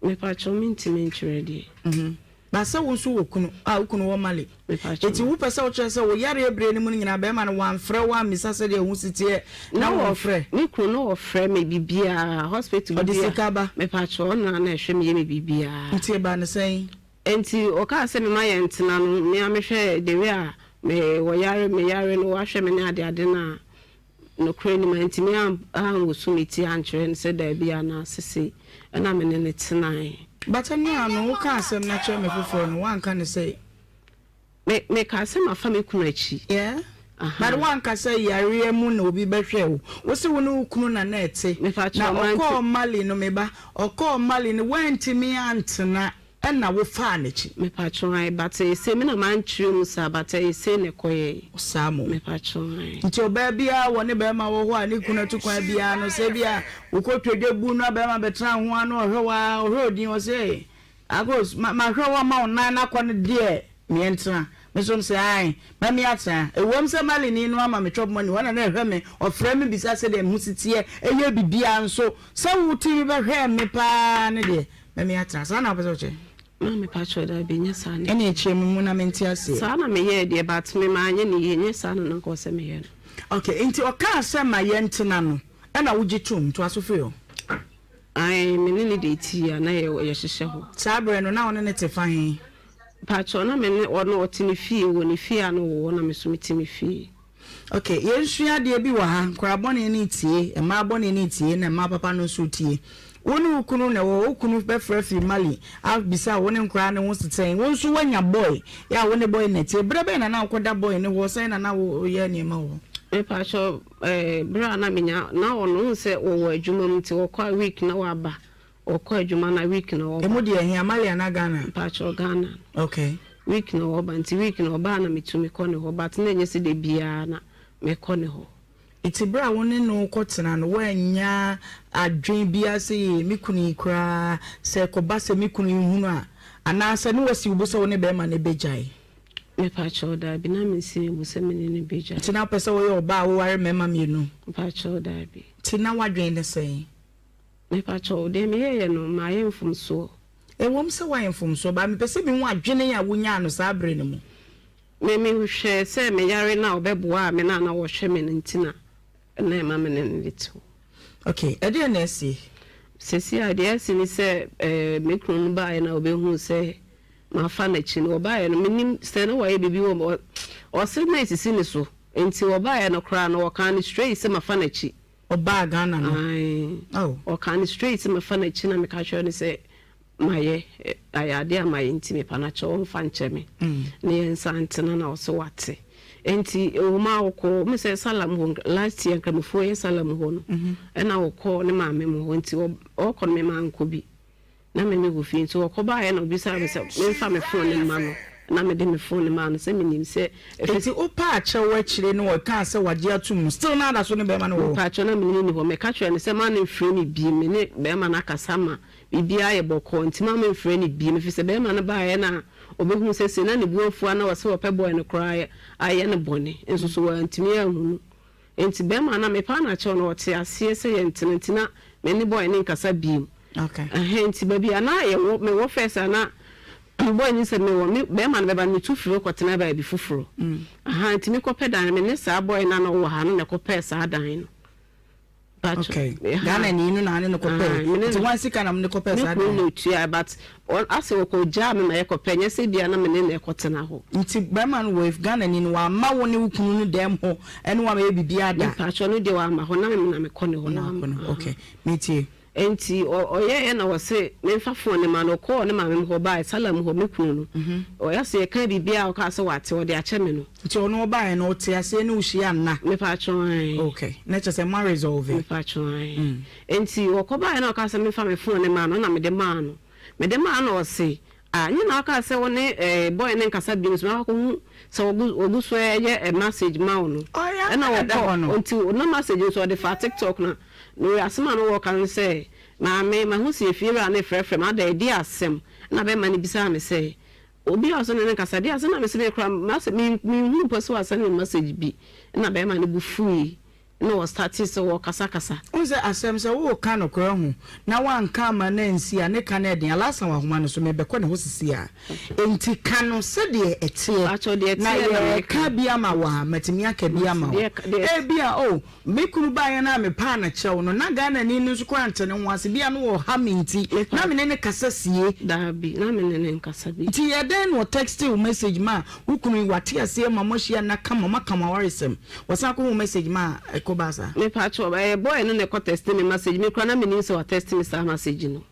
Mepakyɛw, mentumi nkyerɛ deɛ. Mhm. Ba sɛ wo nso wɔ kunu a wo kunu wɔ Mali. Mepakyɛw. Eti wopɛ sɛ wokyerɛ sɛ wo yareɛ berɛ no mu no nyinaa bɛrima no wamfrɛ wo ammisa sɛdeɛ wo ho si teɛ na wɔmfrɛ? Me kunu no wɔfrɛ me biribiara, hospital Ɔde biribiara. sika ba? Mepakyɛw, ɔno na na ɛhwɛ me yɛ me biribiara. Nti ɛbaa no sɛn? Enti ɔkaa sɛ mema yɛntena no, me ara mehwɛ the way a me wɔyare me yare no wahwɛ me ne adeade no a, nokorɛ ni mantumi anwoso me ti ankyerɛ no sɛ daabi anaa sesei, ɛna me ne no tenae. But ɛno ara no wokaa asɛm no kyerɛ me foforɔ no woanka no sɛ. Me mekaa sɛ mafa me kunu akyi. Yeah but woanka sɛ yareɛ mu na obi bɛhwɛɛ wo. Wo se wo ne wo kunu na na ɛte. Na ɔkɔɔ Mali no me ba, ɔkɔɔ Mali no woantumi antena ɛna wo faa n'akyi. Mepakyɛw ae but ɛsei me na mankyerɛ mu saa but ɛsei na ɛkɔyɛe. Saa mo. Mepakyɛw ae. Nti ɔbaa biara wɔ ne bɛɛma wɔ hɔ a ne kunu atu kwan biara no sɛ ebia wokɔ twa dwa bu na bɛɛma bɛtena ho a na ɔhwɛ wo ara ɔhwɛ odin ɔse ee Akos ma mahwɛ wo ama wo nan no akɔ no deɛ meɛ ntena. Me nso mese ae ma me atena. Ɛwom sɛ Malini no ama me chop money ɔna na ɛhwɛ me ɔfrɛ me bisa sɛdeɛ me ho si teɛ ɛyɛ biribiara nso sɛ wo tv bɛhwɛɛ me paa no deɛ ma me atena. Saa na wopɛ sɛ wokyerɛ? Maame pakyɛw dabi nyɛ saa na. Ɛne kyerɛ me mu na mente aseɛ. Saa na meyɛɛ deɛ but me manyɛ no yie nyɛ saa na na nka ɔsɛ meyɛ no. Ok nti ɔkaa sɛ ma yɛntena no ɛna wogye toom toa so firi hɔ. Ae, me ne no deetii a na yɛhyehyɛ hɔ. Saa berɛ no, na wo ne no te fa he? Mpakyɛw, na me ne ɔno, ɔte ne fie, wɔ ne fie a na ɔwɔ hɔ na me nso mete me fie. Ok, yɛnsua adeɛ bi wɔ ha, nkwadaa bɔne no retie, mmaa bɔne no retie, na mmaa papa no nso retie. Wo ne wo kunu na ɛwɔ hɔ, wo kunu bɛfrɛ firi Mali abisa wo ne nkwadaa no ho te sɛn, wo nso woanya boy, yɛ a wo ne boy na ɛte. Berɛ bɛn na na wokɔda boy no hɔ, sɛn na na woyɛ nneɛma wɔ hɔ? Mepakyɛw, Eh, berɛ a na menya, na ɔno, wohu sɛ wɔwɔ adwuma mu nti wɔkɔ a week na waba, wɔkɔ adwuma na week na wɔba. Emu deɛ ɛhe, Mali anaa Ghana? Mpakyɛw, Ghana. Okay. Week na wɔba, nti week na ɔba a na metumi kɔ ne hɔ, but na ɛnyɛ sɛ da biara na mekɔ ne hɔ. Nti berɛ a wo ne no rekɔtena no, woannya adwene biara sɛ ee, me kunu yi koraa, sɛ ɛkɔba sɛ me kunu yi hunu a, anaasɛ ne woasi wo bo sɛ wo ne barima no bɛgyae? Mepakyɛw, daabi, na minsi me bo sɛ me ne no begyae. Nti na wopɛ sɛ woyɛ ɔbaa a woware mmarima mmienu? Mepakyɛw, daabi. Nti na w'adwene ne sɛn? Mepakyɛw, deɛ meyɛeɛ no, mayɛ mfomsoɔ. Ɛwom sɛ woayɛ mfomsoɔ, but mepɛ sɛ mihu adwene a wunyaa no saa bere no mu. Me, mehwɛɛ sɛ me yare no a ɔbɛboaa me no a na ɔhwɛ me no nti na na ɛma me ne no de tew. Okay, ɛdeɛn na asi? Seesei a, deɛ asi ne sɛ, eh, me kunu no baeɛ na ɔbɛhuu sɛ Mafa n'akyi no, wɔbaeɛ no, mennim sɛ na wayɛ biribi wɔ me, ɔse na ɛsisi ne so, nti wɔbaeɛ no koraa no, wɔkaa no straight sɛ mafa n'akyi. Ɔbaa Ghana no? Ae, Oh. wɔkaa no straight sɛ mafa n'akyi na meka kyerɛɛ no sɛ mayɛ, ayɛ adeɛ a mayɛ nti mepa no akyɛw ɔmfa nkyɛ me na yɛnsan ntena na ɔse wate. Nti ɛwom a ɔkɔɔ, me sɛ Salam hɔ, last year Nkramofoɔ yɛ Salam hɔ no, ɛna ɔkɔɔ ne maame mo hɔ, nti ɔkɔ no me mankɔ bi. Na me me wɔ fie nti ɔkɔbaeɛ na ɔbisaa me sɛ memfa me phone no mma no na mede me phone no maa no sɛ menim sɛ ɛfiri. Nti wopaa kyɛw akyire no ɔkaa sɛ wagye atom no still na ada so ne bɛɛma no wɔ hɔ? Mpakyɛw na me ne no nni hɔ meka kyerɛɛ no sɛ ma no mfrɛ me biem me ne bɛɛma no akasa ma biribiara ayɛ bɔkɔɔ nti ma me mfrɛ no biem ɛfiri sɛ bɛɛma no baeɛ na ɔbɛhuu sɛ sei na ne bo afu a na ɔse ɔpɛ boy no koraa ayɛ no bɔne nso so wantumi anhunu. Enti bɛɛma no a mepaa no akyɛw no ɔte aseɛ sɛ yɛntena nti na me ne boy no nkasa biom. Ɛhɛn nti baabi a na yɛwɔ mewɔ first a na boy no sɛ mewɔ me bɛɛma no bɛba no metu firi hɔ kɔtena baabi foforɔ. Ahaa nti mekɔpɛ dan no me ne saa boy no a na ɔwɔ ha no na ɛkɔpɛɛ saa dan no. Okay. Ghana ni no na ne no kɔpɛ. Nti wɔn sika na mo ne kɔpɛ saa dan. Me kunu na otua but asɛ ɔkɔ gyaa me ma yɛ kɔpɛ nyɛ sɛ bia na me ne na ɛkɔ tena hɔ. Nti bɛrima no wɔ Ghana ni no wama wo ne wo kunu no dɛm hɔ ɛne wama yɛ biribiara da. Mpatsɔ no deɛ wama hɔ na me na me kɔ ne hɔ na wama. Okay. Me tie. Enti ɔyɛeɛ na ɔse memfa phone no ma no, ɔkɔɔ ne maame hɔ baeɛ, Salem hɔ, me kunu no, ɔyɛ sɛ yɛkaa biribiara a ɔkaa sɛ wate, ɔde akyɛ me no. Nti ɔno ɔbaeɛ no ɔte aseɛ ne wo hyia nna? Mepatwo ae. Ok, na kyerɛ sɛ moa resolve? Mepatwo ae. Enti ɔkɔ baeɛ na ɔkaa sɛ memfa me phone no ma no, ɛna mede maa no. Mede maa no na ɔse ah, nyɛ na ɔkaa sɛ wo ne eh, boy no nkasa bio nso makɔ akɔhu sɛ ɔgu ɔgu so ɛyɛ message ma wo no. Ɔyɛ Ɛna ɛda hɔ no. ɔkɔ, nti na message nso ɔde faa TikTok na, na asɛm a na ɔka ne sɛ. Maame, mahu sɛ efiewura no refrɛfrɛ me, ada ɛdeɛn asɛm? Ɛna bɛrima no bisaa me sɛ, Obi a ɔsɛ ne no nkasa, ɛdeɛn asɛm? Ɛna mese, me koraa, m'asɛ, menhunu mpo sɛ wasɛne me message bi. Ɛna bɛrima no bo fuui. na wɔ startee sɛ wɔ kasa kasa. Wohu sɛ asɛm sɛ woreka nokorɛ ho na woanka amma no ansi a ne ka no ɛden. Alasa wɔ ahoma no so merebɛkɔ ne hɔ sisi a. Enti ka no sɛdeɛ ɛteɛ na yɛreka bi ama wo a matumi aka bi ama wo. Ebia oh me kunu baeɛ no a mepaa no kyɛw no na Ghanani no nso koraa nte ne ho ase bia na ɔha me nti na me ne no kasa sie. Daabi na me ne no nkasa bi. Nti ɛdɛn na ɔtextee wo message ma wo kunu yi wate aseɛ ma moahyia nna kama moaka mo awaresɛm. Wɔsan kɔ hu message ma a ɛkɔ baa saa. Mepakyɛw ɛyɛ boy no na ɛkɔ tɛste me message me koraa na menim sɛ watɛste me saa message no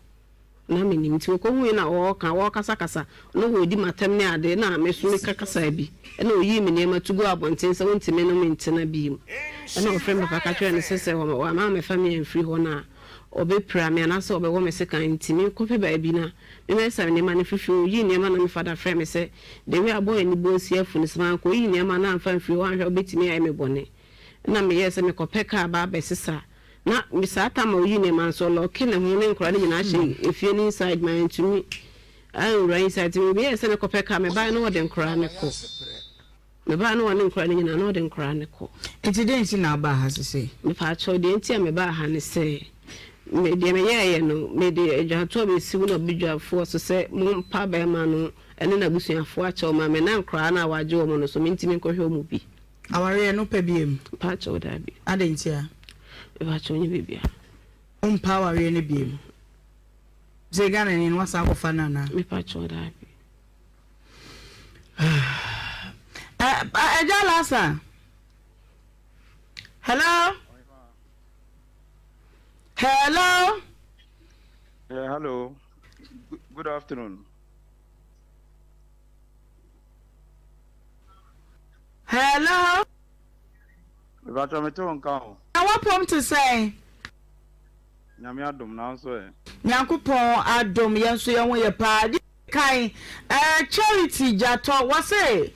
na menim nti ɔkɔ hui na ɔɔka ɔɔkasa kasa na ɔɔdi matɛm ne ade na me nso meka kasaa bi ɛna ɔyii me nneɛma tu guu abɔnten sɛ ɔntumi ne me ntena biom ɛna ɔfrɛ me papa ka kyerɛɛ no sɛ sɛ wama ammɛfa me amfiri hɔ no a ɔbɛpira me anaasɛ ɔbɛwɔ me sekan nti menkɔpɛ baabi na Mebɛsa me nneɛma no firi fie hɔ. Oyii nneɛma na me fada frɛɛ me sɛ the way a boy no bo asi afu no, sɛ mankɔyi nneɛma no amfa amfiri hɔ anhwɛ a ɔbɛtumi ayɛ me bɔne. Ɛna meyɛɛ sɛ mekɔpɛ kaa ba abɛsesa. Na me saa tam a ɔyii nneɛma no nso ɔlɔɔke ne ho ne nkwadaa no nyinaa hyɛ efie no inside ma antumi anwura inside. Nti meyɛɛ sɛ mekɔpɛ kaa, mebaeɛ na ɔde nkwadaa no kɔ. Mebaa na ɔne nkwadaa no nyinaa na ɔde nkwadaa no kɔ. Nti dɛn nti na wobaa ha sesei? Mepaakyɛw, deɛ nti a mebaa ha ne sɛ, me deɛ meyɛeɛ no, mede adwatoɔ bɛsi wo ne ɔbadwafoɔ so sɛ mompa barima no ne n'abusuafoɔ akyɛw ma me na nkwadaa no a wɔagye wɔn no nso, mentumi nkɔhwɛ wɔn bi. Awareɛ no wopɛ biom? Mepaakyɛw, daabi. Adɛn ntia? Mepaakyɛw, nyɛ biribiara. Wompɛ awareɛ no biom? Sɛ Ghanani no woasan akɔfa no anaa? Mepaakyɛw, daabi. Ɛgya Lasa. Hello. Hello. Yeah, hello. Good afternoon. Hello. Ìbàtọ̀ mi tó nǹkan o. Na wapɔm te sɛn? Nyame adom na nso ɛ. Nyankopɔn adom yɛn nso yɛn ho yɛ paa. Kan eh, Charity Gyatɔ wɔse.